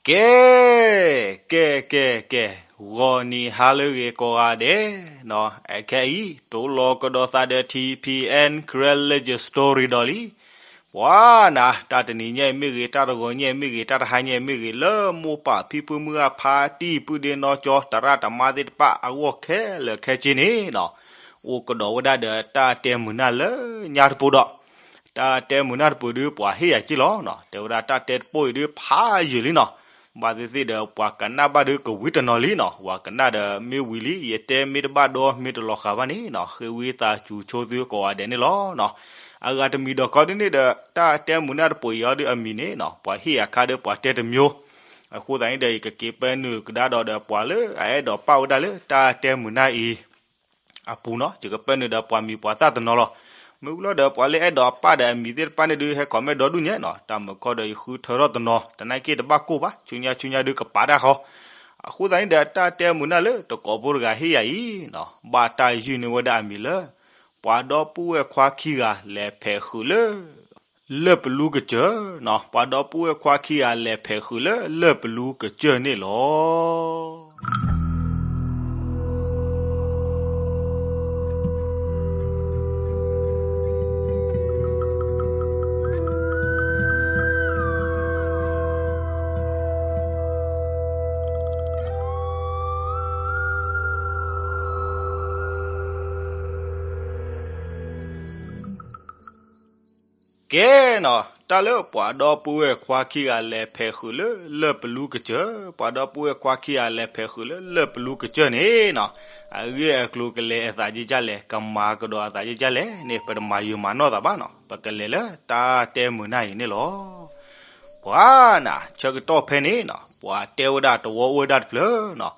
ကဲ, ကဲ, ကဲ, ကဲ, ဂီၤနံၤဟါလၢအဂ့ၤကိးဂၤဒဲးနီၤ, အခဲအံၤ တိလီၤကဒီးသးဒီး ထံၣ်ဖံၣ်အဲၣ် Karen Legend Story ဒီးလံ. ပှၤနၤ တၢ်တနံၤညါအံၤမ့ၢ်ဂ့ၤ, တၢ်တဂီၤညါအံၤမ့ၢ်ဂ့ၤ, တၢ်တဟါညါအံၤမ့ၢ်ဂ့ၤ, လၢမိၢ်ပၢ်ဖံဖုမုၢ်ဂၤ ဖါတံၢ်ပုၢ်ဒ့နီၢ်ကၠီ သရၣ်သမါသ့ၣ်တဖၣ်အဂီၢ်ခဲလၢာ်ခဲဆ့န့ၣ်နီၤ, အိၣ်ကဒီးဝဲဒၣ်ဒီးတၢ်တဲမုာ်နၢ်လၢညါတပိၤဒီး တၢ်တဲမုာ်နၢ်တပိၤဒုး ပှၤဟ့ၣ်ယၤက့ၢ်လီၤနီၤ. တဲဝဲဒၣ်တၢ်တဲတပိၤအံၤဒုးဖးယံာ်လံနီၤ. ဘၣ်သ့ၣ်သ့ၣ်ဒီး ပှၤကနၣ်ဘၣ်ဒုးကဝံၤတနီၤလံနီၤ. ပှၤကနၣ်ဒီးမ့ၢ်ဝံၤလံ ယတဲမ့ၢ်တဘၣ်ဒီးမ့ၢ်တလီၤဃာ်ဘၣ်န့ၣ်နီၤ, ဃ့ဝံသးစူၤဆိသုကိးဂၤဒဲးန့ၣ်လီၤနီၤ. အဂၤတမံၤဒီးခီဒုးန့ၣ်ဒီး တၢ်တဲမုာ်နၢ်တပိၤအံၤအီၤဒုးအမံၤန့ၣ်နီၤ, ပှၤဟ့ၣ်ယၤခါဒီးပှၤတဲတမျိုး. အဃိသတးန့ၣ်ဒီး ယကက့ၤပာ်နုာ်ကဒါဒီးဒီးပှၤလၢအအဲၣ်ဒိးပာ်ဝဲဒၣ်လၢ တၢ်တဲမုာ်နၢ်အံၤ အပူၤနီၤ, ယကပာ်နုာ်ဒီးပှၤမံၤပှၤသၣ်တနီၤလီၤ. မ့ၢ်ဝံၤလီၤဒီး ပှၤလၢအဲၣ်ဒိးပာ်ဒီးအမံၤသ့ၣ်တဖၣ်န့ၣ်ဒုး ဟဲ comment ဒီဒူၣ်ညါနီၤ. တၢ်မုာ်ခီဒီးယဃုထၢထီၣ်တနီၤ, တနာ်က့တဘၣ်ကိၢ်ဘၣ်, ဆူညါဆူညါဒုးကပာ်တၢ်ဃီ. အဃိသတးန့ၣ်ဒီး တၢ်တဲမုာ်နၢ်လၢတကိးဖိတဂၤဟ့ၣ်ယၤအံၤနီၤ, ဘၣ်တၢ်ယုၢ်န့ၢ်ဝဲဒၣ်အမံၤလၢ ပှၤဒီပုၢ်ဝဲၢ်ခွါခံဂၤလဲၤဖဲးဃုာ်လၢ လၢၢ်ပလူကစၢၢ်နီၤ, ပှၤဒီပုၢ်ဝဲၢ်ခွါခံဂၤလဲၤဖဲးဃုာ်လၢ လၢၢ်ပလူကစၢၢ်န့ၣ်လီၤ. ကဲနီၤ, တၢ်လၢပှၤဒီပုၢ်ဝဲၢ်ခွါခံဂၤလဲၤဖဲးဃုာ်လၢ လၢၢ်ပလူကစၢၢ်, ပှၤဒီပုၢ်ဝဲၢ်ခွါခံဂၤလဲၤဖဲးဃုာ်လၢ လၢၢ်ပလူကစၢၢ်န့ၣ်နီၤ, အဂ့ၢ်အကျိၤကလဲၤအသးဒ်လဲၣ်, ကမၤကဒီးအသးဒ်လဲၣ်န့ၣ် ပတမၤယုာ်မၤနီၢ်သးဘၣ်နီၤ, ပကလဲၤလၢတၢ်တဲမုာ်နၢ်အံၤန့ၣ်လီၤ. ပှၤနၤ ဆၢကတီၢ်ဖဲန့ၣ်နီၤ, ပှၤတဲဝဲဒၣ်တဝီအိၣ်ဝဲဒၣ်တဖျၢၣ်နီၤ,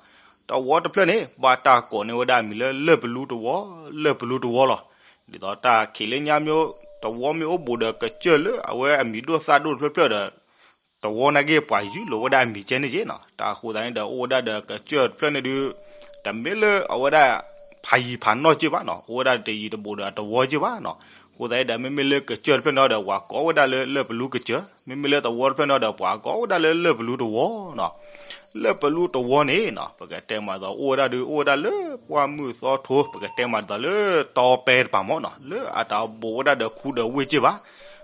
တဝီတဖျၢၣ်န့ၣ် ဘၣ်တၢ်ကိးန့ၢ်ဝဲဒၣ်အမံၤလၢ လၢၢ်ပလူတဝီ, လၢၢ်ပလူတဝီလီၤ. ဒ်သိးတၢ်ခံးလၢညါမ့ၢ် တဝီမ့ၢ်အိၣ်ဘူးဒီးကစၢၢ်လၢအဝဲအမံၤဒိၣ်သၣ်ဒိၣ်တဖျၢၣ်ဖျၢၣ်ဒီး တဝီနာ်က့ပှၤယုၢ်လီၤဝဲဒၣ်အမံၤကဲန့ၣ်က့နီၤ, တၢ်အဃိသတးန့ၣ်ဒီး အိၣ်ဝဲဒၣ်ဒီးကစၢၢ်တဖျၢၣ်န့ၣ်ဒုး တမ့ၢ်လၢအဝဲဒၣ်ဖးယံၤဖးနီၢ်က့ဘၣ်နီၤ, အိၣ်ဝဲဒၣ်တယံၤတဘူးဒီးတဝီက့ဘၣ်နီၤ. အဃိသတးဒီး မ့မ့ၢ်လၢကစၢၢ်တဖျၢၣ်န့ၣ်ဒီး ပှၤကိးဝဲဒၣ်လၢ လၢၢ်ပလူကစၢၢ်, မ့မ့ၢ်လၢတဝီတဖျၢၣ်န့ၣ်ဒီး ပှၤကိးဝဲဒၣ်လၢလၢၢ်ပလူတဝီနီၤ. လၢၢ်ပလူတဝီန့ၣ်နီၤ, ပကတဲမးဒ်သိး အိၣ်ဝဲဒၣ်ဒုး အိၣ်ဝဲဒၣ်လၢပှၢ်မုၢ်သီထိ, ပကတဲမးဒ်သိးလၢတီပဲတပၤမီၢ်နီၤ, လၢအတဘူးဝဲဒၣ်ဒီးခူဒီးဝ့ၢ်က့ဘၣ်.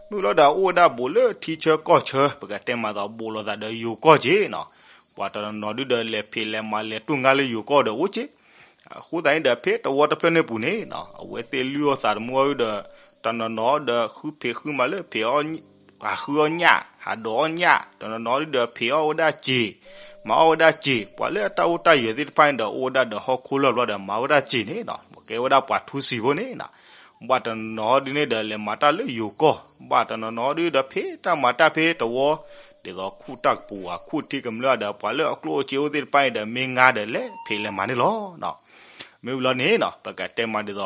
မ့ၢ်လီၤဒီး အိၣ်ဝဲဒၣ်ဘူးလၢထံဆၢကီၢ်ဆၢ, ပကတဲမးဒ်သိး ဘူးလိာ်သးဒီးယိၤကီၢ်က့နီၤ. ပှၤတနီၤနီၤဒုးဒီး လဲၤဖံးလဲၤမၤလဲၤတူၢ်ငါလၢယိၤကီၢ်ဒီးအိၣ်က့ အဃိသတးန့ၣ်ဒီး ဖဲတဝီတဖျၢၣ်န့ၣ်ပူၤန့ၣ်နီၤ, အဝဲသ့ၣ်လုၢ်အီၣ်သးတမူအီၤဒုးဒီး တနီၤနီၤဒီးဃုဖံးဃုမၤလၢဖံးအီၣ် ဟးဃုအီၣ်ညၣ်, ဟးဒိးအီၣ်ညၣ်, တနီၤနီၤဒုးဒီးဖံးအီၣ်ဝဲဒၣ်စ့ၢ်, မၤအီၣ်ဝဲဒၣ်စ့ၢ်, ပှၤလၢအတၢ်အိၣ်တၢ်ယၢၤသ့ၣ်တဖၣ်န့ၣ်ဒီး အိၣ်ဝဲဒၣ်ဒီးဟီၣ်ခိၣ်လီၢ်ဘျီဒီး မၤဝဲဒၣ်စ့ၢ်န့ၣ်နီၤ, ပကဲဝဲဒၣ်ပှၤထူစံာ်ဖိန့ၣ်နီၤ. ဘၣ်တနီၤနီၤဒုးန့ၣ်ဒီး လဲၤမၤတၢ်လၢယိၤကီၢ်, ဘၣ်တနီၤနီၤဒုးဒီး ဖံးတၢ်မၤတၢ်ဖဲတဝီ, ဒ်သိးခူၣ်တၢ်ကပူၤ ခူၣ်ထံကမျၢၢ်ဒီး ပှၤလၢအကျိၣ်အိၣ်စ့အိၣ်သ့ၣ်တဖၣ်န့ၣ်ဒီး မ့ၢ်ငါဒီးလဲၤဖံးလဲၤမၤန့ၣ်လီၤ. မ့ၢ်ဝံၤလီၤန့ၣ်နီၤ, ပကတဲမးဒ်သိး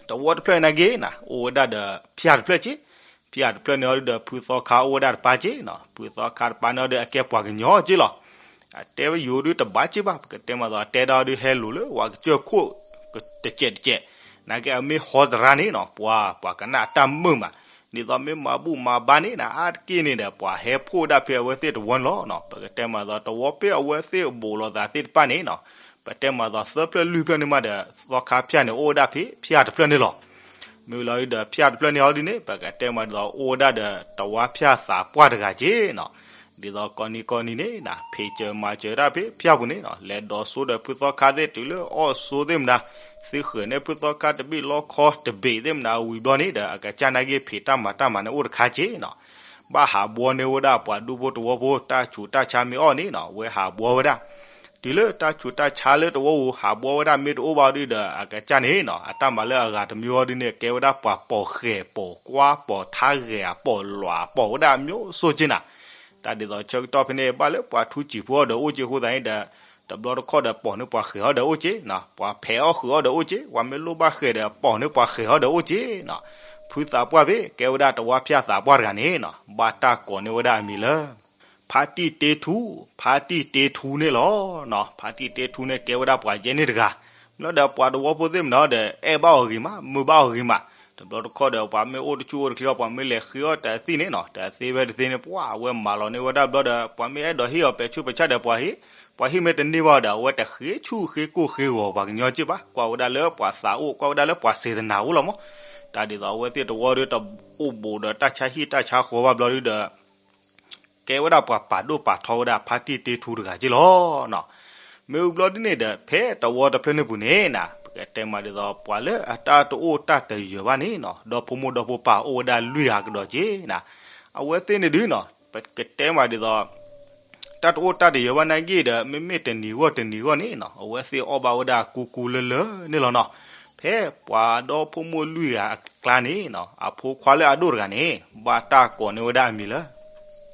တဝီတဖျၢၣ်နာ်က့နီၤ, အိၣ်ဝဲဒၣ်ဒီးဖၠၣ်တဖျၢၣ်က့, ဖၠၣ်တဖျၢၣ်န့ၣ်အီၤဒုးဒီး ဖုသီခါအိၣ်ဝဲဒၣ်တပၤက့နီၤ, ဖုသီခါတပၤန့ၣ်အီၤဒုး အကဲပှၤကညီက့လီၤ. အတဲဝဲယိၤဒုးတဘၣ်က့ဘၣ်, ပကတဲမးဒ်သိး အတဲဒၣ်အီၤဒုးဟဲလိာ်လၢပှၤကစၢၢ်ခိၣ်တစဲးတစဲး, နာ်က့အမ့ၢ်ဟီတရါန့ၣ်နီၤ, ပှၤ ပှၤကနၣ်အတၢ်မုာ်မး, ဒ်သိးမ့ၢ်မၤဘူၣ်မၤဘါန့ၣ်နီၤ, အါတက့ၢ်န့ၣ်ဒီး ပှၤဟဲဖှိၣ်ဒၣ်ဖဲအဝဲသ့ၣ်တဝီန့ၣ်လီၤ. ပကတဲမးဒ်သိး တဝီဖဲအဝဲသ့ၣ်ဘူးလိာ်သးသ့ၣ်တဖၣ်န့ၣ်နီၤ, ပတဲမးဒ်သိးသၢဖျၢၣ်လွံၢ်ဖျၢၣ်န့ၣ်မးဒီး သီခါဖၠၣ်န့ၣ် အိၣ်ဝဲဒၣ်ဖဲဖၠၣ်တဖျၢၣ်န့ၣ်လီၤ. မ့ၢ်ဝံၤလီၤဒုးဒီး ဖၠၣ်တဖျၢၣ်န့ၣ်အီၤဒုးန့ၣ် ပကတဲမးဒ်သိး အိၣ်ဝဲဒၣ်ဒီးတဝါဖၠၣ်သးပှၢ်တဂၤက့နီၤ. ဒ်သိးကိးနံၤကိးနံၤန့ၣ်နီၤ, ဖံးစၢၤမၤစၢၤတၢ်ဖဲဖၠၣ်ပူၤန့ၣ်နီၤ, လဲၤဒိးစိဒီးဖုသီခါသ့ၣ်တုၤလၢအီၣ်စိသ့ၣ်မနၤ, သုဃဲၤန့ၢ်ဖုသီခါတဘ့ၣ်လီခီတဘ့ၣ်သ့ၣ်မနၤဝံၤဘျီန့ၣ်ဒီး အကစၢ်နာ်က့ဖံးတၢ်မၤတၢ်မၤန့ၣ်အိၣ်တခါက့နီၤ. ဘၣ်ဟးဘှီန့ၢ်ဝဲဒၣ်ပှၤဒူဖိတဝီဖိ တၢ်ဆူးတၢ်ဆါမ့ၢ်အီၣ်န့ၣ်နီၤ, အဝဲဟးဘှီဝဲဒၣ် တုၤလၢတၢ်ဆူးတၢ်ဆါလၢတဝီပူၤ ဟးဘှီဝဲဒၣ်မ့ၢ်တအိၣ်ဘၣ်ဒုးဒီး အကစၢ်န့ၣ်နီၤ, အတၢ်မၤလၢအဂၤတမံၤအီၤဒုးန့ၣ် ကဲဝဲဒၣ်ပှၤပိာ်ဃဲၤပိာ်ကွၢ်ပိာ်ထါဂဲၤအပိာ်လွးအပိာ်ဝဲဒၣ်အမျိုးစိက့နၤ. တၢ်ဒ်သိးဆၢကတီၢ်ဖဲန့ၣ် ဘၣ်လၢပှၤထူစံာ်ဖိအီၤဒီးအိၣ်က့အဃိသတးန့ၣ်ဒီး တဘျီတခီၣ်ဒီးပိာ်န့ၢ်ပှၤဃဲၤအီၤဒီးအိၣ်က့နီၤ, ပှၤဖဲးအီၣ်ဃုာ်အီၤဒီးအိၣ်က့, ပှၤမ့ၢ်လိၣ်ဘၣ်ဃဲၤဒီးပိာ်န့ၢ်ပှၤဃဲၤအီၤဒီးအိၣ်က့နီၤ. ဖုသးပှၢ်ဖဲကဲဝဲဒၣ်တဝါဖၠၣ်သးပှၢ်တဂၤန့ၣ်နီၤ, ဘၣ်တၢ်ကိးန့ၢ်ဝဲဒၣ်အမံၤလၢ ဖါတံၢ်တ့ထူ, ဖါတံၢ်တ့ထူန့ၣ်လီၤ. ဖါတံၢ်တ့ထူန့ၣ် ကဲဝဲဒၣ်ပှၤယဲၢ်န့ၣ်တဂၤ, မ့ၢ်လီၤဒီးပှၤတဝီဖိသ့ၣ်မနုၤဒီး အဲၣ်ဘၣ်အီၤဂ့ၤမး မုာ်ဘၣ်အီၤဂ့ၤမး, တ တဘျီတခီၣ်ဒီး ပှၤမ့ၢ်အိၣ်တဆူၣ်အိၣ်တချ့အီၤ ပှၤမ့ၢ်လဲၤဃ့အီၣ်တသ့ၣ်န့ၣ်နီၤ, တသ့ဝဲတသ့န့ၣ် ပှၤအဝဲမၤလီၤန့ၢ်ဝဲဒၣ်ဘျီဒီး ပှၤမ့ၢ်အဲၣ်ဒိးဟ့ၣ်အီၤပဲာ်ဆူးပဲာ်ဆါဒီး ပှၤဟ့ၣ်, ပှၤဟ့ၣ်မ့ၢ်တန့ၢ်ဘၣ်ဒီး အဝဲတဃ့ဆူၣ်ဃ့ကိၢ်ဃ့ဂီၤပှၤကညီက့ၢ်ဘၣ်, ကွၢ်ဝဲဒၣ်လၢပှၤသးအိၣ် ကွၢ်ဝဲဒၣ်လၢပှၤစဲးသနၤအိၣ်လီၤမး. တၢ်ဒ်သိးအဝဲသ့ၣ်တဝီဒီး တအိၣ်ဘူးဒီးတၢ်ဆါဟံၣ်တၢ်ဆါဃီဘၣ်ဘျီဒီး ကဲဝဲဒၣ်ပှၤပာ်ဒိၣ်ပာ်ထီဝဲဒၣ်ဖါတံၢ်တ့ထူတဂၤက့ၢ်လီၤနီၤ. မ့ၢ်ဝံၤဘျီဒ်န့ၣ်ဒီး ဖဲတဝီတဖျၢၣ်န့ၣ်ပူၤန့ၣ်နီၤ, ပကတဲမးဒ်သိး ပှၤလၢအတၢ်တအိၣ်တၢ်တယၢၤဘၣ်န့ၣ်နီၤ, ဒီဖိမိၢ်ဒီဖိပၢ်အိၣ်ဝဲဒၣ်လွံၢ်ဂၤကဒီးက့ၢ်နီၤ. အဝဲသ့ၣ်န့ၣ်ဒုးနီၤ, ပကတဲမးဒ်သိး တၢ်တအိၣ်တၢ်တယၢၤဘၣ်နာ်က့ၢ်ဒီး မ့မ့ၢ်တနံၤဂီၢ်တနံၤဂီၢ်န့ၣ်နီၤ, အဝဲသ့ၣ်အီၣ်ဘၣ်ဝဲဒၣ်ကူကူလၢလၢန့ၣ်လီၤနီၤ. ဖဲပှၤဒီဖိမိၢ်လွံၢ်ဂၤအကျါန့ၣ်နီၤ, အဖိခွါလၢအဒိၣ်တဂၤန့ၣ် ဘၣ်တၢ်ကိးန့ၢ်ဝဲဒၣ်အမံၤလၢ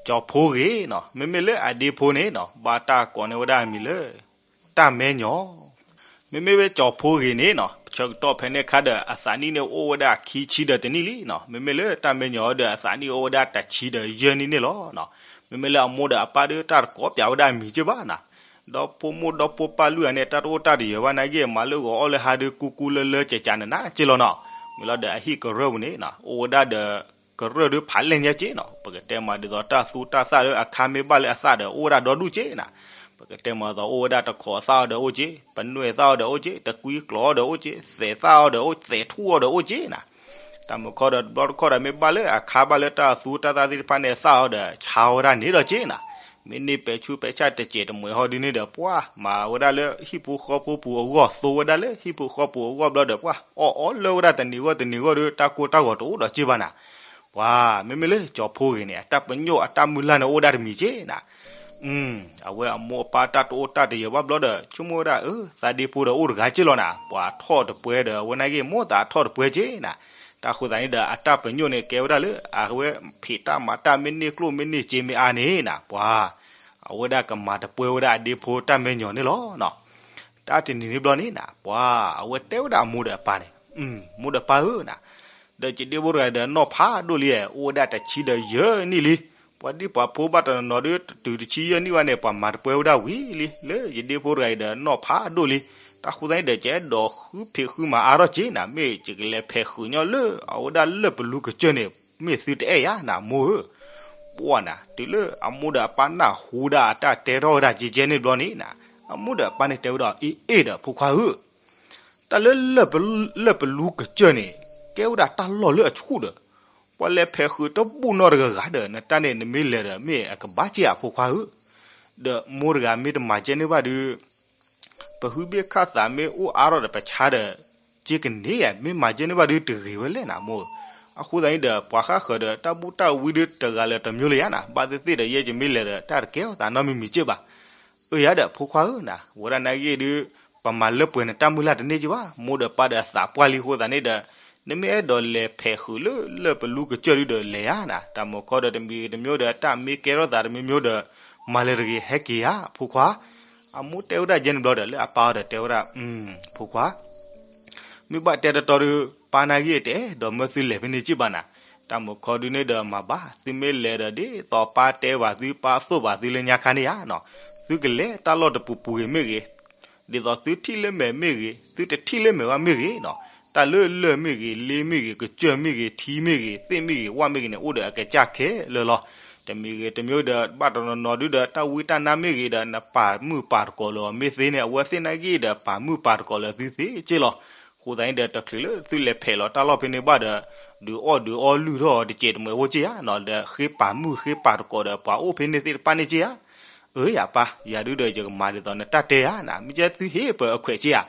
ကၠီၤဖိဂ့ၤနီၤ, မ့မ့ၢ်လၢအဒ့ဖိန့ၣ်နီၤ, ဘၣ်တၢ်ကိးန့ၢ်ဝဲဒၣ်အမံၤလၢ တၢ်မဲညီၤ. မ့မ့ၢ်ဝဲကၠီၤဖိဂ့ၤန့ၣ်နီၤ, ဆၢကတီၢ်ဖဲန့ၣ်အခါဒီး အသးနံၣ်န့ၣ်အိၣ်ဝဲဒၣ်ခံဆံဒီးတနံၣ်လံနီၤ. မ့မ့ၢ်လၢတၢ်မဲညီၤဒီး အသးနံၣ်အိၣ်ဝဲဒၣ်တဆံဒီးယဲၢ်နံၣ်န့ၣ်လီၤနီၤ. မ့မ့ၢ်လၢအမိၢ်ဒီးအပၢ်ဒီး တၢ်တကိးပၠးဝဲဒၣ်အမံၤက့ၢ်ဘၣ်နီၤ. ဒီဖိမိၢ်ဒီဖိပၢ်လွံၢ်ဂၤန့ၣ် တၢ်တအိၣ်တၢ်တယၢၤဘၣ်နာ်က့ၢ် မၤလၢဂီၤအီၣ်လၢဟါဒီး ကူကူလၢလၢကကနးနးက့ၢ်လီၤနီၤ. မ့ၢ်လီၤဒီးအဟံၣ်ကရၢၢ်ပူၤန့ၣ်နီၤ, အိၣ်ဝဲဒၣ်ဒီး ကရၢၢ်ဒီးဖးလဲၢ်ညါက့ၢ်နီၤ, ပကတဲမးဒ်သိးတၢ်သူတၢ်သၣ်လၢအခါမ့ၢ်ဘၣ်လၢအသၣ်ဒီး အိၣ်ဝဲဒၣ်ဒီဒူၣ်က့ၢ်နီၤ. ပကတဲမးဒ်သိး အိၣ်ဝဲဒၣ်တခိးသၣ်အီၤဒီးအိၣ်က့ၢ်, ပနွဲၣ်သၣ်အီၤဒီးအိၣ်က့ၢ်, တကွံကျီးအီၤဒီးအိၣ်က့ၢ်, သဲးသၣ်အီၤဒီးအိၣ်, သဲးထူၣ်အီၤဒီးအိၣ်က့ၢ်နီၤ. တၢ်မုၢ်ခီဒီး တဘျီတခီၣ်ဒီး မ့ၢ်ဘၣ်လၢအခါဘၣ်လၢတၢ်သူတၢ်သၣ်သ့ၣ်တဖၣ်န့ၣ် သၣ်အီၤဒီး ဆါဝဲဒၣ်န့ၣ်ဒီးက့ၢ်နီၤ. မ့ၢ်န့ၢ်ပဲာ်ဆူးပဲာ်ဆါတစဲးတမှဲၤဟီဒ်န့ၣ်ဒီး ပှၤမၤဝဲဒၣ်လၢဟံၣ်ဖိဃီဖိပူၤအဂီၢ်, သိဝဲဒၣ်လၢဟံၣ်ဖိဃီဖိပူၤအဂီၢ်ဘျီဒီး ပှၤအီၣ်အီလၢဝဲဒၣ်တနံၤဂီၢ်တနံၤဂီၢ်ဒီး တၢ်ကိၢ်တၢ်ဂီၤတအိၣ်ဒီးက့ၢ်ဘၣ်နီၤ. ပှၤမ့မ့ၢ်လၢကၠီၤဖိဂ့ၤန့ၣ် အတၢ်ပညိၣ်အတၢ်မုၢ်လၢ်န့ၣ်အိၣ်ဝဲဒၣ်တမံၤက့ၢ်နီၤ. အဝဲအမိၢ်အပၢ်တၢ်တအိၣ်တၢ်တယၢၤဘၣ်ဘျီဒီး ဆိကမိၣ်ဝဲဒၣ် အၢ သးဒ့ဖိဒီးအိၣ်တဂၤက့ၢ်လီၤနီၤ, ပှၤထီၣ်တပှဲၤဒီး အဝဲနာ်က့ၢ် မိၢ်သးထီၣ်တပှဲၤက့ၢ်နီၤ. တၢ်ဃိသးန့ၣ်ဒီး အတၢ်ပညိၣ်န့ၣ် ကဲဝဲဒၣ်လၢ အဝဲဖံးတၢ်မၤတၢ်မ့ၢ်န့ၢ်ကျိၣ်မ့ၢ်န့ၢ်စ့မ့ၢ်အါန့ၣ်နီၤ, ပှၤ အဝဲဒၣ်ကမၤတပှဲၤဝဲဒၣ်အဒ့ဖိတၢ်မဲာ်ညိးန့ၣ်လီၤနီၤ. တၢ်တနံၤန့ၣ်ဘျီန့ၣ်နီၤ, ပှၤ အဝဲတဲဝဲဒၣ်အမိၢ်ဒီးအပၢ်န့ၣ်, မိၢ်ဒီးပၢ်ဧၢနီၤ, ဒီးယဒ့ဖိတဂၤဒီးနီၢ်ဖးဒိၣ်လံ, အိၣ်ဝဲဒၣ်တဆံဒီးယဲၢ်နံၣ်လံ. ပှၤဒ်ပှၤဖိဘၣ်တနီၤနီၤဒီး တတုၤတဆံယဲၢ်နံၣ်ဘၣ်န့ၣ် ပှၤမၤတပှဲၤဝဲဒၣ်ဝံၤလံ, လၢယဒ့ဖိတဂၤအံၤဒီးနီၢ်ဖးဒိၣ်လံ. တၢ်ဃိသတးန့ၣ်ဒီး ကအဲၣ်ဒိးဃုဖံးဃုမၤအါထီၣ်က့ၤနီၤ, မ့ၢ်ယကလဲၤဖဲးဃုာ်ညီလၢအဝဲဒၣ်လၢၢ်ပလူကစၢၢ်န့ၣ် မ့ၢ်သုတအဲၣ်ဧါနီၤ မိၢ်ဧၢ. ပှၤနီၤ တုၤလၢအမိၢ်ဒီးအပၢ်နၢ်ဟူဒၣ်အတၢ်တဲထီၣ်ဝဲဒၣ်ကဲကဲန့ၣ်ဘျီန့ၣ်နီၤ, အမိၢ်ဒီးအပၢ်န့ၣ်တဲဝဲဒၣ် အ့ၣ်အ့ၣ်ဒီးဖိခွါဧၢ, တၢ်လၢလၢၢ်ပလူကစၢၢ်န့ၣ် ကဲဝဲဒၣ်တၢ်လီၢ်လၢအဆူၣ်ဒီး ပှၤလဲၤဖဲးဃုာ်တဘူၣ်နီတဂၤဂၤဒီး နတၢ်န့ၣ်နမ့ၢ်လဲၤဒီး မ့ၢ်အကဘၣ်က့ၤဧါ ဖိခွါဧၢ. ဒီးမိၢ်တဂၤမ့ၢ်တမၤကဲန့ၣ်ဘၣ်ဒီး ပဟုဘ့ၣ်ခၣ်သးမ့ၢ်အိၣ်အါထီၣ်ဒီးပဆါဒီး က့ၤကန့ၢ်ဧါ, မ့ၢ်မၤကဲန့ၣ်ဘၣ်ဒီး တဂ့ၤဝဲလဲၣ်နီၤ မိၢ်ဧၢ. အဃိသတးန့ၣ်ဒီး ပှၤဃၣ်ဃၢၤဒီး တၢ်ဘူၣ်တၢ်ဝံဒီးတဂၤလၢာ်တမျိုးလၢၤဧါနီၤ, ဘၣ်သ့ၣ်သ့ၣ်ဒီး ယဲယမ့ၢ်လဲၤဒီး တၢ်တကဲထီၣ်သးနီတမံၤမံၤက့ၤဘၣ်. အၢ ယၤဒီးဖိခွါဧၢနီၤ, ဝဲဒၣ်နာ်က့ၢ်ဒီး ပမၤလၢပှဲၤနတၢ်မုၢ်လၢ်တန့ၢ်က့ၤဘၣ်, မိၢ်ဒီးပၢ်ဒီးသးပှၢ်လံအဃိသတးန့ၣ်ဒီး နမ့ၢ်အဲၣ်ဒိးလဲၤဖဲးဃုာ်လၢလၢၢ်ပလူကစၢၢ်ဒုဒီးလဲၤဧါနီၤ, တၢ်မုၢ်ခီဒီးတမံၤဂ့ၤတမံၤဒီး တၢ်မ့ၢ်ကဲထီၣ်သးတမံၤမံၤဒီး မၤလၢတဂ့ၤ ဟဲက့ၤဧါ ဖိခွါ. အမိၢ်တဲဝဲဒၣ်ယဲန့ၣ်ဘျီဒီး လၢအပၢ်အီၤဒီးတဲဝဲဒၣ် ဖိခွါ မ့ၢ်ဘၣ်တဲတတီဒီး ပၢ်နာ်က့ၢ်တအဲၣ်ဒိးမၢသုလဲၤဖဲန့ၣ်က့ၤဘၣ်နီၤ, တၢ်မုၢ်ခီဒုန့ၣ်ဒီးမၤဘၣ်, သုမ့ၢ်လဲၤဒီးဒ်သိးပၢ်တဲဘၣ်သု ပၢ်သိၣ်ဘၣ်သုလၢညါခါန့ၣ်ဧါနီၤ, သုကလဲၤတၢ်လီၢ်တပူၤပူၤဂ့ၤမ့ၢ်ဂ့ၤ ဒ်သိးသုထံၣ်လၢမဲာ်မ့ၢ်ဂ့ၤ သုတထံၣ်လၢမဲာ်ဘၣ်မ့ၢ်ဂ့ၤနီၤ, တၢ်လၢလၢၢ်မ့ၢ်ဂ့ၤ လ့မ့ၢ်ဂ့ၤ ကစၢၢ်မ့ၢ်ဂ့ၤ ထံမ့ၢ်ဂ့ၤ သ့ၣ်မ့ၢ်ဂ့ၤ ဝၣ်မ့ၢ်ဂ့ၤန့ၣ် အိၣ်ဒီးအကစၢ်ခဲလၢာ်လီၤ. တမံၤဂ့ၤတမံၤဒီး ဘၣ်တနီၤနီၤဒုဒီး တၢ်ဝံတၢ်နါမ့ၢ်ဂ့ၤဒီး နပာ်မုၢ်ပာ်တကိးလၢၤအီၤမ့ၢ်သ့န့ၣ် အဝဲသ့ၣ်နာ်က့ၢ်ဒီး ပာ်မုၢ်ပာ်တကိးလၢၤသုသ့က့ၢ်လီၤ. အဃိသတးန့ၣ်ဒီး တချုးလၢသုလဲၤဖဲးလီၤတၢ်လီၢ်ဖဲန့ၣ်ဘၣ်ဒီး ဒုးအီၣ်ဒုးအီလုၢ်ထီၣ်အီၤတစဲးတမှဲၤဖိက့ၢ်ဧါနီၤ, ဒီးဃ့ပာ်မုၢ်ဃ့ပာ်တကိးဒီး ပှၤအိၣ်ဖဲန့ၣ်သ့ၣ်တဖၣ်န့ၣ်က့ၢ်ဧါ. အၢ ယၤပၢ် ယၤဒုဒီးယကမၤဒ်သိးနတၢ်တဲဧါနီၤ, မ့ၢ်ကဲသုဟ့ၣ်ပၢၤအခွဲးက့ၢ်ဧါ.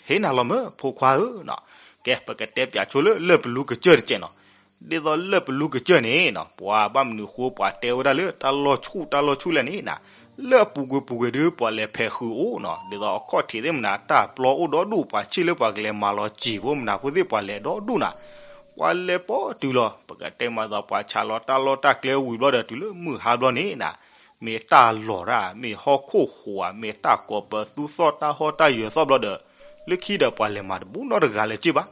ဟ့ၣ်နၤလီၤမၢ် ဖိခွါဧၢနီၤ. ကဲ ပကတဲပၠးဆိလၢလၢၢ်ပလူကစၢၢ်တစဲးနီၤ. ဒ်သိးလၢၢ်ပလူကစၢၢ်န့ၣ်နီၤ ပှၤဘၣ်မနုၤဃိပှၤတဲဝဲဒၣ်လၢတၢ်လီၢ်ဆူၣ်တၢ်လီၢ်ဆူၣ်လဲၣ်န့ၣ်နီၤ, လၢအပူၤကွံာ်ပူၤကွံာ်ဒု ပှၤလဲၤဖဲးဃုာ်အိၣ်နီၤ, ဒ်သိးအခီၣ်ထံးသ့ၣ်မနၤ တၢ်ပျီအိၣ်ဒီဒူၣ် ပှၤဆ့ၣ်လၢပှၤကလဲၤမၤလီၤစံာ်ဖိမနၤဖိသ့ၣ်ပှၤလဲၤဒီဒူၣ်နီၤ. ပှၤလဲၤပိာ်တုၤလီၤ ပကတဲမးဒ်သိးပှၤဆးလီၤတၢ်လီၢ်တၢ်ကျဲဝံၤဘျီဒီး တုၤလၢမုၢ်ဟါဘျီန့ၣ်နီၤ မ့ၢ်တၢ်လီၢ်တၢ် မ့ၢ်ဟီၣ်ခိၣ်ဟူးဧါ မ့ၢ်တၢ်ကိးပသူသီၣ်တၢ်ဟီၣ်တၢ်ယၢၤသီၣ်ဘျီဒီး လၢခံဒီးပှၤလဲၤမၤတဘူးနီတဂၤလၢၤက့ၢ်ဘၣ်.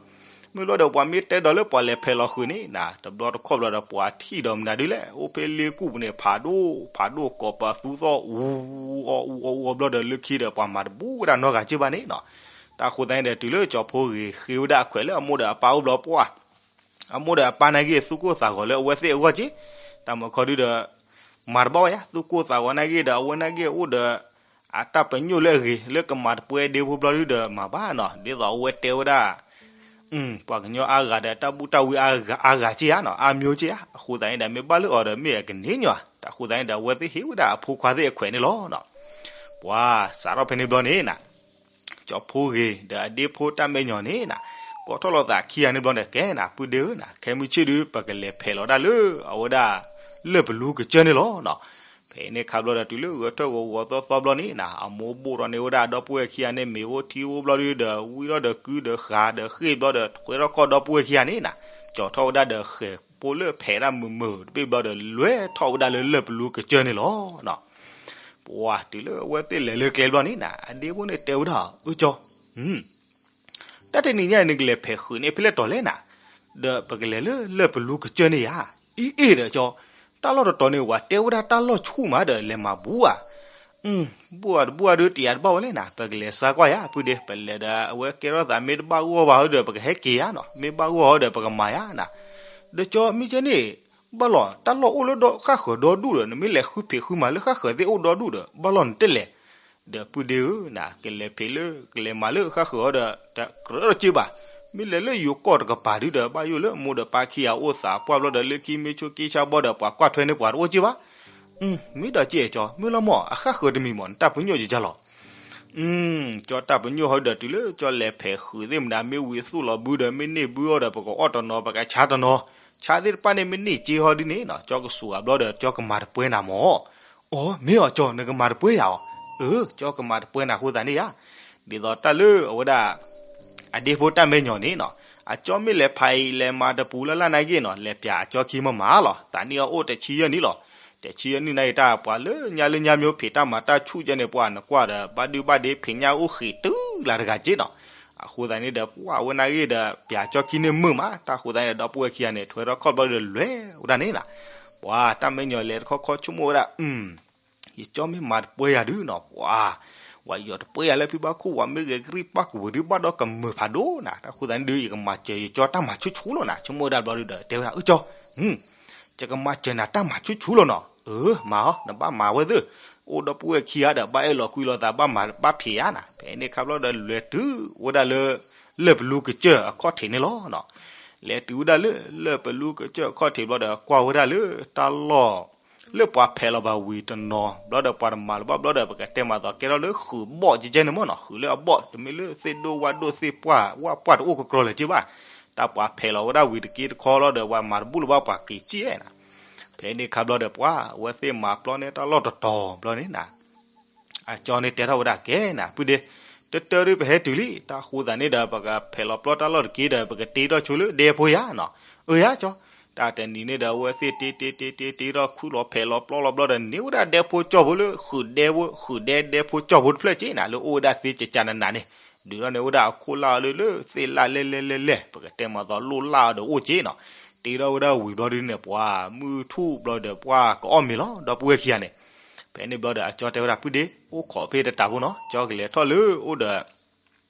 မ့ၢ်ဘျီဒီးပှၤမ့ၢ်တဲဒီးလၢပှၤလဲၤဖဲးလီၤဃုာ်န့ၣ်နီၤ တဘျီတခီၣ်ဘျီဒီးပှၤထံၣ်ဒီးမနုၤဒ်လဲၣ် အိၣ်ဖဲလ့ကူၣ်ပူၤန့ၣ် ဖးဒိၣ်ဖးဒိၣ်ကိးပသူသီၣ်အူအီၣ်အူအီၣ်အူအီၣ်ဘျီဒီး လၢခံဒီးပှၤမၤတဘူးဝဲဒၣ်နီတဂၤက့ၢ်ဘၣ်န့ၣ်နီၤ. တၢ်ဃိသတးန့ၣ်ဒီး တုၤလၢကၠီဖီဂ့ၤဃ့ဝဲဒၣ်အခွဲးလၢအမိၢ်ဒီးအပၢ်အိၣ်ဘျီပှၢ် အမိၢ်ဒီးအပၢ်နာ်က့ သူၣ်ကိၢ်သးဂီၤလၢအဝဲသ့ၣ်အဂီၢ်က့, တၢ်မုၢ်ခီဒုဒီး မၤတဘၣ်ဝဲယါ, သူၣ်ကိၢ်သးဂီၤနာ်က့ဒီး အဝဲနာ်က့အိၣ်ဒီး အတၢ်ပညိၣ်လၢအဂ့ၤ လၢကမၤတပှဲဒ့ဖိဘျီဒုဒီးမၤဘၣ်နီၤ, ဒ်သိးအဝဲတဲဝဲဒၣ် ပှၤကညီအါဂၤဒီးတၢ်ဘူၣ်တၢ်ဝံအါဂၤက့ဧါနီၤ, အါမျိုးက့ဧါ, အဃိသတးန့ၣ်ဒီး မ့ၢ်ဘၣ်လၢအီၤဒီးမ့ၢ်အကန့ၢ်ညီ, တၢ်ဃိသတးန့ၣ်ဒီး အဝဲသ့ၣ်ဟ့ၣ်ဝဲဒၣ်အဖိခွါသ့ၣ်အခွဲးန့ၣ်လီၤနီၤ. ပှၤစးထီၣ်ဖဲန့ၣ်ဘျီန့ၣ်နီၤ ကၠီဖီဂ့ၤဒီးအဒ့ဖိတၢ်မဲာ်ညီၣ်န့ၣ်နီၤ ကိးထီၣ်လိာ်သးခံဂၤန့ၣ်ဘျီန့ၣ် ကဲနီၤ ပုၢ်ဒ့ဧၢနီၤ ခဲမုၢ်ဆ့ၣ်ဒု ပကလဲၤဖဲးလီၤဒၣ်လၢ အဝဲဒၣ် လၢၢ်ပလူကစၢၢ်န့ၣ်လီၤနီၤ. ဖဲန့ၣ်ခါဘျီဒီး တုၤလၢဂဲၤထၢၣ်ဂီၤဂီၤသီသီဘျီန့ၣ်နီၤ အမိၢ်ဘိၣ်ထီၣ်န့ၢ်ဝဲဒၣ်ဒီပုၢ်ဝဲၢ်ခံဂၤန့ၣ် မ့ၤအိၣ်ထံအိၣ်ဘျီဒုဒီး ဝံထီၣ်ဒီးကုဒီးဃာ်ဒီးဃ့ၢ်ဘျီဒီး ထွဲထီၣ်ခီၣ်ဒီပုၢ်ဝဲၢ်ခံဂၤန့ၣ်နီၤ ကၠီထီၣ်ဝဲဒၣ်ဒီးဃဲၤဖိလၢဖဲးဒၣ်မုာ်မုာ်တဘ့ၣ်ဘျီဒီး လဲၤထီၣ်ဝဲဒၣ်လၢလၢၢ်ပလူကစၢၢ်န့ၣ်လီၤနီၤ. ပှၤတုၤလၢအဝဲသ့ၣ်လဲၤလၢကျဲဘျီန့ၣ်နီၤ အဒ့ဖိန့ၣ်တဲဝဲဒၣ် အၢ ကၠီ တၢ်တနံၤညါအံၤ နကလဲၤဖဲးဃုာ်န့ၣ်ဖဲလဲၣ်တီၤလဲၣ်နီၤ, ဒီးပကလဲၤလၢလၢၢ်ပလူကစၢၢ်န့ၣ်ဧါ. အ့ အ့ၣ်ဒီးကၠီ, တၢ်လီၢ်တတီၤန့ၣ် ပှၤတဲဝဲဒၣ်တၢ်လီၢ်ဆူၣ်မးဒီး လဲၤမၤဘူဧါ. ဘူၣ်ဧါတဘူၣ်ဧါဒုးတယာ်တဘၣ်ဝဲလဲၣ်နီၤ, ပကလဲၤစါကွၢ်ယါ ပုၢ်ဒ့, ပလဲၤဒီးအဝဲကဲထီၣ်သး မ့ၢ်တဘၣ်ဂီၢ်ဘၣ်ဟီဒီး ပကဟဲက့ၤယါနီၤ, မ့ၢ်ဘၣ်ဂီၢ်ဟီဒီး ပကမၤယါနီၤ. ဒီးကၠီ မ့ၢ်ကဲန့ၣ် ဘၣ်လီၤ တၢ်လီၢ်အိၣ်လၢဒီးဃၣ်ဃၢၤဒီဒူၣ်ဒီး နမ့ၢ်လဲၤဃုဖံးဃုမၤလၢဃၣ်ဃၢၤသ့ၣ်အိၣ်ဒီဒူၣ်ဒီး ဘၣ်လီၤနတလဲၤ. ဒီးပုၢ်ဒ့ဧၢနီၤ, ကလဲၤဖံးလၢ ကလဲၤမၤလၢဃၣ်ဃၢၤအီၤဒီး တကြၢးဒီးက့ၤဘၣ်. မ့ၢ်လဲၤလၢယိၤကီၢ်တကပၤဒုဒီး ဘၣ်ယိၣ်လၢမိၢ်ဒီးပၢ်ခံဂၤအိၣ်သးပှၢ်ဘျီဒီး လၢခံမ့ၢ်ဆိက့ဆါဘီဒီး ပှၤကွၢ်ထွဲန့ၢ်ပှၤတအိၣ်က့ၤဘၣ်. မ့ၢ်ဒီးက့ၤကၠီ, မ့ၢ်လီၤမၢ် အဃၣ်ဃၢၤတမံၤမၢ် နတၢ်ပညိၣ်ယကၢ်လီၤ. ကၠီတၢ်ပညိၣ်ဟီဒီး တုၤလၢကၠီလဲၤဖဲးဃုာ်သ့ၣ်မတၤ မ့ၢ်ဝံၤသူၣ်လီၤဘုဒီး မ့ၢ်န့ၢ်ဘုအီၤဒီး ပကအီၣ်တနီၤ ပကဆါတနီၤ, ဆါသ့ၣ်တဖၣ်န့ၣ် မ့ၢ်န့ၢ်က့ဟီဒ်န့ၣ်နီၤ, ကၠီကစူးဂၤဘျီဒီး ကၠီကမၤတပှဲနၤမၢ်. အိ မ့ၢ်အီၤကၠီ နကမၤတပှဲယၤအီၤ. အၢ ကၠီကမၤတပှဲနၤအဃိသတးန့ၣ်ယါ. ဒ်သိးတၢ်လၢအဝဲဒၣ် အဒ့ဖိတၢ်မဲာ်ညီၣ်န့ၣ်နီၤ, အကၠီမ့ၢ်လဲၤဖးအံၤ လဲၤမၤတပူၤလၢ်လၢ်နာ်က့နီၤ, လဲၤပျးအကၠီခံမၢ်မၢ်လီၤ. သးနံၣ်အီၤအိၣ်တဆံယဲၢ်နံၣ်လီၤ. တဆံယဲၢ်နံၣ်နာ်က့ တၢ်ပှၤလၢညါလၢညါမ့ၢ်ဖံးတၢ်မၤတၢ်ဆူၣ်ကဲန့ၣ် ပှၤနကွၢ်ဒီး ဘၣ်ဒုဘၣ်ဒ့ဖံးညၣ်အိၣ်ဃံးတုၤလၢတဂၤက့နီၤ. အဃိသတးန့ၣ်ဒီး ပှၤဝဲနာ်က့ဒီး ပျးကၠီခံန့ၣ်မုာ်မး, တၢ်ဃိသတးန့ၣ်ဒီး ဒီပုၢ်ဝဲၢ်ခံဂၤန့ၣ် ထွဲထီၣ်ခီၣ်ဘျီဒီးလဲၤဝဲဒၣ်န့ၣ်နီၤ. ပှၤတၢ်မဲာ်ညီၣ်လဲၤတခီခီဆိကမိၣ်ဝဲဒၣ် ယကၠီမ့ၢ်မၤတပှဲယၤဒုနီၤ, ပှၤ ဝဲယီၤတပှဲယၤလၢဖံဘၣ်ခိၣ် ဝဲမ့ၢ်ဂဲၤကရံၣ်ပၣ်ကဝီၤဒုဘၣ်ဒီးကမုာ်ဖးဒိၣ်နၤ, တၢ်ဃိသတးန့ၣ်ဒု ယကမၤစၢၤယကၠီတၢ်မၤဆူၣ်ဆူၣ်လီၤနၤ, ဆိကမိၣ်ဝဲဒၣ်ဘျီဒုဒီး တဲဝဲဒၣ် အၢ ကၠီ ယကမၤစၢၤနၤတၢ်မၤဆူၣ်ဆူၣ်လီၤနီၤ. အၢ မၤအီၤ နဘၣ်မၤဝဲသ့ၣ်, အိၣ်ဒီပုၢ်ဝဲၢ်ခံဂၤဒီး ဘၣ်အဲၣ်လီၤကွံလီၤသး ဘၣ်မၤဘၣ်ဖံးဧါနၤ. ဖဲန့ၣ်ခါဘျီဒီး လဲၤတုၤဝဲဒၣ်လၢ လၢၢ်ပလူကစၢၢ်အခီၣ်ထံးန့ၣ်လီၤနီၤ. လဲၤတုၤဝဲဒၣ်လၢ လၢၢ်ပလူကစၢၢ်အခီၣ်ထံးဘျီဒီး ကွၢ်ဝဲဒၣ်လၢတၢ်လီၢ် လၢပှၤဖဲးလီၤဘၣ်ဝံၤတနီၤဘျီဒီး ပှၤတမၤလၢၤဘၣ်ဘျီဒီး ပကတဲမၤသီ ကဲထီၣ်လၢဃုာ်ဘီၣ်ကဲကဲန့ၣ်မၢ်နီၤ, ဃုာ်လၢအဘီၣ် တမ့ၢ်လၢသ့ၣ်ဒိၣ်ဝၣ်ဒိၣ်သ့ၣ်ပှၢ်ဝၣ်ပှၢ်တအိၣ်ကကြီလၢၤက့ဘၣ်. တၢ်ပှၤဖဲးလီၤဝဲဒၣ်ဝံၤတက့တခီလီၤဒီး ပှၤမၤတဘူၣ်လၢၤဘၣ်ပှၤက့ၤက့ၣ်နၤ. ဖဲန့ၣ်ခါဘျီဒီး ပှၤအဝဲသ့ၣ်မၤပျီန့ၢ်တၢ်လီၢ်တတီၤဘျီန့ၣ်နၤ အကၠီန့ၣ်တဲထီၣ်ဝဲဒၣ် ကဲနၤ ပုၢ်ဒ့, တတၢၢ်ဒုပဟဲတုၤလံ, တၢ်ဃိသတးန့ၣ်ဒီး ပကဖဲးလီၤပျီတၢ်လီၢ်တက့ဒီး ပကတ့ထီၣ်ဆိလၢဒဲဖိယါနီၤ. အၢယါကၠီ, တၢ်တနံၤန့ၣ်ဒီး အဝဲသ့ၣ်တ့တ့တ့တ့တ့ထီၣ်ခူၣ်လီၤဖဲးလီၤပျီလီၤဘျီဒီး န့ၢ်ဝဲဒၣ်ဒဲဖိကၠီၢ်ဖိလၢ ဃုာ်ဒဲဖိ ဃုာ်ဒဲဒဲဖိကၠီၢ်ဖိတဖျၢၣ်က့နၤ လၢအိၣ်ဝဲဒၣ်သ့ကကနနၤန့ၣ်, ဒုးထီၣ်န့ၢ်ဝဲဒၣ်အခိၣ်လၢ်အီၤလၢ လၢသ့ၣ်လၢ်လဲၢ်လဲၢ်လဲၢ်လဲၢ် ပကတဲမၤသီလိၣ်လၢ်အီၤဒီးအိၣ်က့နီၤ. တ့ထီၣ်ဝဲဒၣ်ဝံၤဘျီဒုန့ၣ် ပှၤမုၢ်ထူၣ်ဘျီဒီး ပှၤကအီၣ်မ့ၤလီၤ ဒီပုၢ်ဝဲၢ်ခံဂၤန့ၣ်. ဖဲန့ၣ်ဘျီဒီး အကၠီတဲဝဲဒၣ် ပုၢ်ဒ့, အိၣ်ခိးဖဲတတးဖိနီၤ, ကၠီကလဲၤထီၣ်လၢအိၣ်ဒီး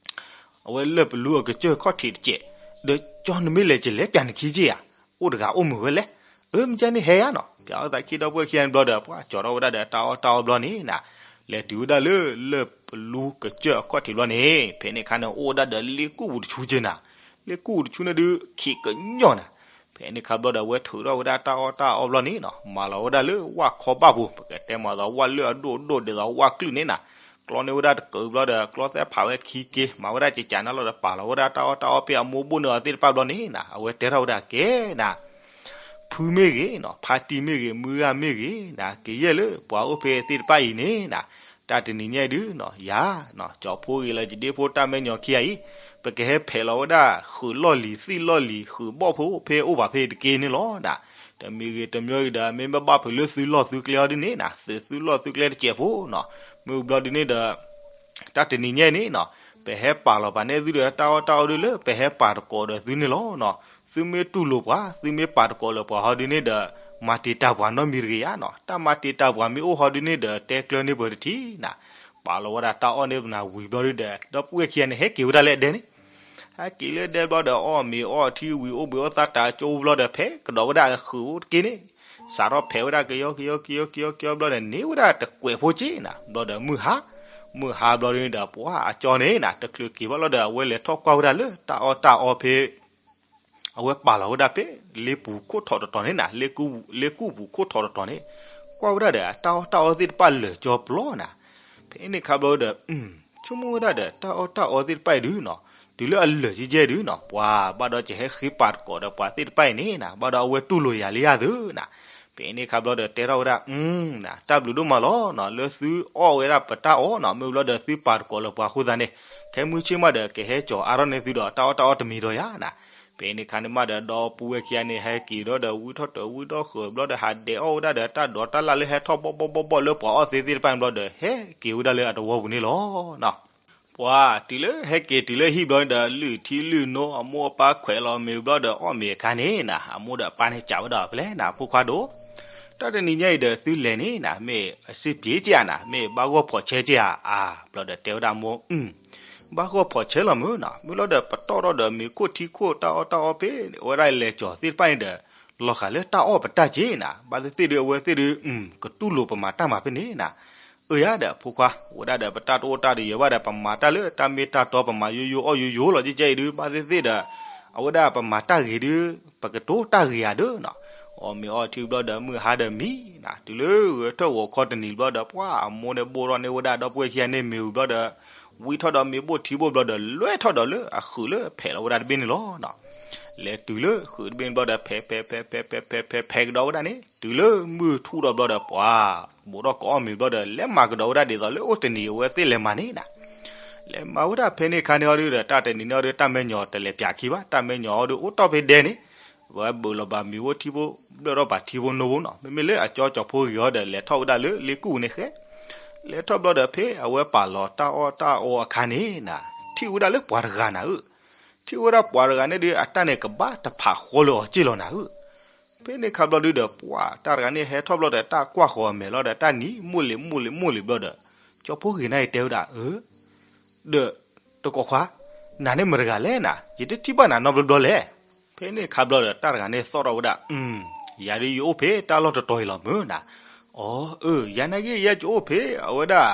အဝဲလၢၢ်ပလူအကစၢၢ်ခီၣ်ထံးတစဲး, ဒီးကၠီနမ့ၢ်လဲၤကလဲၤပျးနခံက့ဧါ, အိၣ်တဂၤအိၣ်မုာ်ဝဲလဲၣ်. အၢ မ့ၢ်ကဲန့ၣ်ဟဲယါနီၤ, ပျးအီၣ်သးခံဒီပုၢ်ဝဲၢ်ခံဂၤန့ၣ်ဘျီဒီး ပှၤကၠီထီၣ်ဝဲဒၣ်ဒီးတၢ်အီၣ်တၢ်အီဘျီန့ၣ်နၤ, လဲၤတုၤဝဲဒၣ်လၢလၢၢ်ပလူကစၢၢ်အခီၣ်ထံးဘျီန့ၣ် ဖဲန့ၣ်ခါန့ၣ် အိၣ်ဝဲဒၣ်ဒီးလ့ကူၣ်ပူၤတဆူက့နၤ, လ့ကူၣ်ပူၤတဆူန့ၣ်ဒုး ခံးကညီၢ်နၤ. ဖဲန့ၣ်ခါဘျီဒီး အဝဲထုးထီၣ်ဝဲဒၣ်တၢ်အီၣ်တၢ်အီဘျီန့ၣ်နီၤ, မၤလီၤဝဲဒၣ်လၢဝၣ်ခီဘၣ်ပူၤ ပကတဲမၤသီဝၣ်လၢၢ်အဒိၣ်ဒိၣ်ဒ်သိးဝၣ်ကျုၣ်န့ၣ်နၤ, ကျီန့ၢ်ဝဲဒၣ်တကုာ်ဘျီဒီး ကျီသဲဖးဝဲခံက့ မၤဝဲဒၣ်ကကးနၤလီၤဒီး ပာ်လီၤဝဲဒၣ်တၢ်အီၣ်တၢ်အီဖဲအမိၢ်ဘိၣ်န့ၢ်အီၤသ့ၣ်တဖၣ်ဘျီန့ၣ်နၤ, အဝဲတဲထီၣ်ဝဲဒၣ်ကဲနၤ ဖုမ့ၢ်ဂ့ၤနီၤ, ဖါတံၢ်မ့ၢ်ဂ့ၤ, မုၢ်ဂၢ်မ့ၢ်ဂ့ၤနၤ, ကယဲၢ်လၢပှၤအိၣ်ဖဲသ့ၣ်တဖၣ်အံၤန့ၣ်နၤ, တၢ်တနံၤညါအံၤဒုနီၤ, ယၤနီၤ, ကၠီဖိဂ့ၤလၢယဒ့ဖိတၢ်မဲာ်ညီၣ်ခံဂၤအံၤ, ပကဟဲဖဲးလီၤဝဲဒၣ် ဃုာ်လီၢ်လံၤသံၣ်လီၢ်လံၤ ဃုာ်ဘီၣ်ဖိအိၣ်ဖဲအိၣ်ဘၣ်ဖဲတက့န့ၣ်လီၤနၤ. တမံၤဂ့ၤတမံၤဂ့ၤဒီး မ့မ့ၢ်ဘၣ်ဖုးလၢသုလီၢ်သုကျဲအီၤဒ်န့ၣ်နၤ, သုသုလီၢ်သုကျဲတစဲးဖိနီၤ, မ့ၢ်ဘျီဒ်န့ၣ်ဒီး တၢ်တနံၤညါအံၤန့ၣ်နီၤ, ပဟဲပာ်လီၤပာ်န့ၢ်သုဒီးတၢ်အီၣ်တၢ်အီဒ်လၢ ပဟဲပာ်တကိးဒီးသုန့ၣ်လီၤနီၤ. သုမ့ၢ်တူၢ်လိာ်ပှၤ သုမ့ၢ်ပာ်တကိးလၢပှၤဟီဒ်န့ၣ်ဒီး မၤတံာ်တာ်ပှၤနီတမံၤတဂ့ၤယါနီၤ. တၢ်မၤတံာ်တာ်ပှၤမ့ၢ်အိၣ်ဟီဒ်န့ၣ်ဒီး တဲကျၢၤန့ၢ်ပှၤတထံၣ်နၤ. ပာ်လီၤဝဲဒၣ်တၢ်အီၣ်န့ၣ်နၤဝံၤဘျီဒုဒီး ဒီပုၢ်ဝဲၢ်ခံဂၤန့ၣ် ဟဲက့ၤဝဲဒၣ်လၢအဒဲန့ၣ်, ဟဲက့ၤလၢဒဲဘျီဒီး အီၣ်မ့ၤအီထံဝံၤ အိၣ်ဘှံးအိၣ်သါတၢ်ကၠိဘျီဒီး ဖဲကဒီးဝဲဒၣ်အဃုာ်အိၣ်တက့ၢ်န့ၣ်, စးထီၣ်ဖဲးဝဲဒၣ်ကယီကယီကယီကယီကယီဘျီဒီး န့ၢ်ဝဲဒၣ်တကွဲးဖိက့ၢ်နၤ, ဘျီဒီးမုၢ်ဟါ, မုၢ်ဟါဘျီဒုဒီး ပှၤအကၠီန့ၣ်နၤ တချုးက့ၤဘၣ်လီၤဒီး အဝဲလဲၤထီၣ်ကွၢ်ဝဲဒၣ်လၢတၢ်အီၣ်တၢ်အီဖဲ အဝဲပာ်လီၤဝဲဒၣ်ဖဲ လ့ပူၤခိၣ်ထီၣ်တတီၤန့ၣ်နၤ, လ့ကူပူၤခိၣ်ထီၣ်တတီၤန့ၣ်, ကွၢ်ဝဲဒၣ်ဒီး တၢ်အီၣ်တၢ်အီသ့ၣ်တဖၣ်လၢာ်ကၠီပျီနၤ, ဖဲန့ၣ်ခါဘျီဒီး ဆိကမိၣ်ဝဲဒၣ်ဒီး တၢ်အီၣ်တၢ်အီသ့ၣ်တဖၣ်အံၤဒုနီၤ, တုၤလၢအလၢာ်ကဲကဲဒုနီၤ, ပှၤဘၣ်ဒီးကဟဲဃ့ပာ်တကိးဒီးပှၤသ့ၣ်တဖၣ်အံၤန့ၣ်နၤ, ဘၣ်ဒီးအဝဲတူၢ်လိာ်ယၤလံယၤသုနၤ, ဖဲန့ၣ်ခါဘျီဒီး တဲထီၣ်ဝဲဒၣ် တၢ်ဘျုးဒိၣ်မးလီၤနီၤ, လၢသုအီၣ်ဝဲဒၣ်ပတၢ်အီၣ်နီၤ, မ့ၢ်ဘျီဒီးသုပာ်တကိးလၢပှၤအဃိသတးန့ၣ်, ခဲမုၢ်ဆ့ၣ်မးဒီး ကဟဲကၠီၤအါထီၣ်န့ၢ်သုဒီးတၢ်အီၣ်တၢ်အီတမံၤဒီးယၤနၤ, ဖဲန့ၣ်ခါန့ၣ်မးဒီး ဒီပုၢ်ဝဲၢ်ခံဂၤန့ၣ် ဟဲက့ၤဒီး ဝံထီၣ်တၢၤဝံထီၣ်ဃၢၤဘျီဒီး ဟးဒဲးအီၣ်ဝဲဒၣ်ဒီး တၢ်ဒိးတၢ်လၣ်လၢဟဲထီၣ်ဘီၣ်ဘီၣ်ဘီၣ်ဘီၣ်လၢပှၤအီၣ်သ့သ့ၣ်တဖၣ်န့ၣ်ဘျီဒီး ဟဲက့ၤဝဲဒၣ်လၢအတဝီပူၤန့ၣ်လီၤ. ပှၤတုၤလၢဟဲက့ၤတုၤလၢဟံၣ်ဘျီန့ၣ်ဒီး လုၢ်ထံလုၢ်နိ အမိၢ်အပၢ်ခွဲးလီၤမ့ၤဘျီဒီး အီၣ်မ့ၤအခါန့ၣ်နၤ, အမိၢ်ဒီးအပၢ်န့ၣ်စံးဝဲဒၣ်ဖဲလဲၣ်နၤ, ဖိခွါဒိၣ်, တၢ်တနံၤညါအံၤဒီး သုလဲၤန့ၣ်နၤ, မ့ၢ်အစ့ပျ့က့ဧါနၤ, မ့ၢ်ဘၣ်ဂီၢ်ဖီၣ်ဆဲက့ဧါ, အါ ဘျီဒီးတဲဝဲဒၣ်မိၢ်, ဘၣ်ဂီၢ်ဖီၣ်ဆဲလီၤမုၢ်နၤ, မ့ၢ်လီၤဒီး ပတီၢ်ထီၣ်ဒီးမ့ၤခိၣ်ထံခိၣ် တၢ်အီၣ်တၢ်အီဖဲ အဝဲဒၣ်လဲၤကၠီၤသ့ၣ်တဖၣ်န့ၣ်ဒီး လီၤဃာ်လၢတၢ်အီၣ်ပတၢ်က့နၤ, ဘၣ်သ့ၣ်သ့ၣ်ဒု အဝဲသ့ၣ်ဒု ကတူၢ်လိာ်ပမၤတၢ်မၤဖဲန့ၣ်နၤ, အၢယၤဒီး ဖိခွါ, ဝဲဒၣ်ဒီး ပတၢ်တအိၣ်တၢ်တယၢၤဘၣ်ဒီး ပမၤတၢ်လၢတၢ်မ့ၢ်တၢ်တီ ပမၤယိယိအီၣ်ယိယိလီၤ ကဲကဲအံၤဒု ဘၣ်သ့ၣ်သ့ၣ်ဒီး အဝဲဒၣ်ပမၤတၢ်ဂ့ၤဒု ပကတိၤတၢ်ဂ့ၤဧါဒုနီၤ, အီၣ်မ့ၤအီထံဘျီဒီး မုၢ်ဟါဒီးမံနၤ, တုၤလၢဂဲၤထၢၣ်ဂီၤခီတနံၤဘျီဒီး ပှၤအမိၢ်န့ၣ်ဘိၣ်ထီၣ်န့ၢ်ဝဲဒၣ်ဒီပုၢ်ဝဲၢ်ခံဂၤန့ၣ်မ့ၤဝံၤဘျီဒီး ဝံထီၣ်ဒီးမ့ၤဘိၣ်ထံဘိၣ်ဘျီဒီး လဲၤထီၣ်ဒီးလၢအဃုာ်လၢဖဲးလီၤဝဲဒၣ်တဘ့ၣ်န့ၣ်လီၤ. လဲၤတုၤလၢဃုာ်တဘ့ၣ်န့ၣ်ဘျီဒီး ဖဲးဖဲးဖဲးဖဲးဖဲးဖဲးဖဲးကဒီးဝဲဒၣ်န့ၣ် တုၤလၢမုၢ်ထူၣ်ဒီးဘျီဒီး ပှၤ ဘိးထီၣ်ကအီၣ်မ့ၤဘျီဒီး လဲၤမၤကဒီးဝဲဒၣ်ဒ်သိးလၢအိၣ်တနံၤအဝဲသ့ၣ်လဲၤမၤန့ၣ်နၤ, လဲၤမၤဝဲဒၣ်ဖဲန့ၣ်အခါန့ၣ်အီၤဒုဒီး တၢ်တနံၤန့ၣ်အီၤဒု တၢ်မဲာ်ညိးတလဲၤပၠးခံဘၣ်, တၢ်မဲာ်ညိးအီၤဒု အိၣ်တီၢ်ဖဲဒဲန့ၣ်, ဝဲဘုးလီၤဘၣ်မ့ၤဝိထံဖိ ဘျၢၣ်ထီၣ်ဘၣ်ထံဖိနိဖိနီၤ, မ့မ့ၢ်လၢအကၠီကၠီဖိဂ့ၤအီၤဒီး လဲၤထီၣ်ဝဲဒၣ်လၢလ့ကူၣ်န့ၣ်ဃဲ, လဲၤထီၣ်ဘျီဒီး ဖဲအဝဲပာ်လီၤတၢ်အီၣ်တၢ်အီအခါန့ၣ်နၤ, ထံၣ်ဝဲဒၣ်လၢပှၤတဂၤနၤဧၢ, ထံၣ်ဝဲဒၣ်ပှၤတဂၤန့ၣ်ဒု အတၢ်န့ၣ်ကဘၣ်တဖးဃီလၢအီၤက့ၢ်လီၤနၤဧၢ, ဖဲန့ၣ်ခါဘျီဒုဒီး ပှၤတၢ်တဂၤန့ၣ်ဟဲထီၣ်ဘျီဒီး တၢ်ကွၢ်ဃီၤအမဲာ်လီၤဒီး တၢ်နံၤမိၢ်လံၤမိၢ်လံၤမိၢ်လံၤဘျီဒီး ကၠီဖိဂ့ၤန့ၣ်အံၤတဲဝဲဒၣ် အၢ ဒီး တကိးခွါ, နၤန့ၣ်မတၤတဂၤလဲၣ်နၤ, ယတထံၣ်ဘၣ်နၤနီတဘျီဘျီလဲၣ်. ဖဲန့ၣ်အခါဘျီဒီး တၢ်တဂၤန့ၣ်သီၣ်ထီၣ်ဝဲဒၣ်, ယၤဒုးယအိၣ်ဖဲတၢ်လီၢ်တတီၤအံၤလီၤမုၢ်နၤ. အီ အၢ ယၤနာ်က့ ယဲယအိၣ်ဖဲအဝဲဒၣ်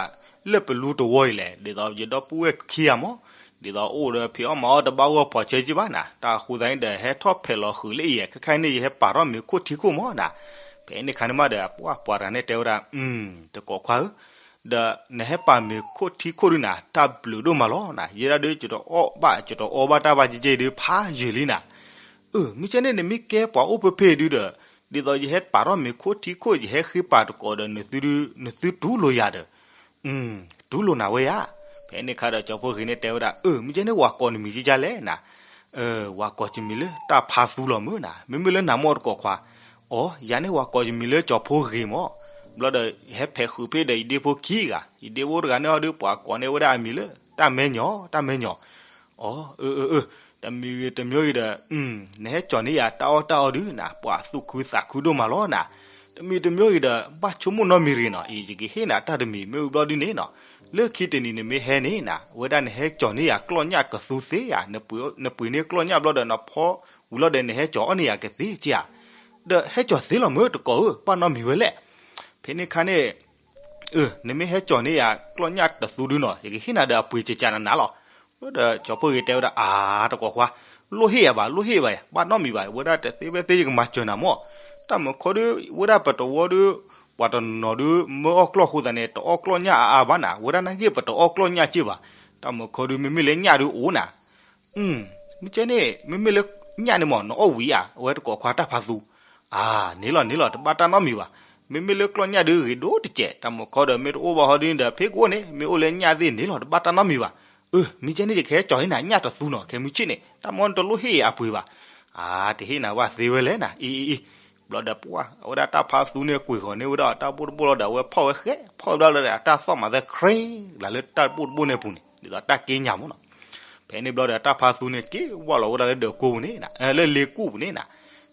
လၢပလူတဝီအံၤလဲၣ်, ဒ်သိးယဒီပုၢ်ဝဲၢ်ခံဂၤမး, ဒ်သိးအိၣ်ဒီးဖံးအီၣ်မၤအီၣ်တဘၣ်ဂီၢ်ဖီၣ်ဆဲက့ဘၣ်နၤ, တၢ်အဃိသတးန့ၣ်ဒီး ဟဲထီၣ်ဖဲးလီၤဃုာ်လၢအံၤ ခဲခါန့ၣ် ယဟဲပာ်ထီၣ်မ့ၤခိၣ်ထံခိၣ်မးနၤ. ဖဲန့ၣ်အခါန့ၣ်မးဒီး ပှၤပှၤတဂၤန့ၣ်တဲဝဲဒၣ်, တကိးခွါဧၢ ဒီးနဟဲပာ်မ့ၤခိၣ်ထံခိၣ်ဒုနၤ တၢ်ဘျုးဒိၣ်မးလီၤနၤ, ယဲဒၣ်ဒုး ယတအီၣ်ဘၣ် ယတအီဘၣ်တၢ်ဘၣ်ကဲကဲဒုး ဖးယံာ်လံနၤ. အၢ မ့ၢ်ကဲန့ၣ် နမ့ၢ်ကဲပှၤအိၣ်ဖဲဖဲဒုဒီး ဒ်သိးယဟဲပာ်ထီၣ်မ့ၤခိၣ်ထံခိၣ် ယဟဲဃ့ပာ်တကိးဒီး နသုတူၢ်လိာ်ယၤဒီး တူၢ်လိာ်နၤဝဲဧါ. ဖဲန့ၣ်အခါဒီး ကၠီဖိဂ့ၤန့ၣ်တဲဝဲဒၣ်, အၢ မ့ၢ်ကဲန့ၣ် ဝၤကိးနမံၤကကလဲၣ်နၤ. ဝၤကိးယမံၤလၢတၢ်ဖးသူလီၤမုၢ်နၤ, မ့မ့ၢ်လၢနၤမ့ၢ်တကိးခွါ. အီ ယၤန့ၣ် ဝၤကိးယမံၤလၢကၠီဖိဂ့ၤမး. ဘျီဒီး ဟဲဖဲးဃုာ်ဖဲဒီး ယဒ့ဖိခံဂၤ, ယဒ့ဖိတဂၤန့ၣ်အီၤဒုး ပှၤကိးန့ၢ်ဝဲဒၣ်အမံၤလၢ တၢ်မဲာ်ညိး တၢ်မဲာ်ညိး. အီ အၢ အၢ အၢ တမံၤဂ့ၤတမံၤဂ့ၤဒီး နဟဲကၠီၤန့ၢ်ယၤတၢ်အီၣ်တၢ်အီဒုးနၤ ပှၤသူၣ်ခုသးခုဒိၣ်မးလီၤနၤ. တမံၤတမံၤဂ့ၤဒီး ဘၣ်ဆိကမိၣ်နီတမံၤတဂ့ၤနီၤ, ယကဟ့ၣ်နၤတၢ်တမံၤ မ့ၢ်ဝံၤဘျီဒုန့ၣ်နီၤ, လၢခံတနံၤနမ့ၢ်ဟဲန့ၣ်နၤ အဝဲဒၣ်နဟဲကၠီၤန့ၢ်ယၤကျီၢ်ညၣ်ကသူသ့ဧါ, နပှ့ၤန့ၢ်ကျီၢ်ညၣ်ဘျီဒီး နဖီဝံၤလီၤဒီး နဟဲကၠီၤအီၣ်န့ၢ်ယၤကသ့ကဧါ. ဒီးဟဲကၠီၤသ့လီၤမ့ၢ်တကိးဧၢ, ဘၣ်နီတမံၤဝဲလဲၣ်. ဖဲန့ၣ်အခါန့ၣ် အၢ နမ့ၢ်ဟဲကၠီၤန့ၢ်ယၤကျီၢ်ညၣ်တသူဒုနီၤ ယကဟ့ၣ်နၤဒီးအပှ့ၤကကးနးနးလီၤ. ဒီးကၠီဖိဂ့ၤတဲဝဲဒၣ် အါ တကိးခွါ, လိၣ်ဟ့ၣ်ယၤဘၣ် လိၣ်ဟ့ၣ်ဘၣ်ယၤ ဘၣ်နီတမံၤဘၣ် ဝဲဒၣ်တသ့ဖဲသ့ယကမၤစၢၤနၤမး. တၢ်မုာ်ခီဒု ဝဲဒၣ်ပတဝီဒု ပှၤတနီၤဒု မၢအီၣ်ကျီၢ်အဃိသတးန့ၣ် တအီၣ်ကျီၢ်ညၣ်အါအါဘၣ်နၤ, ဝဲဒၣ်နာ်က့ပတအီၣ်ကျီၢ်ညၣ်က့ဘၣ်. တၢ်မုာ်ခီဒု မ့မ့ၢ်လၢညၣ်ဒုအိၣ်နၤ မ့ၢ်ကဲန့ၣ် မ့မ့ၢ်လၢညၣ်န့ၣ်မး နအီၣ်ဝံၤဧါ, အဝဲတကိးခွါတၢ်ဖးသူ. အါ န့ၣ်လီၤ န့ၣ်လီၤ တဘၣ်တၢ်နီတမံၤဘၣ်. မ့မ့ၢ်လၢကျီၢ်ညၣ်ဒုဂ့ၤဒိၣ်တစဲး, တၢ်မုာ်ခီဒီး မ့ၢ်တအိၣ်ဘၣ်ဟီဒုန့ၣ်ဒီး ဖဲကအိၣ်န့ၣ် မ့ၢ်အိၣ်လၢညၣ်သ့ၣ်န့ၣ်လီၤ တဘၣ်တၢ်နီတမံၤဘၣ်. အၢ မ့ၢ်ကဲန့ၣ် ယကဟဲကၠီၤဟ့ၣ်နၤညၣ်တသူနီၤ ခဲမုၢ်ဆ့ၣ်န့ၣ် တၢ်မ့ၢ်နတလိၣ်ဟ့ၣ်အပှ့ၤဘၣ်. အါ တဟ့ၣ်နၤဘၣ်သ့ဝဲလဲၣ်နၤ အံၤ အံၤ အံၤ. ဘျီဒီးပှၤ အဝဲဒၣ်တၢ်ဖးသူန့ၣ် ကွံာ်ဃီၤန့ၢ်ဝဲဒၣ်တၢ်ဘိၣ်တဘိၣ်လီၤဒီး အဝဲဖီၣ်ဝဲဃဲ ဖီၣ်ဝဲဘျီဒီး အတၢ်သီၣ်မၤသဲ ခြ့ လၢတၢ်ဘိၣ်တဘိၣ်န့ၣ်အပူၤန့ၣ် ဒ်သိးတၢ်က့ညါမးနီၤ. ဖဲန့ၣ်ဘျီဒီး တၢ်ဖးသူန့ၣ် က့ၤဝၢ်လီၤဝဲဒၣ်လၢဒၢးကိပူၤန့ၣ် လၢလ့ကူၣ်ပူၤန့ၣ်နၤ.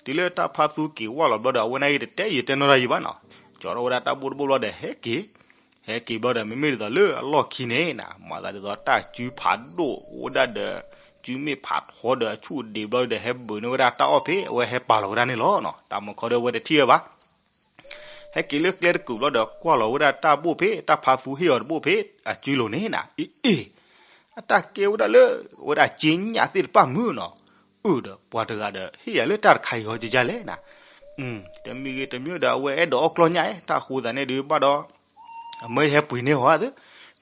တုၤလၢတၢ်ဖးသူက့ၤဝၢ်လီၤဘျီဒီး အဝဲနာ်က့တတဲယတဲနီတယံာ်ဘၣ်နီၤ. ကၠီထီၣ်ဝဲဒၣ်တၢ်ဘိၣ်တဘိၣ်ဘျီဒီး ဟဲက့ၤ ဟဲက့ၤဘျီဒီး မ့မ့ၢ်ဒ်သိးလၢအလီၢ်ခံန့ၣ်နၤ မၤသးဒ်သိးတၢ်စုဖးဒိၣ်အိၣ်ဝဲဒၣ်ဒီး စုမ့ၣ်ဖးထီဒီးအဆူၣ်ဒံးဘျီဒီး ဟဲဘုးန့ၢ်ဝဲဒၣ်တၢ်အီၣ်ဖဲ အဝဲဟဲပာ်လီၤဝဲဒၣ်န့ၣ်လီၤနီၤ. တၢ်မုၢ်ခီဒီး အဝဲတထံၣ်ဝဲဘၣ်. ဟဲက့ၤလၢကျဲတကုာ်ဘျီဒီး ကွၢ်လီၤဝဲဒၣ်တၢ်ဘိၣ်ဖဲ တၢ်ဖါသူဟ့ၣ်အီၤတဘိၣ်ဖဲ အစုလိၤန့ၣ်နၤ အ့ အ့ အတၢ်ကဲဝဲဒၣ်လၢ ဝဲဒၣ်စ့ညၣ်သ့ၣ်တဖၣ်မုၢ်နီၤ. အၢ ဒီးပှၤတဂၤဒီး ဟ့ၣ်ယၤလၢတၢ်တခါအံၤဟီ ကကလဲၣ်နၤ. တမံၤဂ့ၤတမံၤဒီး အဝဲအဲၣ်ဒိးအီၣ်ကျီၢ်ညၣ်ဧါ တၢ်ဃိသးန့ၣ်ဒုးဘၣ်ဒီး အမၢဟဲပှ့ၤန့ၢ်အီၤဧါသ့.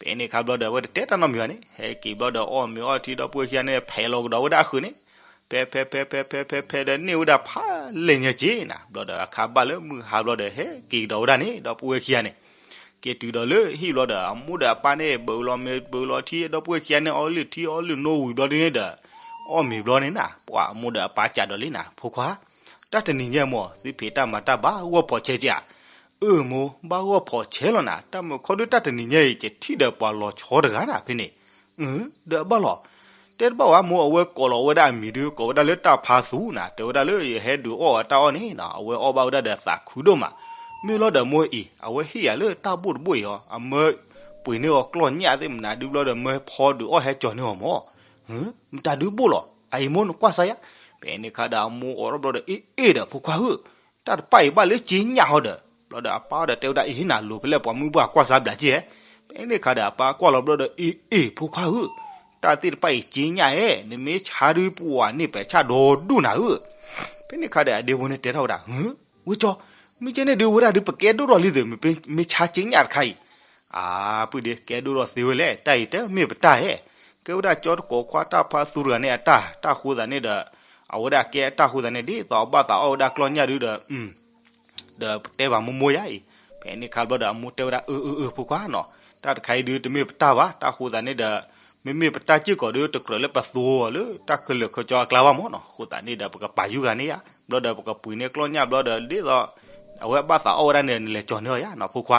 ဖဲန့ၣ်အခါဘျီဒီး အဝဲတတဲတၢ်နီတမံၤဘၣ်န့ၣ် ဟဲက့ၤဘျီဒီး အီၣ်မ့ၤအီထံဒီပုၢ်ဝဲၢ်ခံဂၤန့ၣ် ဖဲးလီၤကဒီးဝဲဒၣ်အဃုာ်န့ၣ် ဖဲ ဖဲ ဖဲ ဖဲ ဖဲ ဖဲ ဖဲဒီး န့ၢ်ဝဲဒၣ်ဖးလဲၢ်ညါက့နၤ. ဘျီဒီးအခါဘၣ်လၢမုၢ်ဟါဘျီဒီး ဟဲက့ၤကဒီးဝဲဒၣ်န့ၣ် ဒီပုၢ်ဝဲၢ်ခံဂၤန့ၣ် က့ၤတုၤဒီးလၢဟံၣ်ဘျီဒီး အမိၢ်ဒီးအပၢ်န့ၣ် ဘုးလီၤမ့ၤဘုးလီၤထံ ဒီပုၢ်ဝဲၢ်ခံဂၤန့ၣ် အီလုၢ်ထံအီလုၢ်နိဝံၤဘျီဒ်န့ၣ်ဒီး အီၣ်မ့ၤဘျီန့ၣ်နၤ ပှၤအမိၢ်ဒီးအပၢ်ကးဒီးလံနၤ ဖိခွါ တၢ်တနံၤညါမိၢ် သုဖံးတၢ်မၤတၢ်ဘၣ်ဂီၢ်ဖီၣ်ဆဲးက့ဧါ. အၢမိၢ် ဘၣ်ဂီၢ်ဖီၣ်ဆဲးလီၤနၤ တၢ်မုၢ်ခီဒုတၢ်တနံၤညါအံၤ ယထံၣ်ဒီးပှၤလီၤဆီတဂၤနၤဖဲန့ၣ် အၢ ဒီးအဘၣ်လီၤ တဲတဘၣ်ဝဲမိၢ် အဝဲကိးလီၤဝဲဒၣ်အမံၤဒုး ကိးဝဲဒၣ်လၢတၢ်ဖါသူနၤ တဲဝဲဒၣ်လၢယဟဲဒုးအီၣ်အတၢ်အီၣ်န့ၣ် အဝဲအီၣ်ဘၣ်ဝဲဒၣ်ဒီးသးခုဒိၣ်မး မ့ၢ်လီၤဒီးမိၢ်အံၤ အဝဲဟ့ၣ်ယၤလၢတၢ်ဘိၣ်တဘိၣ်အံၤအီၤ အမၢပှ့ၤန့ၢ်အီၤကျီၢ်ညၣ်သ့ၣ်မနုၤဒုးဘျီဒီး မၢဖီဒုးအီၣ်ဟဲကၠီၤန့ၢ်အီၤမၢ် မတၤဒုးဘိၣ်လီၤ အအံၤမိၢ်နကွၢ်စါယါ. ဖဲန့ၣ်အခါဒီးအမိၢ်အိးထီၣ်ဘျီဒီး အ့ အ့ဒီးဖိခွါဧၢ တၢ်တဖၣ်အံၤဘၣ်လၢက့ညၣ်ဟီဒီး ဘျီဒီးအပၢ်ဒီးတဲဝဲဒၣ် အ့ နၤလိၤဖဲလဲၣ် ပှၤမုၢ်ပှၢ်ကွၢ်စါဘျးက့ဧါ. ဖဲန့ၣ်အခါဒီးအပၢ်ကွၢ်လီၤဘျီဒီး အ့ အ့ ဖိခွါဧၢ တၢ်သ့ၣ်တဖၣ်အံၤက့ညၣ်ဧါ နမ့ၢ်ဆါဒုးပှၤန့ၢ်ပှဲၤဆၣ်ဒီဒူၣ်နၤဧၢ. ဖဲန့ၣ်အခါဒီးအဒ့ဖိန့ၣ်တဲထီၣ်ဝဲဒၣ် ဝဲကၠီ မ့ၢ်ကဲန့ၣ်ဒုးဝဲဒၣ်ဒုးပကဲဒိၣ်ထီၣ်လံသုး မ့ၢ်ဆါက့ညၣ်တခါအံၤ အါ ပုၢ်ဒ့ ကဲဒိၣ်ထီၣ်သ့ဝဲလဲၣ် တၢ်အံၤတမ့ၢ်ပတၢ်ဧါ. ကဲဝဲဒၣ်ကၠီတကိးခွါတၢ်ဖါသူတဂၤန့ၣ်အတၢ် တၢ်ဃိသးန့ၣ်ဒီး အဝဲဒၣ်ကဲအတၢ်ဃိသးန့ၣ် ဒ်သိးအဘၣ်သးအီၣ်ဝဲဒၣ်ကျီၢ်ညၣ်ဒုးဒီး ဒီးပတဲဘၣ်မိၢ်မိၢ်ယါအံၤ. ဖဲန့ၣ်အခါဘျီဒီးအမိၢ်တဲဝဲဒၣ် အၢ အၢ အၢ ဖိခွါနီၤ တၢ်တခါအံၤဒုးတမ့ၢ်ပတၢ်ဘၣ် တၢ်ဃိသးန့ၣ်ဒီး မ့မ့ၢ်ပတၢ်စ့ၢ်ကီးဒုး တကြၢးလၢပသူအီၤလၢတၢ်ခဲလၢာ်ခဲဆ့အကျါဘၣ်မၢ်နီၤ ဃိသးန့ၣ်ဒီး ပကပာ်ယုၢ်ဂၤန့ၣ်ယါ ဘျီဒီးပကပှ့ၤန့ၢ်ကျီၢ်ညၣ်ဘျီဒီး ဒ်သိး အဝဲဘၣ်သးအီၣ်ဝဲဒၣ်န့ၣ် နလဲၤကၠီၤန့ၢ်အီၤယါနီၤ ဖိခွါ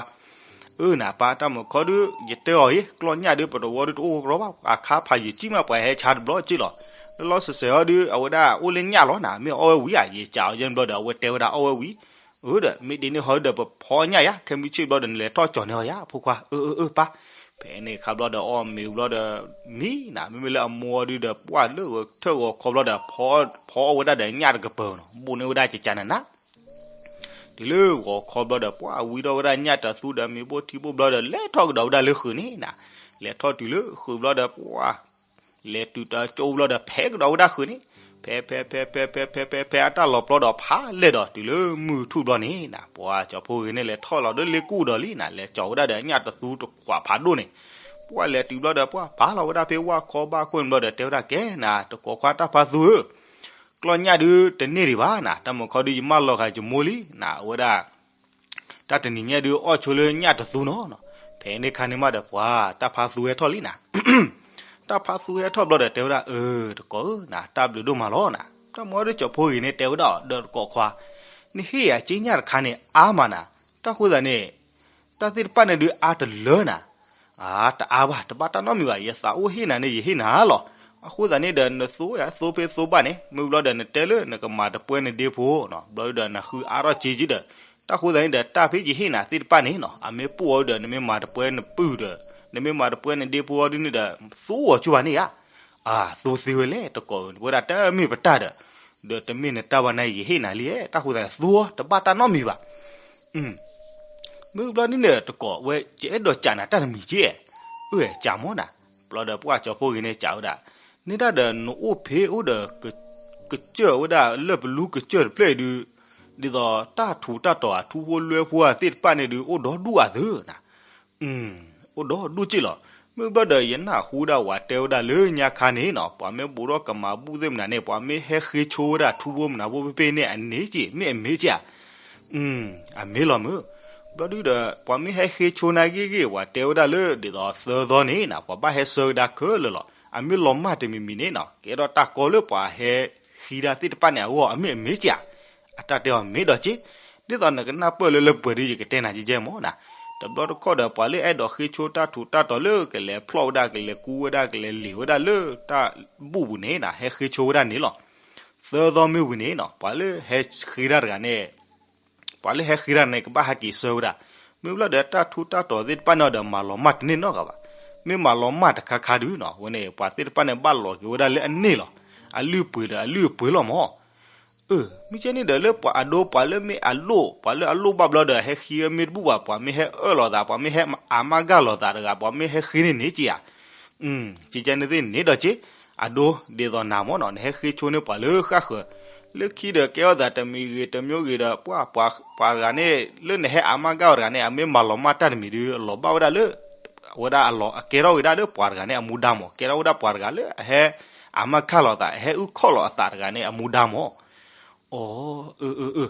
အၢ နပၢ် တၢ်မုၢ်ခီဒုး ယတဲအီၤအံၤ ကျီၢ်ညၣ်ဒုး ပတဝီဒုးတအိၣ်ကရီဘၣ် အခါဖးယံာ်ကံမး ပှၤဟဲဆါတဘျီက့လီၤ. လၢလီၤစဲးစဲးဟီဒုး အဝဲဒၣ်အိၣ်လၢညၣ်လီၤနၤ မ့ၢ်အီၣ်ဝဲဝံၤဧါ ယစံးအီၤယဲၢ်ဘျီဒီး အဝဲတဲဝဲဒၣ်အီၣ်ဝဲဝံၤ အၢဒီး မ့ၢ်ဒ်န့ၣ်ဟီဒုးဒီး ပဖီညၣ်ယါ ခဲမုၢ်ဆ့ၣ်ဘျီဒီး နလဲၤထီၣ်ကၠီၤန့ၢ်အီၤယါ ဖိခွါ အၢ အၢ အၢ ပၢ်. ဖဲန့ၣ်အခါဘျီဒီး အီၣ်မ့ၤဘျီဒီး မံနၤ မ့မ့ၢ်လၢအမိၢ်ဒုးဒီး ပှၢ်လၢဂီၤထၢၣ်ဂီၤခီဘျီဒီး ဖီအီၣ်ဝဲဒၣ်ဒီးညၣ်တကပၤနီၤ ဘိၣ်န့ၢ်ဝဲဒၣ်ကကနၤနၤ တုၤလၢဂီၤခီဘျီဒီး ပှၢ်ဝံထီၣ်ဝဲဒၣ်ညၣ်တသူဒီးမ့ၤဘိၣ်ထံဘိၣ်ဘျီဒီး လဲၤထီၣ်ကဒီးဝဲဒၣ်လၢဃုာ်န့ၣ်နၤ, လဲၤထီၣ်တုၤလၢဃုာ်ဘျီဒီး ပှၢ် လဲၤတုၤတကၠိဘျီဒီး ဖဲးကဒီးဝဲဒၣ်ဃုာ်န့ၣ်, ဖဲး ဖဲး ဖဲး ဖဲး ဖဲး ဖဲး ဖဲး အတၢ်လီၤပျီဒီး ဖးလဲၢ်ဒီးတုၤလၢမုၢ်ထူၣ်ဘျီန့ၣ်နၤ, ပှၢ်ကၠီၤဖိဂ့ၤန့ၣ် လဲၤထီၣ်လီၤဒီးလ့ကူၣ်ဒီးလံနၤ, လဲၤကၠီၤဝဲဒၣ်ဒီးညၣ်တသူတကွၢ်ဖးဒိၣ်န့ၣ်, ပှၢ်လဲၤတုၤဘျီဒီး ပှၢ်ပာ်လီၤဝဲဒၣ်ဖဲဝၣ်ခီဘၣ်ခိၣ်န့ၣ်ဘျီဒီး တဲဝဲဒၣ်ကဲနၤ တကိးခွါတၢ်ဖါသူဧၢ ကျီၢ်ညၣ်ဒုးတန့ၢ်ဒံးဘၣ်နၤ, တၢ်မုၢ်ခီဒုးယမၢလီၤဃာ်ယမိၢ်လံနၤ, အဝဲဒၣ် တၢ်တနံၤညါဒုးအီၣ်ဆိလၢညၣ်တသူနီၤ, ဖဲန့ၣ်ခါန့ၣ်မးဒီးပှၢ် တၢ်ဖါသူဟဲထီၣ်လံနၤ, တၢ်ဖါသူဟဲထီၣ်ဘျီဒီး တဲဝဲဒၣ်အၢ တကိးဧၢနၤ တၢ်ဘျုးဒိၣ်မးလီၤနၤ, တၢ်မုၢ်ခီဒုးကၠီၤဖိဂ့ၤန့ၣ် တဲဝဲဒၣ်ဒီးတကိးခွါ, နဟ့ၣ်ယၤက့ညၣ်တခါန့ၣ် အါမးနၤ, တၢ်ဃိသးန့ၣ် တၢ်သ့ၣ်တဖၣ်န့ၣ်ဒုးအါတလၢနၤ အါ တအါဘၣ် တဘၣ်တၢ်နီတမံၤဘၣ်, ယသးအိၣ်ဟ့ၣ်နၤန့ၣ် ယဟ့ၣ်နၤလီၤ, အဃိသတးန့ၣ်ဒီး နသိယသိဖဲသိဘၣ်န့ၣ် မ့ၢ်ဘျီဒီးနတဲလၢနကမၤတပွဲနဒ့ဖိနီၤ, ဘျီဒီးနဃုအါထီၣ်က့က့ဒီး, တၢ်ဃိသတးန့ၣ်ဒီး တၢ်ဖဲယဟ့ၣ်နၤသ့ၣ်တဖၣ်န့ၣ်နီၤ အမ့ၢ်ပိၣ်အီၤဒီး နမ့ၢ်မၤတပွဲနပုၢ်ဒီး နမ့ၢ်မၤတပွဲနဒ့ဖိအီၤဒ်န့ၣ်ဒီး သိအီၤကၠူဘၣ်န့ၣ်ဧါ, အသိသ့ဝဲလဲၣ် တကိးဝဲဒၣ်တမ့ၢ်ပတၢ်ဒီး, ဒီးတမ့ၢ်နတၢ်ဘၣ်န့ၣ် ယဟ့ၣ်နၤလံ, တၢ်ဃိသတးန့ၣ် သိအီၤ တဘၣ်တၢ်နီတမံၤဘၣ် မ့ၢ်ဘျီဒ်န့ၣ် တကိးဝဲ ယအဲၣ်ဒိးကးနၤတၢ်တမံၤက့, အၢ ကးမ့ၢ်နၤ, ဘျီဒီးပှၢ်ကၠီၤဖိဂ့ၤန့ၣ် ကးဝဲဒၣ်, န့ၣ်ဒၣ်ဒီးနအိၣ်ဖဲအိၣ်ဒီး ကစၢၢ်ဝဲဒၣ်လၢပလူကစၢၢ်တဖျၢၣ်အံၤဒုး, ဒ်သိးတၢ်ထူးတၢ်တီၤအထူဖိလွဲဖိအသ့ၣ်တဖၣ်န့ၣ်ဒုး အိၣ်ဒီဒူၣ်အသၢနၤ အိၣ်ဒီဒူၣ်က့လီၤ, မ့ၢ်ဘျီဒီး ယနၢ်ဟူဒၣ်ဝဲတဲဝဲဒၣ်လၢညါခါန့ၣ်နီၤ ပှၤမ့ၢ်ဘူးထီၣ်ကမၤဘူၣ်သ့ၣ်မနၤန့ၣ် ပှၤမ့ၢ်ဟဲဃ့ဆိဝဲဒၣ်ထူဖိမနၤဖိဖဲဖဲန့ၣ် အန့ၢ်က့ မ့ၢ်အမ့ၢ်က့ဧါ, အမ့ၢ်လီၤမုၢ်, ဘျီဒုဒီး ပှၤမ့ၢ်ဟဲဃ့ဆိနၤဂ့ၤဂ့ၤ ပှၤတဲဝဲဒၣ်လၢ ဒ်သိးသၢသီန့ၣ်နီၤ ပှၤဘၣ်ဟဲဆှၢကဒါခဲလၢာ်လီၤ, အမ့ၢ်လီၤမၢ်တမံၤမံၤန့ၣ်နီၤ ကဲထီၣ်တၢ်ကီလၢပှၤဟဲဃ့တၢ်သ့ၣ်တဖၣ်န့ၣ်အဂီၢ် အမ့ၢ်အမ့ၢ်က့ဧါ, အတၢ်တဲအီၤမ့ၢ်ဒီးက့ ဒ်သိးနကနၢ်ပၢၢ်လၢလၢပှဲၤဒုး ယကတဲနၤကဲကဲမ့ၢ်နၤ, တဘျီတခီၣ်ဒီး ပှၤလၢအဲၣ်ဒိးဃ့ဆိတၢ်ထူးတၢ်တီၤလၢကလဲၤဖျီၣ်ဝဲဒၣ် ကလဲၤကူဝဲဒၣ် ကလဲၤလံာ်ဝဲဒၣ်လၢတၢ်ဘူၣ်ပူၤန့ၣ်နၤ ဟဲဃ့ဆိဝဲဒၣ်န့ၣ်လီၤ, သၢသီမ့ၢ်ဝံၤန့ၣ်နီၤ ပှၤလၢဟဲဃ့တၢ်တဂၤန့ၣ် ပှၤလၢဟဲဃ့တၢ်န့ၣ် ကဘၣ်ဟဲက့ၤဆှၢဝဲဒၣ်, မ့ၢ်ဘျီဒီးတၢ်ထူးတၢ်တီၤသ့ၣ်တဖၣ်န့ၣ်ဒီး မၤလီၤမၢ်တန့ၢ်နီတဂၤဘၣ်. မ့ၢ်မၤလီၤမၢ်တခါခါဒုးနီၤ အဝဲန့ၣ် ပှၤသ့ၣ်တဖၣ်န့ၣ် ဘၣ်လီၤက့ၤဝဲဒၣ်လၢအန့ၢ်လီၤ. အလုၢ်အပှ့ၤဒီးအလုၢ်အပှ့ၤလီၤမၢ်. အၢ မ့ၢ်ကဲန့ၣ်ဒီး လၢပှၤအဒိ ပှၤလၢမ့ၢ်အလိၣ် ပှၤလၢအလိၣ်ဘၣ်ဘျီဒီး ဟဲဃ့ဝဲမ့ၢ်တဘူၣ်ဘၣ်, ပှၤမ့ၢ်ဟဲအၢၣ်လီၤသး ပှၤမ့ၢ်ဟဲအမါကၢ်လီၤသးတဂၤ ပှၤမ့ၢ်ဟဲဃ့န့ၢ်န့ၣ်က့ဧါ. ကဲကဲန့ၣ်သ့ၣ်န့ၣ်ဒီးက့ အဒိ ဒ်သိးနၤမၢ်နီၤ နဟဲဃ့ဆိန့ၢ်ပှၤလၢဃၣ်ဃၢၤ လၢခံဒီးကဲထီၣ်သးတမံၤဂ့ၤတမံၤဂ့ၤဒီး ပှၤ ပှၤ ပှၤတဂၤန့ၣ် လၢနဟဲအမါကၢ်အီၤတဂၤန့ၣ် အမ့ၢ်မၤလီၤမၢ်တၢ်တမံၤဒုး လီၤဘၣ်ဝဲဒၣ်လၢ ဝဲဒၣ်အလီၤ အကဲထီၣ်ဝဲဒၣ်လၢပှၤတဂၤန့ၣ်အမူဒါမၢ်, ကဲထီၣ်ဝဲဒၣ်ပှၤတဂၤလၢအဟဲ အမါကၢ်လီၤသး အဟဲအုၣ်ခီၣ်လီၤအသးတဂၤန့ၣ်အမူဒါမၢ်. အၢ အၢ အၢ အၢ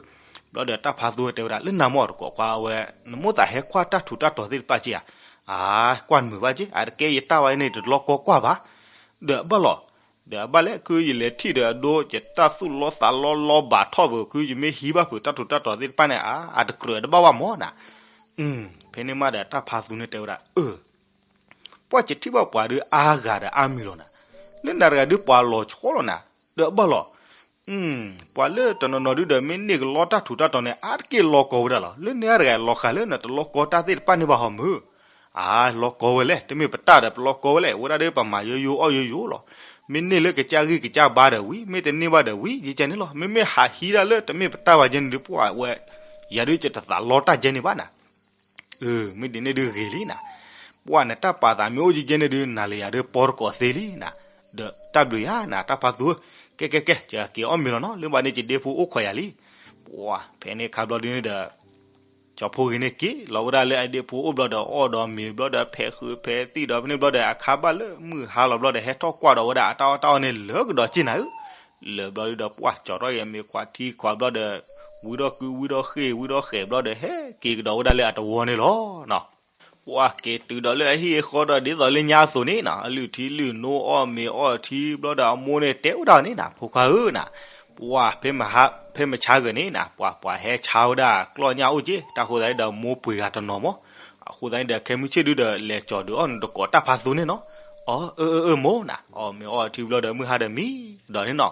ဘျီဒီးတၢ်ဖးသူတဲဝဲဒၣ် လၢနၤမၢ်တကိးခွါ အဝဲ နမိၣ်သးဟဲကွၢ်တၢ်ထူးတၢ်တီၤသ့ၣ်တဖၣ်က့ဧါ. အါ ကွၢ်နမုာ်ဘၣ်က့ အတကဲယတၢ်ဝဲန့ၣ် တလီၤကီကွၢ်ဘၣ်. ဒီးအဘၣ်လီၤ, ဒီးအဘၣ်လဲၣ် ခုယလဲၤထံၣ်ဒီးအဒိ ယတၢ်သူၣ်လီသးလီလီဘၣ်ထီၣ်ပူၤ ခုယမ့ၢ်ဟံးဘၣ်ဖုးတၢ်ထူးတၢ်တီၤသ့ၣ်တဖၣ်န့ၣ် အါ အတကြၢးတဘၣ်ဘၣ်မၢ်နၤ. ဖဲန့ၣ်မးဒီးတၢ်ဖးသူန့ၣ်တဲဝဲဒၣ် အၢ ပှၤယထံၣ်ဘၣ်ပှၤဒုးအါဂၤဒီးအါမံၤလီၤနၤ, လၢနၤတဂၤဒုးပှၤလီၤဆီလီၤနၤ, ဒီးအဘၣ်လီၤ. ပှၤလၢတနီၤနီၤဒုးဒီး မ့ၢ်န့ၢ်ကလီတၢ်ထူးတၢ်တီၤန့ၣ် အါတက့ၢ်လီၤကီဝဲဒၣ်လီၤ. လၢနၤတဂၤလီၤဃာ်လၢနတလီၤကီတၢ်သ့ၣ်တဖၣ်န့ၣ်ဘၣ်ဟီမုၢ်. အါ လီၤကီဝဲလဲၣ်, တမ့ၢ်ပတၢ်ဒီးပလီၤကီဝဲလဲၣ်, ဝဲဒၣ်ဒီးပမၤယိယိအီၣ်ယိယိလီၤ. မ့ၢ်န့ၢ်လၢကစၢ်ဂံၢ်ကစၢ်ဘါဒီးဝံၤ, မ့ၢ်တန့ၢ်ဘၣ်ဒီးဝံၤ, ယကဲန့ၣ်လီၤ. မ့မ့ၢ်ဟးဟံးဒၣ်လၢတမ့ၢ်ပတၢ်ဘၣ်ကဲန့ၣ်ဒုး ပှၤဝဲ ယၤဒုးယတသးလီတၢ်ကဲန့ၣ်ဘၣ်နၤ. အၢ မ့ၢ်ဒ်န့ၣ်ဒုးဂ့ၤလံနၤ. ပှၤနတၢ်ပာ်သးမ့ၢ်အိၣ်ကဲကဲန့ၣ်ဒုး နၤလၢယၤဒုးပီတကိးသ့လံနၤ. ဒီးတၢ်ဘျုးယၤနၤ တၢ်ဖးသူ, ကဲကဲကဲ ယက့ၤအီၣ်မ့ၤလီၤနီၤ, လၢဘၣ်န့ၣ်ယဒ့ဖိအိၣ်ခိးယၤလံ. ပှၤဖဲန့ၣ်ခါဘျီဒုးန့ၣ်ဒီး ကၠီဖီဂ့ၤန့ၣ်က့ၤလီၤဝဲဒၣ်လၢအဒ့ဖိအိၣ်ဘျီဒီး အီၣ်ဒီးမ့ၤဘျီဒီး ဖဲးဃုာ်ဖဲးသံၣ်ဒီး ဖဲန့ၣ်ဘျီဒီး အခါဘၣ်လၢမုၢ်ဟါလီၤဘျီဒီး ဟဲထီၣ်ကွၢ်ဒီးဝဲဒၣ်အတၢ်အီၣ်တၢ်အီန့ၣ်လၢကဒီးက့နၤဧၢ. လၢဘျီဒုးဒီး ပှၤကၠီထီၣ်ယဲမ့ၤခွးထံခွးဘျီဒီး ဝံထီၣ်ကုဝံထီၣ်ဃ့ၢ်ဝံထီၣ်ဃဲးဘျီဒီး ဟဲက့ၤကဒီးဝဲဒၣ်လၢအတဝီန့ၣ်လီၤ. ပှၤက့ၤတုၤဒီးလၢအဟံၣ်အဃီဒီး ဒ်သိးလၢညါအသိးန့ၣ်နၤ, အလုၢ်ထံလုၢ်နိအီၣ်မ့ၤအီၣ်ထံဘျီဒီး အမိၢ်န့ၣ်တဲဝဲဒၣ်န့ၣ်နၤ, ဖိခွါဧၢနၤ, ပှၤ ဖဲမဆါဂၤန့ၣ်နၤ, ပှၤပှၤဟဲဆါဝဲဒၣ်ကျီၢ်ညၣ်အိၣ်က့, တၢ်ဃိသတးန့ၣ်ဒီး မိၢ်ပှ့ၤဂၤတနီၤမၢ်. အဃိသတးန့ၣ်ဒီး ခဲမုၢ်ဆ့ၣ်ဒုးဒီး လဲၤကၠီၤဒုးအီၣ်နတကိးတၢ်ဖးသူန့ၣ်နီၤ. အီ အၢ အၢ အၢ မိၢ်နၤ, အီၣ်မ့ၤအီၣ်ထံဘျီဒီး မုၢ်ဟါဒီးမံဒီးန့ၣ်နီၤ.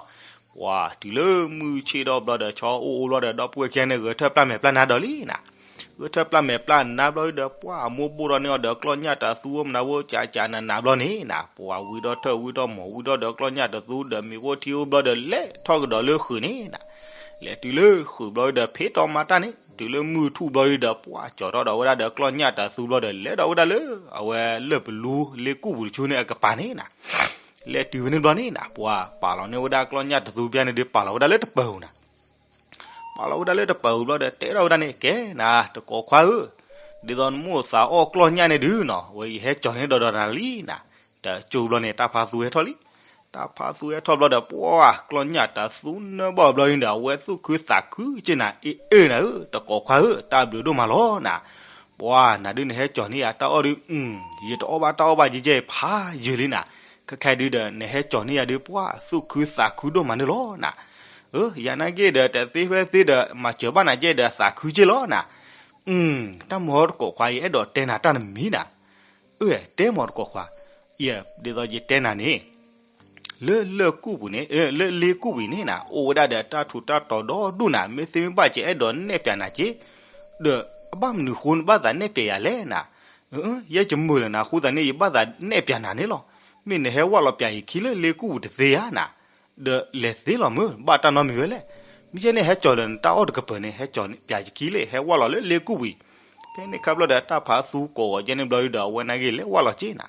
ပှၤတုၤလၢမုၢ်ဆ့ၣ်ဒီးဘျီဒီး ဆီအိၣ်အိၣ်ဘျီဒီး ဒီပုၢ်ဝဲၢ်ခံဂၤန့ၣ် ဂဲၤထၢၣ်ပျၢ်မဲာ်ပျၢ်နါဒီးလံနၤ. ဂဲၤထၢၣ်ပျၢ်မဲာ်ပျၢ်နါဘျီဒီး ပှၤအမိၢ်ဘိၣ်ဒီးန့ၢ်အီၤဒီး ကျီၢ်ညၣ်တသူအမနၤဝဲ ကးကးနးနးဘျီန့ၣ်နၤ, ပှၤဝံထီၣ်ထၢၣ်ဝံထီၣ်မီၤဝံထီၣ်ဒီး ကျီၢ်ညၣ်တသူဒီး မ့ၤအိၣ်ထံအိၣ်ဘျီဒီး လဲၤထီၣ်ကဒီးလၢဃုာ်န့ၣ်နၤ. လဲၤတုၤလၢဃုာ်ဘျီဒီး ဖ့တီမၤတၢ်န့ၣ်, တုၤလၢမုၢ်ထူၣ်ဘျီဒီး ပှၤကၠီၤထီၣ်ဒီးဝဲဒၣ်ဒီး ကျီၢ်ညၣ်တသူဘျီဒီး လဲၤဒီးဝဲဒၣ်လၢ အဝဲလၢၢ်ပလူလ့ကူၣ်ပူၤတဆူန့ၣ်အကပၤန့ၣ်နၤ. လဲၤတုၤဝဲန့ၣ်ဘျီန့ၣ်နၤ, ပှၤပာ်လီၤန့ၢ်ဝဲဒၣ်ကျီၢ်ညၣ်တသူပျၢ်န့ၣ်ဒီး ပာ်လီၤဝဲဒၣ်လၢတပၢၤပူၤနၤ. ပာ်လီၤဝဲဒၣ်လၢတပၢၤပူၤဘျီဒီး တဲထီၣ်ဝဲဒၣ်န့ၣ် ကဲနၤ တကိးခွါဧၢ, ဒ်သိးနမိၣ်သးအီၣ်ကျီၢ်ညၣ်န့ၣ်ဒုးနီၤ, ဝဲယဟဲကၠီၤန့ၢ်ဒီးဒီးနၤလံနၤ. တကၠိဘျီန့ၣ် တၢ်ဖးသူဟဲထီၣ်လံ. တၢ်ဖးသူဟဲထီၣ်ဘျီဒီး ပှၤကျီၢ်ညၣ်တသူနၢဘၣ်ဘျီဒီး အဝဲသူၣ်ခုသးခုက့နၤ, အ့ၣ်အ့ၣ်နၤဧၢ, တကိးခွါဧၢ, တၢ်ဘျုးဒိၣ်မးလီၤနၤ. ပှၤနၤဒုးနဟဲကၠီၤန့ၢ်ယၤတၢ်အီၣ်ဒုး, ယတအီၣ်ဘၣ်တၢ်အီၣ်ဘၣ်ကဲကဲဖးယၢၤလံနၤ. ခဲခါဒုးဒီး နဟဲကၠီၤန့ၢ်ယၤဒုး ပှၤသူၣ်ခုသးခုဒိၣ်မးန့ၣ်လီၤနၤ. အၢ ယၤနာ်က့ဒီး တသ့ဖဲသ့ဒီး မၤစၢၤဘၣ်နၤကဲဒီး သးခုက့လီၤနၤ. တၢ်မၤတကိးခွါ ယအဲၣ်ဒိးတဲနၤတၢ်တမံၤနၤ. အၢ တဲမၤတကိးခွါ, ယ ဒ်သိးယတဲနၤန့ၣ် လၢလၢၢ်ကူၣ်ပူၤန့ၣ်, လၢလ့ကူၣ်ပူၤန့ၣ်နၤ, အိၣ်ဝဲဒၣ်ဒီးတၢ်ထူးတၢ်တီၤဒီဒူၣ်နၤ, မ့ၢ်သ့မ့ၢ်ဘၣ်ကအဲၣ်ဒိးနဲၣ်ပၠးနၤက့, ဒီးအဘၣ်မနုၤဃိနဘၣ်သးနဲၣ်ပၠးယၤလဲၣ်နၤ. ယဲယမုာ်လၢနၤအဃိသတးန့ၣ် ယဘၣ်သးနဲၣ်ပၠးနၤန့ၣ်လီၤ. မ့ၢ်နဟဲဝၢ်လီၤပၠးယခံလၢလ့ကူၣ်ပူၤတသ့ဧါနၤ. ဒီးလဲၤသ့လီၤမုၢ်, ဘၣ်တၢ်နီတမံၤဝဲလဲၣ်. မ့ၢ်ကဲန့ၣ် ဟဲကၠီၤဒီးနတၢ်အီၣ်တကပၤန့ၣ် ဟဲကၠီၤပၠးယခံလၢ ဟဲဝၢ်လီၤလၢလ့ကူၣ်ပူၤ. ဖဲန့ၣ်ခါဘျီဒီး တၢ်ဖးသူကိးဂီၤကဲန့ၣ်ဘျီဒီး အဝဲနာ်က့လဲၤဝၢ်လီၤက့နၤ.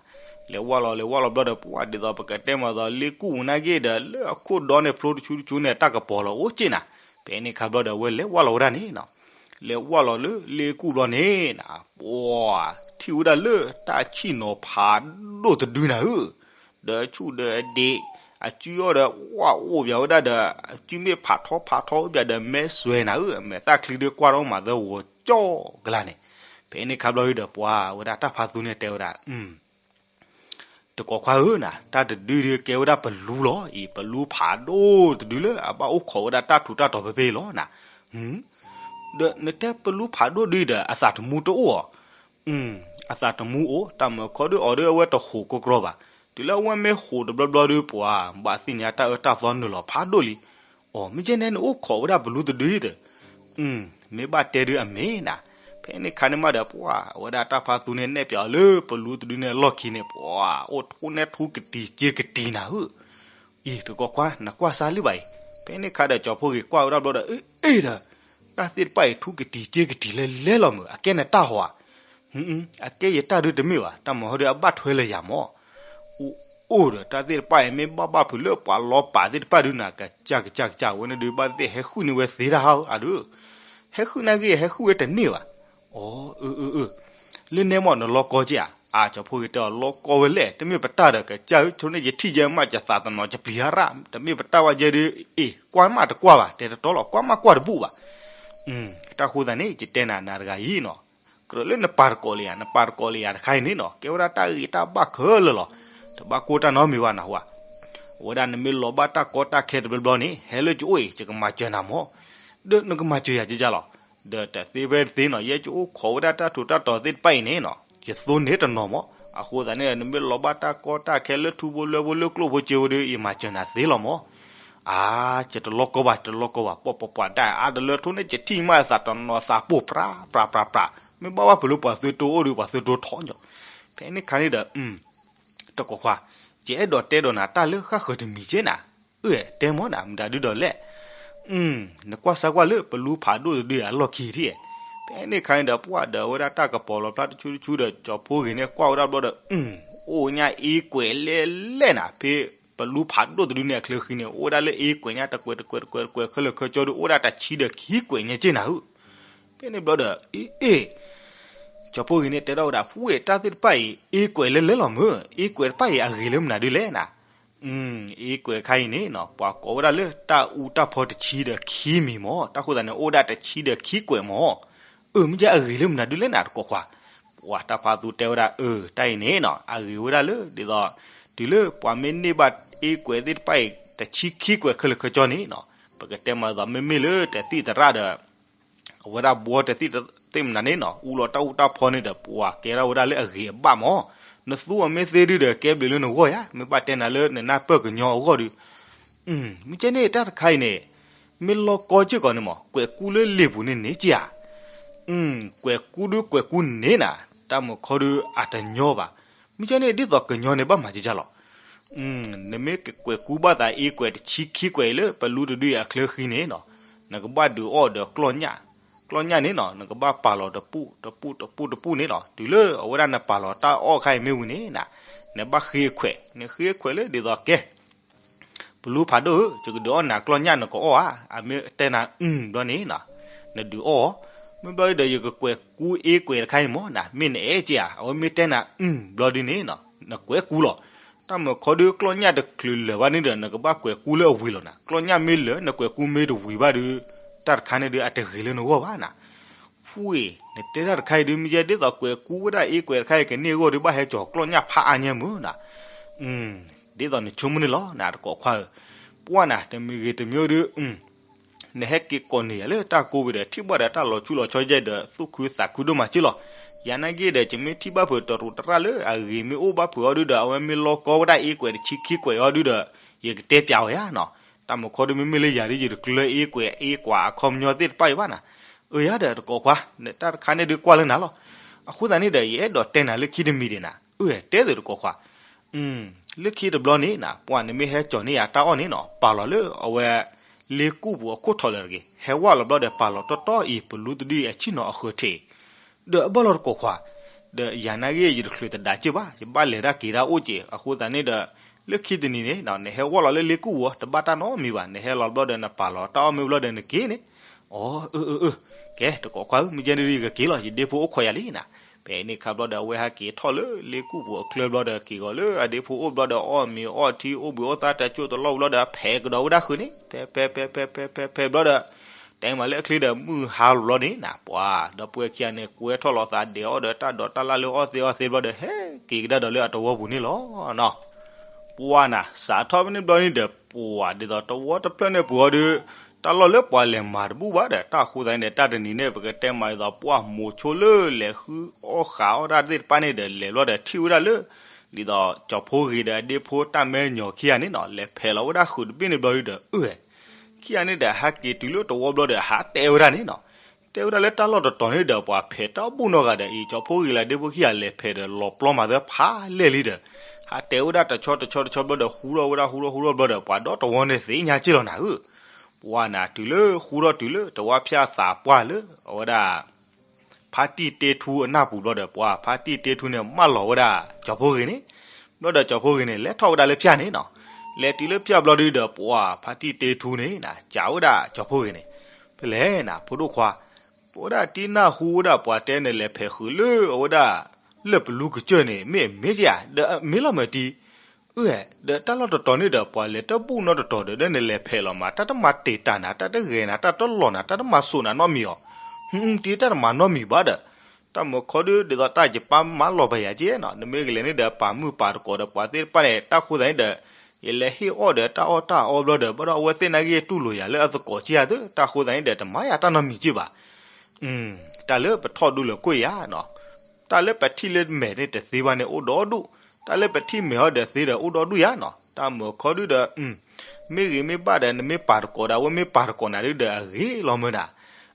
လဲၤဝၢ်လီၤ လဲၤဝၢ်လီၤဘျီဒီး ပှၤဒ်သိးပကတဲမၤသီ လ့ကူၣ်ပူၤနာ်က့ဒီး လၢအခိၣ်ဒီန့ၣ်ဖျိတဆူတဆူန့ၣ် တၢ်ကပီၤလီၤအိၣ်က့နၤ. ဖဲန့ၣ်ခါဘျီဒီး အဝဲလဲၤဝၢ်လီၤဝဲဒၣ်န့ၣ်နၤ. လဲၤဝၢ်လီၤလၢလ့ကူၣ်ဘျီန့ၣ်နၤ, ပှၤထံၣ်ဝဲဒၣ်လၢတၢ်ဆံၣ်နီၤဖးဒိၣ်တဒုနၤဧၢ. ဒီးဆူၣ်ဒီးအဒံး, အစုအီၣ်ဒီး ဝၣ်အိၣ်ပၠးဝဲဒၣ်ဒီး အစုမ့ၢ်ဖးထီဖးထီအိၣ်ပၠးဒီး မဲစွဲနၤဧၢ, မဲာ်သၣ်ချံဒုးကွၢ်ထီၣ်မၤသၢဂီၤကၠီကလါန့ၣ်. ဖဲန့ၣ်ခါဘျီဒီး ပှၤဝဲဒၣ်တၢ်ဖးသူန့ၣ်တဲဝဲဒၣ် တကိးခွါဧၢနၤ, တၢ်တဒုဒုးကဲဝဲဒၣ်ပလူလီၤအံၤ, ပလူဖးဒိၣ်တဒုလၢအဘၣ်အိၣ်ခိးဝဲဒၣ်တၢ်ထူးတၢ်တီၤဖဲဖဲအံၤလီၤနၤ. ဒီးနတဲပလူဖးဒိၣ်ဒုဒီး အသးတမူတအိၣ်ဧါ. အသးတမူအိၣ်, တၢ်မၢခီဒုးအီၤဒုးအဝဲတဟူးကကြီဘၣ်. တုၤလၢအဝဲမ့ၢ်ဟူးတဘျီဘျီဒုး ပှၤဘၣ်သ့ၣ်ညါတၢ်အၢတၢ်သီနုာ်လီၤဖးဒိၣ်လံ. အိ မ့ၢ်ကဲန့ၣ်နအိၣ်ခိးဝဲဒၣ်ပလူတဒုအံၤဒီး မ့ၢ်ဘၣ်တဲဒုးအမ့ၢ်နၤ, ဖဲန့ၣ်ခါန့ၣ်မးဒီး ပှၤအဝဲဒၣ်တၢ်ဖါသူန့ၣ်နဲၣ်ပၠးအီၤလၢပလူတဒုန့ၣ်အလီၢ်ခံန့ၣ် ပှၤအိၣ်ထူၣ်န့ၣ်ထူကတံၤစ့ကတံၤနၤဧၢ. အံၤ တကိးခွါ နကွၢ်စါလံဘၣ်အံၤ, ဖဲန့ၣ်ခါဒီးကၠီဖီဂ့ၤကွၢ်ဝဲဒၣ်ဘျီဒီး အ့ၣ်ဒီး တၢ်သ့ၣ်တဖၣ်အံၤထူကတံၤစ့ကတံၤလဲလဲလီၤမုၢ် အကဲနတၢ်ဟီဧါ. အကဲယတၢ်ဒုတမ့ၢ်ဘၣ် တၢ်မၤဟီဒုးအဘၣ်ထွဲလၢယၤမၢ်. အိၣ်ဒီးတၢ်သ့ၣ်တဖၣ်အံၤမ့ၢ်ဘၣ်ဘၣ်ဖုးလၢပှၤလီၤပာ်သ့ၣ်တဖၣ်ဒုးနၤ ကစၢ်ကစၢ်ကစၢ်ဝဲန့ၣ်ဒုး ဘၣ်သ့ၣ်ဟဲဟုၣ်န့ၢ်ဝဲသ့တၢ်ဟါဧါဒုး, ဟဲဟုၣ်န့ၢ်ဂ့ၤ ဟဲဟုၣ်ဝဲတန့ၢ်ဘၣ်. အၢ အၢ အၢ လၢနဲမ့ၢ်နလီကီက့ဧါ. အၢ ကၠီဖီဂ့ၤတဲအီၤ လီကီဝဲလဲၣ် တမ့ၢ်ပတၢ်ဒီးကစၢ်ဧၢ ဆိန့ၣ်ယထံၣ်ယဲမး ယသးတနီၤ ယပျံၤဟါရၣ် တမ့ၢ်ပတၢ်ဘၣ်ယဲဒုး အ့ၣ် ကွၢ်မးတကွၢ်ဘၣ် တဲတတီလီၤ ကွၢ်မးကွၢ်တဘူၣ်ဘၣ်. တၢ်ဃိသတးန့ၣ် ယတဲနၤနၤတဂၤအံၤနီၤ, ကြၢးလၢနပာ်တကိးလံယၤ နပာ်တကိးလံယၤတခါအံၤန့ၣ်နီၤ ကဲဝဲဒၣ်တၢ်ဂ့ၤတၢ်ဘၣ်ခဲလၢာ်လီၤ. တဘၣ်ကိၢ်တၢ်နီတမံၤဘၣ်နဟူဧါ. အဝဲဒၣ်နမ့ၢ်လီၤဘၣ်တၢ်ကီတၢ်ခဲတဘျီဘျီန့ၣ် ဟဲလၢယအိၣ်အံၤ ယကမၤစၢၤနၤမၢ်. ဒီးနကမၤစၢၤယၤကကလီၤ. ဒီးတသ့ဖဲတသ့နီၤ ယဲယအိၣ်ခိးဝဲဒၣ်တၢ်ထူးတၢ်တီၤသ့ၣ်တဖၣ်အံၤန့ၣ်နီၤ ယသိန့ၢ်တနီၤမၢ်. အဃိသတးန့ၣ် နမ့ၢ်လီၤဘၣ်တၢ်ကီတၢ်ခဲလၢထူဖိလွဲဖိလၢကျိၣ်ဖိစ့ဖိဒီး ယမၤစၢၤနၤသ့လီၤမၢ်. အၢ ယတလီကီဘၣ် တလီကီဘၣ် ပှၤပှၤပှၤတၢ်အါတလၢ ထိၣ်န့ၣ်ယထံၣ်မးသးတနီၤသးပိၢ်ပြးပြးပြးပြး, မ့ၢ်ဘၣ်ဘၣ်ဖုးလၢပှၤသုတိအိၣ်ဒီး ပှၤသုတိထီၣ်ညီ, ဖဲန့ၣ်ခါန့ၣ်ဒီး တကိးခွါ, ယအဲၣ်ဒိးတဲဒီးနၤတၢ်လၢဃၣ်ဃၢၤတမံၤက့နၤ, အၢ တဲမၢ်နၤ မတၤဒုဒီးလဲၣ်. နကွၢ်စၢ်ကွၢ်လၢပလူဖးဒိၣ်တဒုအလီၢ်ခံထံၣ်, ဖဲန့ၣ်ခါန့ၣ်ဒီး ပှၢ်ဒီးဝဲဒၣ်တၢ်ကပီၤလီၤဖျါတဆူတဆူဒီး ကၠီဖိဂ့ၤန့ၣ်ကွၢ်ဝဲဒၣ်ဘျီဒီး အိၣ်ညါအ့ကွဲးလဲလဲနၤ ဖဲပလူဖးဒိၣ်တဒုန့ၣ်အချၢဃံန့ၣ် အိၣ်ဝဲဒၣ်လၢအ့ကွဲးညါတကွဲးတကွဲးတကွဲးတကွဲးခဲလၢာ်ခဲဆ့ဒီး အိၣ်ဝဲဒၣ်တဆံဒီးခံကွဲးညါက့နၤဧၢ. ဖဲန့ၣ်ဘျီဒီး အ့ၣ်အ့ၣ် ကၠီဖိဂ့ၤန့ၣ်တဲထီၣ်ဝဲဒၣ် ဖူဝဲၢ် တၢ်သ့ၣ်တဖၣ်အံၤ အ့ကွဲးလဲလဲလီၤမၢ်, အ့ကွဲးတဖၣ်အံၤအဂ့ၤလၢမနုၤဒ်လဲၣ်နၤ. အ့ကွဲးတခါအံၤန့ၣ်နီၤ ပှၤကိးဝဲဒၣ်လၢတၢ်အူတၢ်ဖီတဆံဒီးခံမံၤမၢ်, တၢ်ဃိသတးန့ၣ် အိၣ်ဝဲဒၣ်တဆံဒီးခံကွဲးမၢ်. အၢ မ့ၢ်ကဲအဂ့ၤလၢမနုၤဒ်လဲၣ်နၤတကိးခွါ. ပှၤတၢ်ဖးသူတဲဝဲဒၣ် အၢ တၢ်အံၤန့ၣ်နီၤ အဂ့ၤဝဲဒၣ်လၢ ဒ်သိး တုၤလၢပှၤမ့ၢ်န့ၢ်ဘၣ်အ့ကွဲးသ့ၣ်တဖၣ်အံၤ တဆံခံကွဲးခဲလၢာ်ခဲဆ့န့ၣ်နီၤ ပကတဲမးဒ်သိး မ့မ့ၢ်လၢတသံၣ်သရၣ်ဒီး အဝဲဒၣ်ဘှီတသံၣ်သ့ၣ်မနုၤန့ၣ်နီၤ အူလီၤတၢ်အူတၢ်ဖီန့ၣ်ဒီး ပှၤကဲထီၣ်ဝဲဒၣ်လၢအဂ့ၤအဘၣ်မၢ်. နသူအီၤမ့ၢ်သ့ဒုဒီး ကဲဘျုးလၢနဂီၢ်ယါ, မ့ၢ်ဘၣ်တဲနၤလၢနနၢ်ပၢၢ်ကညီအဂီၢ်ဒီး မ့ၢ်ကဲန့ၣ်တၢ်တခါအံၤန့ၣ် မ့ၢ်လီၤကီစ့ၢ်ကီးန့ၣ်မၢ် ကွဲးကူလၢလ့ၣ်ပူၤန့ၣ်န့ၣ်က့ဧါ. ကွဲးကူဒုကွဲးကူန့ၣ်နၤ တၢ်မုာ်ခီဒုအတညီဘၣ်. မ့ၢ်ကဲန့ၣ်ဒ်သိးကညီန့ၣ်ဘၣ်မၤကကလီၤ. နမ့ၢ်ကကွဲးကူဘၣ်သးအ့ကွဲးတဆံခံကွဲးအံၤလၢ ပလူတဒုအံၤအချၢဃံန့ၣ်နီၤ နကဘၣ်ဒုးအီၣ်ဒီးကျီၢ်ညၣ်, ကျီၢ်ညၣ်န့ၣ်နီၤ နကဘၣ်ပာ်လီၤတပူၣ်တပူၣ်တပူၣ်တပူၣ်န့ၣ်နီၤ တုၤလၢအဝဲဒၣ်နပာ်လီၤတၢ်အီၣ်ခါအံၤမ့ၢ်ဝံၤန့ၣ်နၤ နဘၣ်ဃ့ခွဲး, နဃ့ခွဲးလၢဒ်သိးကဲ ပလူဖးဒိၣ်ဧၢ, ယကဒုးအီၣ်နၤကျီၢ်ညၣ်နကအီၣ်ဧါ, အမ့ၢ်တဲနၤအုၣ်ဘျီန့ၣ်နီၤ နဒုးအီၣ်, မ့ၢ်ဘျီဒီး ယကကွဲးကူအ့ကွဲးတခါအံၤမၢ်နၤ မ့ၢ်နအဲၣ်က့ဧါ, အဝဲမ့ၢ်တဲနၤအုၣ်ဘျီဒုန့ၣ်နီၤ နကွဲးကူလီၤ. တၢ်မုာ်ခီဒုကျီၢ်ညၣ်တချုးလၢာ်ဘၣ်န့ၣ်ဒီး နကဘၣ်ကွဲးကူလၢအဝံၤလီၤနၤ, ကျီၢ်ညၣ်မ့ၢ်လၢာ် နကွဲးကူမ့ၢ်တဝံၤဘၣ်ဒု တၢ်တခါန့ၣ်ဒု အတဂ့ၤလၢနဂီၢ်ဘၣ်နၤ. ဖူအံၤ နတဲတၢ်တခါအံၤဒု မ့ၢ်ယဲဒ်သိးကွဲးကူဝဲဒၣ်အ့ကွဲးတခါအံၤကန့ၢ်အဂီၢ်ဒု ဘၣ်ဟဲကၠီၤကျီၢ်ညၣ်ဖးအါညဲမုၢ်နၤ. ဒ်သိးနဆိကမိၣ်န့ၣ်လီၤနၤ တကိးခွါဧၢ, ပှၢ်နၤ တမံၤဂ့ၤတမံၤဒု နဟဲက့ၤကိးန့ၢ်ယၤလၢတၢ်ကိးဝံၤဒီး ထံၣ်ဘၣ်ဒီးတၢ်လီၤဆူလီၤဆီယဲဒီး သူၣ်ခုသးခုဒိၣ်မးက့လီၤ. ယၤနာ်က့ဒီး ယမ့ၢ်ထံၣ်ဘၣ်ဖုးတရူးတရၣ်လၢအဂ့ၤမ့ၢ်အိၣ်ဘၣ်ဖုးအီၤဒုဒီး အဝဲမ့ၢ်လီကီဝဲဒၣ်အ့ကွဲးတဆံခံကွဲးအီၤဒုဒီး ယကတဲပျးဝဲယါနီၤ. တၢ်မုာ်ခီဒုမ့မ့ၢ်လၢယၤဒု ယတကျၢအ့ကွဲးအ့ကွဲးအခီပညီသ့ၣ်တဖၣ်အံၤဘၣ်နၤ. အၢ ယၤဒီးတကိးခွါ နတၢ်တခါန့ၣ်ဒုကွၢ်လၢနၤလီၤ. အဃိသတးန့ၣ်ဒီး ယအဲၣ်ဒိးတဲနၤလၢခံတမံၤဒံးနၤ. အၢ တဲသုတကိးခွါ လၢခံတဘျီန့ၣ်နၤ ပှၤနမ့ၢ်ဟဲကၠီၤန့ၢ်ယၤတၢ်အီၣ်န့ၣ်နီၤ ပာ်လီၤလၢအဝဲ လ့ကူၣ်ပူၤအခိၣ်ထီၣ်လၢာ်တဂ့ၤ, ဟဲဝဲလီၤဘျီဒီး ပာ်လီၤတီတီအံၤ ပလူတဒုအံၤအဆံၣ်နီၤအဃၢၤထံး ဒီးအဘၣ်လီၤတကိးခွါ, ဒီးယၤနာ်က့ ယတချုးတဒါက့ၢ်ဘၣ်, ယဘၣ်လဲၤတၢ်က့ၤတၢ်အိၣ်က့ၢ်. အဃိသတးန့ၣ်ဒီး လၢခံတနံၤန့ၣ် နဟဲဝဲလီၤလၢလ့ကူၣ်ပူၤ တဘၣ်တၢ်နီတမံၤဘၣ်, နဟဲလီၤဘျီဒီး နပာ်လီၤတၢ်အီၣ်မ့ၢ်ဘျီဒီးနက့ၤန့ၣ်. အၢ အၢ အၢ ကဲ တကိးခွါဧၢ, မ့ၢ်ကဲန့ၣ်ဒု ယကက့ၤလီၤ, ယဒ့ဖိအိၣ်ခိးယၤလံနၤ. ဖဲန့ၣ်ခါဘျီဒီး အဝဲဟဲက့ၤထီၣ်လၢလ့ကူၣ်ပူၤအချၢဘျီဒီး က့ၤဂီၤလၢအဒ့ဖိအိၣ်ဘျီဒီး အီၣ်မ့ၤအီထံ အိၣ်ဘှံးအိၣ်သါ တၢ်ကၠိၣ်တလီၢ်ဘျီဒီး ဖဲးကဒီးဝဲဒၣ်ဃုာ်န့ၣ် ဖဲး ဖဲး ဖဲး ဖဲး ဖဲး ဖဲး ဖဲးဘျီဒီး တဲမးလၢအချ့ဒီး မုၢ်ဟါလီၤဘျီန့ၣ်နၤ ပှၤ ဒီပုၢ်ဝဲၢ်ခံဂၤန့ၣ် ကွဲထီၣ်လီၤသးဒဲးအီၣ်ဒီးတၢ်ဒိးတၢ်လၢ်လၢအီၣ်သ့အီၣ်သ့ဘျီဒီး ဟဲက့ၤကဒါဒီးလၢအတဝီပူၤန့ၣ်လီၤနီၤ. ပှၢ်နၤ စးထီၣ်ဖဲန့ၣ်ဘျီန့ၣ်ဒီး ပှၢ်ဒ်သိးတဝီတဖျၢၣ်န့ၣ်ပူၤအီၤဒီး တၢ်လီၢ်လၢပှၤလဲၤမၤတဘူၣ်ဘၣ်ဒီး တၢ်အဃိသတးန့ၣ်ဒီး တၢ်တနံၤန့ၣ် ပကတဲမးဒ်သိး ပှၢ်မိၤဆိလၢလဲၤဃုအီၣ်ဃးအီၣ်တၢ်သ့ၣ်တဖၣ်န့ၣ်ဒီး လဲၤဘျီဒီးထံၣ်ဝဲဒၣ်လၢ ဒ်သိးကၠီၤဖိဂ့ၤဒီးအဒ့ဖိတၢ်မဲညီခံဂၤန့ၣ်နီၤ လဲၤဖဲးလီၤဝဲဒၣ်ဃုာ်တဘ့ၣ်န့ၣ်ဘျီဒီး အၢ ခံဂၤန့ၣ်ဒီး ဟဲက့ၤတုၤလၢတဝီဘျီဒီး ဟးတဲဝဲဒၣ်န့ၣ်နီၤ. တဲဝဲဒၣ်လၢတၢ်လီၢ်တတီၤန့ၣ်ဒီး ပှၤဖဲးတၢ်ဘူၣ်နီၢ်ဂၤဒီး အံၤကၠီဖီဂ့ၤလၢဒ့ဖိခံဂၤလဲၤဖဲးဒီး လီၤပျီမၤသၢဖးလဲၢ်လံဒီး ဟးတဲဝဲဒၣ်တဆီတဆီတဆီဘျီဒီး ဃူထီၣ်ဝဲဒၣ်ဃူထီၣ်ဃူထီၣ်ဘျီဒီး ပှၤဒီတဝီန့ၣ်သ့ၣ်ညါက့ၢ်လီၤနၤဧၢ. ပှၤနၤတုၤလၢဃူထီၣ်တုၤလၢတဝါဖၠၣ်သးပှၢ်လၢ အဝဲဒၣ် ဖါတံၢ်တ့ထူအနၢ်ပူၤဘျီဒီး ပှၤဖါတံၢ်တ့ထူန့ၣ် မၢလီၤဝဲဒၣ်ကၠီဖီဂ့ၤန့ၣ်, ဘျီဒီးကၠီဖီဂ့ၤန့ၣ် လဲၤထီၣ်ဝဲဒၣ်လၢဖၠၣ်န့ၣ်နီၤ, လဲၤတုၤလၢဖၠၣ်ဘျီဒုဒီး ပှၤဖါတံၢ်တ့ထူန့ၣ် ကးဝဲဒၣ်ကၠီဖီဂ့ၤန့ၣ်, ဖဲလဲၣ်နၤ ဖိဒိၣ်ခွါ, ပဝဲဒၣ်တံၢ်နၢ်ဟူဝဲဒၣ်ပှၤတဲနလဲၤဖဲးဃုာ်လၢအဝဲဒၣ် လၢၢ်ပလူကစၢၢ်န့ၣ် မ့ၢ်အမ့ၢ်ကဧါ, ဒီးမ့ၢ်လီၤမၢ်တံၢ် အၢ ဒီးတၢ်လီၢ်တတီၤန့ၣ်ဒီး ပှၤလဲၤတဘူၣ်နီတတီၤဒီး ဒီးနလဲၤဖဲးလီၤမး, တၢ်တမၤတ့ၢ်တၢ်နၤ, တၢ်တဂဲၤနၤ, တၢ်တလီၢ်နၤ, တၢ်တမၤစိာ်နၤနီတမံၤအီၤ, တံၢ်တၢ်တမၤနီတမံၤဘၣ်ဒီး, တၢ်မုၢ်ခီဒု ဒ်သိးတၢ်ယပၢ်မၢလီၤပယၤက့နီၤ, နမ့ၢ်ကလဲၤန့ၣ်ဒီး ပာ်မုၢ်ပာ်တကိးဒီးပှၤသ့ၣ်တဖၣ်န့ၣ် တၢ်ဃိသးန့ၣ်ဒီး ယလဲၤဟ့ၣ်အီၣ်ဒီးတၢ်အီၣ်တၢ်အီဘျီဒီး ဘၣ်ဒီးအဝဲသ့ၣ်နာ်က့တူၢ်လိာ်ယၤလၢအသကိးက့ဧါသ့, တၢ်ဃိသးန့ၣ်ဒီး တမၤယၤတၢ်နီတမံၤက့ဘၣ် တၢ်လၢပထီၣ်ဒူလၢာ်ခိၣ်ယၤနီၤ, တၢ်လၢပထံၣ်လၢမဲာ်န့ၣ်တသ့ဘၣ်န့ၣ် အိၣ်ဒီဒူၣ်, တၢ်လၢပထံၣ်မဲာ်ဟီဒီးသ့ဒီးအိၣ်ဒီဒူၣ်ယၤနီၤ, တၢ်မုၢ်ခီဒုဒီး မ့ၢ်ဂ့ၤမ့ၢ်ဘၣ်ဒီး နမ့ၢ်ပာ်တကိးဒီး အဝဲမ့ၢ်ပာ်တကိးနၤဒုဒီးအဂ့ၤလီၤမၢ်နၤ,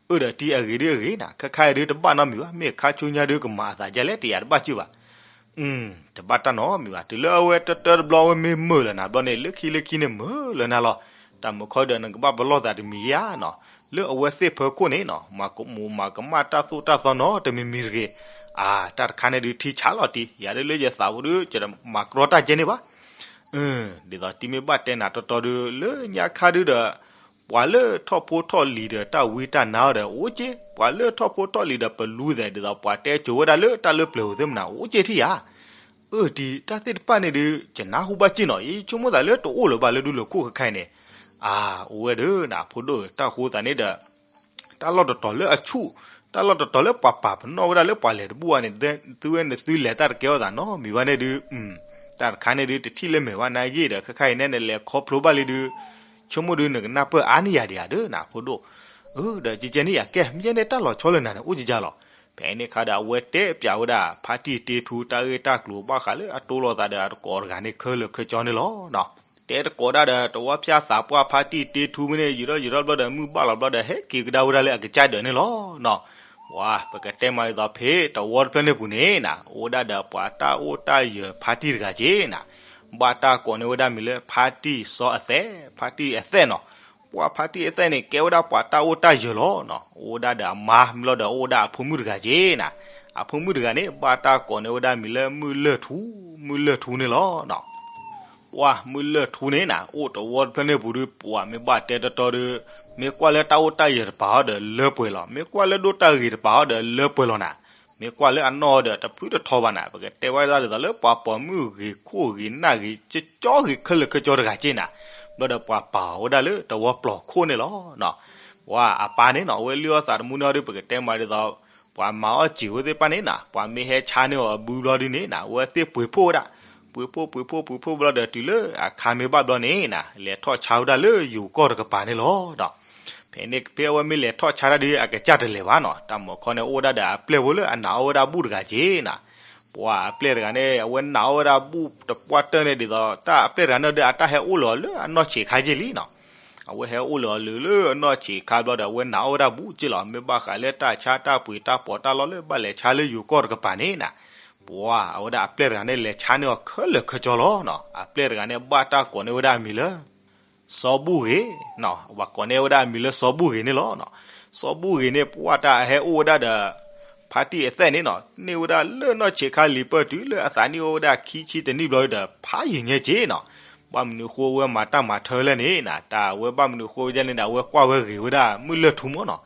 အၢဒီးတံၢ်အဂ့ၤဒုအဂ့ၤနၤ, ခဲခါအံၤဒုတဘၣ်နီတမံၤဘၣ်, မ့ၢ်ခါဆူညါဒုကမၤအသးဒ်လဲၣ် တယာ်တဘၣ်က့ဘၣ် တဘၣ်တၢ်နီတမံၤဘၣ်, တုၤလၢအဝဲတၢတၢတဘျီ အဝဲမ့ၢ်မုာ်လၢနၤဘျီန့ၣ် လၢခံလၢခံန့ၣ်မုာ်လၢနၤလီၤ, တၢ်မုၢ်ခီဒီးနကဘၣ်ပလီၢ်သးတမံၤဧါနီၤ, လၢအဝဲသ့ၣ်ဖီခိၣ်န့ၣ်နီၤ မၤကမူးမၤကမၣ်တၢ်သိၣ်တၢ်သီနီတမံၤမံၤတဂ့ၤ, အါ တၢ်တခါန့ၣ်ဒုထံဆးလီၤတံၢ်, ယၤဒုလၢယသးပူၤဒု ယတမၤကြီတၢ်ကဲန့ၣ်ဘၣ် ဒ်သိးတံၢ်မ့ၢ်ဘၣ်တဲနၤတီတီဒု လၢညါခါဒုဒီး ပှၤလၢထီၣ်ဖိထီၣ်လံၤဒီးတၢ်ဝံတၢ်နါအီၤဒီးအိၣ်က့, ပှၤလၢထီၣ်ဖိထီၣ်လံၤဒီးပလူသဲး ဒ်သိးပှၤတဲကိၤဝဲဒၣ်လၢတၢ်လၢပျၢၤဧိၤသ့ၣ်မနၤ အိၣ်က့ထံၣ်ယၤ, အၢ တံၢ်တၢ်သ့ၣ်တဖၣ်န့ၣ်ဒု ယနၢ်ဟူဘၣ်က့နီၤ, ယဆိကမိၣ်သးလၢတအိၣ်လၢၤဘၣ်လၢဒူလၢာ်ခိၣ်ခဲခါအံၤန့ၣ်, အါ အိၣ်ဝဲဒၣ်နၤ ဖိဒိၣ်ဧၢ, တၢ်ဃိသးန့ၣ်ဒီး တၢ်လီၢ်တတီၤလၢအဆူၣ်, တၢ်လီၢ်တတီၤလၢပှၤပာ်ပနီၣ်ဝဲဒၣ်လၢပှၤလဲၤတဘူၣ်ဘၣ်န့ၣ် သုဝဲန့ၣ်သုလဲၤတၢ်တကဲထီၣ်သးနီတမံၤဘၣ်န့ၣ်ဒု, တၢ်တခါန့ၣ်ဒု တထံၣ်လၢမဲာ်ဘၣ်နာ်ဂ့ၢ်ဒီး ခဲခါအံၤန့ၣ် နလဲၤခီဖျိဘၣ်လံဒု ဆိကမိၣ်ဒု နကနၢ်ပၢၢ်အါန့ၢ်ယၤဒံးဧါဒု နဖိဒိၣ်, အၢ ဒီးကဲကဲန့ၣ်ယၤကဲ မ့ၢ်ယဲန့ၣ်တၢ်လီၤဆီလၢနၤန့ၣ် အိၣ်ကကလီၤ, ဖဲန့ၣ်ခါဒီး အဝဲတဲပျးဝဲဒၣ် ဖါတံၢ်တ့ထူတၢ်ဂ့ၢ်တၢ်ကျိၤဘၣ်ဃးလၢအတိလိာ်သးဒီးအတကိးတဂၤန့ၣ် ခဲလၢာ်ခဲဆ့န့ၣ်လီၤ. တဲတကိးဒၣ်ဒီး တဝီဖၠၣ်သးပှၢ် ဖါတံၢ်တ့ထူမ့ၢ်န့ၣ် ယံာ်ထီၣ်ယံာ်ထီၣ်ဘျီဒီး မုၢ်ဘၣ်လီၤဘျီဒီး ဟဲက့ၤကဒါဝဲဒၣ်လၢအကစၢ်ဒၢးန့ၣ်လီၤ. ပှၤ ပကတဲမးဒ်သိး ဖဲတဝီတဖျၢၣ်န့ၣ်ပူၤန့ၣ်နၤ အိၣ်ဝဲဒၣ်ဒီးပှၤတၢ်အိၣ်တၢ်ယၢၤဖါတံၢ်တဂၤက့နၤ, ဘၣ်တၢ်ကိးန့ၢ်ဝဲဒၣ်မံၤလၢ ဖါတံၢ်စီၤအသဲး, ဖါတံၢ်အသဲးနီၤ. ပှၤဖါတံၢ်အသဲးန့ၣ် ကဲဝဲဒၣ်ပှၤတၢ်အိၣ်တၢ်ယၢၤလီၤနီၤ. အိၣ်ဝဲဒၣ်ဒီးအမါ မ့ၢ်လီၤဒီးအိၣ်ဝဲဒၣ်အဖိမုၣ်တဂၤက့နၤ. အဖိမုၣ်တဂၤန့ၣ် ဘၣ်တၢ်ကိးန့ၢ်ဝဲဒၣ်မံၤလၢမုၢ်လၢၢ်ထူ, မုၢ်လၢၢ်ထူန့ၣ်လီၤနီၤ. ပှၤမုၢ်လၢၢ်ထူန့ၣ်နၤ အိၣ်တဝီတဖျၢၣ်န့ၣ်ပူၤဒု ပှၤမ့ၢ်ဘၣ်တဲတီတီဒု မ့ၢ်ကွၢ်လၢတၢ်အိၣ်တၢ်ယၢၤတပၤဟီဒီးလၢပှဲၤလီၤ. မ့ၢ်ကွၢ်လၢဒိၣ်တၢ်ဂ့ၤတပၤဟီဒီးလၢပှဲၤလီၤနၤ. မ့ၢ်ကွၢ်လၢအနီၢ်ဒီးတဖုတထီဘၣ်နၤ. ပကတဲဝဲဒၣ်ဒ်သိးလၢပှၤပိာ်မုၣ်ဂ့ၤခိၣ်ဂ့ၤနၢ်ဂ့ၤ ကကၠီဂ့ၤခဲလၢာ်ခဲဆ့တဂၤက့နၤ. ဘျီဒီးပှၤပာ်အီၤဝဲဒၣ်လၢတဝီပျီခိၣ်န့ၣ်လီၤနီၤ. ပှၤအပၢ်န့ၣ်နီၤ အဝဲလုၢ်အီၣ်သးတမူန့ၢ်အီၤဒု ပကတဲမးဒ်သိး ပှၤမၤအီၣ်စံာ်ဝဲသ့ၣ်တဖၣ်န့ၣ်နၤ ပှၤမ့ၢ်ဟဲဆါန့ၢ်အီၤအဘုဘျီဒုန့ၣ်နၤ အဝဲသ့ၣ်ပှ့ၤဖှိၣ်ဝဲဒၣ်, ပှ့ၤဖှိၣ်ပှ့ၤဖှိၣ်ပှ့ၤဖှိၣ်ဘျီဒီးတုၤလၢအခါမ့ၢ်ဘၣ်ဘျီန့ၣ်နၤ လဲၤထီၣ်ဆါဝဲဒၣ်လၢယိၤကီၢ်တကပၤန့ၣ်လီၤဒီး ဖဲန့ၣ်ဖဲအဝဲမ့ၢ်လဲၤထီၣ်ဆါတၢ်ဒု အကစၢ်တလဲၤဘၣ်နီၤ. တၢ်မုၢ်ခီန့ၣ် အိၣ်ဝဲဒၣ်ဒီးအပျဲၢ်ဖိလၢအနာ်အီၣ်ဝဲဒၣ်ဘူၣ်တဂၤက့နၤ. ပှၤအပျဲၢ်တဂၤန့ၣ် အဝဲနာ်အီၣ်ဝဲဒၣ်ဘူၣ်တပှၢ်တၢၢ်န့ၣ် ဒ်သိးတၢ်အပျဲၢ်တဂၤန့ၣ်ဒီး အတၢ်ဟဲအိၣ်လီၤလၢအနီၢ်ဆံးခါက့လံနီၤ. အဝဲဟဲအိၣ်လီၤလၢအနီၢ်ဆံးခါဘျီဒီး အဝဲနာ်အီၣ်ဝဲဒၣ်ဘူၣ်က့လီၤ. မ့ၢ်ဘၣ်ဃးလၢတၢ်ဆါတၢ်ပှ့ၤတၢ်ပိာ်တၢ်လီလၢဘၣ်လဲၤဆါလၢယိၤကီၢ်တကပၤန့ၣ်နၤ ပှၤအဝဲဒၣ်အပျဲၢ်တဂၤန့ၣ် လဲၤဆါန့ၢ်အီၤခဲလၢာ်ခဲဆ့လီၤနီၤ. အပျဲၢ်တဂၤန့ၣ် ဘၣ်တၢ်ကိးန့ၢ်ဝဲဒၣ်အမံၤလၢ စီၤဘူၣ်ဂ့ၤ, ပှၤကိးန့ၢ်ဝဲဒၣ်အမံၤလၢစီၤဘူၣ်ဂ့ၤန့ၣ်လီၤ. စီၤဘူၣ်ဂ့ၤန့ၣ် ပှၤတၢ်ဟဲအိၣ်ဝဲဒၣ်ဒီး ဖါတံၢ်အသဲးန့ၣ်နီၤ န့ၢ်ဝဲဒၣ်လၢနီၢ်ဆံးခါလံၤပၢၢ်တုၤလၢအသးနံၣ်အိၣ်ဝဲဒၣ်ခံဆံတနံၣ်ဘျီဒီး ဖးယံာ်ညါက့နီၤ. ဘၣ်မနုၤဃိအဝဲမၤတၢ်မၤထၢလဲၣ်န့ၣ်နၤ တၢ်အဝဲဘၣ်မနုၤဃိဝဲဒၣ်န့ၣ်ဒီး အဝဲကွၢ်ဝဲဂ့ၤဝဲဒၣ်မုၢ်လၢၢ်ထူမၢ်နီၤ.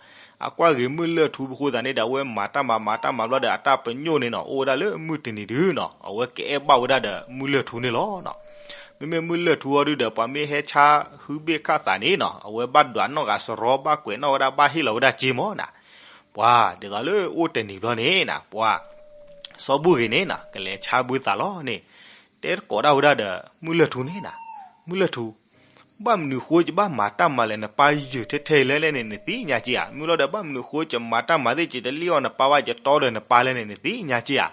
အကွၢ်ဂ့ၤမုၢ်လၢၢ်ထူအဃိသတးန့ၣ်ဒီး အဝဲမၤတၢ်မၤမၤတၢ်မၤဘျီဒီး အတၢ်ပညိၣ်န့ၣ်နီၤ အိၣ်ဝဲဒၣ်လၢမုၢ်တနံၤဒုနီၤ အဝဲကအဲၣ်ဘၣ်ဝဲဒၣ်ဒီးမုၢ်လၢၢ်ထူန့ၣ်လီၤနီၤ. မ့မ့ၢ်မုၢ်လၢၢ်ထူအီၤဒုဒီး ပှၤမ့ၢ်ဟဲဆါဟုဘ့ၣ်ခၣ်သးန့ၣ်နီၤ အဝဲဘၣ်ဒွးနီၣ်ဂၤစရီ ဘၣ်ကွဲးနီၣ်ဝဲဒၣ် ဘၣ်ဟ့ၣ်လီၤဝဲဒၣ်စ့မၢ်နၤ. ပှၤဒ်သိးလၢအိၣ်တနံၤဘျီန့ၣ်နၤ ပှၤ စီၤဘူၣ်ဂ့ၤန့ၣ်နၤ ကလဲၤဆါဘုသးလီၤန့ၣ် တဲတကိးဒၣ်ဝဲဒၣ်ဒီး မုၢ်လၢၢ်ထူန့ၣ်နၤ မုၢ်လၢၢ်ထူ ဘၣ်မနုၤဃိယဘၣ်မၤတၢ်မၤလဲၣ် နပၢ်ယုၢ်ထဲထဲအံၤလဲၣ်လဲၣ်န့ၣ် နသ့ၣ်ညါက့ဧါ. မ့ၢ်လီၤဒီး ဘၣ်မနုၤဃိယမၤတၢ်မၤသ့ၣ် ယတလံၣ်အီၣ်နပၢ်ဘၣ် ယတီဒီးနပၢ်လဲၣ်န့ၣ် နသ့ၣ်ညါက့ဧါ.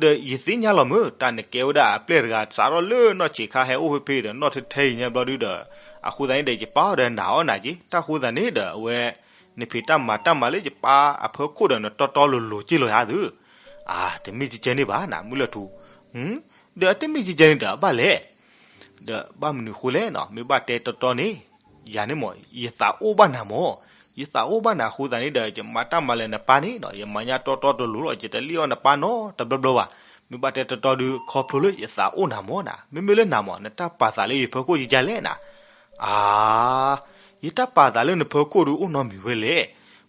ဒီးယသ့ၣ်ညါလီၤမၢ် တၢ်နကဲဝဲဒၣ်အပျဲၢ်တဂၤ စးထီၣ်လၢနီၢ်ဆံးခါဟဲအိၣ်ဖဲဖဲဒီး နီၢ်ထဲထဲအံၤညါဘျီဒုဒီး အဃိသတးန့ၣ်ဒီး ယပၢ်အီၤဒီးနာ်အီၣ်နၤက့ တၢ်ဃိသတးန့ၣ်ဒီး အဝဲ နဖံးတၢ်မၤတၢ်မၤလၢယပၢ်အဖၢခိၣ်ဒီး နတီတီလိၤလိၤက့ၢ်လီၤယၤသု. အါ တမ့ၢ်ကကဲန့ၣ်ဘၣ်နၤ မုၢ်လၢၢ်ထူ, ဒီးအတမ့ၢ်ကကဲန့ၣ်ဒီးအဘၣ်လဲၣ်. ဒီးဘၣ်မနုၤအဃိလဲၣ်နီၤ မ့ၢ်ဘၣ်တဲတီတီန့ၣ်, ယၤန့ၣ်မ့ၢ် ယသးအိၣ်ဘၣ်နၤမ့ၢ်, ယသးအိၣ်ဘၣ်နၤအဃိသတးန့ၣ်ဒီး ယမၤတၢ်မၤလၢနပၢ်န့ၣ်နီၤ ယမၤညါတီတီတလိၤလီၤ ယတလံၣ်အီၣ်နပၢ်နီတဘျီဘျီဘၣ်. မ့ၢ်ဘၣ်တဲတီတီဒုး ခီဖျိလၢယသးအိၣ်နၤမ့ၢ်နၤ, မ့မ့ၢ်လၢနၤမ့ၢ် နတၢ်ပာ်သးလၢယဖၢခိၣ်ကကဲလဲၣ်နၤ. အါ ယတၢ်ပာ်သးလၢနဖၢခိၣ်ဒုးအိၣ်နီတမံၤဝဲလဲၣ်.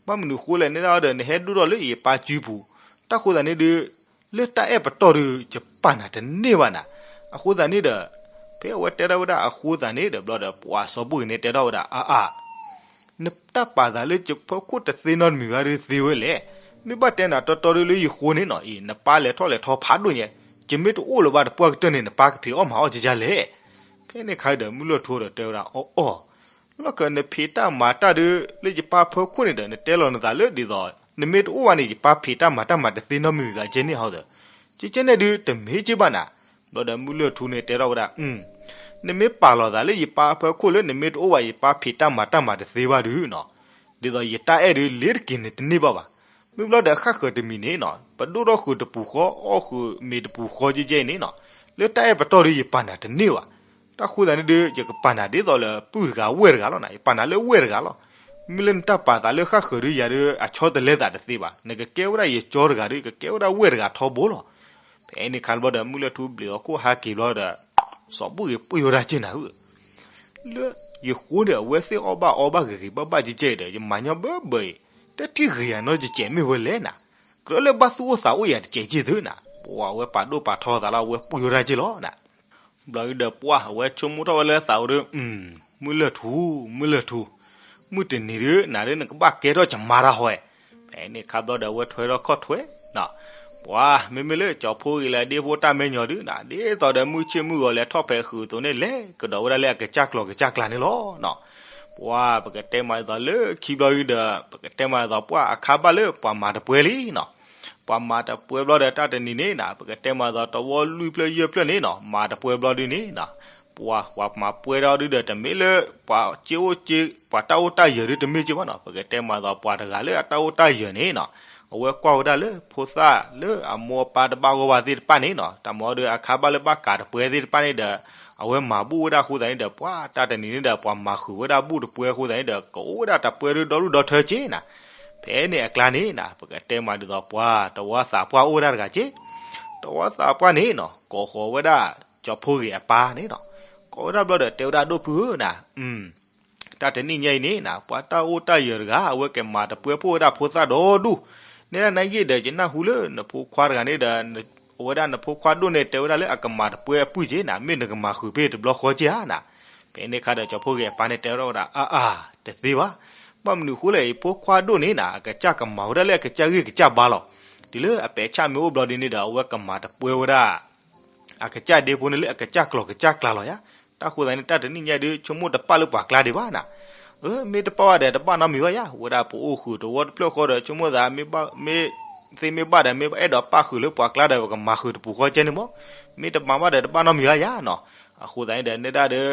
ဘၣ်မနုၤအဃိလဲၣ်န့ၣ်ဒီး နဟဲဒိၣ်ထီၣ်လၢယပၢ်စုပူၤ, တၢ်ဃိသတးန့ၣ်ဒုး လၢတၢ်အဲၣ်ပတီၢ်ဒုး ယပာ်နၤတန့ၢ်ဘၣ်နၤ. အဃိသတးန့ၣ်ဒီး ဖဲအဝဲတဲထီၣ်ဝဲဒၣ်အဃိသတးန့ၣ်ဒီး ဘျီဒီးပှၤစီၤဘူၣ်ဂ့ၤန့ၣ်တဲထီၣ်ဝဲဒၣ် အါအါ နတၢ်ပာ်သးလၢယဖၢခိၣ်တသ့နီတမံၤဘၣ်ဒုးသ့ဝဲလဲၣ်. မ့ၢ်ဘၣ်တဲနၤတီတီဒုးလၢယဃိန့ၣ်နီၤအံၤ နပၢ်လဲၤထီၣ်လဲၤထီဖးဒိၣ်ညါ, ယမ့ၢ်တအိၣ်လၢၤဘၣ်တပှၢ်ကတၢၢ်န့ၣ် နပၢ်ကဖံးအီၣ်မၤအီၣ်ကကဲလဲၣ်. ဖဲန့ၣ်အခါဒီး မုၢ်လၢၢ်ထူဒီးတဲဝဲဒၣ် အီၣ်အီၣ် လီၢ်ခၢၣ်နဖံးတၢ်မၤတၢ်ဒုး လၢယပၢ်ဖၢခိၣ်န့ၣ်ဒီး နတဲလီၤနသးလၢဒ်သိး နမ့ၢ်တအိၣ်ဘၣ်န့ၣ် ယပၢ်ဖံးတၢ်မၤတၢ်မၤတသ့နီတမံၤဘၣ်ကဲန့ၣ်ဟီဒီး, ကကဲန့ၣ်ဒုးတမ့ၢ်က့ၢ်ဘၣ်နၤ. ဘျီဒီးမုၢ်လၢၢ်ထူန့ၣ်တဲထီၣ်ဝဲဒၣ် နမ့ၢ်ပာ်လီၤသးလၢယပၢ်အဖၢခိၣ်လၢနမ့ၢ်တအိၣ်ဘၣ် ယပၢ်ဖံးတၢ်မၤတၢ်မၤတသ့ဘၣ်ဒုးနီၤ, ဒ်သိးယတၢ်အဲၣ်ဒုးလ့ၤတက့ၤန့ၣ်တန့ၢ်ဘၣ်ဘၣ်. မ့ၢ်ဘျီဒီးဃၣ်ဃၢၤတမံၤန့ၣ်နီၤ ပဒိၣ်ထီၣ်ဃုာ်တပူၤဃီ အီၣ်ဃုာ်မ့ၤတပူၤဃီကဲကဲအံၤန့ၣ်နီၤ, လၢတၢ်အဲၣ်ပတီၢ်ဒုးယပာ်နၤတန့ၢ်ဘၣ်. တၢ်ဃိသတးန့ၣ်ဒုး ယကပာ်နၤဒ်သိးလၢပုၢ်တဂၤဝဲၢ်တဂၤလီၤနၤ, ယပာ်နၤလၢဝဲၢ်တဂၤလီၤ. မ့ၢ်လၢနတၢ်ပာ်သးလၢဃၣ်ဃၢၤဒုးယၤဒုး အဆီတလဲသးတသ့ဘၣ်, နကကဲဝဲဒၣ်ယကၠီတဂၤဒုး ကကဲဝဲဒၣ်ဝဲၢ်တဂၤထီဘိလီၤ. ဖဲန့ၣ်အခါဘျီဒီး မုၢ်လၢၢ်ထူဘျုးအီၤခိၣ်ဟါက့ၤဘျီဒီး စီၤဘူၣ်ဂ့ၤပှံၢ်ဝဲဒၣ်က့ၢ်နၤဧၢ, လၢယဃိန့ၣ် အဝဲသ့ၣ်အီၣ်ဘၣ်အီဘၣ်ဂ့ၤဂ့ၤဘၣ်ဘၣ်ကဲကဲအံၤဒီး ယမၤညီဘၢဘၢအံၤ တထံၣ်ဂ့ၤယၤနီတကဲးမ့ၢ်ဝဲလဲၣ်နၤ, ကြၢးလၢဘၣ်သူၣ်အိၣ်သးအိၣ်ယၤတကဲးက့ၢ်သုနၤ, ပှၤအဝဲပာ်ဒိၣ်ပာ်ထီသးလီၤ အဝဲပှံၢ်ဝဲဒၣ်က့ၢ်လီၤနၤ. ဘျီဒုးဒီးပှၢ် အဝဲဆိကမိၣ်ထီၣ်ဝဲလၢသးအိၣ်ဒီး မုၢ်လၢၢ်ထူ, မုၢ်လၢၢ်ထူ, မုၢ်တနံၤဒုး နၤဒုးနကဘၣ်ကဲထီၣ်ကမါတၢ်ဟီ, ဖဲန့ၣ်အခါဘျီဒီး အဝဲထွဲထီၣ်ခီၣ်ထွဲ ပှၤ မ့မ့ၢ်လၢကၠီၤဖိဂ့ၤလၢအဒ့ဖိတၢ်မဲာ်ညါဒုးနၤ ဒ်သိးဒီးမုၢ်ဆ့ၣ်မုၢ်ဂီၤလဲၤထီၣ်ဖဲးဃုာ်အသိးန့ၣ် လဲၤကဒီးဝဲဒၣ်လၢအကစၢ်ကျီၢ်ကစၢ်ကျါန့ၣ်လီၤ. ပှၤ ပကတဲမးဒ်သိးလၢခံဘျီဒုးဒီး ပကတဲမးဒ်သိးပှၢ်အခါဘၣ်လၢပှၤမၤတပှဲၤလံနီၤ, ပှၤမၤတပှဲၤဘျီဒီးတၢ်တနံၤန့ၣ်နၤ ပကတဲမးဒ်သိးတဝီလွံၢ်ဖျၢၣ်ယဲၢ်ဖျၢၣ်န့ၣ်နီၤ မၤတပှဲၤဘျီဒုးန့ၣ်နၤ, ပှၤ ပှၤမၤပှဲၤထီၣ်ဒုးဒီး တမ့ၢ်လၢ ပှၤစ့အိၣ်စ့ ပှၤတၢ်အိၣ်တၢ်ယၢၤဒုးတမ့ၢ်က့ၢ်ဘၣ်နီၤ ပကတဲမးဒ်သိးပှၤတဂၤလၢအတၢ်အိၣ်တၢ်ယၢၤန့ၣ်နီၤ, အဝဲကွၢ်ဝဲဒၣ်လၢဖိသၣ်လၢအမိၢ်အပၢ်တဘၣ်ဂီၢ်ဘၣ်သ့ၣ်တဖၣ်န့ၣ်နီၤ တၢ်မၤဒုးအခါဘၣ်လၢဘၣ်ကးတပှဲၤသ့ၣ်တဖၣ်န့ၣ်ဒီး အဝဲမၤဘူၣ်ဝဲဒၣ်အဃိသတးန့ၣ်ဒီး ပှၤတၢ်တနံၤန့ၣ်ဒီး ပှၤမၤဃုာ်ဝဲဒၣ်ဘူၣ်တပှဲၤအဃိသတးန့ၣ်ဒီး ကအိၣ်ဝဲဒၣ်တပှဲၤဒုးဒီဒူၣ်ဒီထၢက့ၢ်နၤ, ဖဲန့ၣ်အကျါန့ၣ်နၤ ပကတဲမးဒ်သိးပှၤ တဝီသးပှၢ်အိၣ်ဝဲဒၣ်တဂၤက့ၢ်, တဝီသးပှၢ်န့ၣ်နီၤ ကိးဃီၤဝဲဒၣ် ကၠီၤဖိဂ့ၤအပၢ်န့ၣ်နီၤ, ကိးဝဲဒၣ်ဘျီဒီးတဲဝဲဒၣ်ဒိၣ်ဖုဧၢနၤ တၢ်တနံၣ်ညါအံၤန့ၣ်နၤ ပှၤတၢ်အိၣ်တၢ်ယၢၤတဂၤ အဝဲကမၤတပှဲၤဖိဝဲဒၣ်ဖိသၣ်ဒီဒူၣ်, နဲဒၣ်နာ်က့ဒီး ယနၢ်ဟူလၢနဖိခွါတဂၤန့ၣ်ဒီး အဝဲဒၣ်နဖိခွါဒိၣ်န့ၣ် တဲဝဲဒၣ်လၢအကမၤတပှဲၤအပုၢ်က့ၢ်နၤ မ့ၢ်နကမၤဃုာ်ဖဲတဘျီဃီက့ၢ်ဧါနၤ. ဖဲန့ၣ်အခါဒီး ကၠီၤဖိဂ့ၤအပၢ်န့ၣ်တဲထီၣ်ဝဲဒၣ် အါအါ တသ့ဘၣ်, ဘၣ်မနုၤအဃိလဲၣ် ယဖိခွါဒိၣ်န့ၣ်နၤ အကစၢ်ကမၤဝဲဒၣ်လၢအကစၢ်ဂံၢ်ကစၢ်ဘါလီၤ. တုၤလၢအပဲာ်ဆၣ်မ့ၢ်အိၣ်ဘျီဒ်န့ၣ်ဒီး အဝဲကမၤတပှဲၤဝဲဒၣ် အကစၢ်ဒ့ဖိန့ၣ်လၢအကစၢ်ကျီၢ်ကစၢ်ကျါလီၤယါ. တၢ်ဃိသတးန့ၣ် တၢ်တနံၣ်ညါဒုး ဆိကမိၣ်တပာ်လၢပှၤကျါဒံးဘၣ်နၤ. အၢ မ့ၢ်တပာ်ဘၣ်ဒီး တဘၣ်နီတမံၤဘၣ်ယါ, ဝဲဒၣ်ပအိၣ်ဃုာ်တဝီတဖျၢၣ်ဃီဒီး ဆိကမိၣ်သး မ့ၢ်သ့မ့ၢ်ဘၣ်ဒီး မ့ၢ်အဲၣ်ဒိးပာ်ဃုာ်လၢပှၤကျါဒီး ပကမၤဃုာ်တပူၤဃီကဲန့ၣ်မး, မ့ၢ်တမၤဘၣ်ဒီး တဘၣ်နီတမံၤဘၣ်ယါနီၤ. အဃိသတးန့ၣ်ဒီး နဲဒၣ်ဒီး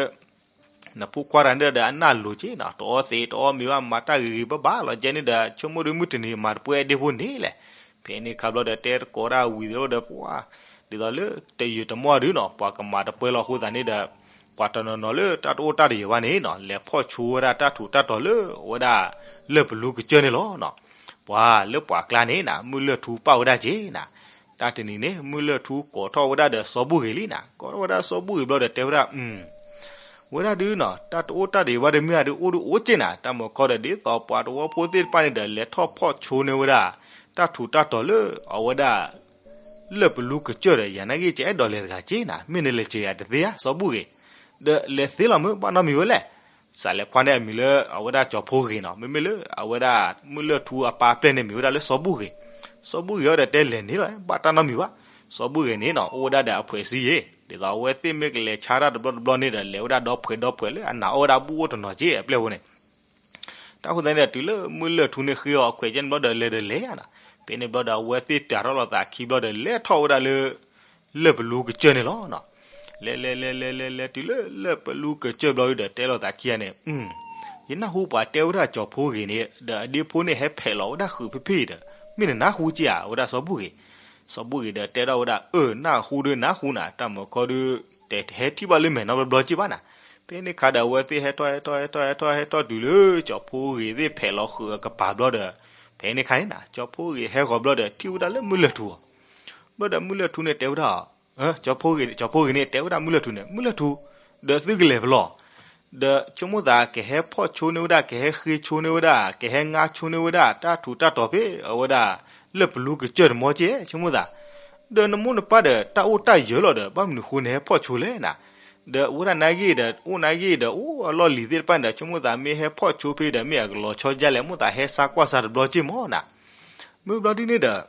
နဖိခွါတဂၤန့ၣ်ဒီး အနၢ်လိၤက့နီၤ, တအီသံးတအီမ့ၤဘၣ် မၤတၢ်ဂ့ၤဂ့ၤဘၣ်ဘၣ်လီၤကဲန့ၣ်ဒီး ဆိကမိၣ်ဒုး မုၢ်တနံၤမၤတပှဲၤဒ့ဖိန့ၣ်လဲၣ်. ဖဲန့ၣ်အခါဘျီဒီး တဲတကိးဒၣ်ဝံၤသ့ၣ်ဒီး ပှၤ ဒ်သိးလၢတယုာ်တမီၢ်ဒုးနီၤ ပှၤကမၤတပှဲၤလီၤအဃိသတးန့ၣ်ဒီး ပှၤတနီၤနီၤလၢတၢ်တအိၣ်တၢ်တယၢၤဘၣ်န့ၣ်နီၤ လဲၤဖီၣ်ဆိဝဲဒၣ်တၢ်ထူးတၢ်တီၤလၢအဝဲဒၣ် လၢၢ်ပလူကစၢၢ်န့ၣ်လီၤနီၤ. ပှၤလၢပှၤကျါန့ၣ်နၤ မုၢ်လၢၢ်ထူပာ်ဝဲဒၣ်က့နၤ. တၢ်တနံၤန့ၣ် မုၢ်လၢၢ်ထူကိးထီၣ်ဝဲဒၣ်ဒီးစီၤဘူၣ်ဂ့ၤလံနၤ. ကိးထီၣ်ဝဲဒၣ်စီၤဘူၣ်ဂ့ၤဘျီဒီးတဲဝဲဒၣ် ဝဲဒၣ်ဒုးနီၤ တၢ်တအိၣ်တၢ်တယၢၤဘၣ်ဒီးမ့ၢ်ဧါဒုး အိၣ်ဒုးအိၣ်က့နၤ. တၢ်မၤခီဒီး ဒ်သိးပှၤတဝီဖိသ့ၣ်တဖၣ်န့ၣ်ဒီး လဲၤထီၣ်ဖီၣ်ဆိန့ၢ်ဝဲဒၣ် တၢ်ထူးတၢ်တီၤလၢအဝဲဒၣ် လၢၢ်ပလူကစၢၢ်ဒီး ယၤနာ်က့ ကအဲၣ်ဒိးလဲၤတဂၤက့နၤ. မ့ၢ်နလဲၤစၢၤယၤတသ့ဧါ စီၤဘူၣ်ဂ့ၤ, ဒီးလဲၤသ့လီၤမ့ၢ် ဘၣ်နီတမံၤဝဲလဲၣ်. စးလဲၤခွါန့ၣ်အမံၤလၢအဝဲဒၣ်ကၠီၤဖိဂ့ၤနီၤ. မ့မ့ၢ်လၢအဝဲဒၣ်မုၢ်လၢၢ်ထူအပၢ်အပျဲၢ်န့ၣ် မံၤဝဲဒၣ်လၢစီၤဘူၣ်ဂ့ၤ. စီၤဘူၣ်ဂ့ၤအီၤဒီးတဲလဲၤန့ၣ်လီၤ ဘၣ်တၢ်နီတမံၤဘၣ်. စီၤဘူၣ်ဂ့ၤန့ၣ်နီၤ အိၣ်ဝဲဒၣ်ဒီးအဖှဲးစ့ယ့ၣ်, ဒ်သိးအဝဲသ့ၣ်မ့ၢ်ကလဲၤဆါတၢ်တဘျီတဘျီန့ၣ်ဒီး လဲၤဝဲဒၣ်ဒီဖှဲးဒီဖှဲးလၢအနာ်အီၣ်ဝဲဒၣ်ဘူၣ်အိၣ်တနီၤက့ အပျဲၢ်ဖိန့ၣ် တၢ်ဃိသတးန့ၣ်ဒီး တုၤလၢမုၢ်လၢၢ်ထူန့ၣ်ဃ့အီၤအခွဲးကဲန့ၣ်ဘျီဒီး လဲၤဒီးလဲၤဧါနီၤ. ဖဲန့ၣ်ဘျီဒီး အဝဲသ့ၣ်ပျးထီၣ်လိာ်သးခံဘျီဒီး လဲၤထီၣ်ဝဲဒၣ်လၢ လၢၢ်ပလူကစၢၢ်န့ၣ်လီၤနီၤ. လဲၤလဲၤလဲၤလဲၤလဲၤလဲၤတုၤလၢလၢၢ်ပလူကစၢၢ်ဘျီဒီး တဲလိာ်သးခံဂၤန့ၣ် ယနၢ်ဟူပှၤတဲဝဲဒၣ်ကၠီၤဖိဂ့ၤန့ၣ် ဒီးအဒ့ဖိန့ၣ်ဟဲဖဲးလီၤဝဲဒၣ်ဃုာ်ဖ့ဖ့ဒီး မ့ၢ်နနၢ်ဟူက့ၤဧါ ဝဲဒၣ်စီၤဘူၣ်ဂ့ၤ. စီၤဘူၣ်ဂ့ၤဒီးတဲဒၣ်ဝဲဒၣ် အၢ နၢ်ဟူဒီးနၢ်ဟူနၤ တၢ်မုၢ်ခီဒုး တဟဲထံၣ်ဘၣ်လၢမဲာ်နီတဘျီဘျီက့ၤဘၣ်နၤ. ဖဲန့ၣ်ခါဒီးအဝဲသ့ၣ်ဟဲထီၣ်ဟဲထီၣ်ဟဲထီၣ်ဟဲထီၣ်ဟဲထီၣ်တုၤလၢကၠီၤဖိဂ့ၤသ့ၣ်ဖဲးလီၤဃုာ်အကပၤဘျီဒီး ဖဲန့ၣ်ခါန့ၣ်နၤ ကၠီၤဖိဂ့ၤဟဲဂီၤဘျီဒီး ထံၣ်ဝဲဒၣ်လၢမုၢ်လၢၢ်ထူဧါ. ဘျီဒီးမုၢ်လၢၢ်ထူန့ၣ်တဲဝဲဒၣ် ကၠီၤဖိဂ့ၤန့ၣ်တဲဝဲဒၣ်မုၢ်လၢၢ်ထူန့ၣ် မုၢ်လၢၢ်ထူ ဒီးသုကလဲၤဖဲလဲၣ် ဒီးဆိကမိၣ်သးကဟဲဖီၣ်ဆိန့ၢ်ဝဲဒၣ် ကဟဲဃ့ဆိန့ၢ်ဝဲဒၣ် ကဟဲငါဆိန့ၢ်ဝဲဒၣ် တၢ်ထူးတၢ်တီၤဖဲအဝဲဒၣ် လၢၢ်ပလူကစၢၢ်တမီၤက့ၤ ဆိကမိၣ်သး ဒီးနမိၢ်နပၢ်ဒီးတၢ်အိၣ်တၢ်ယၢၤလီၤဒီး ဘၣ်မနုၤဃိနဟဲဖီၣ်ဆိလဲၣ်နၤ. ဒီးအဝဲဒၣ်နာ်က့ဒီး အိၣ်နာ်က့ဒီး အိၣ်အလီၢ်လံၤသ့ၣ်တဖၣ်န့ၣ်ဒီး ဆိကမိၣ်သးမ့ၢ်ဟဲဖီၣ်ဆိဖဲဒီး မ့ၢ်အကလီၤဆီဒ်လဲၣ် မိၣ်သးဟဲစါကွၢ်စါတဘျီက့ၤမၢ်နၤ. မ့ၢ်ဘျီဒ်န့ၣ်ဒီး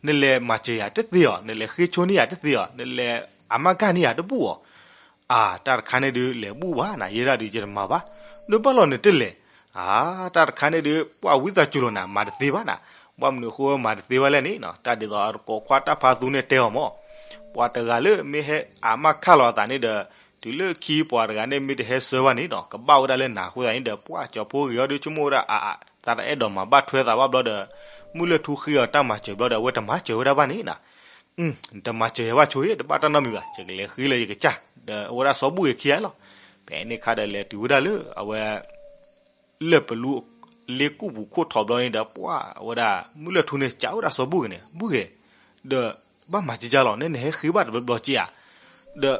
နလဲၤမၤစၢၤယၤတသ့ဧါ, နလဲၤဃ့ဆိန့ၢ်ယၤတသ့ဧါ, နလဲၤအမါကၢ်န့ၢ်ယၤတဘူၣ်ဧါ. အၢ တၢ်တခါန့ၣ်ဒုး လဲၤဘူၣ်ဘၣ်နၤ, ယဲဒၣ်ဒုးယတမၤဘၣ်. ဒီးဘၣ်လီၤနတလဲၤ. အၢ တၢ်တခါန့ၣ်ဒုး ပှၤဝံသးစူၤလီၤနၤ, မၤတသ့ဘၣ်နၤ. ဘၣ်မနုၤအဃိမၤတသ့ဘၣ်လဲၣ်န့ၣ်, တၢ်ဒ်သိးအတကိးခွါတၢ်ဖးသူန့ၣ်တဲအီၤမၢ်, ပှၤတဂၤလၢမ့ၢ်ဟဲအမါကၢ်လီၤအသးန့ၣ်ဒီး တုၤလၢခံပှၤတဂၤန့ၣ်မ့ၢ်တဟဲဆှၢဘၣ်န့ၣ်ဒီး ကဘၣ်ဝဲဒၣ်လၢနၤအဃိသတးန့ၣ်ဒီး ပှၤကၠီၤဖိဂ့ၤအီၤဒုးဆိကမိၣ်ဝဲဒၣ် အၢ အၢ သးတအဲၣ်ဒိးမၤဘၣ်ထွဲသးဘၣ်ဘျီဒီး မုၢ်လၢၢ်ထူဃ့အီၤတၢ်မၤစၢၤဘျီဒီး အဝဲတမၤစၢၤဝဲဒၣ်ဘၣ်န့ၣ်နၤ. တမၤစၢၤယၤဘၣ်ဆိအံၤ တဘၣ်တၢ်နီတမံၤဘၣ်, ယကလဲၤဃ့လၢယကစၢ်, ဒီးအဝဲဒၣ်စီၤဘူၣ်ဂ့ၤခံဂၤလီၤ. ဖဲန့ၣ်ခါဒီးလဲၤတုၤဝဲဒၣ်လၢအဝဲ လၢၢ်ပလူလ့ကူၣ်ပူၤခိၣ်ထီးဘျီန့ၣ်ဒီး ပှၤဝဲဒၣ် မုၢ်လၢၢ်ထူန့ၣ် စံးဝဲဒၣ်စီၤဘူၣ်ဂ့ၤန့ၣ်, ဘူၣ်ဂ့ၤ, ဒီးဘၣ်မၤကကၢ်လီၤ, နနဟဲဃ့ဘၣ်တဘျီဘျီက့ၤဧါ. ဒီး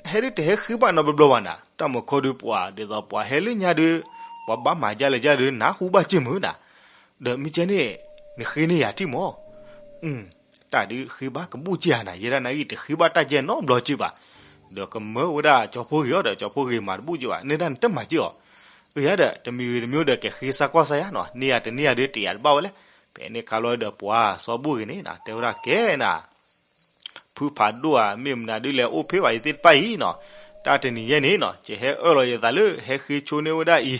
ဟဲဒုးတဟဲဃ့ဘၣ်နီတဘျီဘျီဘၣ်နၤ, တၢ်မုၢ်ခီဒုးပှၤဒ်သိးပှၤဟဲလၢညါဒုး ပှၤဘၣ်မၤကလဲၣ်ကဒီး နၢ်ဟူဘၣ်က့ၤမုၢ်နၤ. ဒီးမ့ၢ်ကဲန့ၣ် နဃ့န့ၢ်ယၤထံၣ်မၢ်. တၢ်ဒုးဃ့ဘၣ်ကဘူၣ်က့ၤဧါနၤ, ယဲဒၣ်နာ်ဂ့ၢ်တဃ့ဘၣ်တၢ်ကဲနီတဘျီက့ၤဘၣ်. ဒီးကမၢဝဲဒၣ်ကၠီၤဖိဂ့ၤအီၤဒီး ကၠီၤဖိဂ့ၤမၤတဘူၣ်က့ၤဘၣ်, နဒၣ်နတမၤက့ၤအီၤ. အၢ ယၤဒီး တမံၤဂ့ၤတမံၤဒီး ကဃ့စါကွၢ်စါယၤနီၤ, န့ၢ်ယၤတန့ၢ်ယၤဒုးတယာ်တဘၣ်ဝဲလဲၣ်. ဖဲန့ၣ်ခါဘျီဒီးပှၤစီၤဘူၣ်ဂ့ၤန့ၣ်နၤ တဲဝဲဒၣ်ကဲနၤ ဖုဖးဒိၣ်ဧါ မ့ၢ်မနုၤဒုးလဲၤအိၣ်ဖဲဘၣ်ယသ့ၣ်တဖၣ်အံၤနီၤ, တၢ်တနံၤညါန့ၣ်နီၤ ယဟဲအၢၣ်လီၤယသးလၢဟဲဃ့ဆိန့ၢ်ဝဲဒၣ်အံၤ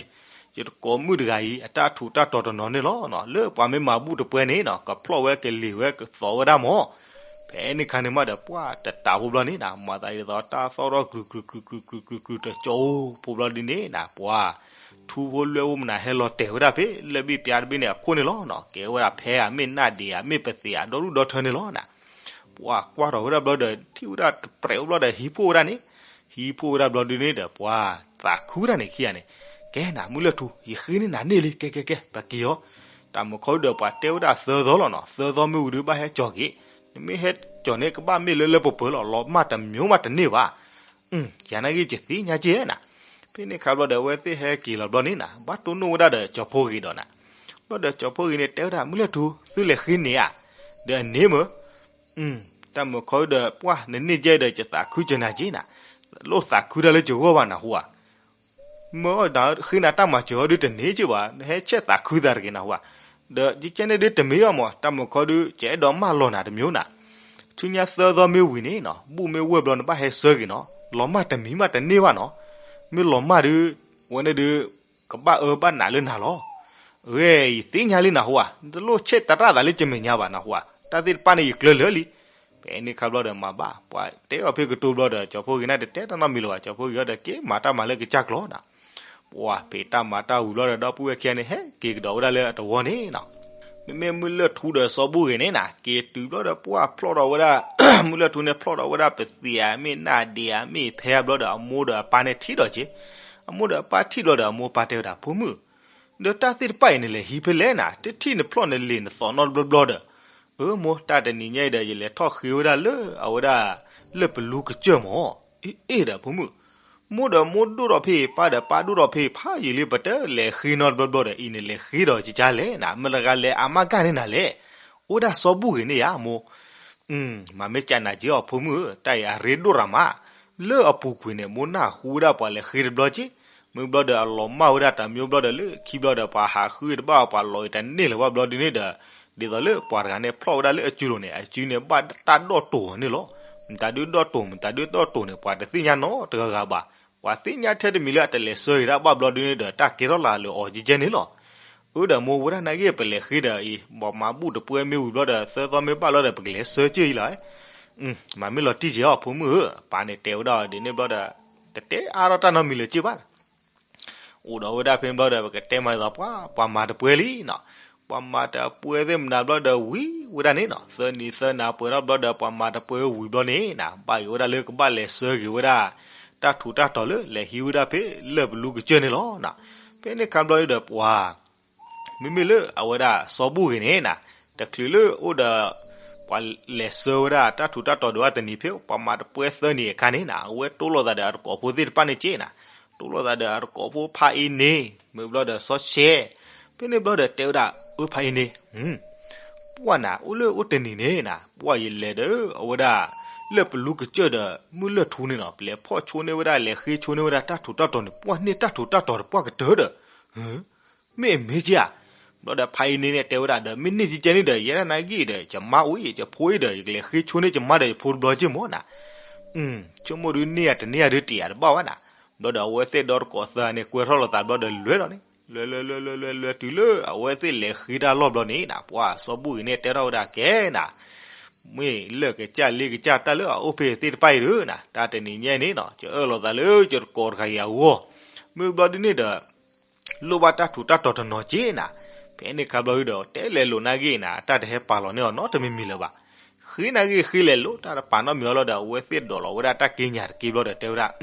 ယတကိးမုၣ်တဂၤအံၤ အတၢ်ထူးတၢ်တီၤတနီၤန့ၣ်လီၤ. လၢပှၤမ့ၢ်မၤဘူၣ်တပှဲၤန့ၣ်နီၤ ကဖျီၣ်ဝဲကလံၤဝဲကသီဝဲဒၣ်မၢ်. ဖဲန့ၣ်ခါန့ၣ်မးဒီး ပှၤတတးဖိဘျီန့ၣ်နၤ မၤသးဒ်သိးတၢ်သီၣ်ထီၣ်ကြူးကြူးကြူးကြူးကြူးကြူးကြူးတကၠိဖိဘျီဒ်န့ၣ်နၤ ပှၤထူဖိလွဲၢ်ဖိမနုၤဟဲလီၤတဲာ်ဝဲဒၣ်ဖဲလၢၢ်ဘ့ၣ်ပျါတဘ့ၣ်န့ၣ်အခိၣ်န့ၣ်လီၤ. ကဲဝဲဒၣ်ဖဲဧါ မ့ၢ်နၢ်ဒံးဧါ မ့ၢ်ပသံးဧါ ဒီဒူၣ်ဒီထၢန့ၣ်လီၤနၤ. ပှၤကွၢ်ထီၣ်ဝဲဒၣ်ဘျီဒီး ထံၣ်ဝဲဒၣ်တပြဲးအိၣ်ဘျီဒီး ဟံးဖှိၣ်ဝဲဒၣ်န့ၣ်, ဟံးဖှိၣ်ဝဲဒၣ်ဘျီဒ်န့ၣ်ဒီး ပှၤသးခုတၢ်န့ၣ်ခံဂၤန့ၣ်, ကဲနၤ မုၢ်လၢၢ်ထူ ယဃ့န့ၢ်နၤန့ၢ်လံ ကဲကဲကဲ ပက့ၤအီၤ. တၢ်မုၢ်ခီဒီးပှၤတဲဝဲဒၣ်သၢသီလီၤနီၤ, သၢသီမ့ၢ်ဝံၤဒီးဘၣ်ဟဲကၠီၤက့ၤ, နမ့ၢ်ဟဲကၠီၤန့ၣ် ကဘၣ်မ့ၢ်လၢလၢပှဲၤပှဲၤလီၤ, လီၤမၢ်တမံၤမးတန့ၢ်ဘၣ်. ယၤနာ်ဂ့ၢ်ကသ့ၣ်ညါက့ၤနၤ. ဖဲန့ၣ်ခါဘျီဒီး အဝဲသ့ၣ်ဟဲက့ၤလီၤဘျီန့ၣ်နၤ ဘၣ်တိၢ်နီၣ်ဝဲဒၣ်ဒီးကၠီၤဖိဂ့ၤဒီးနၤ. ဘျီဒီးကၠီၤဖိဂ့ၤန့ၣ် တဲဝဲဒၣ် မုၢ်လၢၢ်ထူ သုလဲၤဃ့န့ၢ်ဧါ. ဒီးအန့ၣ်မ့ၢ် တၢ်မုၢ်ခီဒီး ပှၤ နန့ၢ်ကဲဒီး ယသးခုကနၤက့ၤနၤ, လိၣ်သးခုတၢ်လၢယဂီၢ်ဘၣ်နၢ်ဟူဧါ. မ့ၢ်အီၤဒီး ဃ့နၤတၢ်မၤစၢၤအီၤဒုးတန့ၢ်က့ၤဘၣ်, နဟဲဆဲးသးခုသးတဂ့ၤနၢ်ဟူဧါ. ဒီးယကဲန့ၣ်ဒုးတမ့ၢ်အီၤမ့ၢ် တၢ်မုၢ်ခီဒုး ယအဲၣ်ဒိးမၢလီၤနၤတမံၤနၤ. ဆူညါသၢသီမ့ၢ်ဝံၤန့ၣ်နီၤ ဘူၣ်မ့ၢ်ဝဲၢ်ဘျီနဘၣ်ဟဲဆှၢက့ၤနီၤ, လီၤမၢ်တမံၤမးတန့ၢ်ဘၣ်နီၤ. မ့ၢ်လီၤမၢ်ဒုး ဝဲန့ၣ်ဒုး ကဘၣ်အၢဘၣ်နးလၢနၤလီၤ. ဂ့ၤ ယသ့ၣ်ညါလံနၢ်ဟူဧါ, တလိၣ်ဆဲးတရၣ်သးလၢကမဲာ်ညါဘၣ်နၢ်ဟူဧါ, တၢ်သ့ၣ်တဖၣ်န့ၣ်ယကျၢၤလၢာ်လံ. ဖဲန့ၣ်ခါဘျီဒီးမၤဘၣ် ပှၤတဲအီၤဖဲကတိၤဘျီဒီး ကၠီၤဖိဂ့ၤန့ၣ်တတဲတၢ်နီတမံၤလၢၤဘၣ်, ကၠီၤဖိဂ့ၤအီၤဒီးက့ၤမၤတၢ်မၤလၢကစၢ်ကျီၤနၤ. ပှၤဖံးတၢ်မၤတၢ်ဝံၤဘျီဒီး ဒီပုၢ်ဝဲၢ်ခံဂၤန့ၣ် ဟဲက့ၤကဒီးဝဲဒၣ်လၢအသဝီန့ၣ်နီၤ. မ့မ့ၢ်မုၢ်လၢၢ်ထူဒီးစီၤဘူၣ်ဂ့ၤန့ၣ်နၤ က့ၤတုၤဘျီဒီး ပှၤဖျီၣ်ထီၣ်ဝဲဒၣ် မုၢ်လၢၢ်ထူန့ၣ်ဖျီၣ်ထီၣ်ဝဲဒၣ်ပသံးဧါ မ့ၢ်နၢ်ဒံးဧါ မ့ၢ်ဖဲဧါဘျီဒီး အမိၢ်ဒီးအပၢ်န့ၣ်ထံၣ်ဒီးက့ၤ. အမိၢ်ဒီးအပၢ်ထံၣ်ဘျီဒီးအမိၢ်ပၢ်တဲဝဲဒၣ် ဖိမုၣ် ဒီးတၢ်သ့ၣ်တဖၣ်အံၤန့ၣ်လဲၤဟံးဖဲလဲၣ်နၤ, တထံၣ်နဖျီၣ်နလံာ်နသီၣ်နီတဘျီဘျီဒီး. အၢမိၢ် တၢ်တနံၤညါအံၤဒီး ယလဲၤထီၣ်ဃ့ဝဲဒၣ်လၢအဝဲဒၣ် လၢၢ်ပလူကစၢၢ်မၢ်. အ့ၣ် အ့ၣ်ဒီးဖိမုၣ်, မိၢ်ဒီးမိၢ်ဒိၣ်ထီၣ်ဖဲအံၤ ပၢ်ဒီးပၢ်ဒိၣ်ထီၣ်ဖဲအံၤ ဖးယံာ်လံ ပတလဲၤဃ့နီတဘျီဘျီဒီး အံၤန့ၣ်လဲၤဃ့ဒီးကကါလဲၣ်နၤ, မတဂၤလဲၤအမါကၢ်န့ၢ်နၤလဲၣ်. အိၣ်ဒၣ်စီၤဘူၣ်ဂ့ၤန့ၣ်ယါမိၢ် မၤမ့ၢ်ကနၤက့ၤအီၤဖိမုၣ်ဧၢ, တၢ်အံၤအရ့ဒိၣ်ရၤမး. လၢအပူၤကွံာ်န့ၣ် မိၢ်နၢ်ဟူဝဲဒၣ်ပှၤလဲၤဃ့တဘျီက့ၤ, မ့ၢ်ဘျီဒီးအလီၤမၢ်ဝဲဒၣ်တမျိုးဘျီဒီး လၢခံဘျီဒီးပှၤဟးဃုတဘၣ်ပှၤလီၤအံၤတန့ၢ်လၢၤဘၣ်ဘျီဒ်န့ၣ်ဒီး, ဒ်သိးလၢပှၤတဂၤန့ၣ်ဖျီၣ်ဝဲဒၣ်လၢအစုလိၤန့ၣ် အစုန့ၣ်ဘၣ်တၢ်ဒီၣ်တိာ်အီၤန့ၣ်လီၤ. မတၤဒုးဒီၣ်တိာ် မတၤဒုးဒီၣ်တိာ်န့ၣ် ပှၤတသ့ၣ်ညါနီတဂၤဂၤဘၣ်. ပှၤသ့ၣ်ညါထဲတမံၤလၢအတလဲၤဆှၢက့ၤဒၣ်ဘၣ်ဘျီဒ်န့ၣ်ဒီး တၢ်ကဲထီၣ်လၢအီၤကကဲန့ၣ်လီၤ. အၢဒီးမိၢ်ဝဲဒၣ်နာ်က့ ပလဲၤဃ့ဒီးအံၤ ဘၣ်မၤဘူၣ်တပှဲၤမ့ၢ်ဝံၤဘျီဒီး သၢသီမ့ၢ်ဘၣ်လီၤဒီး ပကလဲၤဆှၢက့ၤအံၤလီၤ. မၤမ့ၢ်လီၤတံၢ်က့ၤအီၤဖိမုၣ်ဧၢ, ပၢ်န့ၣ်တဲဝဲဒၣ်ဒ်န့ၣ်ဘျီဒီး တတဲအါထီၣ်တၢ်နီတမံၤလၢၤက့ၤဘၣ်. အိၣ်ဒီးဝဲဒၣ်ဖဲန့ၣ်ဘျီဒီး ပကတဲမးဒ်သိးပှၤ ပှၤမၤတပှဲၤလံနီၤ. ပှၤမၤတပှဲၤသ့ၣ်မနၤဘျီဒီးဝံၤဝဲဒၣ်န့ၣ်နီၤ, သၢနံၤသၢနၤပှဲၤထီၣ်ဘျီဒီး ပှၤမၤတပှဲၤဝံၤဘျီန့ၣ်နီၤ, ဘၣ်ယိၣ်ဝဲဒၣ်လၢကဘၣ်လဲၤဆှၢက့ၤဝဲဒၣ် တၢ်ထူးတၢ်တီၤလၢလဲၤဟံးဝဲဒၣ်ဖဲလၢၢ်ပလူကစၢၢ်န့ၣ်လီၤနီၤ. ဖဲန့ၣ်အခါဘျီဒီးပှၤ မ့မ့ၢ်လၢအဝဲဒၣ်စီၤဘူၣ်ဂ့ၤန့ၣ်နီၤ, တချုးလၢအိၣ်ဒီး ပှၤလဲၤဆှၢဝဲဒၣ်တၢ်ထူးတၢ်တီၤဒံးဘၣ်တနံၤဖဲ ပှၤမၤတပှဲၤသၢနံၤအခါန့ၣ်နီၤ, အဝဲတိၢ်လိာ်သးဒီးအတကိးဖိသ့ၣ်တဖၣ်န့ၣ်က့နီၤ, တိၢ်လိာ်သးဒီးအတကိးဖိဖးအံၤန့ၣ် မ့ၢ်ဘျီဒီးစီၤရှဲ, ဖဲန့ၣ်ဘျီဒီးတဲဝဲဒၣ် အၢ ဖးအံၤန့ၣ် ပှၢ်နၤ အိၣ်လၢအိၣ်တနံၤန့ၣ်နီၤ, ပှၢ်ယလဲၤဒီးအဝဲဒၣ် လၢၢ်ပလူကစၢၢ်ဒီးမုၢ်လၢၢ်ထူန့ၣ်နီၤ, ပလဲၤဖီၣ်ဆိန့ၢ်ဝဲဒၣ် လဲၤဃ့ဆိန့ၢ်ဝဲဒၣ်တၢ်ထူးတၢ်တီၤန့ၣ် ပှၢ်န့ၢ်တၢ်ထူးတၢ်တီၤတပှၢ်ကတၢၢ်ဒီး မ့ၢ်အမ့ၢ်က့ဧါ. ဘျီဒီးဖးအံၤန့ၣ်န့ၣ်တဲဝဲဒၣ်ဒီး မ့ၢ်န့ၢ်ကကဲန့ၣ်ဒီး ယဲဒၣ်နၤဂ့ၢ်ဒီး ယမါအိၣ်အံၤ ယဖိအံၤဒီး ယကလဲၤဃ့ဆိန့ၢ်ယမါဒီးယဖိတဘျီက့မ့ၢ်နီၤ. ဆိကမိၣ်ဒုးန့ၢ်ယၤတန့ၢ်ယၤဒုးတ့ၢ်ယၤတဘၣ်ဝဲနီၤ. ဘျီဒီးအဝဲသ့ၣ်ဒီတကိးသၢန့ၣ် ကွဲထီၣ်လိာ်သးဘျီဒီးလဲၤလီၤန့ၣ်, လဲၤလဲၤလဲၤလဲၤလဲၤလဲၤတုၤလၢအဝဲသ့ၣ်လဲၤဃ့တၢ်လီၢ်ဘျီန့ၣ်နီၤ, ပှၢ်စီၤဘူၣ်ဂ့ၤန့ၣ်တဲထီၣ်ဝဲဒၣ်ကဲနီၤ, မ့ၢ်လၢၢ်ကစၢ်လ့ကစၢ်တၢ်လၢအအိၣ်ဖဲအံၤသ့ၣ်တဖၣ်အံၤဒီးနီၤ, တၢ်တနံၤညါအံၤန့ၣ်နီၤ ယအၢၣ်လီၤသးလၢယတကိးတဂၤအံၤအဂီၢ်, မ့ၢ်ဘျီဒုးန့ၣ်ဒီး လိၣ်ဘၣ်တၢ်ထူးတၢ်တီၤတနီၤက့နီၤ. ဖဲန့ၣ်အခါဘျီဒုးဒီး တဲလဲၤလိာ်နၤဂ့ၢ်နီၤ, တၢ်တဟဲပာ်လီၤန့ၢ်အီၤနီတမံၤမံၤလၢၤဘၣ်. ဃ့နၤဂ့ၢ်ဃ့လဲၤလိာ် တၢ်တပာ်နီတမံၤအီၤလီၤဒီး အဝဲသ့ၣ်ဒိးလီၤဝဲဒၣ်တၢ်က့ညၣ်တက့ဘျီဒီးတဲဝဲဒၣ်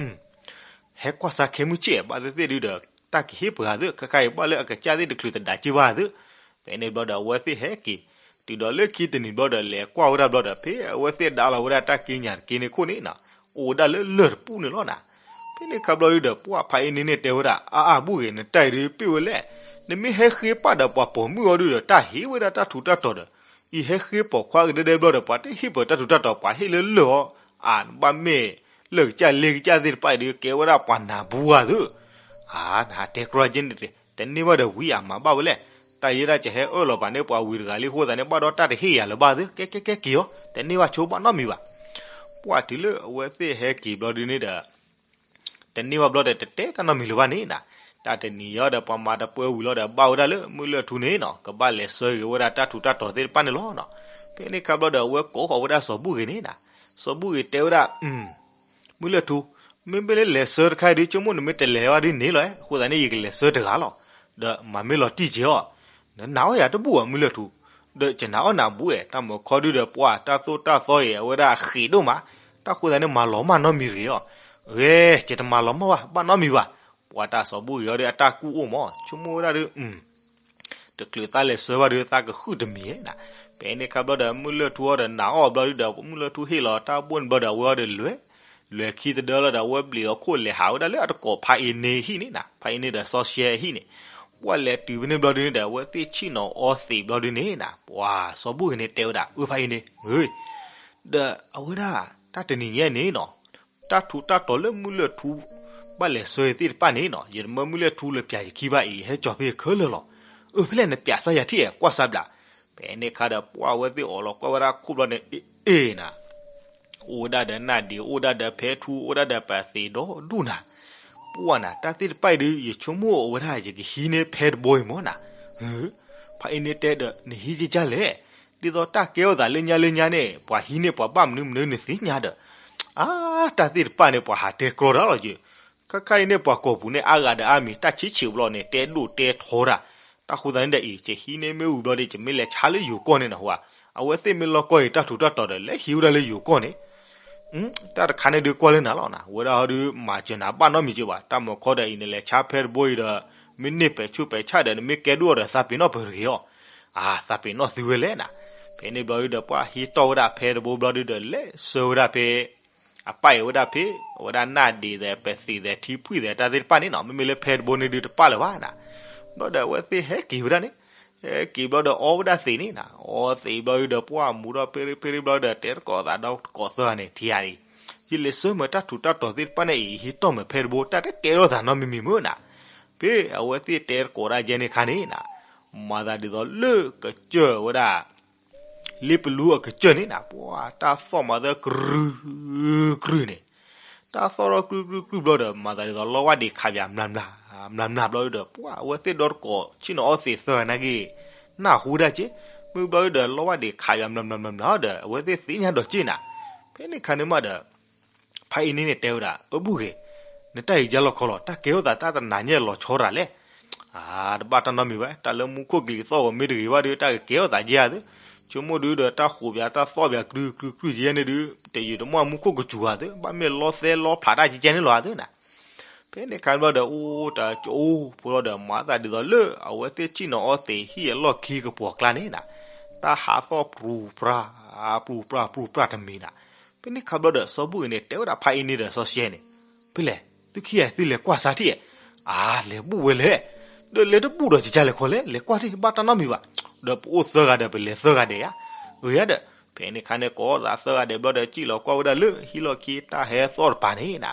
ဟဲကွၢ်စါခဲမုၢ်ဆ့ၣ် ဘၣ်သ့ၣ်သ့ၣ်ဒုးဒီး တၢ်ကဟ့ၣ်ပှၤသု ခဲခါအံၤဘၣ်လၢအကစၢ်သ့ၣ်တချုးတဒါက့ဘၣ်သု. ဖဲန့ၣ်ဘျီဒီးအဝဲသ့ၣ်ဟဲက့ၤ တုၤဒီးလၢခံတနံၤဘျီဒီး လဲၤကွၢ်ဝဲဒၣ်ဘျီဒီး ဖဲအဝဲသ့ၣ်ဒါလီၤဝဲဒၣ်တၢ်က့ညၣ်တက့န့ၣ်ခိၣ်န့ၣ်နီၤ, အိၣ်ဝဲဒၣ်လၢလၢၢ်တပူၤန့ၣ်လီၤနီၤ. ဖဲန့ၣ်အခါဘျီဒုးဒီး ပှၢ်ဖးအံၤန့ၣ်န့ၣ်တဲဝဲဒၣ် အါအါ ဘူၣ်ဂ့ၤ နတၢ်အံၤဒုးပ့ၢ်ဝဲလဲၣ်. နမ့ၢ်ဟဲဃ့ပာ်ဒီးပှၤပိာ်မုၣ်အီၤဒုးဒီး တၢ်ဟ့ၣ်ဝဲဒၣ်တၢ်ထူးတၢ်တီၤဒီး အံၤဟဲဃ့ပိာ်ခွါကဒဲဒဲဘျီဒီး ပှၤတဟ့ၣ်ပှၤတၢ်ထူးတၢ်တီၤ ပှၤဟ့ၣ်လၢလၢၢ်အီၤ, အါ နဘၣ်မ့ၢ်လၢၢ်ကစၢ်လ့ကစၢ်သ့ၣ်တဖၣ်အံၤဒုး ကဲဝဲဒၣ်ပှၤနၢ်ဘူဧါသု. အါ နဟးတဲကြီက့န့ၣ် တန့ၢ်ဘၣ်ဒီးဝံၤအမၤဘၣ်ဝဲလဲၣ်. တၢ်ယဲဒၣ်ကဟဲအၢၣ်လီၤပာ်န့ၢ်ပှၤဝံၤတဂၤလံအဃိသတးန့ၣ် ဘၣ်ဒီးတၢ်တဟ့ၣ်ယၤလၢၤဘၣ်သု ကဲကဲကဲက့ၤအီၤ တန့ၢ်ဘၣ်ဆိဘၣ်နီတမံၤဘၣ်. ပှၢ်တုၤလၢအဝဲသ့ၣ်ဟဲက့ၤဘျီဒုးန့ၣ်ဒီး တန့ၢ်ဘၣ်ဘျီဒီး တတဲတၢ်နီတမံၤလၢၤဘၣ်န့ၣ်နီၤ. တၢ်တနံၤယီၤဒီး ပှၤမၤတပှဲၤဝံၤလီၤဒီး ဘၣ်ဝဲဒၣ်လၢမုၢ်လၢၢ်ထူန့ၣ်နီၤ ကဘၣ်လဲၤဆှၢက့ၤဝဲဒၣ်တၢ်ထူးတၢ်တီၤသ့ၣ်တဖၣ်န့ၣ်လီၤနီၤ. ဖဲန့ၣ်အခါဘျီဒီး အဝဲကိးဃီၤဝဲဒၣ်စီၤဘူၣ်ဂ့ၤန့ၣ်နီၤ. စီၤဘူၣ်ဂ့ၤတဲဝဲဒၣ် မုၢ်လၢၢ်ထူ, မ့မ့ၢ်လၢလဲၤဆှၢတခါအံၤဒုး ဆိကမိၣ်နမ့ၢ်တလဲၤဘၣ်ဒုးန့ၣ်လီၤ. အဃိသတးန့ၣ် ယကလဲၤဆှၢတဂၤလီၤ. ဒီးမၤမ့ၢ်လီၤတံၢ်က့ၤအီၤ, နနာ်အီၣ်ယၤတဘူၣ်ဧါ မုၢ်လၢၢ်ထူ, ဒီးယနာ်အီၣ်နၤဘူၣ်ဧါ, တၢ်မုၢ်ခီဒုးဒီး ပှၢ်တၢ်သိၣ်တၢ်သီအံၤ အဝဲဒၣ်အဃံးဒိၣ်မး, တၢ်ဃိသတးန့ၣ် မၤလီၤမၢ်နီတမံၤတဂ့ၤအီၤ. ဂ့ၤ, ယတမၤလီၤမၢ်ဘၣ်, ဘၣ်နီတမံၤဘၣ်. ပှၢ်တၢ်စီၤဘူၣ်ဂ့ၤအီၤဒီး အတၢ်ကူၣ်အိၣ်မး, ဆိကမိၣ်ဝဲဒၣ်ဒုး တချုးသးလဲၤဆှၢဘၣ်ဒီး သးကဃုတမံၤနီၤ. ဖဲန့ၣ်အခါဘျီဒီး မုၢ်လၢၢ်ထူအီၤဒီးနာ်အီၣ်ဘျီဒုးဒီး မုၢ်လၢၢ်ထူဟ့ၣ်လီၤတၢ်ဘိၣ်န့ၣ်ဘျီဒီး အဝဲအီၤဒီးလဲၤ, လဲၤခံသဒၢလီၤဒီး အဝဲဘျံးအခိၣ်လဲၤဟးဝဲဒၣ်လၢအတကိးဖးအ့န့ၣ်ဟံၣ်န့ၣ်နီၤ. ဖးအ့န့ၣ်ဒီးစီၤရှဲဟံၣ်န့ၣ်, ပှၢ်လဲၤတုၤဖဲန့ၣ်ဘျီဒုးန့ၣ်ဒီး အဝဲသ့ၣ်ဆ့ၣ်နီၤအီသံးဘျီဒုးန့ၣ်နီၤ, ပှၢ်စီၤဘူၣ်ဂ့ၤန့ၣ်တဲဝဲဒၣ် အၢ ဖးအ့န့ၣ် ဂ့ၤ, ဒီးအဝဲဒၣ် တၢ်တနံၤညါန့ၣ်နီၤ တၢ်ထူးတၢ်တီၤလၢမုၢ်လၢၢ်ထူ ဘၣ်လဲၤဆှၢသ့ၣ်တဖၣ်န့ၣ်နီၤ, ယတမၢမုၢ်လၢၢ်ထူလၢပၠးယခံဘၣ်အံၤ ဟဲကၠီၤဖဲခဲလၢာ်လီၤ. အၢ ဖဲလဲၣ်နပၠးစၢ်ယၤထံၣ်အဲ ကွၢ်စၢ်ဘျး. ဖဲန့ၣ်အခါဒီး ပှၢ်အဝဲသ့ၣ်အိးလီၤကွၢ်ဝဲဒၣ်ခိၣ်ဘျီန့ၣ် အ့ၣ်နၤ အိၣ်ဝဲဒၣ်ဒီးနၢ်ဒံး အိၣ်ဝဲဒၣ်ဒီးဖဲထူ အိၣ်ဝဲဒၣ်ဒီးပသံးဒီဒူၣ်နၤ. ပှၢ်နၤ တၢ်သ့ၣ်တဖၣ်အံၤဒုး ယဆိကမိၣ်အဝဲဒၣ် ယကဟံးန့ၢ်ဖဲတဘိအံၤမ့ၢ်နၤ. ဖးအ့န့ၣ်တဲဒီး နဟံးကကၢ်လဲၣ်. ဒ်သိးတၢ်ကဲထီၣ်သးလၢညါလၢညါန့ၣ် ပှၤဟံးန့ၢ်ပှၤဘၣ်မနုၤမနုၤနသ့ၣ်ညါဒီး အါ တၢ်သ့ၣ်တဖၣ်န့ၣ် ပှၤဟးတဲကြီတၢ်လီၤယဲ. ခဲခါအံၤန့ၣ် ပှၤကိာ်ပူၤန့ၣ် အါဂၤဒီးအါမံၤ တၢ်ဆံးဆံးဘျီန့ၣ် တဲဒိၣ်တဲထီတၢ်. တၢ်ဃိသတးန့ၣ်ဒီးအံၤ ယဟံးန့ၢ်မ့ၢ်ဝံၤဘျီဒီး ယမ့ၢ်လဲၤဆါလၢယိၤကီၢ်န့ၣ်နဟူဧါ. အဝဲသ့ၣ်မ့ၢ်လီၢ်ကီၢ်အံၤ တၢ်ထူးတၢ်တီၤဒီး လဲၤဟံးဝဲဒၣ်လၢယိၤကီၢ်န့ၣ် တၢ်တခါန့ၣ်ဒုးကွၢ်လၢနၤလီၤနၤ, ဝဲဒၣ်ဟီဒုး မၤစၢၤနၤဘၣ်နီတမံၤက့ဘၣ်. တၢ်မုၢ်ခီဒီးအံၤ နလဲၤဆါဖဲတဘိအံၤဒီး မ့ၢ်န့ၢ်ပဲာ်ဆူးပဲာ်ဆၣ်ဒီး နမ့ၢ်ကဲဒိၣ်အီၤဒီး သးပ့ၤနီၣ်ပၢၢ်တဂ့ၤအီၤ. အါ သးပ့ၤနီၣ်သုဝဲလဲၣ်နၤ. ဖဲန့ၣ်ဘျီဒုးဒီး ပှၢ်ဟံးတီၢ်ဝဲဒၣ်ဖဲတဘိဘျီဒုးဒီး လဲၤဆှၢဝဲဒၣ်ဖဲ အပၢ်အံၤဝဲဒၣ်ဖဲ အဝဲဒၣ်နၢ်ဒံးသဲး ပသံးသဲး ထံဖှံသဲး တၢ်သ့ၣ်တဖၣ်န့ၣ်နီၤ, မ့မ့ၢ်လၢဖဲတဘိန့ၣ်ဒုးတပၢ်လၢၤဘၣ်နၤ. ဘျီဒီးအဝဲသ့ၣ်ဟဲက့ၤဝဲဒၣ်န့ၣ်, ဟဲက့ၤဘျီဒီး အီဝဲဒၣ်သံးန့ၣ်နၤ, အီသံးဘျီဒုးဒီး ပှၢ်မူထီၣ်ဖ့ရ့ဖ့ရ့ဘျီဒီး တဲတကိးသးဒီးတကိးသၢဂၤန့ၣ် ထံဂၤအံၤ, ယလဲၤဆှၢမ့ၢ်တၢ်ထူးတၢ်တီၤသ့ၣ်တဖၣ်န့ၣ်အံၤ ဟံးတီၢ်မ့ၢ်ဖဲတဘိ တၢ်တကဲထီၣ်သးနီတမံၤမံၤမ့ၢ်နၤ. ဖဲအဝဲသ့ၣ်တဲတကိးတၢ်ယဲန့ၣ်အခါန့ၣ်နၤ, မၤသးဒ်သိးလၢကစၢၢ်ဝဲဒၣ် လ့ပလူအကစၢၢ်န့ၣ်နၤ, ပှၢ်တၢ်သီၣ်မၤသၢ ကြုၢ်ကြုၢ်န့ၣ်, တၢ်သီၣ်ထီၣ်ကြုၢ်ကြုၢ်ကြုၢ်ဘျီဒီး မၤသးဒ်သိးလီဝၢ်ဒံးခးပၠး မျးမျးမျးမျးဘျီဒီး ပှၢ်အဝဲသ့ၣ်ဒီတကိး ဆ့ၣ်နီၤအီသံးသၢဂၤနာ်က့ နၢ်ဟူဒၣ်က့, မ့ၢ်ဘျီဒီး လီဝၢ်ဒံးခးပၠး မျးမျးမျးမျးဒီး အဝဲသ့ၣ်သ့ၣ်ညါဒီးက့နၤ. ဖဲန့ၣ်အခါန့ၣ်မးဒီး ဖးအံၤန့ၣ်န့ၣ်တဲဝဲဒၣ် အၢ ဘူၣ်ဂ့ၤ, နတၢ်အံၤကၢ်လီၤခီလီၤ, တၢ်ကဲထီၣ်သးတၢ်တနၤညါလီၤဆီတၢ်လဲၣ်. အါ တဘၣ်တၢ်နီတမံၤဘၣ်, တၢ်လၢမူခိၣ်ကလံၤသီၣ်ဂီၤမ့ၢ်တဂ့ၤဘၣ်ဒီး တၢ်ကကဲထီၣ်သးကဲဧါသု, ဆိကမိၣ်ဒုဒီးတၢ်ဃိးပၠးတၢ်သီၣ်ပၠးကြုကြုကြုကဲန့ၣ်ဒု, တယုာ်တမီၢ်မူခိၣ်ကစူၤဧါသု, ဘၣ်မ့ၢ်လီသဲလီဖျးတၢ်ကဲကဲန့ၣ်လီၤဧါသုနၤ. ဖဲန့ၣ်ခါဘျီဒီး အိၣ်တၢ်ကၠိဖိလီၤဒီး မၤသးဒ်သိးလၢအဝဲသ့ၣ်ဆ့ၣ်နီၤအီသံးဟံၣ်အလီၢ်ခံကပီၤကျါန့ၣ်နၤ, တၢ်ဟးသီၣ်ပြူပြါ, ပြူပြါပြူပြါတမံၤနၤ. ဖဲန့ၣ်ခါဘျီဒီး စီၤဘူၣ်ဂ့ၤန့ၣ် တဲဝဲဒၣ်ဖးအံၤန့ၣ်ဒီးစီၤရှဲန့ၣ်, ဖဲလဲၣ်, သုခံဂၤသုလဲၤကွၢ်စါထံၣ်, အါ လဲၤဘူၣ်ဝဲလဲၣ်, ဒီးလဲၤတဘူၣ်ဒီးကကၢ်လဲၤခီလဲၣ်, လဲၤကွၢ်ထံၣ် ဘၣ်တၢ်နီတမံၤဘၣ်, ဒီးပအိၣ်သၢဂၤဒီးပလဲၤသၢဂၤဒဲးဧါ, ဂ့ၤဧါဒီး, ဖဲန့ၣ်ခါန့ၣ် ကိးသးသၢဂၤဒဲးဘျီဒီး စံၣ်လီၤကွၢ်ဝဲဒၣ်လၢဟံၣ်လီၢ်ခံတၢ်ဟဲသီၣ်တပၤန့ၣ်နၤ,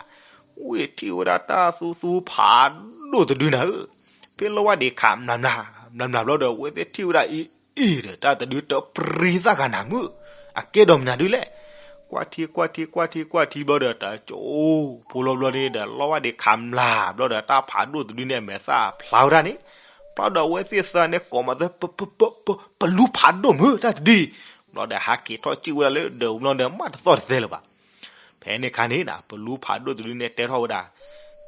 ဝ့ၢ်ထံၣ်ဝဲဒၣ်တၢ်သူသူဖးဒိၣ်တဒုနၤဧၢ, ဖဲလီဝါဒံးခးမျၢ်မျၢ်, မျၢ်မျၢ်ဘျီဒီး အဝဲသ့ၣ်ထံၣ်ဝဲဒၣ်အံၤအံၤဒီး တၢ်တဒုတပြံသၣ်ဂၤနၤမုၣ်, အကဲဒီးမနုၤဒုလဲၣ်. ကွၢ်ထံကွၢ်ထံကွၢ်ထံကွၢ်ထံဘျီဒီး တၢ်ကၠိဖိလီၤဘျီန့ၣ်ဒီး လီဝါဒံးခးမျၢ်ဘျီဒီး တၢ်ဖးဒိၣ်တဒုန့ၣ် အမဲာ်သၣ်ဖျါဝဲဒၣ်န့ၣ်, ဖျါဒီးအဝဲသ့ၣ်သၢန့ၣ် ကိးမၤသၢ ပလူဖးဒိၣ်မုၣ်တၢ်တဒု, ဘျီဒီး ဟးက့ၤထီၣ်စံၣ်ဝဲဒၣ်လၢဒၢးဘျီဒီး မးတသီၣ်တသဲလၢၤဘၣ်. ဖဲန့ၣ်ခါန့ၣ်နၤ ပလူဖးဒိၣ်တဒုန့ၣ် တဲထီၣ်ဝဲဒၣ်,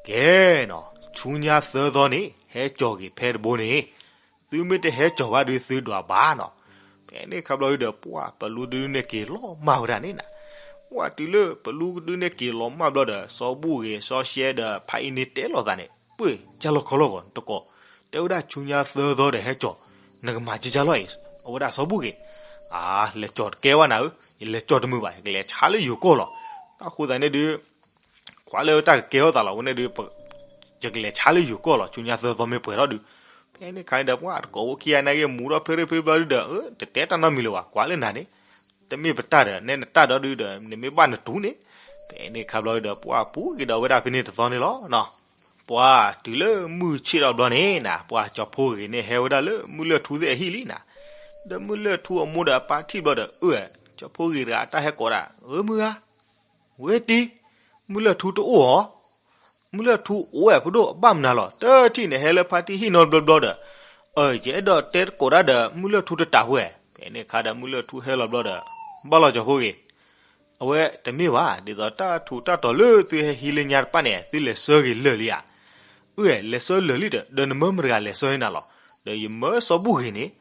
ကဲနီၤ, ဆူညါသၢသီန့ၣ် ဟဲကၠီၤက့ၤဖဲတဘိန့ၣ်, သုမ့ၢ်တဟဲကၠီၤဘၣ်ဒု သုဒွးဘၣ်နီၤ. ဖဲန့ၣ်ခါဘျီဒုဒီး ပှၢ်ပလူတဒုန့ၣ်က့ၤလီၤမၢ်ဝဲဒၣ်န့ၣ်နၤ, ပှၢ်တုၤလၢပလူတဒုန့ၣ်က့ၤလီၤမၢ်ဘျီဒီး စီၤဘူၣ်ဂ့ၤ စီၤရှဲဒီး ဖးအံၤန့ၣ်တဲလိာ်သးန့ၣ် ပှ့ၢ်ကၢ်လီၤခီလီၤဂီၤတကိး, တဲဝဲဒၣ် ဆူညါသၢသီဒီးဟဲကၠီၤ, နကမၤကကၢ်လီၤအံၤ, အဝဲဒၣ်စီၤဘူၣ်ဂ့ၤ, အါ လဲၤကၠီၤတကဲဘၣ်နၤဧၢ, ယလဲၤကၠီၤတမုာ်ဘၣ်, ယကလဲၤဆါလၢယိၤကီၢ်လီၤ. တၢ်ဃိသးန့ၣ်ဒု ကွၢ်လၢတၢ်ကကဲထီၣ်သးလီၤဝဲန့ၣ်ဒု, ယကလဲၤဆါလၢယိၤကီၢ်လီၤ ဆူညါသၢသီမ့ၢ်ပှဲၤထီၣ်ဒု. ဖဲန့ၣ်ခါန့ၣ်ဒီး ပှၢ်တကိးအိၣ်ခံဂၤနာ်က့ မူထီၣ်ဖဲရ့ဖဲဘျီဒုဒီး တတဲတၢ်နီတမံၤလၢၤဘၣ်, ကွၢ်လၢနၤန့ၣ်, တမ့ၢ်ပတၢ်ဒီး နဲနတၢ်ဒီးဒုဒီး နမ့ၢ်ဘၣ်နတူၢ်န့ၣ်. ဖဲန့ၣ်ခါဘျီဒုဒီး ပှၢ်ပူၤက့ၤဒီးဝဲဒၣ်ဖဲန့ၣ်တသီန့ၣ်လီၤ. ပှၢ်တုၤလၢမုၢ်ဆ့ၣ်ထီၣ်ဘျီန့ၣ်နၤ, ပှၢ်ကၠီၤဖိဂ့ၤန့ၣ်ဟဲဝဲဒၣ်လၢမုၢ်လၢၢ်ထူသ့ၣ်အဟံၣ်လံနၤ. ဒီးမုၢ်လၢၢ်ထူအမိၢ်ဒီးအပၢ်ထံၣ်ဘျီဒီး အၢ ကၠီၤဖိဂ့ၤတဂၤ တၢ်ဟဲကိးဒၣ်, အၢ မုၢ်ဂၤ, ဝဲတံၤ, မုၢ်လၢၢ်ထူတအိၣ်ဧါ. မုၢ်လၢၢ်ထူအိၣ်ဝဲ ဖိဒိၣ်, ဘၣ်မနုၤလီၤ, တထံၣ်န့ၣ်ဟဲလၢဖါတံၢ်ဟံၣ်နီတဘျီဘျီဒီး, အၢ ယအဲၣ်ဒိးတဲသကိးတၢ်ဒီး မုၢ်လၢၢ်ထူတတးဝဲ. ဖဲန့ၣ်ခါဒီး မုၢ်လၢၢ်ထူဟဲလီၤဘျီဒီး, ဘၣ်လီၤကၠီၤဖိဂ့ၤ, အဝဲတမ့ၢ်ဘၣ်, ဒ်သိးတၢ်ထူးတၢ်တီၤလၢသုဟဲဟံးလၢညါတဖၣ်န့ၣ် သုလဲၤဆှၢဂ့ၤလၢာ်လံဧါ. အၢ လဲၤဆှၢလၢာ်လံဒီး ဒီးနမၢမတဂၤလဲၤဆှၢန့ၣ်နၤလီၤ. ဒီးယမၢစီၤဘူၣ်ဂ့ၤန့ၣ်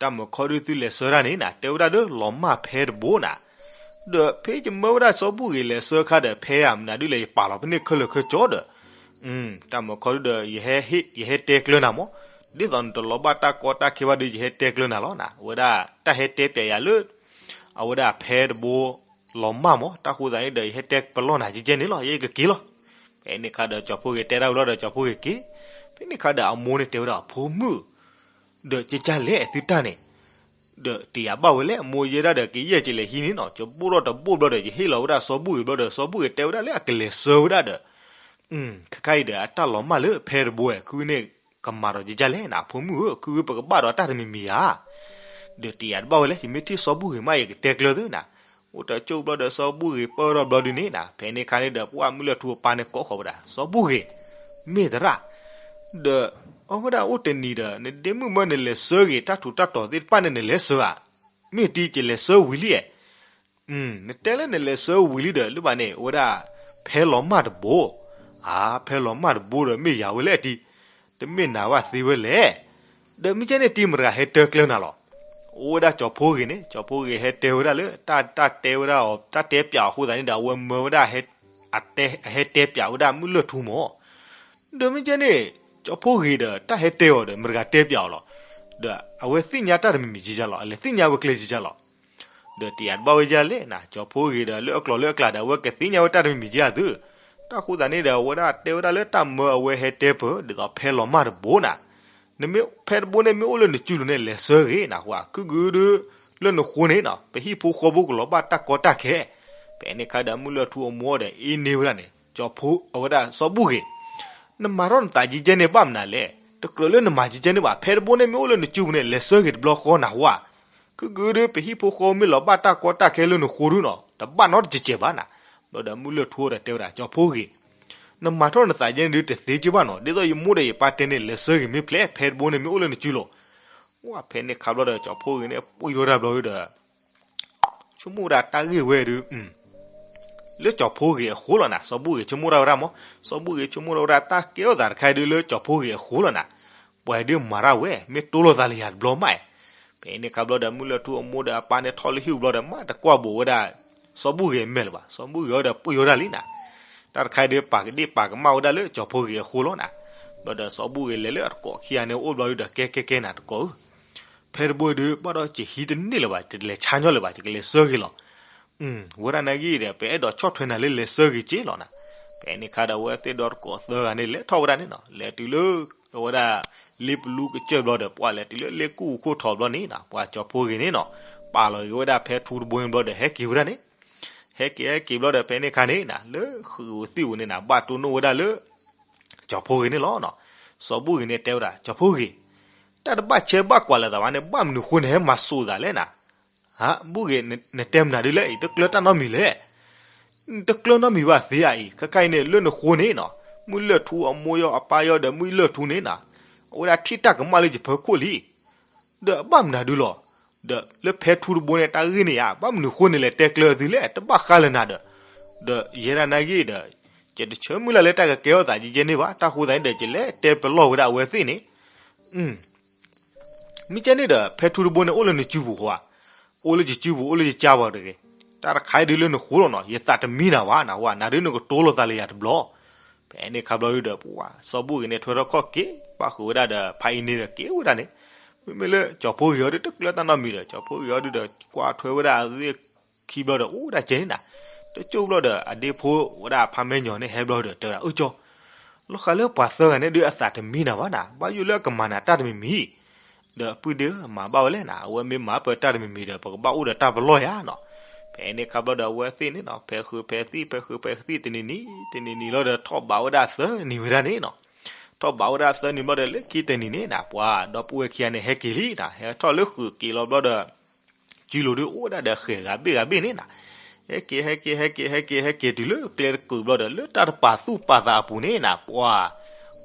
တၢ်မၢခီဒုသုလဲၤဆှၢတၢ်န့ၣ်နၤ တဲဝဲဒၣ်ဒီးလီၤမၢ်ဖဲတဘိနၤ. ဒီးဖဲယမၢဝဲဒၣ်စီၤဘူၣ်ဂ့ၤလဲၤဆှၢခါဒီး ဖဲဧါမနုၤဒုလဲၣ် ယပာ်လီၤဖဲန့ၣ်ခဲလၢာ်ခဲဆ့ဒီး, တၢ်မၢခီဒုဒီး ယဟဲတဲကျၢၤနၤမး, ဒ်သိးနတလီၤဘၣ်တၢ်ကီတၢ်ခဲဘၣ်ဒီး ယဟဲတဲကျၢၤနၤလီၤနၤ. အဝဲဒၣ်တၢ်ဟဲတဲပၠးယၤလၢ အဝဲဒၣ်ဖဲတဘိ လီၤမၢ်မး, တၢ်ဃိသးန့ၣ်ဒီး ယဟဲတဲပလီၢ်နၤကကဲန့ၣ်လီၤ, ယဲယကက့ၤလီၤ. ဖဲန့ၣ်ခါဒီး ကၠီၤဖိဂ့ၤတဲတၢ်ဝံၤလီၤဒီး ကၠီၤဖိဂ့ၤက့ၤ. ဖဲန့ၣ်ခါဒီးအမိၢ်န့ၣ်တဲဝဲဒၣ် ဖိမုၣ် ဒီးကကၢ်လဲၣ်သုတၢ်န့ၣ်, ဒီးတယာ်ဘၣ်ဝဲလဲၣ်, မိၢ်ယဲဒၣ်ဒီးကယဲၢ်ကလဲၤဟံးန့ၣ်နီၤ, ကဘိၣ်ထီၣ်တဘိၣ်ဘျီဒီး ယဟ့ၣ်လီၤဝဲဒၣ်စီၤဘူၣ်ဂ့ၤဘျီဒီး စီၤဘူၣ်ဂ့ၤတဲဝဲဒၣ်လၢအကလဲၤဆှၢဝဲဒၣ်ဒီး ခဲခါအံၤဒီး အတၢ်လီၤမၢ်လၢဖဲတဘိဝဲ ခုန့ၣ်ကမၤဒီးကကၢ်လဲၣ်နၤ ဖိမုၣ်ဧၢ, ခုပကဘၣ်ဒီးတၢ်တမံၤမံၤဧါ. ဒီးတယာ်တဘၣ်ဝဲလဲၣ်, ယမ့ၢ်ထံၣ်စီၤဘူၣ်ဂ့ၤမး ယကတဲကျၢၤသုနၤ. အိၣ်တၢ်ကၠိဘျီဒီး စီၤဘူၣ်ဂ့ၤပၢၢ်ထီၣ်ဘျီဒုန့ၣ်နၤ, ဖဲန့ၣ်ခါန့ၣ်ဒီး ပှၢ်မုၢ်လၢၢ်ထူအပၢ်န့ၣ်ကိးဃီၤဝဲဒၣ် စီၤဘူၣ်ဂ့ၤ, မ့ၢ်သရၣ်, ဒီး အဝဲဒၣ်အိၣ်တနံၤဒီး နဒ့မုၣ်မၢနလဲၤဆှၢဂ့ၤ တၢ်ထူးတၢ်တီၤသ့ၣ်တဖၣ်န့ၣ် နလဲၤဆှၢဧါ. မ့ၢ်တံၤကလဲၤဆှၢဝံၤလံဧါ. နတဲလၢနလဲၤဆှၢဝံၤလံဒီး လၢဘၣ်န့ၣ် အဝဲဒၣ် ဖဲလီၤမၢ်တဘိ, အါ ဖဲလီၤမၢ်တဘိဒီး မ့ၢ်ယၤဝဲလဲၣ်တံၤ, တမ့ၢ်နၤဘၣ်သ့ဝဲလဲၣ်. ဒီးမ့ၢ်ကဲန့ၣ်တံၤမတၤဂၤဟဲတဲကျၢၤနၤလီၤ. အိၣ်ဝဲဒၣ်ကၠီၤဖိဂ့ၤန့ၣ်, ကၠီၤဖိဂ့ၤဟဲတဲဝဲဒၣ်လၢ တၢ် တၢ်တဲဝဲဒၣ်အီၤ တၢ်တဲပၠးအီၤအဃိသတးန့ၣ်ဒီး အဝဲမၢဝဲဒၣ် အဟဲတဲပၠးဝဲဒၣ်မုၢ်လၢၢ်ထူမး. ဒီးမ့ၢ်ကဲန့ၣ် ကၠီၤဖိဂ့ၤဒီး တၢ်ဟဲတဲအီၤဒီး မတၤဂၤတဲပၠးအီၤလီၤ. ဒီးအဝဲသ့ၣ်ညါတၢ်တမံၤမံၤကကၢ်လီၤ, အလဲၤသ့ၣ်ညါဝဲကျဲကကၢ်လီၤ. ဒီးတယာ်တဘၣ်ဝဲဒ်လဲၣ်နၤ, ကၠီၤဖိဂ့ၤဒီး လၢအကျိၤလၢအကျဲဒီး အဝဲကသ့ၣ်ညါဝဲတၢ်တမံၤမံၤကကၢ်သု. တၢ်ဃိသတးန့ၣ်ဒီး အဝဲဒၣ်တဲဝဲဒၣ်လၢတၢ်မၢအဝဲဟဲတဲပၢၢ် ဒ်သိးဖဲလီၤမၢ်တဘိနၤ, နမ့ၢ်ဖဲတဘိန့ၣ် မ့ၢ်အိၣ်လၢနစုလိၤန့ၣ် လဲၤဆှၢဂ့ၤနၤဃိ, ခုကဒု လၢနဃိန့ၣ်နီၤ ပဟံၣ်ဖိဃီဖိကလီၤဘၣ်တၢ်ကီတၢ်ခဲ. ဖဲန့ၣ်ခါဒီး မုၢ်လၢၢ်ထူအမိၢ်ဒီး အ့န့ၢ်ဝဲဒၣ်န့ၣ် ကၠီၤဖိ အဝဲဒၣ်စီၤဘူၣ်ဂ့ၤ, နမၤထီၣ်နသးကကဲန့ၣ်ဘၣ်မနုၤလဲၣ်. တကြၢးလၢနမၤကကဲန့ၣ်ဘၣ်, ဖဲတဘိန့ၣ်မ့ၢ်အိၣ်လၢနစုပူၤန့ၣ် လဲၤဆှၢဂ့ၤတဘျီဃီနၤဃိဧါ. ခုကဒုပဟံၣ်ဖိဃီဖိမ့ၢ်လီၤဘၣ်တၢ်ကီတၢ်ခဲလၢနဃိဒုနီၤ တဘၣ်နီတစဲးစဲးဘၣ်နၤ. ဘျီဒီးမုၢ်လၢၢ်ထူဒီးတဲဝဲဒၣ် ကၠီၤဖိဂ့ၤ, နမၤထီၣ်နသးကဲန့ၣ်ဒုတသ့က့ဘၣ်နီၤ, ဒ်သိးယမိၢ်ဒီးယပၢ်တဲန့ၣ် လဲၤဆှၢဂ့ၤမ့ၢ်ဖျဲး ဖဲတဘိန့ၣ်မ့ၢ်အိၣ်လၢနစုလိၤ. ဝဲဖဲန့ၣ်ခါဘျီဒီး ကၠီၤဖိဂ့ၤန့ၣ် ပှံၢ်ထီၣ်တၢ်ဘျီဒုဒီး ဆိကမိၣ်ဝဲဒၣ်တၢ်ဂ့ၢ်ဝဲဒု လၢကၠီၤဖိဂ့ၤအဃိလီၤနၤ, စီၤဘူၣ်ဂ့ၤဆိကမိၣ်တၢ်ဝဲဒၣ်မး, စီၤဘူၣ်ဂ့ၤဆိကမိၣ်တၢ်ဝဲဒၣ်တၢ်ကဲထီၣ်သးတခါအံၤဒုးလၢကၠီၤဖိဂ့ၤအဃိလီၤနၤ, ပှၤဒုးမၤတၢ်ဝဲ မ့ၢ်တိလိာ်သးလၢယၤတဘျီမး, ဖဲန့ၣ်ခါဘျီဒီး မုၢ်လၢၢ်ထူအမိၢ်ဒီးအပၢ်န့ၣ်ထီၣ်လၢဟံၣ်ပူၤဘျီဒီး မးတကွၢ်ဘူးဝဲဒၣ် စီၤဘူၣ်ဂ့ၤအမဲာ်လၢၤဘၣ်, စီၤဘူၣ်ဂ့ၤအီၤဒီးပှ့ၤဝဲဒၣ်လံနၤ, တၢ်တခါအံၤဒုးပာ်ကဒ့ၣ်ပာ်ကမၣ်ဝဲဒၣ်လၢကၠီၤဖိဂ့ၤအဃိလီၤနၤ, ဘျီဒီးစီၤဘူၣ်ဂ့ၤလဲၤလၢအတကိးခံဂၤန့ၣ်အိၣ်ဘျီဒုးဒီး ကဲကဲကဲနၤတကိးဧၢ ဖဲတဘိအံၤဒုး ဘၣ်ဒီးယဟံးတန့ၢ်လၢၤဘၣ်, ယတလဲၤဆါညီလၢၤဘၣ်, ယကလဲၤဆှၢက့ၤလီၤ. ဝဲဒၣ်နာ်က့ဒီး ပအဲၣ်ဒိးဆီၣ်ထွဲနၤလၢလဲၤဆှၢက့ၤက့လီၤနၤ. ဖဲန့ၣ်ခါဒီး အဝဲသ့ၣ်ဒီတကိးသၢဂၤန့ၣ် လဲၤထီၣ်ဝဲဒၣ်န့ၣ်နီၤ, လဲၤတုၤလၢ အဝဲဒၣ် လ့ပလူကစၢၢ်ဘျီဒီး ပှၤလဲၤတုၤလၢလ့ကူၣ်ခိၣ်ထီၣ်ဘျီန့ၣ်နီၤ, ပှၤကၠီၤဖိဂ့ၤန့ၣ်နီၤ, ပာ်လီၤက့ၤဝဲဒၣ်ဖဲထူတဘိန့ၣ်ဘျီဒီး ဟဲက့ၤဝဲဒၣ်န့ၣ် ဟဲက့ၤဟဲက့ၤဘျီဒီး ဖဲန့ၣ်ခါန့ၣ်နၤ လၢဃုာ်ဧိၤသံၣ်ဧိၤန့ၣ်နၤ ဘၣ်တိၢ်နီၣ်ဝဲဒၣ်လၢ ကၠီၤဖိဂ့ၤန့ၣ်လီၤနီၤ. စီၤဘူၣ်ဂ့ၤန့ၣ်တဲဝဲဒၣ် ကၠီၤဖိဂ့ၤ, တၢ်တဘၣ်ဆဲးဘၣ်ကွၢ်လိာ်သးဘၣ်န့ၣ် ဘၣ်မနုၤဃိန့ၣ်ဟဲမၤစိာ်သးလဲၣ်နၤ. ဟါ, ဘူၣ်ဂ့ၤ, နတဲမနုၤဒ်လဲၣ်အံၤ, တကျၢၤတၢ်နီတမံၤလဲၣ်. နတကျၢၤနီတမံၤဘၣ်သ့ဧါအံၤ, ခဲခါအံၤန့ၣ် လၢနဃိန့ၣ်နီၤ, မုၢ်လၢၢ်ထူအမိၢ်ယီၤအပၢ်ယီၤဒီး မုၢ်လၢၢ်ထူန့ၣ်နၤ, အဝဲဒၣ်ထံၣ်တၢ်ကမၣ်လၢယဖီခိၣ်လံ ဒီးအဘၣ်မနုၤဒုလီၤ. ဒီးလၢဖဲထူတဘိန့ၣ် တၢ်ဂ့ၢ်န့ၣ်ဧါ, ဘၣ်မနုၤဃိန့ၣ်လဲၤတဲကျၢၤသုလဲၣ်, တဘၣ်ဃးလၢနၤဒီး, ဒီးယဲဒၣ်နာ်က့ဒီး, ယတဆၢမုၢ်လၢ်လၢတၢ်ကကဲထီၣ်သးကဲကဲန့ၣ်ဘၣ်, တၢ်ဃိသတးန့ၣ်ဒီး ယလဲၤတဲပလီၢ်ဝဲဒၣ်အဝဲသ့ၣ်န့ၣ် မ့ၢ်ကဲန့ၣ်ဒီး ဖဲထူတဘိန့ၣ် အိၣ်လၢနစုပူၤဧါ, အိၣ်လၢယစုပူၤ အိၣ်လၢယကၢ်ပူၤတဂ့ၤ, တၢ်တခါအံၤဒုးလၢနဃိလီၤနီၤ, ယသးတမံနၤဘၣ်နၤ, နၤဒုးနကတိၤလိာ်သးလၢယၤတဘျီ. ဖဲန့ၣ်ခါဘျီဒုးဒီး ပှၤစီၤဘူၣ်ဂ့ၤန့ၣ်ထွဲထီၣ်ခီၣ်က့ၤ ပၣ်ဃုာ်ဝဲဒၣ်ဒီး ဖးအံၤန့ၣ်ဒီးက့ၤဝဲဒၣ်န့ၣ်, မ့မ့ၢ်လၢကၠီၤဖိဂ့ၤအီၤဒုး တကျၢၤတၢ်နီတမံၤဒီး ကၠီၤဖိဂ့ၤအီၤဒုးဒီး ကွၢ်ထွဲဝဲဒၣ်အဂ့ၢ်ခံဘျီဒီး အိၣ်ဝဲဒၣ်ကဲန့ၣ်နၤ, တကၠိၢ်ဘျီဒီး အဒ့ဖိဝဲဒၣ်ဖးမဲာ်ညီၣ်န့ၣ် ဟဲဘျီဒီးတဲဝဲဒၣ် အၢကၠီ လီၤဃးလၢပှၤသၢဂၤန့ၣ်ဒုးအသးတမံနၤဘၣ်နၤ, ဘၣ်ယိၣ်လၢအကမၤနၤတၢ်တမံၤမံၤ, ဒီးအပုၢ်ဒ့ဧၢ မၤဘၣ်ဝဲလဲၣ်နၤ, အဝဲမ့ၢ်မၤပၢၤတၢ်တမံၤမံၤဒီး ပကဘၣ်အိၣ်ဒီးတၢ်ပလီၢ်ယါနီၤ. ဖဲန့ၣ်ခါဘျီဒီးအဝဲသ့ၣ်န့ၣ်နီၤ ဖဲဃုာ်ဖဲသံၣ် ဖဲဃုာ်ဖဲသံၣ် တနံၤနံၤ တနံၤနံၤလီၤဒီး ထီၣ်ဘးဝဲဒၣ်သၢနံၤဝဲဒၣ်န့ၣ်နီၤ. ထီၣ်ဘးဝဲဒၣ်သၢနံၤဘျီဒီး လၢခံတနံၤန့ၣ်နၤ ပှၤဒီပုၢ်ဝဲၢ်ခံဂၤန့ၣ် ဟဲက့ၤလံနၤ, ဟဲထီၣ်လၢဃုာ်က့ၤလီၤဘျီဒီး စုလိၤဒုးအိၣ်ဝဲဒၣ်ဒီးဃဲၤဂၤဘ့ၣ်ဂၤဘ့ၣ်န့ၣ်နၤ, ဟဲက့ၤ ဟဲက့ၤ ဟဲက့ၤ ဟဲက့ၤ ဟဲက့ၤတုၤလၢကျဲတကုာ်ဘျီဒီး လၢတၢ်တပာ်သူၣ်ပာ်သးအပူၤန့ၣ်နၤ ပှၤ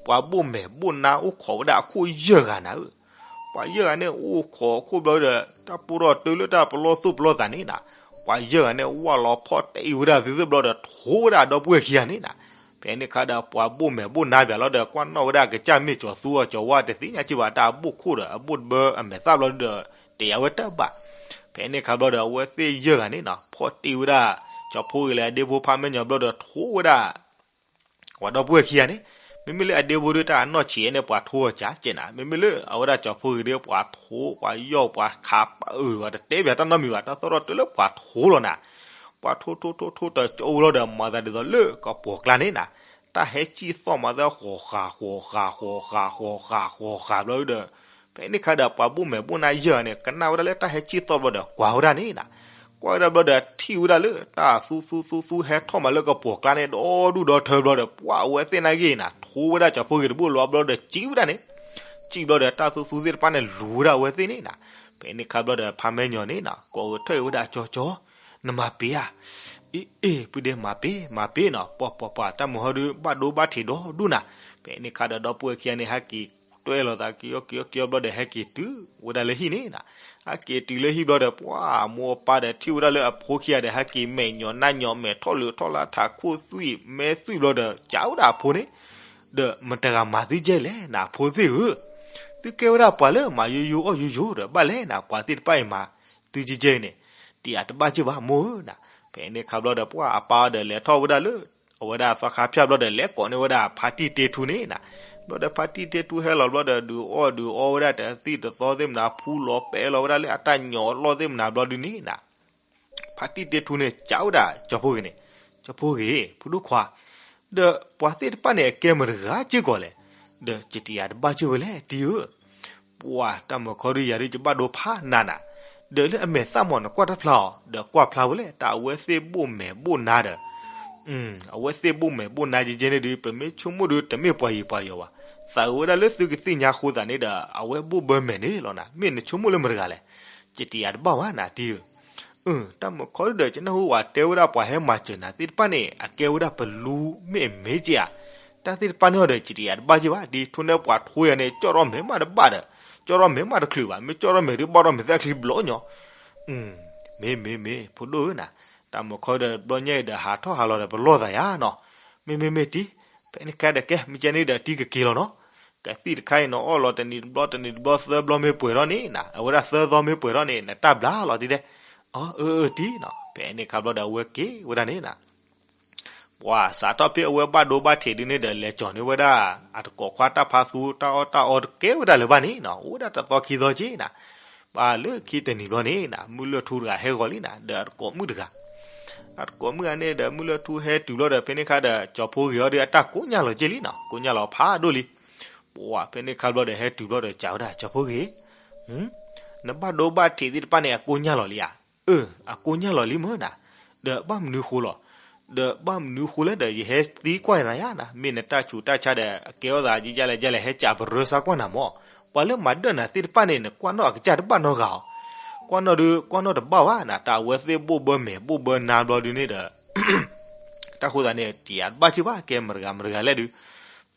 ပှၤဘိၣ်မဲာ်ဘိၣ်နါအိၣ်ခိးဝဲဒၣ်အခိၣ်ယဲၢ်ဂၤနၤဧၢ. ပှၤယဲၢ်ဂၤန့ၣ်အိၣ်ခိးအခိၣ်ဘျီဒီး တၢ်ပူထီၣ်တုၤလၢတၢ်ပလီၢ်သူၣ်ပလီၢ်သးန့ၣ်နၤ, ပှၤယဲၢ်ဂၤန့ၣ်ဝၢ်လီၤဖီၣ်တ့ၢ်ဝဲဒၣ်သုသ့ၣ်ဘျီဒီး ထိဝဲဒၣ်ဒီပုၢ်ဝဲၢ်ခံဂၤန့ၣ်နၤ. ဖဲန့ၣ်ခါဒီးပှၤဘိၣ်မဲာ်ဘိၣ်နါပၠးလီၤဒီး ကွၢ်နီၣ်ဝဲဒၣ်ကစၢ်မ့ၢ်ကၠီၤသူအီၤကၠီၤဝါတသ့ၣ်ညါက့ဘၣ် တၢ်အဘိၣ်ခိၣ်ဒီး အဘိၣ်တဘၢအမဲာ်သၣ်ဘျီဒီး တယာ်ဝဲတဘၣ်. ဖဲန့ၣ်ခါဘျီဒီး အဝဲသ့ၣ်ယဲၢ်ဂၤန့ၣ်နၤ ဖီၣ်တ့ၢ်ဝဲဒၣ် ကၠီၤဖိဂ့ၤလၢအဒ့ဖိဖးမဲာ်ညီၣ်ဘျီဒီး ထိဝဲဒၣ် ပှၤဒီပုၢ်ဝဲၢ်ခံဂၤန့ၣ်, မ့မ့ၢ်လၢအဒ့ဖိဒုးတၢ်အနီၢ်ဆံးန့ၣ် ပှၤထိအီၤကၠးကဲနၤ, မ့မ့ၢ်လၢအဝဲဒၣ်ကၠီၤဖိဂ့ၤဒုး ပှၤထိ ပှၤယီၢ် ပှၤခးပၢ်အုၣ်ဝဲ တတဲဘၣ်တၢ်နီတမံၤဘၣ်, တၢ်သီၣ်ထီၣ်တုၤလၢပှၤထိလီၤနၤ, ပှၤထိထိထိထိတကၠီဝဲလီၤဒီး မၤသးဒ်သိးလၢကပိာ်ကျါန့ၣ်နၤ, တၢ်ဟဲစံၣ်သီၣ်မၤသး ဃီၤဃာ် ဃီၤဃာ် ဃီၤဃာ် ဃီၤဃာ် ဃီၤဃာ်ဘျီဒီး ဖဲန့ၣ်ခါဒီး ပှၤဘိၣ်မဲာ်ဘိၣ်နါယဲၢ်ဂၤန့ၣ် ကနၣ်ဝဲဒၣ်လၢတၢ်ဟဲစံၣ်သီၣ်ဘျီဒီး ကွၢ်ဝဲဒၣ်န့ၣ်နၤ, ကွၢ်ဝဲဒၣ်ဘျီဒီး ထံၣ်ဝဲဒၣ်လၢတၢ်သူသူသူသူဟဲထီၣ်မးလၢကပိာ်ကျါန့ၣ် ဒီဒူၣ်ဒီထၢဘျီဒီး ပှၤအဝဲသ့ၣ်နာ်ဂ့ၤနၤ ထိဝဲဒၣ်ကၠီၤဖိဂ့ၤတဘိလီၤဘျီဒီး စံၣ်ဝဲဒၣ်န့ၣ်, စံၣ်ဘျီဒီး တၢ်သူသူသ့ၣ်တဖၣ်န့ၣ် လူၤဝဲဒၣ်အဝဲသ့ၣ်န့ၣ်နၤ, ဖဲန့ၣ်ခါဘျီဒီး ဖးမဲာ်ညီၣ်န့ၣ်နၤ ကိးဂဲၤထၢၣ်ဝဲဒၣ် ကၠီကၠီ နမၤပ့ၤဧါ, အ့ အ့ ပုၢ်ဒ့ မၤပ့ၤ မၤပ့ၤနီၤ, ပှၤပှၤပှၤ တၢ်မုာ်ဟီဒုး ဘၣ်ဒိဘၣ်ထံးဒီဒူၣ်နၤ, ဖဲန့ၣ်ခါဒီး ဒီပုၢ်ဝဲၢ်ခံဂၤန့ၣ် ဟဲက့ၤတွဲလီၤသး က့ၤအီၣ်က့ၤအီၣ်က့ၤအီၣ်ဘျီဒီး ဟဲက့ၤတုၤဝဲဒၣ်လၢဟံၣ်န့ၣ်နၤ, ဟဲက့ၤတုၤလၢဟံၣ်ဘျီဒီး ပှၤမိၢ်ပၢ်ဒီး ထံၣ်ဝဲဒၣ်လၢအဖိခံဂၤဒီး ဟဲက့ၤမဲာ်ညီၣ်နါညီၣ် မဲာ်ထီၣ်လၢာ်ထီၣ်လၢထးခိၣ်သွံၣ် မဲသွံၣ်ဘျီဒီး ကးဝဲဒၣ်အဖိန့ၣ်, ဒီးမတၤဂၤမၤသုကဲလဲၣ်နၤ အဖိသ့ၣ်ဧၢ, သုကဲဝဲဒၣ်ပှၤလၢမၤယိယိအီၣ်ယိယိဒီး ဘၣ်လဲၣ်နၤ ပှၤသ့ၣ်တဖၣ်အံၤမၤ သုကဲကဲအံၤန့ၣ်, တယၤတဘၣ်ကၢၢ်ဘၣ်မိၢ်ဧၢနၤ, ဖဲန့ၣ်ခါဘျီဒီး ပှၤအပၢ်ဒီးလဲၤထီၣ်ဝဲဒၣ်လၢ အဝဲဒၣ်သီခါဖၠၣ်ဘျီဒီး လဲၤကိးန့ၢ်ဝဲဒၣ်ဖါတံၢ်တ့ထူန့ၣ်နၤ, ဘျီဒီးဖါတံၢ်တ့ထူဟဲလီၤဘျီဒီး ဒုးအီၣ်ဒုးအီဝဲဒၣ်တသံၣ်တသီသ့ၣ်မနၤ ဖူလီၤပဲာ်လီၤဝဲဒၣ်လၢအတၢ်ညီၣ်အလီၢ်သ့ၣ်မနၤဘျီဒုးန့ၣ်နၤ ဖါတံၢ်တ့ထူန့ၣ် ကးဝဲဒၣ်ကၠီၤဖိဂ့ၤန့ၣ်, ကၠီၤဖိဂ့ၤ ဖိဒိၣ်ခွါ, ဒီးပှၤသ့ၣ်တဖၣ်န့ၣ် အကဲမတၤတဂၤကၢၢ်ကီးလဲၣ်, ဒီးယတယၤတဘၣ်ကၢၢ်ဝဲလဲၣ်တံၢ်ဧၢ, ပှၤတၢ်မုာ်ခီဒုးယၤဒုး ယဘၣ်ဒိဖးနၤနၤ, ဒီးလၢအမဲာ်သၣ်မီၢ်နကွၢ်တၢ်ဖျါအီၤ ဒီးကွၢ်ဖျါဝဲလဲၣ် တၢ်အဝဲသ့ၣ်ဘိၣ်မဲာ်ဘိၣ်နါဒီး အဝဲသ့ၣ်ဘိၣ်မဲာ်ဘိၣ်နါယဲယဲန့ၣ်ဒုး ပမ့ၢ်ဆိကမိၣ်ဒုး တမ့ၢ်ပှၤယံၤပှၤယီၤဘၣ်, သးဝဲဒၣ်လၢသုကသ့ၣ်ညါဃိသးန့ၣ်ဒီး အဝဲဘိၣ်ဘၢမဲာ်န့ၣ်လီၤနၤ, မ့ၢ်နဆိကမိၣ်လၢမတၤတဂၤလဲၣ်, ယတယၤတဘၣ်ဘၣ်နၤတံၢ်ဧၢ အၢ တၢ်မုာ်ခီဒုဒီး ကနၢ်ဟူဝဲတဲဝဲဒၣ်ပှၤဟဲမၤစၢၤနၤသ့ၣ်တဖၣ်န့ၣ် အကဲဝဲဒၣ်ပလူမ့ၢ်အမ့ၢ်က့ဧါ, တၢ်သ့ၣ်တဖၣ်န့ၣ်ဒီး ယတယၤတဘၣ်ကၢၢ်ဘၣ် ဒ်ထိၣ်န့ၢ်ပှၤထိယၤန့ၣ် ကၠီၣ်ထီၣ်မဲာ်မးတဘၣ်ဒီး ကၠီၣ်ထီၣ်မဲာ်မးတချုးဘၣ် မ့ၢ်ကၠီၣ်ထီၣ်မဲာ်ဒုးဘၣ်ထီၣ်မဲာ်သၣ်ချံဘျီညီ, မ့ၢ်မ့ၢ်မ့ၢ် ဖိဒိၣ်ဧၢနၤ, တၢ်မုၢ်ခီဒီးဘျီညါအံၤဒီးဟးထီၣ်ဟးလီၤဒီးပလီၢ်သးယါနီၤ, မ့မ့ၢ်မ့ၢ်တံၤ, ဖဲန့ၣ်ခါဒီးကဲ မ့ၢ်ကဲန့ၣ်ဒီးတံၤကက့ၤလီၤနီၤ, ကသံၣ်တခါအံၤနီၤ အီၣ်လီၤတနံၤတဘျီ တနံၤတဘျီသၢဘျီမ့ၢ်ပှဲၤထီၣ်န့ၣ်နီၤ အဝဲဒၣ်သၢသီမ့ၢ်ပှဲၤထီၣ်န့ၣ် နတၢ်ဘျါလီၤတံၤဒဲး, အၢ အၢ အၢ တံၤနီၤ, ဖဲန့ၣ်ခါဘျီဒီးအဝဲက့ၤဝဲဒၣ်န့ၣ်နီၤ ပှၤစးထီၣ်ဖဲအဝဲဘၣ်ဒိဘၣ်ထံးဒုန့ၣ်ဒီး လဲၤကၠီၤန့ၢ်ဝဲဒၣ် အတကိးခွါတၢ်ဖးသူ တၢ်အီၣ်တၢ်အီတကဲဝဲဒၣ်လၢၤဘၣ်န့ၣ်နီၤ, အိၣ်ဝဲဒၣ်တသီခံသီက့နီၤ, ဘၣ်လၢခံတနံၤဘျီန့ၣ်နီၤ မုၢ်လၢၢ်ထူတဂၤဟဲဂီၤလံနီၤ ဒီးအတကိးမုၣ်တဂၤ, အတကိးမုၣ်ဂၤန့ၣ်ဒီး မုၢ်လၢၢ်ထူဟဲတုၤဘျီဒီး ဖဲန့ၣ်ခါဒီး ကၠီၤဖိဂ့ၤအီၤဒီး အတၢ်ကိးညါလီၤက့လံနီၤ, ကိးညါလီၤဖးဒိၣ်လံ, ပှၤဖဲန့ၣ်ခါဘျီဒီး ဟဲတုၤဘျီဒီး ကးဝဲဒၣ် ကၠီၤဖိဂ့ၤ, နဘၣ်ဒိဘၣ်ထံးသ့ၣ်တဖၣ်န့ၣ် အကိးညါလီၤလံဧါ, အၢ အကိးညါလီၤလံမ့ၢ်နီၤ, ဒီးဘၣ်မနုၤဃိလီၤ, ဒီးဘၣ်မနုၤဃိလဲၣ်ဒီး ယဟဲသံကွၢ်နၤယါနီၤ, မ့ၢ်နတၢ်ဆူးတၢ်ဆါဒီး အကဲထီၣ်သးဒ်လဲၣ်ဒ်လဲၣ် ဟဲကးပရၢစါကွၢ်နၤမ့ၢ်, ပှၤလၢမၤဒၢၣ်နၤသ့ၣ်တဖၣ်န့ၣ် နကွၢ်နီၣ်အကစၢ်တဘၣ်နီတဂၤဧါ, ကွၢ်နီၣ်ဒုး ကွၢ်နီၣ်တဘၣ်ဘၣ်နီၤ, တၢ်အဝဲသ့ၣ်ဘိၣ်ဘၢမဲာ်ဘိၣ်ဘၢနါဘျီဒုန့ၣ်ဒီး တၢ်ဃိသးန့ၣ် တယၤတဘၣ်က့ဘၣ် ကဲမတၤတဂၤမတၤတဂၤလဲၣ်ဒုး,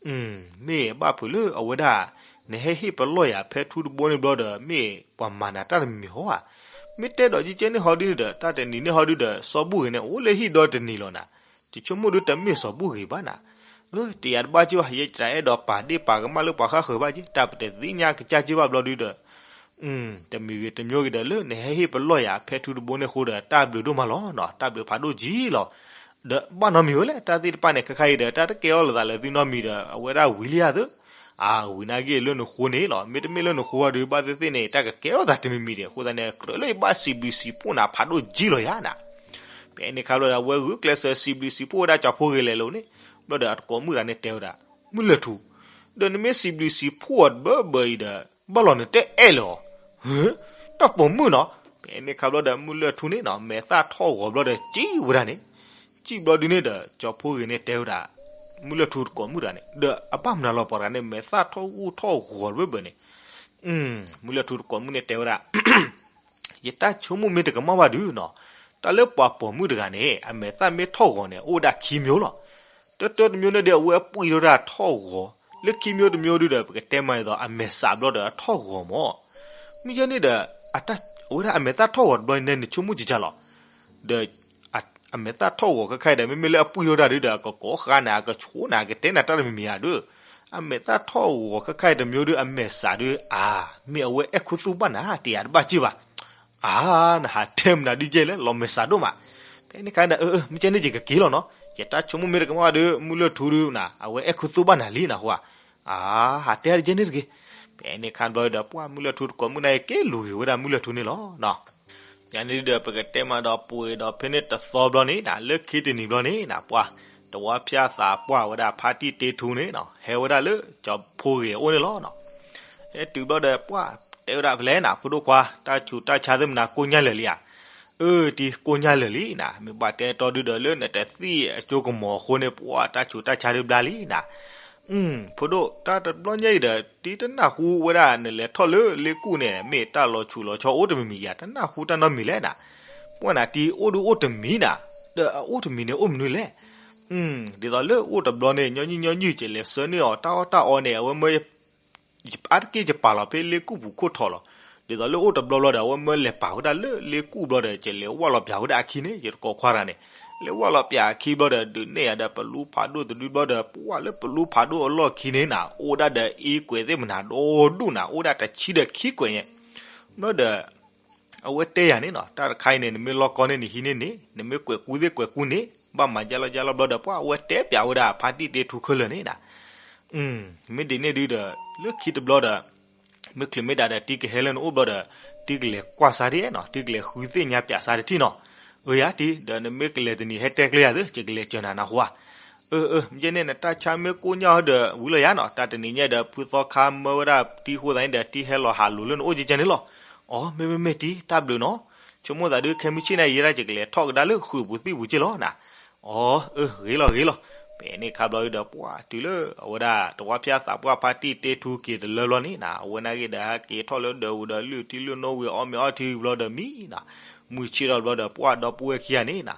မ့ၢ်ဘၣ်ဖုးလၢအဝဲဒၣ် နဟဲဟ့ၣ်ပလီၢ်ယၤဖဲထူတဘိန့ၣ်ဘျီဒီး မ့ၢ်ပှၤမၤနၤတၢ်တမံၤမံၤဟီဧါ, မ့ၢ်တဲဒီးကကဲန့ၣ်ဟီဒုန့ၣ်ဒီး တၢ်တနံၤန့ၣ်ဟီဒုဒီး စီၤဘူၣ်ဂ့ၤန့ၣ် အိၣ်လၢဟံၣ်ဒီတနံၤလီၤနီၤ, ယဆိကမိၣ်ဒုတမ့ၢ်စီၤဘူၣ်ဂ့ၤဘၣ်နီၤ, တယၤတဘၣ်က့ဘၣ် ယဲယတအဲၣ်ဒိးပာ်ဒ့ၣ်ပာ်ကမၣ်လၢပှၤဃၣ်ဃၢၤဘၣ်က့ တၢ်ပတသ့ၣ်ညါကစၢ်က့ဘၣ်ဘျီဒုဒီး တမံၤဂ့ၤတမံၤဂ့ၤဒီး လၢနဟဲဟ့ၣ်ပလီၢ်ယၤဖဲထူတဘိန့ၣ်အဃိဒီး တၢ်ဘျုးဒိၣ်မးလီၤနီၤ, တၢ်ဘျုးဖးဒိၣ်ကံလီၤ, ဒီးဘၣ်နီတမံၤဝဲလဲၣ် တၢ်သ့ၣ်တဖၣ်န့ၣ် ခဲခါအံၤဒီး တၢ်တကဲအီၣ်လိာ်သးလၢသုနီတမံၤဒီး အဝဲဒၣ်ဝံၤလံဧါသ့, အဝံၤနာ်က့လၢနဃိန့ၣ်လီၤ, မ့တမ့ၢ်လၢနဃိဘၣ်ဒုး ဘၣ်သ့ၣ်သ့ၣ်န့ၣ် တၢ်ကကဲထီၣ်သးတမံၤမံၤဒီး အဃိသတးန့ၣ် ကြၢးလၢယဘၣ်စံးဘျုးစံးဖှိၣ်နၤဖးဒိၣ်ကံလီၤယၤနီၤ, ဖဲန့ၣ်ခါဘျီဒီး အဝဲဂုာ်ကျဲးစၢးစံးဘျုးစံးဖှိၣ်ဝဲဒၣ်ကၠီၤဖိဂ့ၤလဲၤလိၤန့ၣ်, ဘျီဒီးအတကိးမုၣ်တဂၤန့ၣ်တဲဝဲဒၣ်, မုၢ်လၢၢ်ထူ ဒီးနမ့ၢ်စံးဘျုးစံးဖှိၣ်အီၤတဘၢဘၢအံၤဒီး ဘၣ်လီၤနတအဲၣ်လၢၤအီၤ, တၢ်ပိာ်မုၣ်နီၤ, ဖဲန့ၣ်ခါဘျီဒီး မုၢ်လၢၢ်ထူန့ၣ်နီၤ မဲာ်သၣ်ထီၣ်ဂီၤဘျီဒီး စံးဝဲဒၣ်န့ၣ်, စံးဘျီဒုန့ၣ်ဒီး ကၠီၤဖိဂ့ၤန့ၣ်တဲဝဲဒၣ်, မုၢ်လၢၢ်ထူတကိးမုၣ်တဂၤန့ၣ် ဒီးအဘၣ်မနုၤလီၤပှၤတဂၤန့ၣ် မဲာ်သၣ်ထီၣ်ဂူၢ်ထီၣ်ဂီၤတဘၢဘၢန့ၣ်, မုၢ်လၢၢ်ထူတကိးမုၣ်န့ၣ်တဲဝဲဒၣ် ယတၢ်ဆိကမိၣ်မ့ၢ်တကမၣ်ဘၣ်ဒုးနီၤ, တၢ်လၢပှၤပိာ်မုၣ်တဂၤန့ၣ် အမဲာ်သၣ်မ့ၢ်ထီၣ်ဂီၤန့ၣ် အိၣ်ဝဲဒၣ်ခံမျိုးလီၤ. တၢတၢတမျိုးန့ၣ်ဒီး အဝဲအပှံၢ်ထီၣ်ဝဲဒၣ်ထီၣ်ဂီၤ, လၢခံမျိုးတမျိုးဒုးဒီး ပကတဲမးအသိး အမဲာ်စးဘျီဒီးအထီၣ်ဂီၤမး, မ့ၢ်ယဲန့ၣ်ဒီး အဝဲဒၣ်အမဲာ်သၣ်ထီၣ်ဂီၤတဘျီန့ၣ် နဆိကမိၣ်ကကၢ်လီၤ. ဒီးအမဲာ်သၣ်ထီၣ်ဂီၤခဲခါအံၤဒီး မ့မ့ၢ်လၢအပှံၢ်ထီၣ်ဝဲဒၣ်ဒုးဒီး အကကိးဃါနၤ အကဆိနၤ ကတဲနၤတၢ်တမံၤမံၤဧါဒုး, အမဲာ်သၣ်ထီၣ်ဂီၤခဲခါအံၤတမျိုးဒုး အမဲာ်စးဒုး အါ မ့ၢ်အဝဲအဲၣ်ခူသူၣ်ဘၣ်နၤ တယၤတဘၣ်စ့ၢ်ဘၣ်. အါ နဟးတဲမနုၤဒ်ကဲလဲၣ် လီၤမဲာ်စးဒိၣ်မး. ဖဲန့ၣ်ခါဒီး အၢ အၢ မ့ၢ်ကဲန့ၣ်ယကက့ၤလီၤနီၤ, ယတၢ်ဆိကမိၣ်မ့ၢ်တကမၣ်ဘၣ်ဒီး မုၢ်လၢၢ်ထူဒုးနၤ အဝဲအဲၣ်ခူသူၣ်ဘၣ်နၤလံနဃိဧါ. အါ ဟးတဲဒ်ကဲန့ၣ်တဂ့ၤ. ဖဲန့ၣ်ခါဘျီဒီး ပှၢ်မုၢ်လၢၢ်ထူတကိးမုၣ်န့ၣ် က့ၤလူၤဂ့ၤဝဲဒၣ်မုၢ်လၢၢ်ထူန့ၣ်လီၤ. ယၤန့ၣ်ဒီး ပကတဲမးဒီးပှဲၤဒီးဖဲန့ၣ်တသီဘျီန့ၣ်နၤ လၢခံတနံၤဘျီန့ၣ်နၤ ပှၢ် တဝါဖၠၣ်သးပှၢ်ဝဲဒၣ်ဖါတံၢ်တ့ထူန့ၣ်နီၤ ဟဲဝဲဒၣ်လၢကၠီၤဖိဂ့ၤအအိၣ်န့ၣ်လီၤ. ဟဲတုၤဘျီဒီး ပှၢ်တဲဝဲဒၣ်ဖဲလဲၣ်နၤ ဖိဒိၣ်ခွါ တၢ်ဆူးတၢ်ဆါသ့ၣ်မနၤကိၢ်ညါလၢာ်လံဧါ. အၢ တံၤကိၢ်ညါလၢာ်လံနၤ မ့ၢ်ဘၣ်တဲတီဒုဒီး လၢနတသံၣ်အကၠိကမီၤအဃိန့ၣ် ပှၢ်တၢ်ဆူးတၢ်ဆါဒုဘျါလံနၤ. ဖိဒိၣ် တၢ်တဘျီညါအံၤဒီး တံၤတနၢ်ဟူဝဲဒၣ် နလဲၤထီၣ်လၢလ့ကူၣ်န့ၣ် မ့ၢ်တၢ်လီၤဆူးလီၤဆီအိၣ်တမံၤမံၤဧါ တနၢ်ဟူတၢ်နီတမံၤလဲၣ်နၤ. ပှၢ်နၤ တံၤအိၣ်ဒုအိၣ်တမံၤနၤ, ဒီးအအိၣ်တမံၤန့ၣ် အိၣ်မနုၤလဲၣ်. ဒ်သိးလၢအိၣ်တဘျီန့ၣ် ညီနုၢ်ညီနုၢ် ကလဲၤဆှၢန့ၢ်အီၤ တၢ်အီၣ်တၢ်အီန့ၣ် အဝဲမၢ အါတက့ၢ်ယပာ်လီၤဖဲလ့ကူၣ်ပူၤခိၣ်ထီၣ်လီၤ. ဒ်သိးလၢအိၣ်တဘျီဘျီဒီး အဝဲမၢလဲၤပာ်ဝဲဒၣ်လၢလ့ကူၣ်ဘျီဒီး ကလဲၤဝၢ်လီၤပၠးဝဲဒၣ်အခံန့ၣ် ယတကိးခွါတဂၤန့ၣ် လဲၤဝၢ်လီၤပၠးအခံဘျီဒီး ဒုးနဲၣ်ယၤဒီးပလူဖးဒိၣ်တဒုဘျီဒီး ပှၢ်လၢပလူဖးဒိၣ်အလီၢ်ခံန့ၣ်နၤ အိၣ်ဒၣ်ဒီးအ့ကွဲးသ့ၣ်မနၤဒီဒူၣ်နၤ အိၣ်ဒၣ်တဆံဒီးခံကွဲးညါ ဘျီဒီး အဝဲတဲယၤန့ၣ်နီၤ တၢ်တခါအံၤန့ၣ် နမ့ၢ်လီၢ်ကီန့ၢ်နဟံးန့ၢ်န့ၣ် နမ့ၢ်ကွဲးကူသ့ၣ်ကွဲးကူန့ၣ် ဘၣ်မၤယါလီၤယါလီၤဘျီဒီး ပှၢ်အဝဲတဲပၠးဝဲဒၣ်ဖါတံၢ်တ့ထူခဲလၢာ်န့ၣ်နၤ မ့ၢ်ဒ်န့ၣ်ဒုဒီး လၢခံတဘျီဒီး မ့ၢ်ချုးမ့ၢ်ဒၣ်ဒီးတံၤကဟဲလၢနအိၣ်ဘျီဒီး တံၤကလဲၤကွၢ်စါဒ်နီၤ တံၤကလဲၤဃုသ့ၣ်ညါပၠးစါတထံၣ်နီၤ. အၢယၤတံၤ ဒီးနမ့ၢ်ကလဲၤတနံၤဟဲတဲကျဲယၤသ့ ယကလဲၤစၢၤနၤနၢ်ဟူဧါ. အၢ အၢ မ့ၢ်ကဲန့ၣ် နတၢ်ဆါမ့ၢ်ကိၢ်ညါဒီး ဝံၤလီၤယၤနီၤ တၢ်တနံၤညါဒီး ဖုသီခါမၢဝဲဒၣ်တံၤဃိသးန့ၣ်ဒီး တံၤဟဲလီၤဟးလိၤလၢနအိၣ်ကဲကဲန့ၣ်လီၤ. အီ မ့မ့ၢ်မ့ၢ်တံၤ တၢ်ဘျုးနီၤ ဆိကမိၣ်သးဒုး ခဲမုၢ်ဆ့ၣ်န့ၣ် ယဲဒၣ်ယကလဲၤထီၣ်ကဒါလၢဃုာ်ပူၤသံၣ်ပူၤကဲလီၤနၤ. အီ အၢ ဂ့ၤလီၤဂ့ၤလီၤ. ဖဲန့ၣ်ခါဘျီဒီး ပှၢ်တုၤလၢအဝဲဒၣ် တဝါဖၠၣ်သးပှၢ်ဖါတံၢ်တ့ထူက့ၤတလၢဘျီန့ၣ်နၤ အဝဲနာ်က့ဒီး ဟဲက့ၤထီၣ်လၢဒၢးဝံၤဒီး လုၢ်ထံလုၢ်နိဝံၤ အီၣ်မ့ၤအီထံဝံၤဘျီဒီးမံနၤ မုၢ်ဆ့ၣ်ထီၣ်ဘျီဒီး ပှၢ်ဒီပုၢ်ဝဲၢ်ခံဂၤန့ၣ်နၤ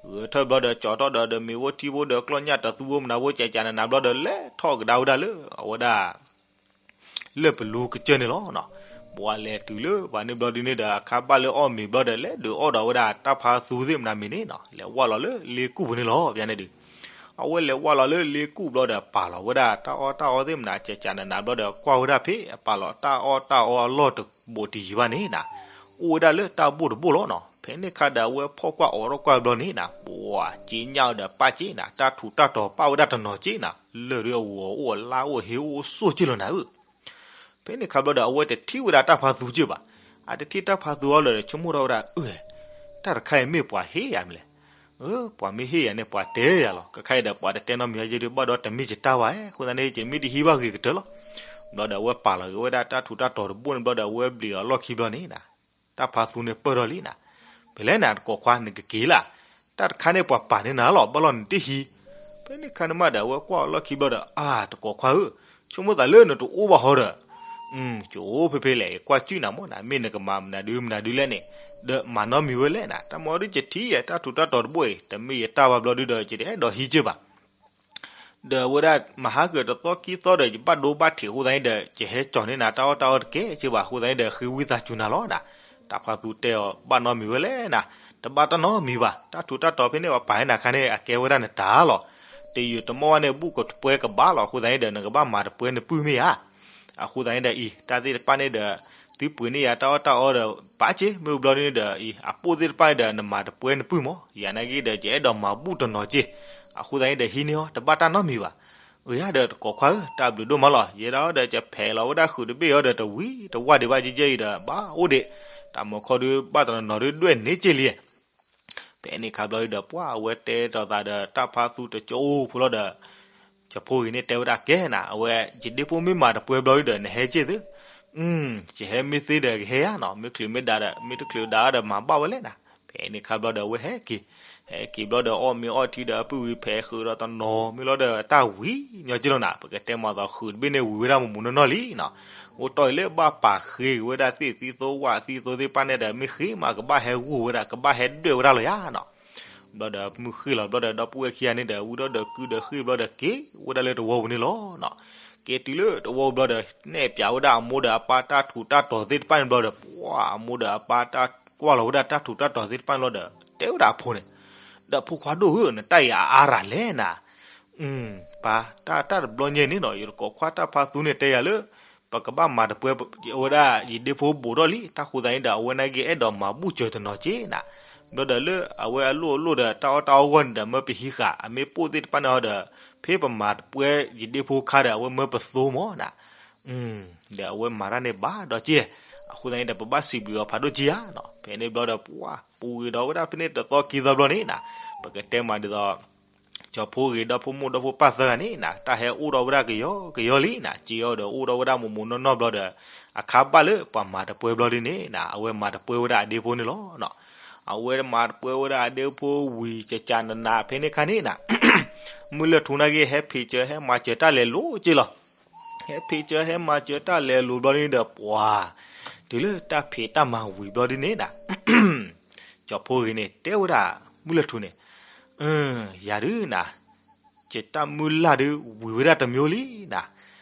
ဂဲၤထၢၣ်ဘျီဒီး ကၠီထီၣ်ဒီး ဒီးမ့ၤဖိထံဖိဒီး ကျီၢ်ညၣ်တသူဖိမနၤဖိ ကကနနၤဘျီဒီး လဲၤထီၣ်ကဒါဝဲဒၣ်လၢ အဝဲဒၣ် လၢပလူကစၢၢ်န့ၣ်လီၤ. ပှၤလဲၤတုၤလၢပှၤန့ၣ်ဘျီဒုန့ၣ်ဒီး အခါဘၣ်လၢအီၣ်မ့ၤဘျီဒီး လဲၤဒုးအီၣ်ဒီးဝဲဒၣ်တၢ်ဖါသူသ့ၣ်မနၤမ့ၤန့ၣ်နီၤ, လဲၤဝၢ်လီၤလၢလ့ကူၣ်ပူၤန့ၣ်လီၤ ပျါန့ၣ်ဒုး. အဝဲလဲၤဝၢ်လီၤလၢလ့ကူၣ်ဘျီဒီး ပာ်လီၤဝဲဒၣ်တၢ်အီၣ်တၢ်အီသ့ၣ်မနၤ ကကနနၤဘျီဒီး ကွၢ်ဝဲဒၣ်ဖဲအပာ်လီၤတၢ်အီၣ်တၢ်အီအလီၢ်တဘိးတယံၤဘၣ်န့ၣ်နီၤ, အိၣ်ဝဲဒၣ်လၢတၢ်ဘိၣ်တဘိၣ်လီၤနီၤ. ဖဲန့ၣ်ခါဒီးအဝဲဖီၣ်ကွၢ်အိးထီၣ်ကွၢ်ဘျီန့ၣ်နီၤ, ပှၤက့ညၣ်အီၤဒီးပၣ်က့နီၤ, တၢ်ထူးတၢ်တီၤပၣ်ဝဲဒၣ်တနီၤက့နီၤ, လၢၢ်ဒုးအဂီၤအိၣ်အလါအိၣ်ဟ့အိၣ်ဆိၣ်က့လီၤနၤဧၢ. ဖဲန့ၣ်ခါဘျီဒီး အဝဲတထံၣ်ဝဲဒၣ်တၢ်ဖါသူက့ဘၣ်. အတထံၣ်တၢ်ဖါသူအီၤဒီး ဆိကမိၣ်ထီၣ်ဝဲဒၣ် အၢ တၢ်တခါအံၤမ့ၢ်ပှၤဟ့ၣ်ယၤမ့ၢ်လဲၣ်. အၢ ပှၤမ့ၢ်ဟ့ၣ်ယၤန့ၣ် ပှၤတဲယၤလီၤ. ကခါအံၤဒီး ပှၤတတဲနီတမံၤက့ဒုး ဘၣ်ဒီးတမ့ၢ်ယတၢ်ဘၣ်ဧါ, အဃိသတးန့ၣ် ယမ့ၢ်တဟံးဘၣ်ဂ့ၤကတၢၢ်လီၤ. ဘျီဒီးအဝဲပာ်လီၤက့ၤဝဲဒၣ်တၢ်ထူးတၢ်တီၤတဘိၣ်န့ၣ်ဘျီဒီး အဝဲဘျံးအီၤလီၢ်ခံဘျီန့ၣ်နီၤ, တၢ်ဖါသူန့ၣ်ပၢၢ်ထီၣ်လံနီၤ. ပလဲၤနၤတကိးခွါ နကက့ၤလၢ်. တၢ်တခါန့ၣ်ပှၤပာ်န့ၢ်နၤလီၤ, ဘၣ်လီၤနတဟံး. ဖဲန့ၣ်ခါန့ၣ်မးဒီး အဝဲကွၢ်အီၤလီၢ်ခံဘျီဒီး အၢ တကိးခွါဧၢ, ဆိကမိၣ်သးလၢနတအိၣ်ဘၣ်ဟီဒီး ကအိၣ်ဖဲဖဲလဲၣ်, ယကွၢ်စုၣ်နၤမ့ၢ်နၤ, မ့ၢ်နကမၤမနုၤဒုမနုၤဒုလဲၣ်န့ၣ်, ဒီးမၤနီတမံၤဝဲလဲၣ်နၤ, တၢ်မၤအီၤဒုး ယထံၣ်ယဲ တၢ်ထူးတၢ်တီၤတဘိၣ်အံၤ တမ့ၢ်ယတၢ်ဘၣ်ဘျီဒုဒီး ယတအဲၣ်ဒိးဟံးက့ဘၣ်. ဒီးအဝဲဒၣ်မၤဟါကၢၤတသီခံသီဒီး ယဘၣ်ဒိဘၣ်ထံးအဃိသတးန့ၣ်ဒီး ယဟဲကၠီၤန့ၢ်နၤတၢ်အီၣ်တၢ်အီတကဲက့ဘၣ်အဃိသတးန့ၣ်ဒီး ဃ့ဝံသးစူၤနၤလီၤနၤ. တၢ်ဖါသူတဲအီၤ ဘၣ်နီတမံၤဝဲလဲၣ်နၤ, တဘၣ်တၢ်နီတမံၤဘၣ်, တၢ်ထူးတၢ်တီၤဖဲန့ၣ်ပှၤပာ်န့ၢ်နၤခါန့ၣ် အကဲဝဲဒၣ်နတၢ်လီၤ. တယုာ်တမီၢ်ဝဲန့ၣ် ဘူၣ်ကတပှဲၤကဘၣ်လီၤ, အဃိသတးန့ၣ်ဒီး နကဘၣ်မၤတပှဲၤနပုၢ်မ့ၢ်ဧါ. အဃိသတးန့ၣ်ဒီးအံၤ တၢ်သ့ၣ်တဖၣ်န့ၣ်ဒီး သုပှ့ၤန့ၢ်ယၤတၢ်အီၣ်တၢ်အီဒီး ပာ်က့ မ့ၢ်ဘျီဒုန့ၣ်ဒီး အံၤ အပိၢ်သ့ၣ်တဖၣ်န့ၣ်ဒီး နမၤတပှဲၤနပုၢ်မး, ယၤနာ်က့ဒီး ယအဲၣ်ဒိးမၤဘူၣ်တနီၤက့, အဃိသတးန့ၣ်ဒီး ဟံးန့ၢ်အီၤ တဘၣ်တၢ်နီတမံၤဘၣ်. အၢ ယၤဒီးတကိးခွါဧၢ, တၢ်ဘျုးဒိၣ်မးလီၤ, ယဲဒၣ်ဒီး ယဖဲးလီၤဝဲဒၣ်ဃုာ်တဘ့ၣ်အီၤဒီး တဝံၤတဝၢ်ဒံးဘၣ်ကဲကဲအံၤဒီး ဘၣ်အိၣ်ဒံး, တၢ်မၤခီဒုး ဘၣ်တနီၤနီၤဒုး ဒွဲၣ်န့ၢ်က့လံ. ဖဲန့ၣ်ခါဘျီဒုဒီး ပှၤအဝဲတဲထီၣ်သးဒီး တၢ်ဖါသူတကၠိဖိလီၤဒီး ကၠီၤဖိဂ့ၤန့ၣ်တဲဝဲဒၣ် ကဲနၤ, အဝဲ ယဒ့ဖိမ့ၢ်မၤတပှဲၤဘျီဒုဒီး နဟဲက့ၢ်သု, ယဟဲမ့ၢ်သ့ဒီးကဟဲယါနီၤ, မ့ၢ်ချုးမ့ၢ်ဒါဒီး မ့ၢ်တချုးဒါဒီးမၤဘၣ်ဝဲလဲၣ်နၤ. ဖဲန့ၣ်ခါဘျီဒီး အဝဲဟဲက့ၤ, ဟဲက့ၤဘျီဒီး အီၣ်မ့ၤအီထံဒီး အပုၢ်ဝံၤဖဲးဃုာ်ဒီးတနီၤမ့ၢ်လီၤဒီး တၢ်ဝံၤညီက့လီၤနၤ, ပကတဲမၤသးဃုာ်တဘ့ၣ်န့ၣ် ဝံၤဝဲဒၣ်မမူနီၢ်နီၢ်လံနီၤ. အိၣ်တီၢ်အံၤလၢဘၣ်ပာ်ဃ့က့ၤဝဲဒၣ်သ့ၣ်သံသိဝၣ်သံသိသ့ၣ်တဖၣ်န့ၣ်ဒီး မ့ၢ်ဃ့မးကဘၣ်ဟဲဂိၢ်ဝဲဒၣ် ကဘၣ်ဟဲဒွဲၣ်ဝဲဒၣ်လီၤယါနီၤ. ဘျီဒီးမုၢ်ဃ့ၢ်လီၤဘျီဒီး ဒီပုၢ်ဝဲၢ်ခံဂၤန့ၣ်ဒီး ဝံၤဒီးဒီးကုဒီးဃ့ၢ်ဘျီဒီး က့ၤဝဲဒၣ်လၢတဝီပူၤန့ၣ်လီၤနီၤ. က့ၤတုၤလၢတဝီပူၤဘျီဒီး နဲၣ်ပၠးဝဲဒၣ်အမိၢ်ဒီးအပၢ် တၢ်ထူးတၢ်တီၤသ့ၣ်တဖၣ်န့ၣ်ဘျီဒီး ပှၤအမိၢ်ဒီးအပၢ်တၢ်ကွၢ်လီၤဝဲဒၣ်တၢ်ထူးတၢ်တီၤသ့ၣ်တဖၣ်န့ၣ်ဘျီဒီး တဲဝဲဒၣ်အဖိန့ၣ်, ဒီးဖိခွါဒိၣ်ဧၢ, နတၢ်အံၤအါအါရၤလဲၣ်နၤ. ပၢ် တၢ် တၢ်တဘျီညါန့ၣ်နီၤ ယတကိးခွါတၢ်ဖါသူန့ၣ်တဲယၤလၢ ပကဘၣ်မၤတပှဲၤဝဲဒၣ်ယဒ့ဖိဘူးထီၣ်လံ, တၢ်ဃိသတးန့ၣ်ဒီး အဝဲနာ်က့အဲၣ်ဒိးမၤဘူၣ်စၢၤတနီၤက့နၤ. ဘျီဒီးလၢအဝဲအလိၣ်အလိၣ်ဒီး တၢ်အီၣ်တၢ်အီဂီၢ်န့ၣ်ဒီး မၢပဟံးဃာ် အမ့ၢ်ပိၢ်သ့ၣ်တဖၣ်န့ၣ်ဒီး ဖဲပမၤတပှဲၤယဒ့ဖိခါဒီး အဝဲမၢပသိမးနၤ. ဒီးအဝဲမၤတၢ်န့ၣ်ဘၣ်ဒီးက့, အဃိသတးန့ၣ်ဒီး ပဘၣ်စံးဘျုးအီၤဖးဒိၣ်က့ဧါနီၤ. ဖဲန့ၣ်ဘျီဒီး ပှၤပူၤဂ့ၤဒီးဝဲဒၣ်ဖဲန့ၣ်တသီခံသီဘျီန့ၣ်နၤ, ပကတဲမးဒ်သိး ကၠီၤဖိဂ့ၤဒီးဖိမိၢ်ဒီးဖိပၢ်သၢဂၤန့ၣ်နၤ တၢ်ဟဲအိၣ်ထီၣ်ဝဲဒၣ်ကယီကယီလံနၤ, က့အီၤဒီးအိၣ်ထီၣ်ဝဲဒၣ်မူးမူးနီၢ်နီၢ်ဘျီဒီး အခါဘၣ်လၢပှၤမၤတပှဲၤဘျီဒုန့ၣ်နၤ အဝဲမၤတပှဲၤဝဲဒၣ်အဒ့ဖိန့ၣ်လီၤ. အဝဲမၤတပှဲၤဝဲဒၣ်အဒ့ဖိဝံၤ ကကနနၤ ဖဲန့ၣ်ခါန့ၣ်နၤ မုၢ်လၢၢ်ထူန့ၣ်က့ ဟဲဖံးစၢၤဟဲမၤစၢၤတၢ်လဲၤလိၤက့လီၤ. ဟဲဖံးစၢၤဟဲမၤစၢၤတၢ်လဲၤလိၤဘျီန့ၣ်ဒီး ပှၤ တုၤလၢတၢ်ဖံးတၢ်မၤဝံၤဘျီဒုန့ၣ်နၤ ကၠီၤဖိဂ့ၤန့ၣ် တဲဝဲဒၣ် မုၢ်လၢၢ်ထူန့ၣ်, ယၤဒုနၤ, ယတၢ်မုၢ်လၢ်ဒု ဝံၤဝဲဒၣ်တမျိုးလံနၤ.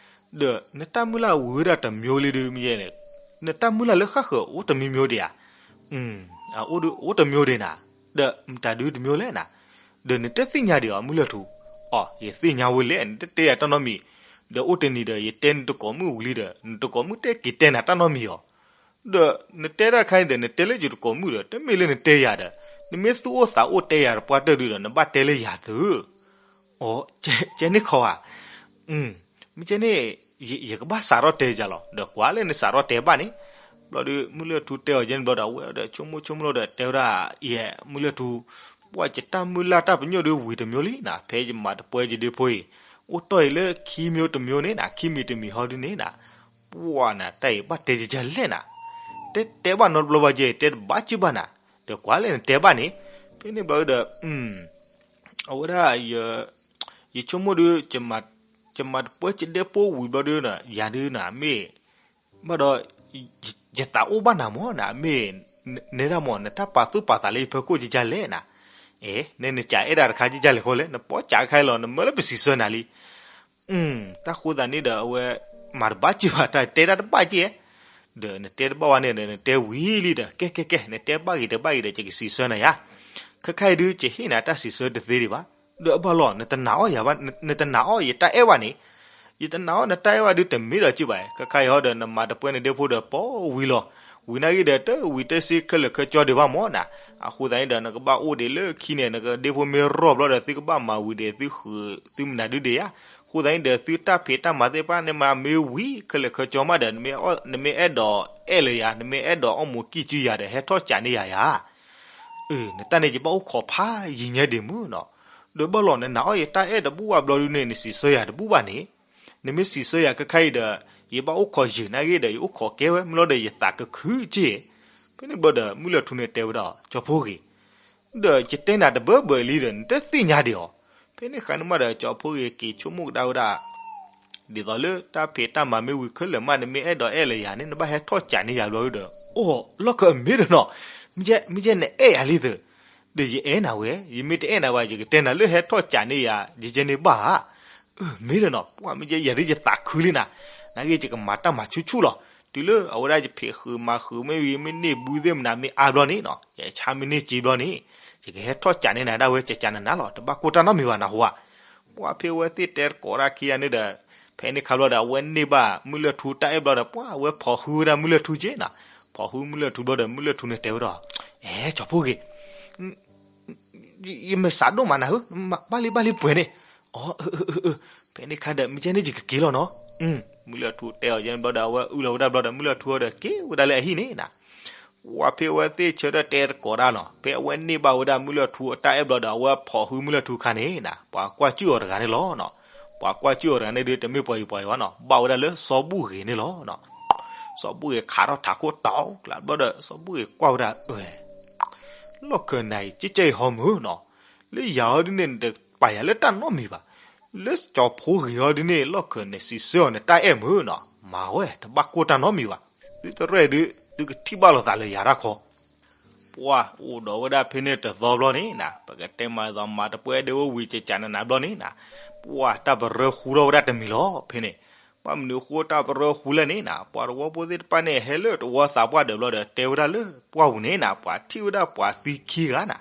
ဒီးနတၢ်မုၢ်လၢ်ဝံၤဝဲဒၣ်တမျိုးလံဒု မ့ၢ်ယဲန့ၣ်, နတၢ်မုၢ်လၢ်လၢဃၣ်ဃၢၤအိၣ်တမံၤမံၤဒံးဧါ. အအိၣ်ဒုအိၣ်တမျိုးဒံးနၤ, ဒီးမတၤဒုတမျိုးလဲၣ်နၤ. ဒီးနတသ့ၣ်ညါဒံးဧါ မုၢ်လၢၢ်ထူ. အိ ယသ့ၣ်ညါဝဲလဲၣ် နတတဲယၤတၢ်နီတမံၤ. ဒီးအိၣ်တနံၤဒီး ယတဲနတကိးမုၣ်ဝံၤလံဒီး နတကိးမုၣ်တဲက့ၤတဲနၤတၢ်နီတမံၤဧါ. ဒီးနတဲတၢ်တခါန့ၣ်ဒီး နတဲလၢယတကိးမုၣ်ဒီး တမ့ၢ်လၢနတဲယၤဒီး နမ့ၢ်သူၣ်အိၣ်သးအိၣ်တဲယၤတပှၢ်တၢၢ်ဒုဒီး နဘၣ်တဲလၢယၤသု. အိ ကဲန့ၣ်ခီဧါ. မ့ၢ်ကဲန့ၣ် ယကဘၣ်စးထီၣ်တဲယၤလီၤ. ဒီးကွၢ်လၢနစးထီၣ်တဲဘၣ်န့ၣ်. ဘျီဒီး မုၢ်လၢၢ်ထူတဲအီၤကဲန့ၣ်ဘျီဒီး အဝဲဒီးဆိကမိၣ်ဆိကမိၣ်လီၤဒီး တဲဝဲဒၣ် အံၤ မုၢ်လၢၢ်ထူ, ပှၤယတၢ်မုၢ်လၢ်တၢ်ပညိၣ်ဒုဝံၤတမျိုးလံနၤ, ဖဲယမၤတပှဲၤယဒ့ဖိအံၤ အိၣ်တီၢ်အံၤလၢခံမျိုးတမျိုးန့ၣ်နၤ, ခံမံၤတမံၤဟီဒုန့ၣ်နၤ, ပှၤနၤ တၢ်အံၤဘၣ်တဲကကလဲၣ်နၤ, တဲတဲဘၣ်နီတဘျီဘၣ်ကဲ တဲတဘၣ်စုဘၣ်နၤ, ဒီးကွၢ်လၢနတဲဘၣ်န့ၣ်. ဖဲန့ၣ်ဘျီဒီး အဝဲဒၣ် ယဆိကမိၣ်ဒု ယမၤတပှဲၤယဒ့ဖိဝံၤဘျီဒုနၤ ယၤဒုနၤ မ့ၢ် ဘၣ်ဒီး ယသးအိၣ်ဘၣ်နၤမ့ၢ်နၤ မ့ၢ် နဲဒၣ်မ့ၢ် နတၢ်ပာ်သူၣ်ပာ်သးလၢယဖီခိၣ်ကကလဲၣ်နၤ, အဲ နဲနကးအဲၣ်ဒၣ်တခါကကလဲၣ်ဃီလဲၣ် နပိာ်ကးခဲလီၤ နမၢလၢပစံးဆၢနၤလံ. တၢ်ဃိသးန့ၣ်ဒီး အဝဲမၤတဘၣ်စုဘၣ် တၢ်တဲတၢ်တဘၣ်ကဲ, ဒီးနတဲတဘၣ်ဝဲန့ၣ်ဒီး နတဲဝံၤလံဒီး ကဲကဲကဲ နတဲဘၣ်ဂ့ၤတဘၣ်ဂ့ၤဒီး ယကစံးဆၢနၤယါ. ခဲခါအံၤဒုး ယဟ့ၣ်နၤတၢ်စံးဆၢတသ့ဒံးဘၣ်. ဒီးအဘၣ်လီၤ နတနာ်အီၣ်ယၤဘၣ်, နတနာ်အီၣ်ယတၢ်အဲၣ်ဘၣ်န့ၣ်, ယတနာ်အီၣ်နတၢ်အဲၣ်ဘၣ်ဒုး တမ့ၢ်ဒီးက့ၢ်ဘၣ်. ခဲခါအံၤဟီဒီး နမၤတပှဲၤနဒ့ဖိဒီး ပိာ်ဝံၤလီၤ. ဝံၤနာ်ဂ့ၤဒီး တဝံၤတစ့ခဲလၢာ်ခဲဆ့ဒံးဘၣ်မၢ်နၤ. အဃိသတးန့ၣ်ဒီး နကဘၣ်အိၣ်ဒံးလၢခံန့ၣ် နကဒ့ဖိမ့ၢ်ရီၢ်ဘျီဒီး သုကဘၣ်မၤဝံၤဒံး သုဃုာ်သုမနုၤဒုဒံးဧါ. အဃိသတးန့ၣ်ဒီး သုတၢ်ဖံးတၢ်မၤသ့ၣ်တဖၣ်န့ၣ် မ့ၢ်ဝံၤခဲလၢာ်ခဲဆ့မးဒီး နမ့ၢ်အဲၣ်ဒိးအဲၣ်လၢယၤ, နမ့ၢ်အဲၣ်ဒိးအီၣ်မူးကံၢ်စုယၤဒီး ဟဲထီၣ်ကးန့ၢ်ယၤယါ. အၢ နတၢ်န့ၣ် ယဘၣ်အိၣ်ခိးဖးယံာ်ညါဒံးမၢ်နီၤ. ဒီးဘၣ်လီၤ နနာ်အီၣ်ယတၢ်အဲၣ်တဘူၣ်ဘၣ်ဘျီဒုန့ၣ် နစံးဆၢယၤတဘူၣ်ဘၣ်န့ၣ်, နမ့ၢ်စံးဆၢယၤခဲခါအံၤဒီး ယဘၣ်အိၣ်ခိးယံာ်နာ်ဂ့ၤဒီး ယအိၣ်ခိးကဲဝဲ မ့ၢ်လီၤဒီး ယသးကခုက့ၢ်. ဖဲန့ၣ်ဘျီဒီး မုၢ်လၢၢ်ထူန့ၣ်တဲဝဲဒၣ် ကၠီဖိဂ့ၤ, ဒီးယတဲနၤတဘၢဘၢလံဒီး နတသ့ၣ်ညါဒံးအီၤ. ဖဲန့ၣ်အခါန့ၣ်မးဒီး ကၠီဖိဂ့ၤက့ၤဆိကမိၣ်ကဒါဝဲဒၣ် ဒ်သိးလၢတၢ်ဖံးတၢ်မၤမ့ၢ်ဝံၤခဲလၢာ်မး နမ့ၢ်အဲၣ်ဒိးအဲၣ်လၢယၤန့ၣ် နဘၣ်ဟဲထီၣ်ကးန့ၢ်ယၤဘျီဒီး, အိၣ် လီၢ်ခၢၣ်အမ့ၢ်ဒီးနီၤ, မ့ၢ်ကဲ မ့ၢ်ကဲနအဲၣ်ယၤလံသၢ, ဒီးယအဲၣ်နၤဝဲ, ယမ့ၢ်တအဲၣ်နၤဘၣ် ယကတဲနၤလၢဟဲထီၣ်ကးန့ၢ်ယၤ ယကဲန့ၣ်ဘၣ်ဧါ. အၢ မ့ၢ်ဒီးနီၤ, ပှၤမ့ၢ်ကဲယၤဒ်ယသးခုလံနၤ, နာ်ဂ့ၤယကမၤတၢ်မၤဆူၣ်ဆူၣ်လီၤ. တုၤလၢအဝဲဒၣ်ယဖံးဃုာ်မၤဃုာ်မ့ၢ်ဝံၤ မ့ၢ်န့ၢ်ဘုသ့ၣ်မနုၤမ့ၢ်အါဘျီန့ၣ်နီၤ, ယဆါမ့ၢ်န့ၢ်က့ဘျီန့ၣ်, ယကဟဲထီၣ်ကးန့ၢ်နၤဒၣ်ဝဲ ကကးနၤနၤလီၤ, တဘၣ်ကိၢ်တၢ်နီတမံၤဘၣ်နဟူဧါ. ပှၤဖဲအဝဲသ့ၣ်တဲတကိးတၢ်ခံဂၤန့ၣ်ဒီး, ဖဲန့ၣ်ခါဘျီဒီး အဝဲန့ၢ်ဘၣ်မုၢ်လၢၢ်ထူတၢ်အဲၣ်ဘျီဒီး ပှၤအဝဲဖီၣ်ဟုဝဲဒၣ်မုၢ်လၢၢ်ထူက့နၤ, ဖီၣ်ဟုမုၢ်လၢၢ်ထူဘျီဒီး မုၢ်လၢၢ်ထူန့ၣ်တဲဝဲဒၣ်, အဲ ကၠီဖိဂ့ၤ ယမဲာ်ဆှးဒိၣ်မးနၤဧၢ, ဘၣ်လံဘၣ်လံပှဲၤန့ၣ်, အၢ ဖဲန့ၣ်ခါဒီး မ့ၢ်ကဲန့ၣ်ယကက့ၤလီၤနီၤ. မုၢ်လၢၢ်ထူတဲအီၤယဲန့ၣ်ဘျီဒီး အဝဲအုၣ်လီၤဝဲဒၣ်ဘျီဒီး မုၢ်လၢၢ်ထူဒီးက့ၤဝဲဒၣ်လၢအဟံၣ်န့ၣ်နၤ. ပှၤဖဲအဝဲသ့ၣ်ဆၢထၢၣ်တဲတကိးတၢ်နီၤ, ဖဲအဝဲန့ၢ်ဘၣ်ဝဲဒၣ်မုၢ်လၢၢ်ထူအတၢ်အဲၣ်ဘျီဒီး အဝဲဖီၣ်ဟုမုၢ်လၢၢ်ထူခါန့ၣ်နၤ, ပှၤကွၢ်စူၣ်အီၤတဂၤန့ၣ်လီၤနီၤ. ပှၤကွၢ်စူၣ်အီၤတဂၤန့ၣ်ဒုး တမ့ၢ်ပှၤဂ့ၤပှၤဂ့ၤဘၣ်နီၤ, ဘၣ်ဝဲဒၣ်လၢစီၤဘူၣ်ဂ့ၤန့ၣ်လီၤနီၤ. စီၤဘူၣ်ဂ့ၤခးထီၣ်ထးခိၣ်တီၤကျးဘျီဒီး စီၤဘူၣ်ဂ့ၤကွၢ်ဝဲဒၣ်, လီၢ်ခၢၣ်နၤအံၤ ကဲကဲအံၤဟီမုၢ်နီၤ, လၢယၤအီၤဒ်န့ၣ် နတပာ်ယၤလၢတၢ်နီတမံၤဘၣ်. လၢကၠီဖိဂ့ၤအီၤဒ်န့ၣ် လီၢ်ခၢၣ်နစံးဆၢအီၤနတၢ်အဲၣ်မုၢ်နီၤ, မၤဝဲ တဘၣ်ကိၢ်တၢ်နီတမံၤဘၣ်. သုတရဲၣ်ဒုး သုကထံၣ်ဘၣ်လိာ်သးလၢယၤတၢ်ခီ ပှၤအိၣ်ဒီးဝဲဒၣ်ဖဲန့ၣ်တသီဘျီန့ၣ်နၤ, ပကတဲမၤသီမၤတပှဲၤဒဲဝဲဝံၤ ကကးနၤနၤဘျီန့ၣ်နၤ, ပှၤတၢ်ပရၢဃူထီၣ်ဝဲဒၣ်တမံၤလီၤဖဲန့ၣ်. ဘၣ်မနုၤဃိတၢ်ပရၢဃူလဲၣ်န့ၣ်နၤ, ပှၤတဝီဖိသ့ၣ်တဖၣ်န့ၣ် ဟဲလၢတဝီသးပှၢ်ဒၢးဘျီဒီး တဲဝဲဒၣ်လၢပှၢ်ပူၤန့ၣ်နၤ, ပှၤထံၣ်ဝဲဒၣ်ပှၤသံခံဂၤနၤ.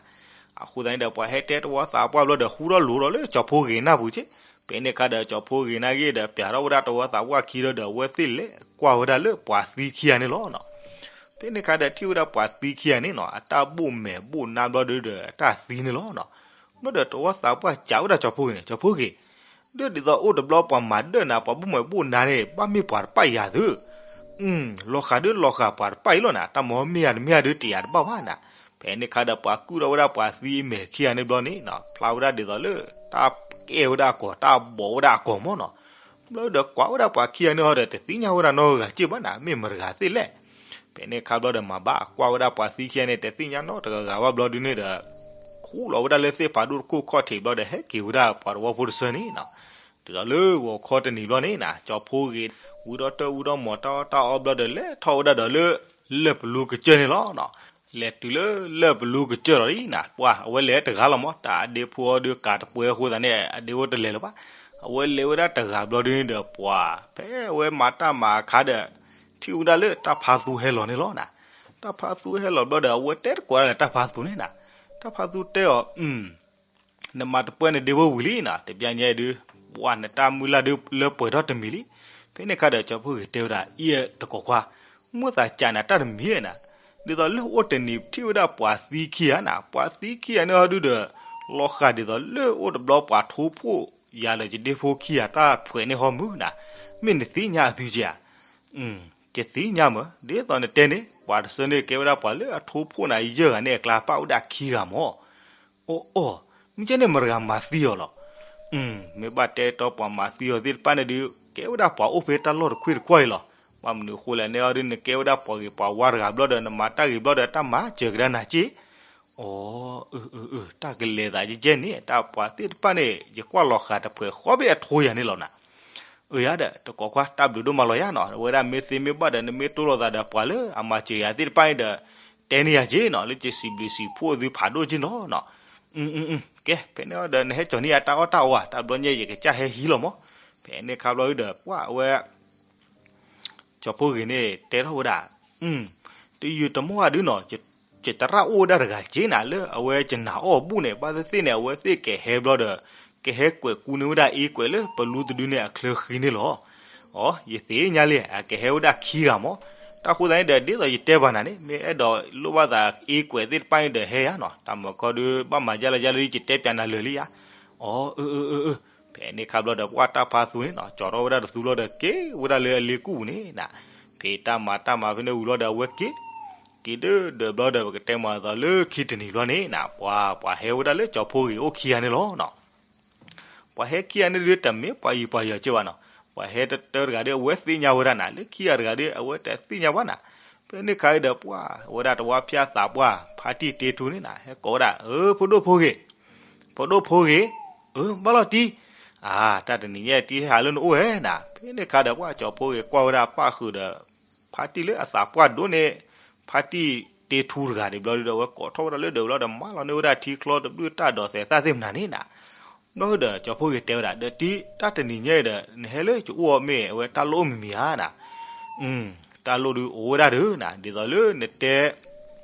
အဃိသတးန့ၣ်ဒီး ပှၤဟဲတဲတဝီသးပှၢ်ဘျီဒီး ဃူထီၣ်လိၤထီၣ်လၢကၠီဖိဂ့ၤနၢ်ပူၤက့. ဖဲန့ၣ်အခါဒီး ကၠီဖိဂ့ၤနာ်ဂ့ၤဒီး ပျးထီၣ်ဝဲဒၣ်တဝီသးပှၢ်ခံဒီး အဝဲသ့ၣ်လဲၤကွၢ်ဝဲဒၣ်လၢပှၤသံခံဂၤန့ၣ်လီၤနီၤ. ဖဲန့ၣ်အခါဒီး ထံၣ်ဝဲဒၣ်ပှၤသံခံဂၤန့ၣ်နီၤ, အတၢ်ဘိၣ်မဲာ်ဘိၣ်နါဘျီဒီး အတၢ်သံန့ၣ်လီၤနီၤ. ဘျီဒီးတဝီသးပှၢ်စံးဝဲဒၣ်ကၠီဖိဂ့ၤန့ၣ်, ကၠီဖိဂ့ၤ, ဒီးဒ်သိးအိၣ်တဘျီပှၤမၤဒၢၣ်နၤ ပှၤဘိၣ်မဲာ်ဘိၣ်နါန့ၣ် ဘၣ်မ့ၢ်ပှၤတပၣ်ယၤသု, လီၤဃာ်ဒုးလီၤဃာ်ပှၤတပၣ်အံၤလီၤနၤ, တၢ်မၤမ့ၢ်ယၤတမ့ၢ်ယၤဒုး တယၤတဘၣ်ဘၣ်နၤ. ဖဲန့ၣ်အခါဒီး ပှၤကုၢ်ထီၣ်ဝဲဒၣ်ပှၤသံအမဲာ်ခံဂၤန့ၣ်ဘျီန့ၣ်နီၤ, ဖျါဝဲဒၣ်ဒ်သိးလၢ တၢ်ကဲဝဲဒၣ်အကီၢ် တၢ်ဘီၣ်ဝဲဒၣ်အကီၢ်မၢ်နီၤ. ဘျီဒီးကွၢ်ဝဲဒၣ်ပှၤခံဂၤန့ၣ်ဟီဒီး တသ့ၣ်ညါဝဲဒၣ်နီတဂၤက့ဘၣ်နၤ, မ့ၢ်မတဂၤသ့ၣ်လဲၣ်. ဖဲန့ၣ်အခါဘျီဒီး မၤဘၣ်ကွၢ်ဝဲဒၣ်ပှၤသံခံဂၤန့ၣ် တသ့ၣ်ညါနီတဂၤဂၤဘၣ်ဘျီဒုးန့ၣ်ဒီး ခူၣ်လီၤဝဲဒၣ်လၢသ့ၣ်ဖးဒိၣ်တခိၣ်ခီၣ်ထံးဘျီဒီး ဟဲက့ၤဝဲဒၣ်ပှၤတဝီဖိတဆၢန့ၣ်နီၤ. ဒ်သိးလၢဂီၤခီတနံၤဘျီန့ၣ်နၤ, ကၠီဖိဂ့ၤ ဝံထီၣ်တၢ်အူထီၣ်မီၤတၢ်အီၣ်တၢ်အီဘျီဒီး လဲၤထီၣ်ဝဲဒၣ်ဒီးလၢ လၢၢ်ပလူကစၢၢ်န့ၣ်လီၤနီၤ. လဲၤတုၤလၢလၢၢ်ပလူကစၢၢ်လီၤဒ်နၤ, ပှၤအဝဲလဲၤတဂၤလီၤမး, တၢ်အဒ့ဖိအီၤဒုးကးတပှဲၤအဃိသတးန့ၣ် အဒ့ဖိတလဲၤလၢၤဘၣ်. အဝဲလဲၤဝဲဒၣ်တဂၤဘျီဒုးန့ၣ်ဒီး ပှၤဖဲအဝဲမၤတၢ်မၤအခါဒီး ထံၣ်ဝဲဒၣ်လၢတၢ်ဖးသူဟဲလီၤန့ၣ်လီၤနၤ. တၢ်ဖးသူဟဲလီၤဘျီဒီး အဝဲတဲတကိးဒၣ်လၢတၢ်ဖးသူန့ၣ်နၤ, တၢ်ဖးသူတဲအီၤ နမၤတပှဲၤနဒ့ဖိဝံၤလံနီၤ, တဘျီညါဒုး ပှၤနတၢ်မုၢ်လၢ်ဒုးလၢပှဲၤထီၣ်တမံၤလံ. ဖဲန့ၣ်အခါဒီး ကၠီဖိဂ့ၤတဲဝဲဒၣ် အံၤတကိးခွါ, မ့ၢ်သးကးနၤတၢ်တမံၤနၤ, ဒ်သိးလၢအိၣ်တနံၤထံၣ်ဝဲဒၣ်ပှၤသံခံဂၤနၤ, ပှၤသံခံဂၤန့ၣ်ဟီဒုးဒီး လီၤဃာ်ဒ်သိးလၢအိၣ်တဘျီပှၤထိဖှိၣ်ယၤဒီးယဒ့ဖိခံဂၤတၢ်ဖှဲးန့ၣ်ဟီမုၢ်နၤ, မ့ၢ်နသ့ၣ်ညါအသုကဧါ. ယသ့ၣ်ညါမး, ဒ်သိးနတဲန့ၣ် ပှၤတဆၢန့ၣ်ကဲဝဲဒၣ်ပှၤလၢအထိဖှိၣ်နၤယဲၢ်ဂၤန့ၣ် အကျါပာ်ဝဲဒၣ်ခံဂၤမး. အိၣ်အိၣ်, မ့ၢ်ကဲန့ၣ်မတဂၤမၤသံအီၤလီၤ. မ့ၢ်ဘၣ်တဲတီပှၤမၤသံအီၤသ့ၣ်တဖၣ်န့ၣ်ဒုး ကဲဝဲဒၣ်ပှၤအိၣ်ဖဲတၢ်လီၢ်တခွ့ၣ်တကွီၢ်အံၤလီၤ. ဘၣ်မနုၤအဃိလဲၣ်န့ၣ်အီၤဒုး နကဲဝဲဒၣ်ပှၤဂ့ၤပှၤဝါတဂၤဘျီဒီး နမၤတၢ်ဂ့ၤဘျီဒီး တၢ်မၤစၢၤကဒါနၤက့. အိၣ် အၢ အၢ အၢ တၢ်ကလဲၤသးကဲကဲန့ၣ် တၢ်ပှၤသ့ၣ်တဖၣ်န့ၣ် ယကွၢ်လီၤဃာ်တဖှဲးဃီဖဲအထိယၤန့ၣ်လီၤနၤ. အၢ ယၤဒီး တကိးခွါ တၢ်ဘျုးဒိၣ်မးလီၤယၤနီၤ, အဝဲဒၣ်မ့ၢ်သ့မ့ၢ်ဘၣ်ဒီး နမ့ၢ်တိၢ်လိာ်သးဒီးပှၤလၢအမၤစၢၤယၤသ့ၣ်တဖၣ်န့ၣ်ဒီး တဲန့ၢ်ယၤက့နီၤ, လၢကစံးဘျုးစံးဖှိၣ်သုဖးဒိၣ်က့နီၤနီၤ. ကဲ ဖဲန့ၣ်အီၤဒီး နဟဲကၠီၤန့ၢ်ယၤတၢ်အီၣ်တၢ်အီဧါ, တဘျီညါယကစၢ်ဟဲဟံးလီၤမး. ဖဲန့ၣ်ခါဘျီဒီး ပှၤအဝဲ ကၠီၤဖိဂ့ၤန့ၣ်တဲထီၣ်ဝဲဒၣ်, တယုာ်တမီၢ်ဂၤဒုနီၤ, ကတရၣ်အိၣ်ဝဲဒၣ်တဂၤက့နၤ လၢအဝဲကနၣ်အီၣ်ဘူၣ်န့ၣ် ဘၣ်သ့ၣ်သ့ၣ်န့ၣ် အဝဲသ့ၣ်ကဟဲဘျီဒီး ကဟဲကွဲးကူန့ၢ်ဝဲဒၣ်အ့ကွဲးလၢပလူတဒုန့ၣ်အချၢဃံန့ၣ်လီၤ. အိ ယသ့ၣ်ညါလံ အကဟဲဝဲဒၣ်ခံဂၤမး, တၢ်ဃိသတးန့ၣ်ဒီး ဒ်သိးယတဲဘၣ်နၤန့ၣ် မ့ၢ်အဲၣ်ဒိးလိၣ်ဘၣ်သးအ့ကွဲးသ့ၣ်တဖၣ်န့ၣ်ဒီးဟဲယါနီၤ, တၢ်မၤခီဒု ဘၣ်မၤယါလၢယါလၢယတဲပၠးနၤလၢာ်လံယါ. အိ အၢ အၢ အၢ အၢ, ဖဲန့ၣ်ခါဘျီဒီး ပှၢ်တၢ်ဖါသူန့ၣ်နီၤ ကၠီၤထီၣ်ဝဲဒၣ်တသူဘျီဒီး က့ၤဝဲဒၣ်လၢအလ့ကူၣ်ပူၤန့ၣ်နၤ, ဖဲတၢ်မၤတၢ်မၤဖဲန့ၣ်ဝံၤဘျီဒီး အဝဲက့ၤ က့ၤဒၢဒၢဘျီဒီး ပကတဲမၤအသးလၢခံတနံၤဘျီန့ၣ်နၤ ပှၤ ပှၤဟဲဝဲဒၣ်လၢကၠီၤဖိဂ့ၤအိၣ်ခံဂၤန့ၣ်လီၤနီၤ. ပှၤဟဲခံဂၤန့ၣ်ဒု တမ့ၢ်ပှၤယံၤပှၤယီၤက့ဘၣ်နီၤ, ပှၤဟဲတတၢတဂၤဒီး အဝဲသ့ၣ်ညါဝဲဒၣ်နၤ, လၢခံဂၤတဂၤဒီး အဝဲတသ့ၣ်ညါဘၣ်နၤ. ဖဲန့ၣ်ခါဒီး ပှၤဝဲဒၣ်တဝါဖၠၣ်သးပှၢ် ဖါတံၢ်တ့ထူန့ၣ်နၤ ဟဲကိးဝဲဒၣ်, အၢ ဖိဒိၣ်ဖိဂ့ၤ, ဖိဒိၣ်ဖိဂ့ၤ, အၢ ဘၣ်လီၤတံၢ်, အၢ တၢ်တနံၤညါတံၢ်ဟဲဟးလၢနအိၣ်ဧဲနၤ. ဖဲန့ၣ်ခါဒီး ပှၤကၠီၤဖိဂ့ၤကွၢ်ဝဲဒၣ်ပၣ်ဃုာ်ဒီး ဖါတံၢ်လၢအသးပှၢ်ဒိၣ်န့ၣ် ဖါတံၢ်တ့ထူတဂၤန့ၣ်ဘျီဒီး အဝဲကိးထီၣ်ဝဲဒၣ်လၢဒၢးဘျီဒီး မၤလီၤန့ၢ်ဝဲဒၣ်ထံချီတဘျုးတၢ်ဒိးသဲးသၣ်သ့ၣ်မနၤန့ၣ်နၤ. ဘျီဒီး ကၠီၤဖိဂ့ၤတဲဝဲဒၣ်ဒီး တံၢ် တၢ်တနံၤညါအံၤဒီး နဟဲလၢကအိၣ်အီၤမ့ၢ်အဝဲတၢ်လိၣ်မံၤမံၤဧါနၤ. တၢ်လိၣ်ဒုအိၣ်ဝဲဒၣ်ဒီးနၤ, ဒ်သိးလၢနတဲ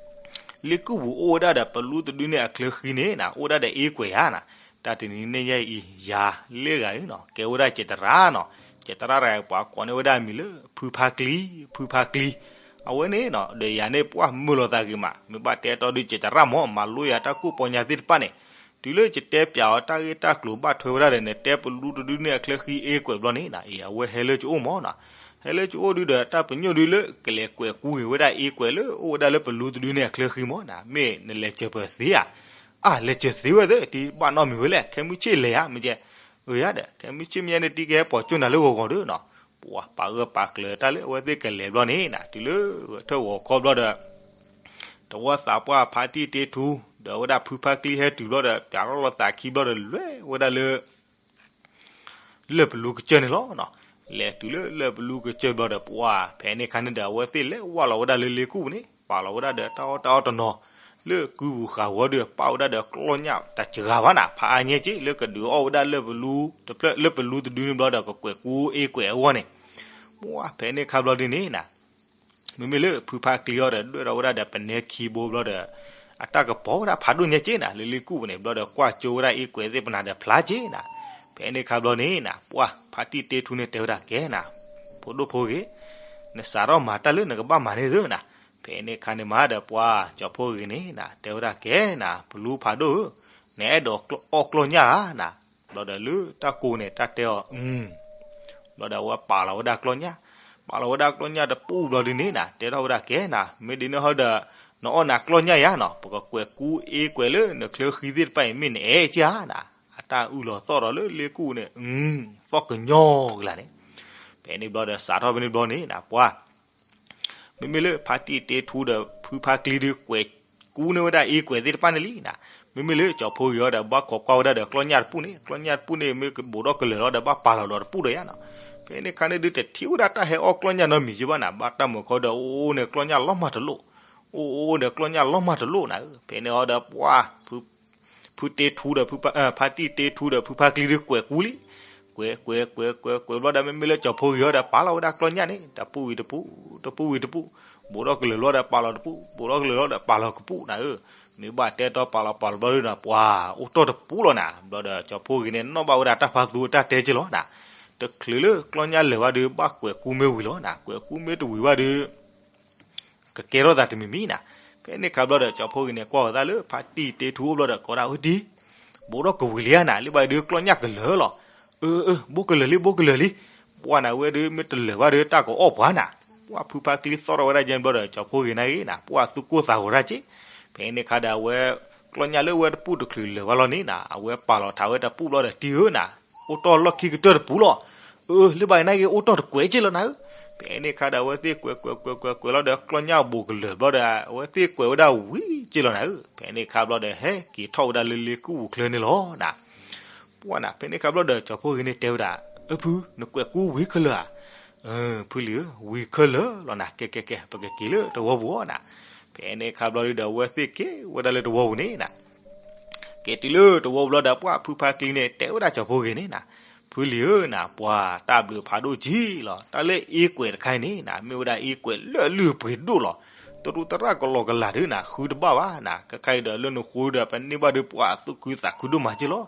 လ့ကူၣ်ပူၤအိၣ်ဝဲဒၣ်ဒီး ပလူတဒုန့ၣ်အချၢဃံန့ၣ်နၤ အိၣ်ဒၣ်ဒီးအ့ကွဲးဧါနၤ. တၢ်တနံၤညါအံၤ ယၤလၢဂၤန့ၣ်နီၤ ကဲဝဲဒၣ်ကတရၣ်နီၤ, ကတရၣ်တဂၤ ပှၤကိးန့ၢ်ဝဲဒၣ်မံၤလၢ ဖုဖါကျံ, ဖုဖါကျံ. အဝဲန့ၣ်နီၤ ဒီးယၤန့ၣ် ပှၢ်မုာ်လိာ်သးဂ့ၤမး, မ့ၢ်ဘၣ်တဲတီဒု ကတရၣ်မး မၤလိယၤတၢ်ကူၣ်ပီညါသ့ၣ်တဖၣ်န့ၣ်, တုၤလၢကတဲပၠးအီၤတၢ်ဂ့ၢ်တၢ်ကျိၤ ဘၣ်ထွဲဝဲဒၣ်ဒီး နတဲပလူတဒုန့ၣ်အချၢဃံအ့ကွဲးဘျီန့ၣ်နၤ, အံၤ အဝဲဟဲလၢကအိၣ်မးနၤ. ဟဲလၢကအိၣ်ဒုဒီး တၢ်ပညိၣ်ဒုလၢကလဲၤကွဲးကူဂ့ၤဝဲဒၣ်အ့ကွဲးလၢအိၣ်ဝဲဒၣ်လၢပလူတဒုန့ၣ်အချၢဃံမးနၤ, မ့ၢ်နလဲၤစၢၤပသ့ဧါ. အါ လဲၤစၢၤသ့ဝဲသ့ၣ် တံၢ် ဘၣ်နီတမံၤဝဲလဲၣ်, ခဲမုၢ်ဆ့ၣ်လဲၤဧါ မ့ၢ်ကဲ. အၢ ယၤဒီး ခဲမုၢ်ဆ့ၣ်မ့ၢ်န့ၣ် တံၢ်ကဟဲပိာ်ကၠိနၤလၢဂီၤဂီၤဒီးနီၤ. ပှၤပာ်ဂၢၢ်ပာ်ကျၢၤတၢ်လၢအဝဲသ့ၣ်ကလဲၤဘျီန့ၣ်နၤ, တုၤလၢထၢၣ်ဂီၤခီဘျီဒီး တဝီသးပှၢ်ဖါတံၢ်တ့ထူ ဒီးဝဲဒၣ်ဖုဖါကျံဟဲတုၤဘျီဒီး ပၠးထီၣ်လိာ်သးခံဘျီဒီး လဲၤဝဲဒၣ်လၢ လၢၢ်ပလူကစၢၢ်န့ၣ်လီၤ. လဲၤတုၤလၢလၢၢ်ပလူကစၢၢ်ဘျီဒီး ပှၤဖဲန့ၣ်ခါန့ၣ်ဒီး အဝဲသ့ၣ်လဲၤဝဲလီၤဝဲဒၣ်လၢလ့ကူၣ်ပူၤန့ၣ် ပာ်လီၤဝဲဒၣ်ဒီးတၢ်အီၣ်တၢ်အီတနီၤ လၢကုပူၤဃာ်ဝီဒီး ပာ်ဝဲဒၣ်ဒီးကျီၢ်ညၣ်တစှၤဘၣ်နၤ, ဖးအါညဲက့ လၢကဒုးအီၣ်ဝဲဒၣ်လၢၢ်ပလူတဖျၢၣ် လၢၢ်ပလူတဒုန့ၣ်ဘျီဒီး ကကွဲးကူအ့ကွဲးအဂီၢ်န့ၣ်. ပှၤဖဲန့ၣ်ခါဘျီဒ်န့ၣ်နၤ မ့မ့ၢ်လၢဖုဖါကျံအီၤဒီး ဒွဲၣ်ထီၣ်ဝဲဒၣ်ဒီးပနဲခံဘိဘျီဒီး အတၢ်ကပီၤဝဲဒၣ်ဖးဒိၣ်ညါက့နၤ လၢလ့ကူၣ်ပူၤန့ၣ် ဘျီဒီးကွၢ်ကၠိဝဲဒၣ်အ့ကွဲးသ့ၣ်ပနၤဒီး ဖျါက့နၤ. ဖဲန့ၣ်ခါဘျီန့ၣ်နၤ ပှၤဖါတံၢ်တ့ထူန့ၣ်တဲဝဲဒၣ်ကဲနၤ, ဖိဒိၣ်ဖိဂ့ၤ, နစးထီၣ်မၤတၢ်လၢနကဘၣ်မၤန့ၣ်သ့နၤ. ဖဲန့ၣ်ခါန့ၣ်မၤဒီး ပှၤကၠီၤဖိဂ့ၤန့ၣ်နၤ တဲဝဲဒၣ်ကဲနၤ, ပလူဖးဒိၣ်ဧၢ, နအဲၣ်ဒိးအီၣ်ကျီၢ်ညၣ်ဧါနၤ. ဘျီဒီးလၢတၢ်ကိးန့ၣ် တၢ်တဲအီၤ ဘျီဒီးအဝဲပာ်လီၤဝဲဒၣ်ကျီၢ်ညၣ်, ပာ်လီၤဝဲဒၣ်ကျီၢ်ညၣ်တပူၤဘျီဒ်န့ၣ်နၤ တဲထီၣ်ဝဲဒၣ်ကဲနၤ, မ့ၢ်ဒ်န့ၣ်ဟီဒီး နအီၣ်နၤကျီၢ်ညၣ်ယါနီၤ, ပကကွဲးကူအ့ကွဲးလၢနချၢဃံသ့ၣ်တဖၣ်အံၤ မ့ၢ်နအဲၣ်က့ဧါနၤ. အတၢ်အုၣ်လီၤသီၣ်ဒီးလၢလ့ကူၣ်န့ၣ် သီၣ်ကညီကလၤန့ၣ်. ဖဲန့ၣ်ဘျီဒီးစးထီၣ်ဖဲန့ၣ်ဘျီန့ၣ်နၤ ပှၤ မ့မ့ၢ်လၢဖါတံၢ်တ့ထူဒီးဖုဖါကျံဒီး ကွဲးကူန့ၢ်ဝဲဒၣ်အ့ကွဲးသ့ၣ်တဖၣ်န့ၣ်လံနၤ. မ့မ့ၢ်လၢကၠီၤဖိဂ့ၤအီၤဒီး ဘၣ်ခိးကွၢ်ဝဲဒၣ်ဒီးကျီၢ်ညၣ်တပူၤန့ၣ်, ကျီၢ်ညၣ်တပူၤန့ၣ် မ့ၢ်ကဘူးထီၣ်ကလၢာ်လီၤဒီး ဘၣ်ပာ်လီၤဒီးတပူၤဒီးယါနီၤ. ဖဲန့ၣ်ခါန့ၣ်ဒုး တထံၣ်ဝဲဒၣ်တၢ်ဟဲအီၣ်ကျီၢ်ညၣ်နီတမံၤက့ဘၣ်နၤ, ဘၣ်တၢ်မုာ်ခီဒီး အိၣ်အိၣ်န့ၣ်ကျီၢ်ညၣ်လီၤမၢ်တလိၣ်, အိၣ်အိၣ်န့ၣ်ကျီၢ်ညၣ်လီၤမၢ်တလိၣ်နၤ. ဖဲန့ၣ်အီၤဒီးပှၤ ဖုတ့ထူဒီး ဖါတံၢ်တ့ထူဒီးဖုဖါကျံဒီးကွဲးကူလံ. ကွဲးကွဲးကွဲးကွဲးကွဲးဘျီဒီး မ့မ့ၢ်လၢကၠီၤဖိဂ့ၤအီၤဒီး ပာ်လီၤဝဲဒၣ်ကျီၢ်ညၣ်န့ၣ် တပူၤဝံၤတပူၤ, တပူၤဝံၤတပူၤ, ဘူးထီၣ်ကလၢာ်လီၤဒီးပာ်လီၤတပူၤ, ဘူးထီၣ်ကလၢာ်လီၤဒီးပာ်လီၤကပူၤနၤဧၢ. မ့ၢ်ဘၣ်တဲတီပာ်လီၤပာ်လီၤဘျီဒီးနၤ ပှၤအိၣ်တီၢ်တပူၤလီၤနၤ. ဘျီဒီးကၠီၤဖိဂ့ၤန့ၣ် နီၣ်ဘၣ်ဝဲဒၣ်တၢ်ဖါသူအတၢ်တဲက့လီၤနၤ. တချုးလၢကျီၢ်ညၣ်လၢာ်ဘၣ်ဒီး ဘၣ်ကွဲးကူမ့ၢ်ဝံၤလီၤနၤ, ကွဲးကူမ့ၢ်တဝံၤဘၣ်ဒီး ကကဲထီၣ်သးတမံၤမံၤနၤ. ဖဲန့ၣ်ခါဘျီဒီး ကၠီၤဖိဂ့ၤန့ၣ် ကွၢ်အသးလၢဖါတံၢ်တ့ထူအိၣ်ဘျီဒီး ကိးဒၣ်ဝဲတံၢ်, ဘူးထီၣ်ကဝံၤလံဧါနၤ, လၢဘၣ်ဒုးကျီၢ်ညၣ်ကလၢာ်လီၤ. အၢ အၢ ဘူးကလၢာ်လံ ဘူးကလၢာ်လံ. ပှၤနၤဝဲဒုး မ့ၢ်တလၢာ်ဘၣ်ဒီး တၢ်ကအီၣ်ပှၤနၤ. ပှၤဖုဖါကျံသီၣ်ထီၣ်ဝဲဒၣ်ယဲၢ်ဘျီဒီး ကၠီၤဖိဂ့ၤနာ်ဂ့ၤနၤ ပှၤသူၣ်ကိၢ်သးဂီၤတၢ်က့. ဖဲန့ၣ်ခါဒီးအဝဲ ကျီၢ်ညၣ်လၢဝဲတပူၤတချုးလၢာ်ဘၣ်လီၤန့ၣ်နၤ အဝဲပာ်လီၤထးဝဲတပူၤဘျီဒီး တံၢ်ဧၢနၤ, အိၣ်တီၢ်လီၢ်ခံကတၢၢ်တပူၤလီၤ. အၢ လၢဘၣ်နာ်ဂ့ၤ အိၣ်တီၢ်တကွဲးက့လီၤနၤဧၢ. ဖဲန့ၣ်ခါဒီး အဝဲသ့ၣ်ကွဲးကွဲးကွဲးကွဲးကွဲးလီၤဒီး ကျီၢ်ညၣ်ဘူးကလၢာ်ဘျီဒီး အဝဲသ့ၣ်ကွဲးဝဲဒၣ်ဝံၤက့လီၤနၤဧၢ. ဖဲန့ၣ်ခါဘျီဒီး ဟဲက့ၤထီၣ်ဝဲဒၣ်လၢလ့ကူၣ်ပူၤချၢန့ၣ်လီၤနၤ. ပှၤနၤ ဖဲန့ၣ်ခါဘျီဒီး ကၠီၤဖိဂ့ၤန့ၣ်တဲဝဲဒၣ်, အၢ ဖု နကွဲးကူဝံၤခဲလၢာ်ဧါ. ဖုလံၤဧၢ ဝံၤခဲလၢာ်လီၤနၤ, ကဲကဲကဲ ပကက့ၤလၢတဝီပူၤအီၤနၤ. ဖဲန့ၣ်ခါဘျီဒီး အဝဲသ့ၣ်က့ၤဝဲဒၣ်လၢတဝီပူၤန့ၣ်နၤ. က့ၤတုၤလၢတဝီပူၤဘျီဒီး ပှၤဖုဖါကျံန့ၣ် တဲဝဲဒၣ်ကၠီၤဖိဂ့ၤန့ၣ်နၤ, ဖ ဖုလံၤဧၢနၤ, ပှၤတၢ်ဘျုးဖးဒိၣ်ကံလီၤ. တၢ်လၢအ့ကွဲးတခါအံၤန့ၣ်နၤ, မ့ၢ်ဝဲဒၣ်အ့ကွဲးလၢအလုၢ်အပှ့ၤဒိၣ်လီၤ. တရူးတရၣ်ကလီကလာ်ဒုနၤ, ဃုတဘၣ်ဘၣ်နၤ. ခဲခါအံၤဒီးလၢနဃိဒီး ပန့ၢ်ဘၣ်ဒုးပှၤသူၣ်ခုသးခုဒိၣ်မးက့လီၤ.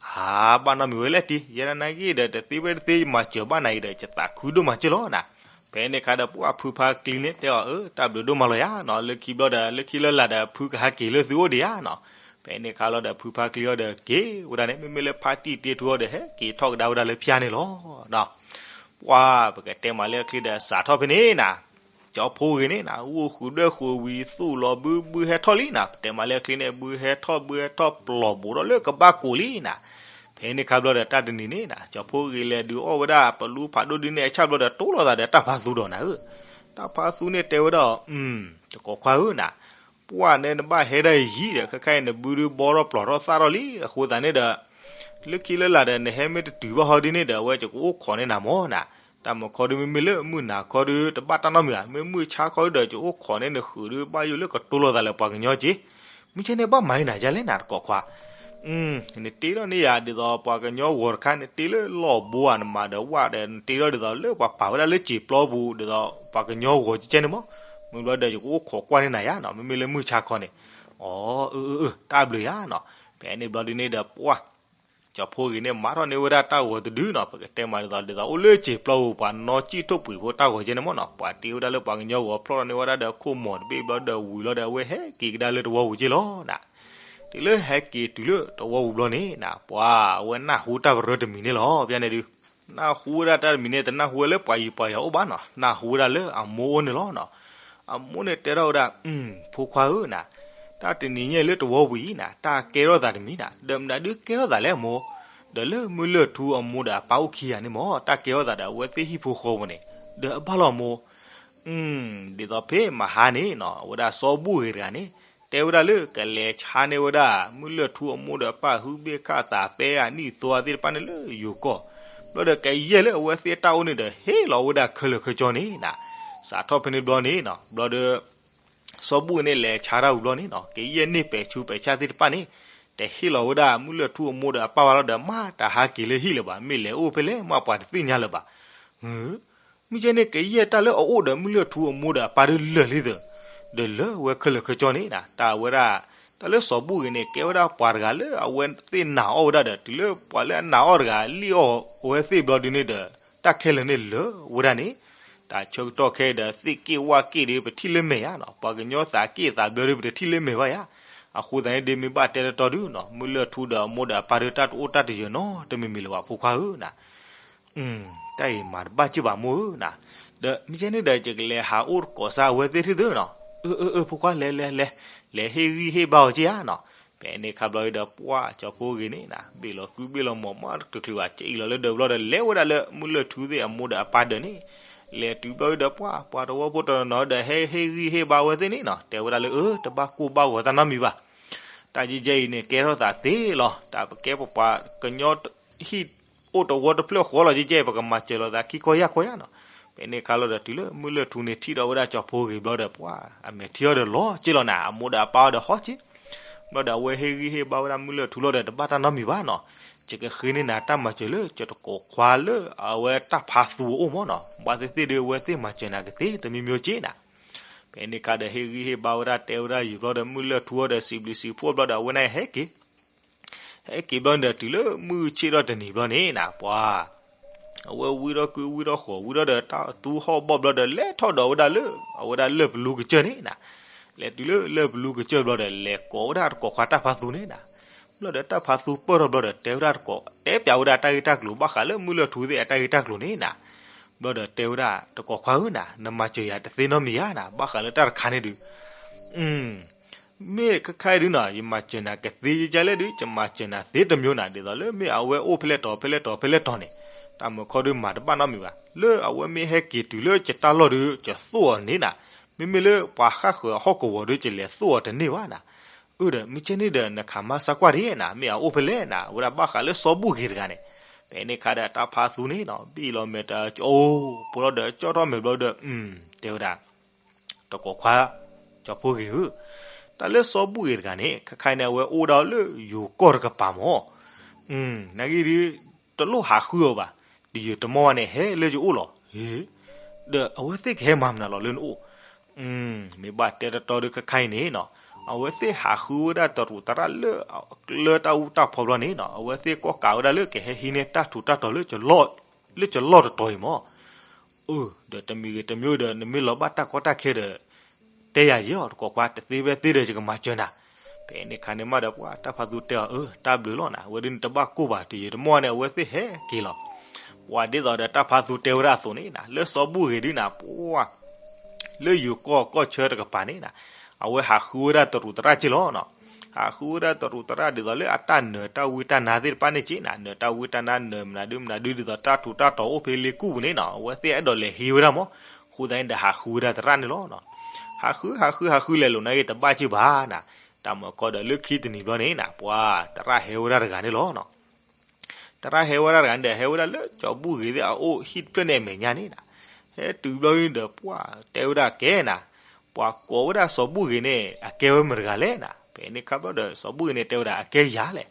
အါ, ဘၣ်နီတမံၤဝဲလဲၣ်တံၢ်, ယဲဒၣ်နာ်က့ဒီး တသ့ဝဲတသ့ ယမၤစၢၤဘၣ်နၤအံၤဒီး ယသးခုဒိၣ်မးက့လီၤနၤ. ဖဲန့ၣ်အခါဒီး ပှၤဖုဖါကျံန့ၣ်တဲအီၤ, အၢ တၢ်ဘျုးဒိၣ်မးလီၤယၤနၤ, လၢခံဘျီဒီး လၢခံလၢလာ်ဒီး ဖုကဟဲက့ၤလၢသုအိၣ်ဒံးယၤနၤ. ဖဲန့ၣ်အခါလီၤဒီး ဖုဖါကျံအီၤဒီးက့ၤဝဲဒၣ်န့ၣ်, မ့မ့ၢ်လၢဖါတံၢ်တ့ထူအီၤဒီး ဟဲက့ၤထီၣ်ကဒါဝဲဒၣ်လၢဖၠါန့ၣ်လီၤ. ပှၤပကတဲမးလၢအချ့ဒီး စးထီၣ်ဖဲန့ၣ်နၤ, ကၠီဖီဂ့ၤန့ၣ်နၤ, ဂုာ်ဃုာ်ဒွဲၣ်ဃုာ်ဝံၤ သူၣ်လီၤဘုဘုဟဲထီၣ်လံနၤ. ပတဲမးလၢအချ့န့ၣ် ဘုဟဲထီၣ်ဘုဟဲထီၣ် ပျီၢ်ဘူးထီၣ်လၢကဘၣ်ကိာ်လံနၤ. ဖဲန့ၣ်အခါဘျီဒီး တၢ်တနံၤန့ၣ်နၤ, ကၠီဖီဂ့ၤလဲၤဒုးအီၣ်ဝဲဒၣ်ပလူဖးဒိၣ်ဒုန့ၣ် အဆၣ်ဘျီဒီး တိလိာ်သးဒီးတၢ်ဖါသူဒီးနၤဧၢ, တၢ်ဖါသူန့ၣ်တဲဝဲဒၣ်, တကိးခွါဧၢနၤ, ပှၢ်န့ၣ်နဘၣ်ဟဲဒၣ်ယံၤဒီး ခဲခါအံၤနဘုဒုဘီထီၣ်ပျီၢ်ထီၣ်သၣ်ထီၣ်လံ. အဃိသတးန့ၣ်ဒီး လၢခံလၢလာ်ဒီး နဟဲမ့ၢ်တတုၤဘၣ်ဟီဒ်န့ၣ်ဒီး အဝဲယကအိၣ်ခိးန့ၢ်နၤမၢ်နၤ. တၢ်မုာ်ခီဒု မ့မ့ၢ်လၢမုၢ်နၤခီဒု တဘၣ်တၢ်နီတမံၤဧါ, မ့ၢ်မုၢ်ဆါခီဒုဒီး ယအိၣ်ခိးန့ၢ်နဃုာ်ဒု ဘၣ်ယိၣ်လၢကတိလိာ်သးလၢပှၤကညီက့, မုၢ်ဆ့ၣ်န့ၣ်ဘၣ်မၤအံၤနၤယါလဲၣ်နၤ တကိးခွါ, နတ့ထီၣ်န့ၢ်ယၤဒ်သိးပှၤကညီဂီၤတခါ, နတ့လၢလီၢ်ဘိဧါ, နမၤဒီးဝၣ်ဒီး နတ့ထီၣ်ဒ်သိးလၢပှၤပာ်ဝဲဒၣ်လၢစံာ်ပျီပူၤ ဒ်သိးပှၤကညီဂီၤကဲကဲန့ၣ်မၢ်. မ့ၢ်ဘျီဒီး ယကအိၣ်ခိးကွၢ်န့ၢ်နၤယါနၤ, မ့မ့ၢ်လၢမုၢ်ဆါခီန့ၣ်. အၢ အၢ အၢ တၢ်ဘျုးယါနၤ. ဖဲန့ၣ်ဘျီဒုန့ၣ်ဒီး ပှၢ် ကၠီဖီဂ့ၤန့ၣ် မၤထီၣ်န့ၢ်ဝဲဒၣ်တၢ်ဂီၤတဒုနၤ, ပကတဲမးဒ်သိး ဒ်သိးအိၣ်လၢစံာ်ပျီပူၤ ပှၤနီၣ်စံၣ်ထိၣ်ပှ့ၤဖိတၢ်ဂီၤကဲန့ၣ်မၢ်နၤ, ပှၤတ့ဝဲဒၣ်လၢပှၤကညီဂီၤဖျီၣ်ထီၣ်န့ၢ်ဝဲဒၣ်ဒီးခိၣ်မီၤတဘ့ၣ်ဘျီဒီးဝံၤလီၤဒီး အဝဲဟဲက့ၤကဒါလၢတဝီပူၤက့လီၤနၤ. တုၤလၢဟဲက့ၤတုၤလၢတဝီပူၤဘျီန့ၣ်နၤ, ပှၤအဝဲနၢ်ဟူတၢ်ကရၢတမံၤန့ၣ်လီၤ. ဖဲန့ၣ်ဒု နၢ်ဟူဝဲဒၣ်တၢ်တမံၤန့ၣ် တနၢ်ဟူဝဲလၢပှၤယူၤပှၤယီၤအိၣ်ဘၣ်နၤ, နၢ်ဟူဝဲဒၣ်လၢအမိၢ်အိၣ်န့ၣ်လီၤနၤ. အမိၢ်န့ၣ်တဲထီၣ်ဝဲဒၣ်, ဖိခွါဧၢနၤ, တၢ်တနံၤညါအံၤလၢတဝီပူၤအံၤနၤ, တၢ်ကဲထီၣ်သးတမံၤနၤ, ဒီးမနုၤဒုကဲထီၣ်သးလဲၣ်အမိၢ်, ဒီးလၢမုၢ်လၢၢ်ထူအမိၢ်ဒီးအပၢ်အိၣ်ခံဂၤန့ၣ်မၢ်, တၢ်ကဲထီၣ်သးဒီးအဝဲသ့ၣ်ဟံၣ်ဖိဃီဖိန့ၣ်, ဒီးအဘၣ်လီၤမိၢ် ဒ်သိးဖဲမဟါန့ၣ်နၤ, အဝဲဒၣ်စီၤဘူၣ်ဂ့ၤတဂၤန့ၣ် တဲဝဲဒၣ်လၢကလဲၤဆါန့ၢ်ဝဲဒၣ် မုၢ်လၢၢ်ထူအမိၢ်ဒီးအပၢ် ဟုဘ့ၣ်ခၣ်သးပဲအနံၣ်သိအသ့ၣ်တဖၣ်န့ၣ်လၢယိၤကီၢ်, ဘျီဒီးကယဲၢ်လၢအဝဲသ့ၣ်တၢ်အိၣ်န့ၣ်ဒီး ဟ့ၣ်လီၤဝဲဒၣ်ခဲလၢာ်ခဲဆ့န့ၣ်နၤ. စးထီၣ်ဖဲန့ၣ်ဘျီန့ၣ်နၤ, ဘျီဒီး စီၤဘူၣ်ဂ့ၤန့ၣ် လဲၤဆါတၢ်ဝံၤဘျီန့ၣ်နၤ, ကယဲၢ်န့ၢ်ပဲာ်ဆူးပဲာ်ဆၣ်သ့ၣ်တဖၣ်န့ၣ် တဟ့ၣ်လီၤဝဲဒၣ်မုၢ်လၢၢ်ထူအမိၢ်ဒီးအပၢ်ဘၣ်လီၤဒီး မၤတၢ်ဟးက့ၤလၢဟံၣ်လၢၤဘၣ်, မ့ၢ်လဲၤအိၣ်ဖဲလဲၣ်မးပှၤတသ့ၣ်ညါလၢၤဘၣ်. မ့ၢ်ကဲန့ၣ် ကယဲၢ်တၢ်လၢအအိၣ်ဒီးမုၢ်လၢၢ်ထူအမိၢ်ဒီးအပၢ်ဒုလၢာ်လံသၢ, ဒီးလၢဝဲခဲလၢာ်ခဲဆ့န့ၣ်နၤ, တၢ်ဝဲဒၣ် တၢ်လၢစီၤဘူၣ်ဂ့ၤန့ၣ် ကဲဝဲဒၣ်ပှၤတဂၤလၢအဝဲသ့ၣ်နာ်အီၣ်ဝဲဒၣ်ဒီး တုၤလၢပှၤလၢအနာ်အီၣ်တဂၤ လံၣ်အီၣ်အဝဲသ့ၣ်ဘျီဒုန့ၣ်ဒီး တၢ်ခဲလၢာ်န့ၣ်လၢာ်ဝဲဒၣ်န့ၣ်, တၢ်ဆၢကတီၢ်ခဲအံၤဒီး သ့ၣ်က့ၣ်ဝၣ်က့ၣ်ဒီး ပထံၣ်လၢမဲာ်ယါနၤ, ပှၤကညီသးက့ၣ်သးဘျၢဒီး ပတထံၣ်လၢမဲာ်ဘၣ်ယါ. အဃိသတးန့ၣ်ဒု မ့ၢ်ဘၣ်တဲတတီဒုနၤ, မုၢ်လၢၢ်ထူဒီးအမိၢ်ဒီးအပၢ်ဒု တၢ်တအိၣ်တၢ်တယၢၤနီတမံၤမံၤလၢၤဘၣ် ဖိခွါဧၢနၤ. တၢ်အံၤမၤတဘၣ်က့ၢ်ဘၣ်မိၢ်ဧၢနၤ, ဒီးမ့ၢ်ကဲန့ၣ်ဒီး ယကလဲၤဟးအိၣ်တကိးစါအဝဲသ့ၣ်ထံၣ်သုနၤ. အၢ အၢ အၢ ဖိခွါ လဲၤ လဲၤ လဲၤ လဲၤဟ့ၣ်ဂံၢ်ဟ့ၣ်ဘါအီၤက့ၢ်ဧါနၤ. ဖဲန့ၣ်အခါဘျီဒုဒီး ပှၢ်ကၠီဖီဂ့ၤန့ၣ်နၤ, ဘ့ၣ်လီၤကုဘ့ၣ်လီၤမီၢ် မးတချုးချုးဘၣ် ကအံၣ်လီၤလၢဒၢးဘျီဒီး လဲၤဝဲဒၣ်လၢမုၢ်လၢၢ်ထူသ့ၣ်အမိၢ်ဒီးအပၢ်ဒၢးန့ၣ်, လဲၤတုၤဘျီဒုဒီး ပှၢ် ပှၤတဝီဖိတနီၤနီၤဒီး ဟဲဟ့ၣ်ဂံၢ်ဟ့ၣ်ဘါဝဲသ့ၣ်န့ၣ်နၤ, တဲဝဲဒၣ်လၢ အၢ တဘၣ်ကိၢ်ဘၣ်ဂီၤတၢ်နီတမံၤဘၣ်. တၢ်ယဲၢ်ယဲၢ်အံၤန့ၣ် ကဲထီၣ်သးသ့လီၤ, တၢ်ပကဲပပှၤကညီ ဟံၣ်အိၣ်တဝီတဖျၢၣ်ဃီလီၤကဲကဲ ပကမၤစၢၤလိာ်သးခံခီယၢ်ခီယၢ်နၤ. ဖဲန့ၣ်အခါလီၤဒီး တုၤလၢမုၢ်လၢၢ်ထူန့ၣ် ထံၣ်ဒီးဝဲဒၣ်ကၠီဖီဂ့ၤဘျီဒီး ပှၢ် အမဲာ်ထံအီၤဒီးလီၤက့ၢ်လီၤနၤ, အမိၢ်ဒီးအပၢ်အီၤဒီးဟီၣ်က့ၢ်. ဘျီဒီးအဝဲဟ့ၣ်ဂံၢ်ဟ့ၣ်ဘါဝဲဒၣ်မုၢ်လၢၢ်ထူလီၤဒီး တဘၣ်တၢ်နီတမံၤဘၣ်နၤ, ယကဃ့န့ၢ်နၤတၢ်မၤစၢၤလၢ ယတကိးခွါလၢအဝဲတၢ်ဖါသူအအိၣ်မၢ်နၤ, ဘၣ်သ့ၣ်သ့ၣ်ဒီး အဝဲသ့ၣ်မၤစၢၤနၤကသ့တမံၤမံၤက့ၢ်နၤ. ဖဲန့ၣ်အခါဒီး ဟ့ၣ်ဂံၢ်ဟ့ၣ်ဘါဝဲဒၣ် တဲဝဲဒၣ်ယုာ်ဘျီဒီး မုၢ်လၢၢ်ထူအီၤဒီး စံးဘျုးစံးဖှိၣ်ဘျီဒီး အဝဲန့ၣ်ဟဲက့ၤ ဟဲက့ၤဘျီန့ၣ်ဒီး တုၤလၢမုၢ်ဆ့ၣ်ထီၣ်တနံၤဘျီန့ၣ်နၤ, ပှၤ အဝဲဝံထီၣ်ကုဝံထီၣ်ဃီၤ ဝံထီၣ်ဒီးတၢ်သူဟီၣ်ဘီၣ်ဘျီဒီး လဲၤထီၣ်ဒီးဝဲဒၣ်လၢ အဝဲဒၣ်လၢၢ်ပလူကစၢၢ်န့ၣ်နၤ. လဲၤတုၤလၢလၢၢ်ပလူကစၢၢ်ဘျီဒီး လဲၤကိးဝဲဒၣ်တကိးခွါတၢ်ဖါသူန့ၣ်နၤ. ဘျီဒီးတၢ်ဖါသူပၢၢ်ထီၣ်ဘျီဒီး တဲဝဲဒၣ်တကိး တဲပျးဝဲဒၣ်တၢ်ဂ့ၢ်တၢ်ကျိၤ ဘၣ်ဃးလၢမုၢ်လၢၢ်ထူသ့ၣ်အတၢ်ဂ့ၢ်တၢ်ကျိၤန့ၣ်နၤ. ဘျီဒီးတဲဝဲဒၣ် တကိးခွါဧၢနၤ, နမၤစၢၤယၤတသ့နီတမံၤဧါနၤ, ဘၣ်ဃးလၢတၢ်တခါန့ၣ်ဒုး မ့ၢ်ခဲခါအံၤဒုနၤ, ယမၤစၢၤနၤကသ့ယကလဲၣ်ဒုး, ယမၤစၢၤနၤသ့တမံၤနၤ, ဒ်သိးလၢမ့ၢ်အဝဲအိၣ်ဖဲလဲၣ်တီၤ ဖဲလဲၣ်တီၤ ဖဲလဲၣ်တီၤန့ၣ်, တၢ်မုာ်ခီဒုမၤတဘၣ်နီတမံၤဘၣ်. လၢအဝဲမ့ၢ်ဟဲက့ၤတုၤလၢယတၢ်လီၢ်ဒုး ယသိၣ်အီၤန့ၣ်နၤ. မ့မ့ၢ်လၢပှၤဃၣ်ဃၢၤအဟီၣ်ကဝီၤဒုး ယလဲၤသိၣ်အီၤတန့ၢ်ဘၣ်နၤ. အၢ ဒီး မ့ၢ်ကဲန့ၣ်ဒီး နခးမါဆါကွၢ်ဒံးနၤ, မ့ၢ်အအိၣ်ဖဲလဲၣ်နၤ, အဝဲဒၣ်ဘၣ်ဃးလၢစီၤဘူၣ်ဂ့ၤတဂၤန့ၣ်. ဖဲန့ၣ်အခါဒီး တၢ်ဖါသူန့ၣ်နၤ, ဘံၣ်လီၤမဲာ်တၢ်ကၠီၣ် ဖိလီၤဒီး ကၠီၣ်ထီၣ်မဲာ်ဘျီဒီး တဲဝဲဒၣ် တကိးခွါ ကၠီဖီဂ့ၤဧၢ, တၢ်လၢစီၤဘူၣ်ဂ့ၤတဂၤန့ၣ် ခဲခါအံၤန့ၣ် အဝဲအိၣ်ဒၣ်လၢယိၤကီၢ်တကပၤမၢ်. နာ်က့ဒုး တလိၣ်ဟးဃုအီၤဘၣ်, တယံာ်တမီၢ်ဘၣ်န့ၣ် ဟဲလၢယအိၣ်လီၤ. ဒီးအဝဲသ့ၣ်ကဟဲမၤမနုၤလီၤလၢနအိၣ်. မ့ၢ်ဘၣ်တဲတတီဒုးခဲခါအံၤန့ၣ်နီၤ, အဝဲသ့ၣ်ဟးဃုဝဲဒၣ်တရူးသရၣ်လၢ လၢတၢ်အူတၢ်ဖီဘျီန့ၣ်နီၤ, အဝဲသ့ၣ်ကီၢ်ကးဝဲဒၣ်လၢကဟဲဟံးန့ၢ်တၢ်ထူးတၢ်တီၤလၢ လၢကလီၢ်တတီၤအံၤမၢ်. ဒီးတမံၤဂ့ၤတမံၤဒီး နမ့ၢ်လီၤဘၣ်တၢ်ကီတၢ်ခဲဒီး တဲယၤယဲၢ်အီၤတကိးခွါ, တသ့ဖဲသ့ဒီး ယကမၤစၢၤနၤ. ဖဲန့ၣ်ခါန့ၣ်မးဒီး ပှၤတၢ်ဖးသူတဲအီၤ, အၢ တၢ်ဘျုးလီၤနၤ, အဝဲဒ်န့ၣ်တဘၣ်ကိၢ်ဘၣ်, တယံာ်တမီၢ်န့ၣ် အဝဲသ့ၣ်ဟဲက့ၤလီၤ. ပှၤဒ်သိးဒီးတၢ်ဖးသူတဲဝဲဒၣ်အသိးန့ၣ်နၤ, လၢစီၤဘူၣ်ဂ့ၤဒုးနၤ, ပှၤ လၢယိၤကီၢ်ကီၢ်ဆၢတကပၤန့ၣ်နၤ, အဝဲဟးဃုဝဲဒၣ်တရူးသရၣ်က့ၢ်လီၤနီၤ. ဟးဃုဝဲဒၣ်တရူးသရၣ်ဒ်သိးလၢအတၢ်နၢၤတၢ်ဝံတၢ်နါသ့ၣ်တဖၣ်န့ၣ်က့ၢ်နၤ, နၢၤတၢ်ဝံတၢ်နါ နၢၤမနုၤဒုမနုၤဒု ဒ်သိးတၢ်ထူးတၢ်တီၤအိၣ်ဖဲလ့ကူၣ်ပူၤန့ၣ်နီၤ, အဝဲသ့ၣ်အဲၣ်ဒိးလဲၤဟံးဝဲဒၣ်မၢ်. အဃိသတးန့ၣ်ဒီးဟးဃုဝဲဒၣ်သရၣ်န့ၣ်လီၤနီၤ. ဟးဃု ဟးဃု ဟးဃုလဲၤလိာ်နာ်က့ တဘၣ်က့ၢ်ဘၣ်နၤ, တၢ်မၤကီဒီးလၢခံတနံၤဘျီန့ၣ်နၤ, ပှၤသရၣ်ဟဲဝဲဒၣ်တဂၤန့ၣ်လီၤနီၤ. သရၣ်ဟဲဝဲဒၣ်တဂၤန့ၣ်ဒီး ဟဲဝဲဒၣ်လၢစီၤဘူၣ်ဂ့ၤသ့ၣ်အအိၣ်ဟံၣ်တဖျၢၣ်န့ၣ်အမဲာ်ညါန့ၣ်နၤ, ဟဲတုၤဘျီဒီး ပှၤတဲဝဲဒၣ်ကဲနၤ, ပှၤကိးဝဲဒၣ်စီၤဘူၣ်ဂ့ၤန့ၣ် အကဲဝဲမတၤတဂၤလဲၣ်နၤ. ဖဲန့ၣ်ခါဘျီဒီး စီၤဘူၣ်ဂ့ၤန့ၣ်တဲဝဲဒၣ် အကဲယၤလဲၣ်.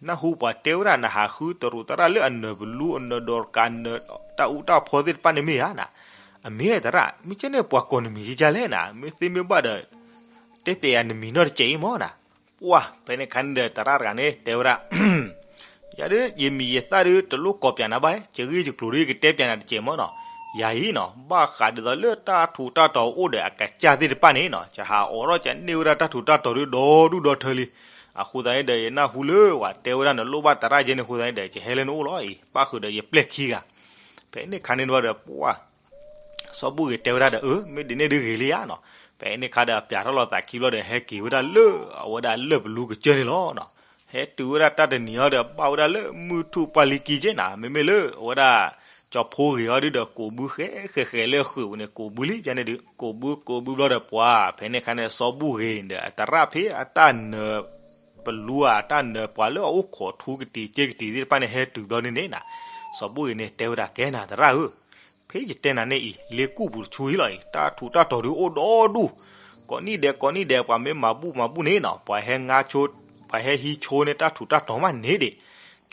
နၢ်ဟူပှၤတဲဝဲဒၣ် နဟးဃုတရူးသရၣ်လၢအနၢၤပလူ အနၢၤဒီးကး နၢၤတၢ်အူတၢ်ဖီသ့ၣ်တဖၣ်န့ၣ်မ့ၢ်ဧါနၤ. အမ့ၢ်သရၣ်, မ့ၢ်ကဲန့ၣ် ပှၤကိးနမံၤကကလဲၣ်နၤ, မ့ၢ်သ့မ့ၢ်ဘၣ်ဒီး တဲပျဲယၤနမံၤနီတစဲးအံၤမၢ်နၤ. ပှၤ ဖဲန့ၣ်ခါန့ၣ်ဒီး သရၣ်တဂၤန့ၣ်တဲဝဲဒၣ် ယၤဒုး ယမံၤယသၣ်ဒုး တလိၣ်ကိးပျဲနၤဘၣ်, ယဂ့ၢ်ယကျိၤဒုး ယကတဲပျဲနၤတစဲးမၢ်နီၤ. ယၤအံၤနီၤ ဘၣ်ဃးဒ်သိးလၢတၢ်ထူးတၢ်တီၤအိၣ်ဒီးအကစၢ်သ့ၣ်တဖၣ်န့ၣ်နီၤ, ယဟးအိးထီၣ်ကန့ၢ်ဝဲဒၣ်တၢ်ထူးတၢ်တီၤဒုး ဒီဒူၣ်ဒီထၢလံ. အဃိသတးန့ၣ်ဒီး ယနၢ်ဟူလၢပှၤတဲဝဲဒၣ် နလိၣ်ဘၣ်သရၣ်ကဲန့ၣ်အဃိသတးန့ၣ်ဒီး ယဟဲလၢနအိၣ်လီၤအံၤ, ပၣ်ဃုာ်ဒီးယပျဲၢ်ခံဂၤ. ဖဲန့ၣ်ခါန့ၣ်ဒီး ပှၤ စီၤဘူၣ်ဂ့ၤတဲဝဲဒၣ်ဒီး အၢ မ့ၢ်ဒ်န့ၣ်ဒုးဂ့ၤလံဧါနီၤ. ဖဲန့ၣ်ခါဒီး ပျဲထီၣ်လီၤသးခံဘျီဒီး ဟဲက့ၤဝဲဒၣ်လၢအဝဲဒၣ်လၢၢ်ပလူကစၢၢ်န့ၣ်လီၤနီၤ. ဟဲတုၤဝဲဒၣ်တၢ်တနံၤအံၤဒီး ဘၣ်ဝဲဒၣ်လၢမုၢ်ထူၣ်ပှၢ်လံကံကဲနၤ, မ့မ့ၢ်လၢအဝဲဒၣ် ကၠီၤဖိဂ့ၤအီၤဒုဒီး ကိးဘုဃဲဃဲဃဲလၢအဃုာ်ပူၤန့ၣ် ကိးဘုလံ ပျဲန့ၣ်ဒုး ကိးဘုကိးဘုဘျီဒီးပှၤ ဖဲန့ၣ်ခါန့ၣ်စီၤဘူၣ်ဂ့ၤဒီးအသရၣ်ဖဲအတၢ်နၢၤ ပလူအတၢ်နၢၤပှၤလၢအအိၣ်ခိးထူကတံၤစ့ကတံၤသ့ၣ်တဖၣ်န့ၣ် ဟဲတုၤဘျီန့ၣ်န့ၣ်နၤ, စီၤဘူၣ်ဂ့ၤန့ၣ်တဲဝဲဒၣ် ကဲနၤသရၣ်ဧၢ, ဖဲယတဲနၤန့ၣ်အံၤ လ့ကူၣ်ပူၤတဆူအံၤလီၤအံၤ တၢ်ထူးတၢ်တီၤဒုးအိၣ်ဒီဒူၣ်, ကိးနံၣ်ဒဲးကိးနံၣ်ဒဲး ပှၤမ့ၢ်မၤဘူၣ်မၤဘူၣ်န့ၣ်နီၤ ပှၤဟဲငါဆိ ပှၤဟဲဟံးဆိန့ၢ်တၢ်ထူးတၢ်တီၤမးန့ၣ်ဒံး.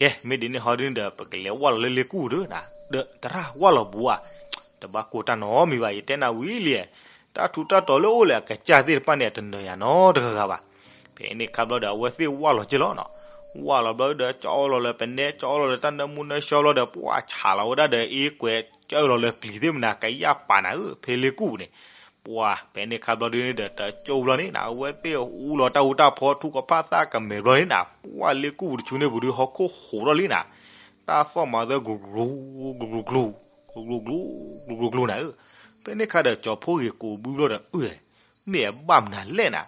ကဲ မ့ၢ်ဒ်န့ၣ်ဟီဒုန့ၣ်ဒီး ပကလဲၤဝၢ်လီၤလၢလ့ကူၣ်ပူၤဒုးနၤ, ဒီးသရၣ်ဝၢ်လီၤဘူးဧါ, တဘၣ်ကိၢ်တၢ်နီတမံၤဘၣ် ယတဲနၤဝံၤလံ, တၢ်ထူးတၢ်တီၤလၢအိၣ်လၢအကစၢ်သ့ၣ်တဖၣ်န့ၣ် အတနၢၤယၤနီတဂၤဂၤဘၣ်. ဖဲန့ၣ်ခါဘျီဒီး အဝဲသ့ၣ်ဝၢ်လီၤက့ၤလီၤနီၤ, ဝၢ်လီၤဘျီဒီး ကၠီလီၤလၢပနဲ ကၠီလီၤလၢတၢ်နၢမူနၢဆှီဘျီဒီး ပှၤဆးလီၤဝဲဒၣ်ဒီးအ့ကွဲး ကၠီလီၤလၢပျံၤသ့ၣ်မနၤ ကယၣ်ပာ်နၤဧၢ ဖဲလ့ကူၣ်ပူၤန့ၣ်. ပှၤ ဖဲန့ၣ်ခါဘျီဒုန့ၣ်ဒီး တကၠိဘျီန့ၣ်နၤ အဝဲသ့ၣ်အူလီၤတၢ်အူတၢ်ဖီ ထူကဖၣ်သၣ်ကမဲာ်ဘျီန့ၣ်နၤ ပှၤလ့ကူၣ်ပူၤတဆူန့ၣ်ပူၤဒုး ဟီၣ်ခိၣ်ဟိးထီၣ်လံနၤ, တၢ်သီၣ်မၤသၢ ကျူၤကျူၤကျူၤ ကျူၤကျူၤကျူၤ ကျူၤကျူၤကျူၤ ကျူၤကျူၤနၤဧၢ. ဖဲန့ၣ်ခါဒီး ကၠီၤဖိဂ့ၤကိးဘုဘျီဒီး အၢ မ့ၢ်အဘၣ်မနုၤလဲၣ်နၤ,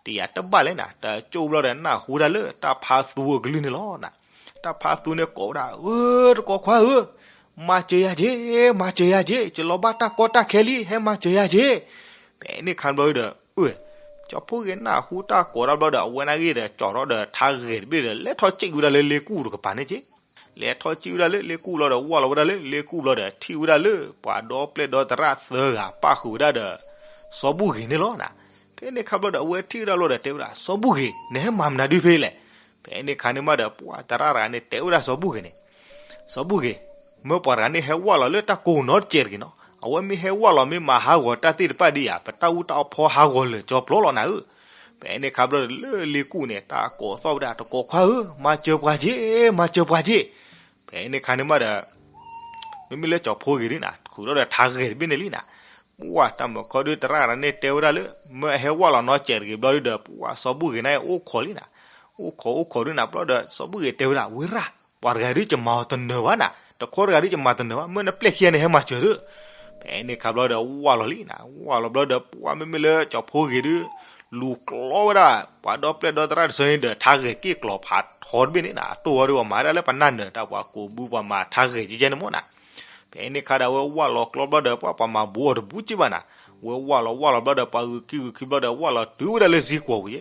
တယၤတဘၣ်လဲၣ်နၤ တကၠိဘျီဒီး နၢ်ဟူဒၣ်လၢတၢ်ဖးသူအကလုၢ်န့ၣ်လီၤနၤ. တၢ်ဖးသူန့ၣ်ကိးဝဲဒၣ် အၢ တကိးခွါဧၢ, မၤစၢၤယၤက့ၤ, မၤစၢၤယၤက့ၤ, ယလီၤဘၣ်တၢ်ကီတၢ်ခဲလံ ဟဲမၤစၢၤယၤက့ၤ. ဖဲန့ၣ်ခါဘျီဒီး အၢ ကၠီၤဖိဂ့ၤနၢ်ဟူတၢ်ကိးဒၣ်ဘျီဒီး အဝဲနာ်ဂ့ၤဒီး ကၠီၤထီၣ်ဒီးထါဂဲၤတဘ့ၣ်ဒီး လဲၤထီၣ်စံၣ်ဝဲဒၣ်လၢလ့ကူၣ်တကပၤန့ၣ်က့ၤ. လဲၤထီၣ်စံၣ်ဝဲဒၣ်လၢလ့ကူၣ်ဘျီဒီး ဝၢ်လီၤဝဲဒၣ်လၢလ့ကူၣ်ဘျီဒီး ထံၣ်ဝဲဒၣ်လၢပှၤဒီပျဲၢ်ဒီသရၣ်သၢဂၤ ပၣ်ဃုာ်ဝဲဒၣ်ဒီး စီၤဘူၣ်ဂ့ၤန့ၣ်လီၤနၤ. ဖဲန့ၣ်ခါဘျီဒီး အဝဲထံၣ်ဝဲဒၣ်ဘျီဒီး တဲဝဲဒၣ် စီၤဘူၣ်ဂ့ၤ နဟဲမၤမနုၤဒုဖဲလဲၣ်. ဖဲန့ၣ်ခါန့ၣ်မးဒီး ပှၤသရၣ်တဂၤန့ၣ် တဲဝဲဒၣ်စီၤဘူၣ်ဂ့ၤန့ၣ် စီၤဘူၣ်ဂ့ၤ, မၢပှၤတဂၤန့ၣ် ဟဲဝၢ်လီၤလၢတၢ်ကိးနီတစဲးတဂ့ၤနီၤ, အဝဲမ့ၢ်ဟဲဝၢ်လီၤ မ့ၢ်မၤဟးဂီၤတၢ်သ့ၣ်တဖၣ်ဒ်ဧါ ပတၢ်အူတၢ်အဖီဟးဂီၤလၢာ်ကၠီဖျိလီၤနၤဧၢ. ဖဲန့ၣ်ခါဘျီဒီး လၢလ့ကူၣ်န့ၣ် တၢ်ကိးသီၣ်ဝဲဒၣ် တကိးခွါဧၢ, မၤစၢၤပှၤက့ၤ, မၤစၢၤပှၤက့ၤ. ဖဲန့ၣ်ခါန့ၣ်မးဒီး မ့မ့ၢ်လၢကၠီၤဖိဂ့ၤဒုးနၤ ဃုာ်ထီၣ်ဒီးထါဂဲၤတဘ့ၣ်န့ၣ်လံနၤ. ပှၤတၢ်မုၢ်ခီဒုး သရၣ်တဂၤန့ၣ် တဲဝဲဒၣ်လၢ မၢအဟဲဝၢ်လီၤနီတစဲးတဂ့ၤဘျီဒုးဒီး ပှၤစီၤဘူၣ်ဂ့ၤန့ၣ် အိၣ်ခိးလံနၤ. အိၣ်ခိးအိၣ်ခိးဒုးနၤဘျီဒီး စီၤဘူၣ်ဂ့ၤတဲဝဲဒၣ် ဝ့ရၣ်, ပှၤတဂၤဒုး ယမၤအီၤတနၢၤဘၣ်နၤ, တခီတဂၤဒုး ယမၤတနၢၤဘၣ်, မၢနပျဲၢ်ခံဂၤန့ၣ် ဟဲမၤစၢၤဒုး. ဖဲန့ၣ်ခါဘျီဒီး ဝၢ်လီၤလံနၤ, ဝၢ်လီၤဘျီဒီး ပှၤမ့မ့ၢ်လၢကၠီၤဖိဂ့ၤဒုး လူၤကျီဝဲဒၣ် ပှၤဒီပျဲၢ်ဒီသရၣ်တဆၢန့ၣ်ဒီး ထါဂဲၤက့ၢ်ကျီၤဖးထီတဘ့ၣ်န့ၣ်နၤ, အတိၢ်ဝဲဒုး ပှၤမၤဒၣ်လၢပနၢ်နၢၤတၢ် ပှၤကိးဘု ပှၤမၤထါဂဲၤကဲကဲန့ၣ်မ့ၢ်နၤ. ဖဲန့ၣ်ခါဒီး အဝဲဝၢ်လီၤကျီဘျီဒီး ပှၤပှၤမၤဘူးအီၤတဘူးက့ၢ်ဘၣ်နၤ, ဝဲဝၢ်လီၤဝၢ်လီၤဘျီဒီး ပှၤဂုာ်ခံဂုာ်ခံဘျီဒီး ဝၢ်လီၤတုၤဝဲဒၣ်လၢစ့ကွီၤပူၤယဲ,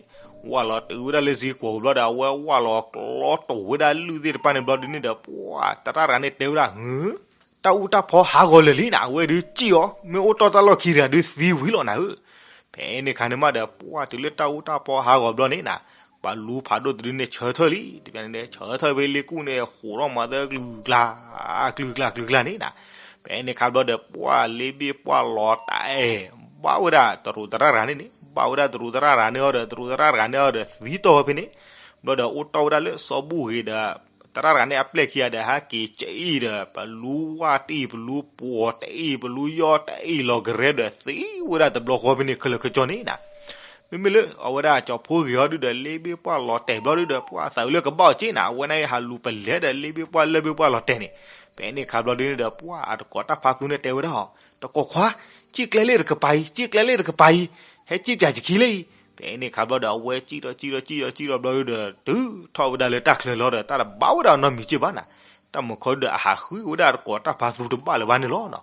ဝၢ်လီၤတုၤဝဲဒၣ်လၢစ့ကွီၤပူၤဘျီဒီး အဝဲဝၢ်လီၤကျီတိာ်ဝဲဒၣ်လုၢ်သ့ၣ်တဖၣ်န့ၣ်ဘျီဒုးန့ၣ်ဒီး ပှၤသရၣ်တဂၤန့ၣ်တဲဝဲဒၣ် ဟု တၢ်အူတၢ်ဖီဟးဂီၤလၢာ်လံနၤ, အဝဲဒုးစံၣ်အီၤ မ့ၢ်အိၣ်တီၢ်တၢ်လီၢ်ခံတဂၤဒုးသံဝံၤလီၤနၤဧၢ. ဖဲန့ၣ်ခါန့ၣ်မးဒီး ပှၤတုၤလၢတၢ်အူတၢ်ဖီဟးဂီၤဘျီန့ၣ်နၤ, ပ အလူၤဖးဒိၣ်တဒုန့ၣ်ဆၢထၢၣ်လံ, တဘျီန့ၣ်ဆၢထၢၣ်ဖဲလ့ကူၣ်န့ၣ် ဟူးထီၣ်မၤသၢကလုာ်ကျါ ကျုာ်ကျါကျုာ်ကျါန့ၣ်နၤ. ဖဲန့ၣ်ခါဘျီဒီး ပှၢ်လ့ဘ့ၣ်ပှၢ်လီၤတဲာ် ဘၣ်ဝဲဒၣ်တရူးသရၣ်တဂၤန့ၣ်န့ၣ်, ဘၣ်ဝဲဒၣ်တရူးသရၣ်တဂၤန့ၣ်အီၤဒီး တရူးသရၣ်တဂၤန့ၣ်အီၤဒီး သံတီၢ်ဝဲဖဲန့ၣ်. ဘျီဒီးအိၣ်တီၢ်ဝဲဒၣ်လၢစီၤဘူၣ်ဂ့ၤဒီး သရၣ်တဂၤန့ၣ်အပျဲၢ်ခံဂၤဒီး ဟဲက့ၤကအံၤဒီး ပလူဝၢ်တအံၤ ပလူပှီၤတအံၤ ပလူယီၢ်တအံၤ လီၤကရဲဒီး သံဝဲဒၣ်တဘျီဃီဖဲန့ၣ် ခဲလၢာ်ခဲဆ့န့ၣ်နၤ. မ့မ့ၢ်လၢအဝဲဒၣ်ကၠီဖီဂ့ၤအီၤဒုဒီး လ့ဘ့ၣ်ပှၢ်လီၤတဲာ်ဘျီဒုဒီး ပှၢ်သးဝံၤလၢကဘၣ်အီၤက့နၤ, အဝဲန့ၣ်ဟးလူၤပလဲၤဒီး လ့ဘ့ၣ်ပှၢ်လၢဘ့ၣ်ပှၢ်လီၤတဲာ်န့ၣ်. ဖဲန့ၣ်ခါဘျီဒုန့ၣ်ဒီး ပှၢ်အတကိးတၢ်ဖးသူန့ၣ်တဲဝဲဒၣ်အီၤ, တကိးခွါ, စံၣ်ကျဲလ့ၣ်တကပၤအံၤ, စံၣ်ကျဲလ့ၣ်တကပၤအံၤ, ဟဲစံၣ်ပၠးယခံလၢအံၤ. ဖဲန့ၣ်ခါဘျီဒီး အဝဲစံၣ်ဒီးစံၣ်ဒီးစံၣ်ဒီးစံၣ်ဒီးဘျီဒုဒီး တုၤထီၣ်ဝဲဒၣ်လၢတၢ်ချၢလီၤဒီး တၢ်တဘၣ်ဝဲဒၣ်နီတမံၤက့ဘၣ်နၤ. တၢ်မုၢ်ခီဒုဒီး အဟးဃုဝဲဒၣ်တကိးတၢ်ဖးသူတဘၣ်လၢၤဘၣ်န့ၣ်လီၤ.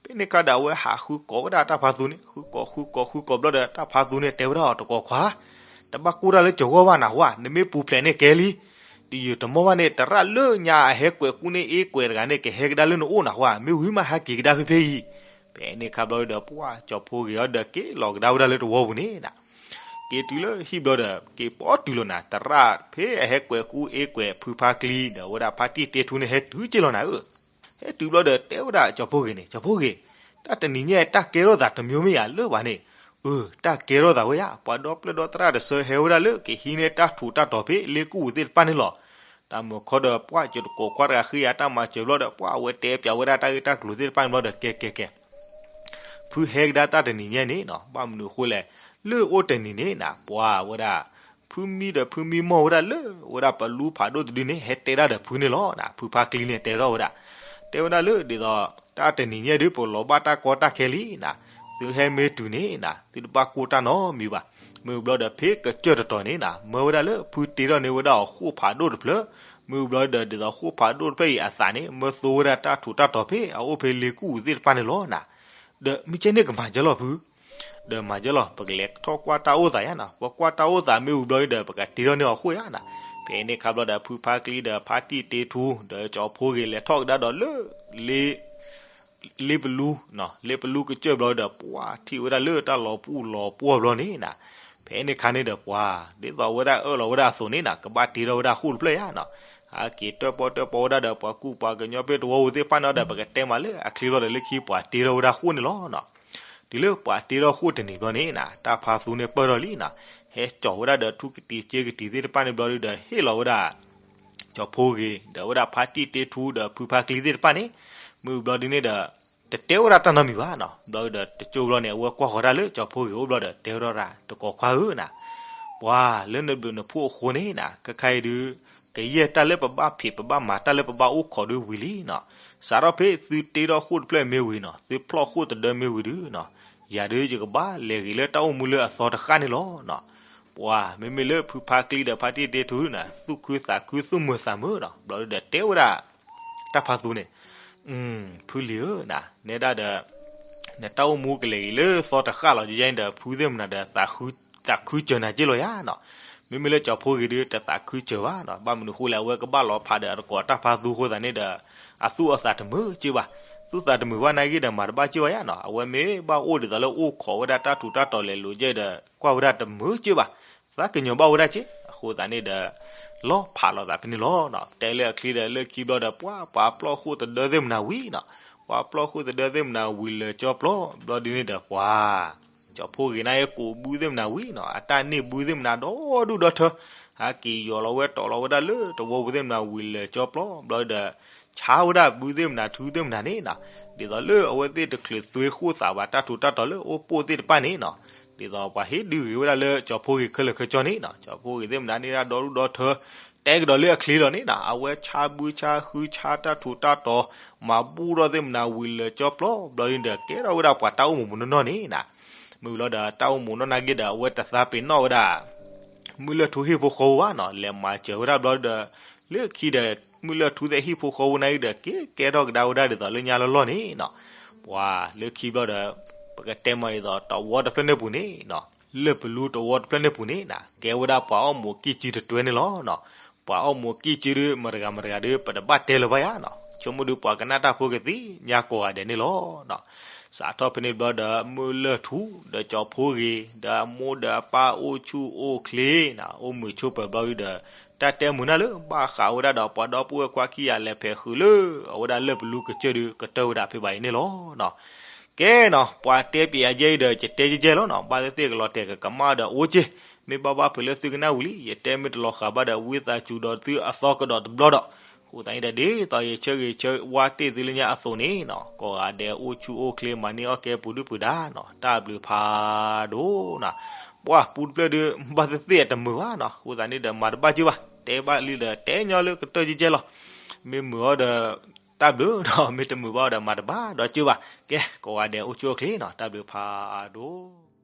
ဖဲန့ၣ်ခါဒီး အဝဲဟးဃုကိးဝဲဒၣ်တၢ်ဖးသူန့ၣ် ဃုကိးဃုကိးဃုကိးဘျီဒီး တၢ်ဖးသူန့ၣ်တဲဝဲဒၣ်အီၤ, တကိးခွါ, တဘၣ်ကိၢ်တၢ်လၢကၠီဂီၢ်ဘၣ်နၤဃိဧါ, နမ့ၢ်ပူၤဖျဲးန့ၣ်ကဲလံ. ဒ်ယတမီၢ်ဘၣ်န့ၣ် သရၣ်လၢညါအဟဲကွဲးကူန့ၢ်အ့ကွဲးတဂၤန့ၣ် ကဟဲကဒါလၢနအိၣ်နၤဃိဧါ, မ့ၢ်ဝံၤမးဟဲက့ၤကဒါဖဲဖဲအံၤ. ဖဲန့ၣ်ခါဘျီဒီး ပှၢ်ကၠီဖီဂ့ၤအီၤဒီး က့ၤလီၤကဒါဝဲဒၣ်လၢတဝီပူၤန့ၣ်နၤ. က့ၤတုၤလၢဟံၣ်ဘျီဒီး က့ၤပိာ်တုၤလီၤနၤ, သရၣ်ဖဲအဟဲကွဲးကူအ့ကွဲးဖုဖါကျံဒီး အဝဲဒၣ်ဖါတံၢ်တ့ထူန့ၣ် ဟဲတုၤက့လီၤနၤဧၢ. ဟဲတုၤဘျီဒီး တဲဝဲဒၣ်ကၠီဖီဂ့ၤန့ၣ်, ကၠီဖီဂ့ၤ, တၢ်တနံၤညါတၢ်ကဲထီၣ်သးတမံၤမ့ၢ်ယၤလၢဘၣ်န့ၣ်. အၢ တၢ်ကဲထီၣ်သးဝဲယါ, ပှၤဒီပျဲၢ်ဒီသရၣ်တဆၢဟဲဝဲဒၣ်လၢ ကဟံးန့ၢ်တၢ်ထူးတၢ်တီၤဖဲလ့ကူၣ်သ့ၣ်တဖၣ်န့ၣ်လီၤ. တၢ်မုၢ်ခီဒီး ပှၢ်ကၠီတကိးခွါတဂၤဃ့ယၤတၢ်မၤစၢၤဘျီဒီး ပှၢ်အဝဲတဲပၠးဝဲဒၣ်တၢ်ဂ့ၢ်တၢ်ကျိၤသ့ၣ်တဖၣ်န့ၣ်ဘျီဒီး ကဲကဲကဲ ဖုဟဲကဒါတၢ်တနံၤညါန့ၣ်နၤ, ဘၣ်မနုၤအဃိလဲၣ်, လၢအိၣ်တနံၤန့ၣ်နၤ ပှၤဝဲဒၣ် ဖုမံဒီးဖုမံမီၢ်ဝဲဒၣ်လၢ ဝဲဒၣ်ပလူဖးဒိၣ်တဒုန့ၣ် ဟဲတဲဒၣ်ဒီးဖုန့ၣ်လီၤနၤ, ဖုဖါကျံန့ၣ်တဲထီၣ်ဝဲဒၣ်, တဲဝဲဒၣ်လၢ ဒ်သိး တၢ်တနံၤညါဒုး ပလီၤဘၣ်တၢ်ကီတၢ်ခဲလံနၤ, သုဟဲမ့ၢ်တုၤန့ၣ်နၤ သုတဘၣ်ကိၢ်တၢ်နီတမံၤဘၣ်. မ့ၢ်ဘျီဒီး ဖဲကစၢၢ်တတီၤန့ၣ်နၤ မၢဝဲဒၣ်လၢ ဖုတ့ထီၣ်န့ၢ်ဝဲဒၣ်အီၤဃိၣ်ဖးဒိၣ်တဖျၢၣ်, မ့ၢ်ဘျီဒီး ဒ်သိးဃိၣ်ဖးဒိၣ်တဖျၢၣ်အံၤအသးန့ၣ် မၢသိဝဲဒၣ်တၢ်ထူးတၢ်တီၤဖဲအအိၣ်ဖဲလ့ကူၣ်သ့ၣ်တဖၣ်န့ၣ်လီၤနၤ. ဒီးမ့ၢ်ကဲန့ၣ်ကမၤကဲလီၤဖု, ဒီးမၤကဲလီၤ ပကလဲၤထီၣ်ကွၢ်တၢ်အိၣ်သးယါနၤ, ပကွၢ်တၢ်အိၣ်သးမ့ၢ်ဝံၤဘျီဒီး ပကတ့ထီၣ်န့ၢ်အီၤဃိၣ်ယါနၤ. ဖဲန့ၣ်ခါဘျီဒီး ဖုဖါကျံဒီးဖါတံၢ်တ့ထူ ဒီးကၠီဖီဂ့ၤလဲၤထီၣ်ကဒါဒီးလၢ လ့ လ့ပလူ, လ့ပလူကစၢၢ်ဘျီဒီး ပှၤထံၣ်ဝဲဒၣ်လၢတၢ်လီၤပူၣ်လီၤပှီၢ်ဘျီန့ၣ်နၤ, ဖဲန့ၣ်ခါန့ၣ်ဒီးပှၤ ဒ်သိးဝဲဒၣ်အၢၣ်လီၤဝဲဒၣ်အသိးန့ၣ်နၤ ကဘၣ်တ့ထီၣ်ဝဲဒၣ်ဃိၣ်တဖျၢၣ်ယါနၤ. အက့ၤတၢၣ်ပီၣ်တၢၣ်ပီဝဲဒၣ်ဒီး ပှၤကူပှၤကညီဖဲတဝီပူၤသ့ၣ်တဖၣ်န့ၣ်ဒီး ပကတဲမးလၢအချ့ဘျီဒီး လၢခံပှၤတ့ထီၣ်ဝဲဒၣ်ဃိၣ်န့ၣ်လီၤနၤ. တုၤလၢပှၤတ့ထီၣ်ဃိၣ်တနံၤဘျီန့ၣ်နၤ တၢ်ဖးသူန့ၣ်ပၢၢ်ထီၣ်လံနၤ, ဟဲကၠီၤဝဲဒၣ်ဒီးထူကတံၤစ့ကတံၤသ့ၣ်တဖၣ်န့ၣ်ဘျီဒီး ဟ့ၣ်လီၤဝဲဒၣ် ကၠီဖီဂ့ၤ ဒီးဝဲဒၣ်ဖါတံၢ်တ့ထူဒီးဖုဖါကျံသ့ၣ်တဖၣ်န့ၣ်, မ့ၢ်ဘျီဒ်န့ၣ်ဒီး တတဲဝဲဒၣ်တၢ်နီတမံၤဘၣ်နၤ. ဘျီဒီးတကၠိဘျီန့ၣ် အဝဲကွၢ်ဃီၤတၢ်လၢကၠီဖီဂ့ၤအိၣ်ဘျီဒီး တဲဝဲဒၣ် တကိးခွါဧၢနၤ, ပှၤလၢနဘျုးနဖှိၣ်အဃိန့ၣ်နၤ ခဲခါအံၤဒုး ကယဲၢ်တၢ်လၢပဘၣ်ဖံးပဘၣ်မၤတၢ်လၢပဘၣ်အိၣ်ခိးဒုးဝံၤလံနၤ. စးထီၣ်ဖဲသုတ့ထီၣ်ဃိၣ်တဖျၢၣ်မ့ၢ်ဝံၤနၤ သုဖျီၣ်ဃိၣ်တဒၢမ့ၢ်ဝံၤဒုးနၤ ယၤဒုးယကဘၣ်လဲၤဂ့ၤလၢတၢ်အိၣ်မူလၢအသီတဃၣ်န့ၣ်လီၤနၤ. ပှၤမ့မ့ၢ်လၢဖုဖါကျံဒီးဖါတံၢ်တ့ထူနၤ သူၣ်ခုသးခုသူၣ်မုာ်သးမုာ်နၤ ဘျီဒီးတဲဝဲဒၣ် တၢ်ဖးသူန့ၣ်, ဖုလံၤဧၢနၤ နဲဒၣ်ဒီး နတၢ်အိၣ်မူကလဲၤဂ့ၤလၢသီတဃၣ်လီၤ ယဲန့ၣ်ဒီး ဖုသ့ၣ်မနၤဒီး သးခုစၢၤနၤက့လီၤယါနၤ. မ့မ့ၢ်လၢကၠီဖီဂ့ၤဒုး တသးခုစၢၤဘၣ်နၤ ဘၣ်မနုၤဃိလဲၣ် အဝဲကဘၣ်လီၤဖးဒီးအတကိးတၢ်ဖးသူအဃိသတးန့ၣ်ဒီး အသူၣ်အသးတမုာ်က့ဘၣ်. သူၣ်သးတမုာ်ဘၣ်နာ်က့ဒီး မၤတဘၣ်က့ဘၣ်ယါနၤ အဝဲမ့ၢ်ဘၣ်အိၣ်ဒ်သိးလၢအိၣ်ခိးဝဲဒၣ်တၢ်ထူးတၢ်တီၤလဲၤလိၤကဲဒီး ကွၢ်ဝဲဒၣ်တမုာ်က့ဘၣ်. သးကညီၤဘၣ်ဝဲဒၣ်က့ အဃိသတးန့ၣ်ဒီး လီၤဖးလိာ်သးဖဲန့ၣ်လီၤနၤ. တဲလၢအချံဒီးလၢခံဘျီဒီး ပှၤပှၤဖျီၣ်ဃိၣ်တဒၢသ့ၣ်မနၤဝံၤနၤ, ပှၤဖျီၣ်ဃိၣ်တဒၢသ့ၣ်မနၤဝံၤလၢာ်ကၠီပျီ ဘျီဒ်န့ၣ်ဒီးပှၤ ကၠီဖီဂ့ၤန့ၣ် ကိးဘုသ့ၣ်မနၤဝံၤနၤ အတၢ်န့ၢ်ဘုသ့ၣ်မနၤဒီဒူၣ်ဒီထၢ ဟဲက့ၤယီၤလီၤဝဲတီၤလီၤဝဲဒၣ်လၢတဝီပူၤသ့ၣ်မနၤဝံၤလၢာ်ကၠီပျီ ဘျီဒီး ဆါဝဲဒၣ်ဘုသ့ၣ်မနၤထူသ့ၣ်မနၤန့ၣ်နၤ, ဒ်သိးလၢအဝဲသ့ၣ်တချုးသွ့ဃိၣ်သးဘၣ် တၢ်ထူးတၢ်တီၤလၢအိၣ်ပိၣ်သ့ၣ်တဖၣ်န့ၣ်နၤ, ဒ်သိးပှၤဟ့ၣ်ဒုးဂ့ၤဝဲဒၣ်လၢကၠီဖီဂ့ၤခဲလၢာ်ခဲဆ့န့ၣ်နၤ, ကၠီဖီဂ့ၤသ့ၣ်မနၤန့ၣ်ဒၣ်ဒီဒူၣ်ဒီထၢ တဲကဒီးလၢအချံလီၤန့ၣ်နၤ အဝဲဆါဘုဆါဃုဆါတၢ်ထူးတၢ်တီၤ မၤဘူၣ်ထီၣ်သ့ၣ်မနၤဝံၤလၢာ်ကၠီပျီ ဘျီဒ်န့ၣ်ဒီး ကဲထီၣ်ဝဲဒၣ်ပှၤတၢ်အိၣ်မူးမူးနီၢ်နီၢ်န့ၣ်နၤ, မ့ၢ်ဝံၤလီၤဒီးတၢ်အိၣ်မူးနီၢ်နာ်က့ဒီး အဝဲတသးပ့ၤနီၣ်ဝဲဒၣ် မုၢ်လၢၢ်ထူဟံၣ်ဖိဃီဖိဘၣ်နၤ လဲၤမၤစၢၤဝဲဒၣ်ဘျီဒီး လၢခံဒီး မုၢ်လၢၢ်ထူသ့ၣ်ဟံၣ်ဖိဃီဖိနာ်က့ဒီး ကဲကဲထီၣ်ကဒါဝဲဒၣ်ဒ်သိးလၢညါလီၢ်လီၢ်န့ၣ်နၤ, ပှၤလၢခံဘျီဒီး ပကတဲမးဒ်သိး တဝီတဖျၢၣ်န့ၣ်ပူၤန့ၣ်နၤ, လၢပလူတဝီတဖျၢၣ်န့ၣ်ပူၤန့ၣ်နၤ ကဲဝဲဒၣ်ပှၤအိၣ်မူးကံၢ်စုတတွဲန့ၣ်လီၤနၤ, ပှၤအိၣ်မူးကံၢ်စုဒုး မတၤဂၤမတၤဂၤဒီး ပတဘၣ်တဲလၢၤဘၣ်ယါနၤ, ဆိကမိၣ်ဒုးပှၤကနၣ်တၢ်ဖိကသ့ၣ်ညါကိးဂၤဒဲးန့ၣ်လီၤနၤ. စးထီၣ်ဖဲန့ၣ်ဘျီဒီး မုၢ်လၢၢ်ထူ ဒီးကၠီဖိဂ့ၤ ဒီးအမိၢ်ဒီးအပၢ်အိၣ်ဆူၣ်အိၣ်ချ့နီၤ အိၣ်မုာ်ဆိးပၢၤဘျီဒီး တၢ်တဲမုာ်နၢ်လၢဘၣ်ဃးဝဲဒၣ်ဒီးပှၤဒီပုၢ်ဝဲၢ်ခွါခံဂၤလဲၤဖဲးဃုာ်လၢ အဝဲဒၣ်လၢၢ်ပလူကစၢၢ်ဒီး ကတၢၢ်ဝဲဒၣ်ဖဲဘၣ်အံၤန့ၣ်လီၤ. ကဲနီၤ ပှၤတဲပျဲယဲအံၤဒီး ယတဲကဲကဲလီၤနီၤ ဘၣ်သ့ၣ်သ့ၣ်ကလီၤတဲာ်ကကမၣ်ဒီးအိၣ်က့ၤ မ့ၢ်ဘၣ်ဘၣ်ဖုးလၢသုကနၣ်ဝံၤလံ ယတဲမ့ၢ်တလီၤဃာ်ဘၣ်ဒီး ဝံသးစူၤဒီးသုအသီကဒီးတဘျီဒီး အဃိသတးန့ၣ်ဒီး ဒ်သိးယဆၢဂ့ၤဆၢဝါတ့ၢ်သုလၢညါအသိးန့ၣ်နီၤ ကိးဂၤဒဲးအိၣ်ဆူၣ်အိၣ်ချ့မၤန့ၢ်အီၣ်ကဲပူၤဒုၣ်ပူၤဒါနီၤ တၢ်ဘျုးဖးဒိၣ်နီၤ ပှၢ်ပူတဖျၢၣ်ဒီး ဘၣ်သ့ၣ်သ့ၣ်တမုာ်ဘၣ်နီၤ အဃိသတးန့ၣ်ဒီး မၤတဘၣ်ကၢဘၣ် တဲဘၣ်လံဒီးတဲညီလၢကတၢၢ်ကဲကဲလီၤ မ့ၢ်မုာ်အီၤဒီး တၢ်ဘျုးဒီး မ့ၢ်တမုာ်ဘၣ်အီၤဒီး မၤတဘၣ်ဒီးကၢဘၣ် ကဲ ကိးဂၤဒဲးအိၣ်ဆူၣ်အိၣ်ချ့နီၤ တၢ်ဘျုးဖးဒိၣ်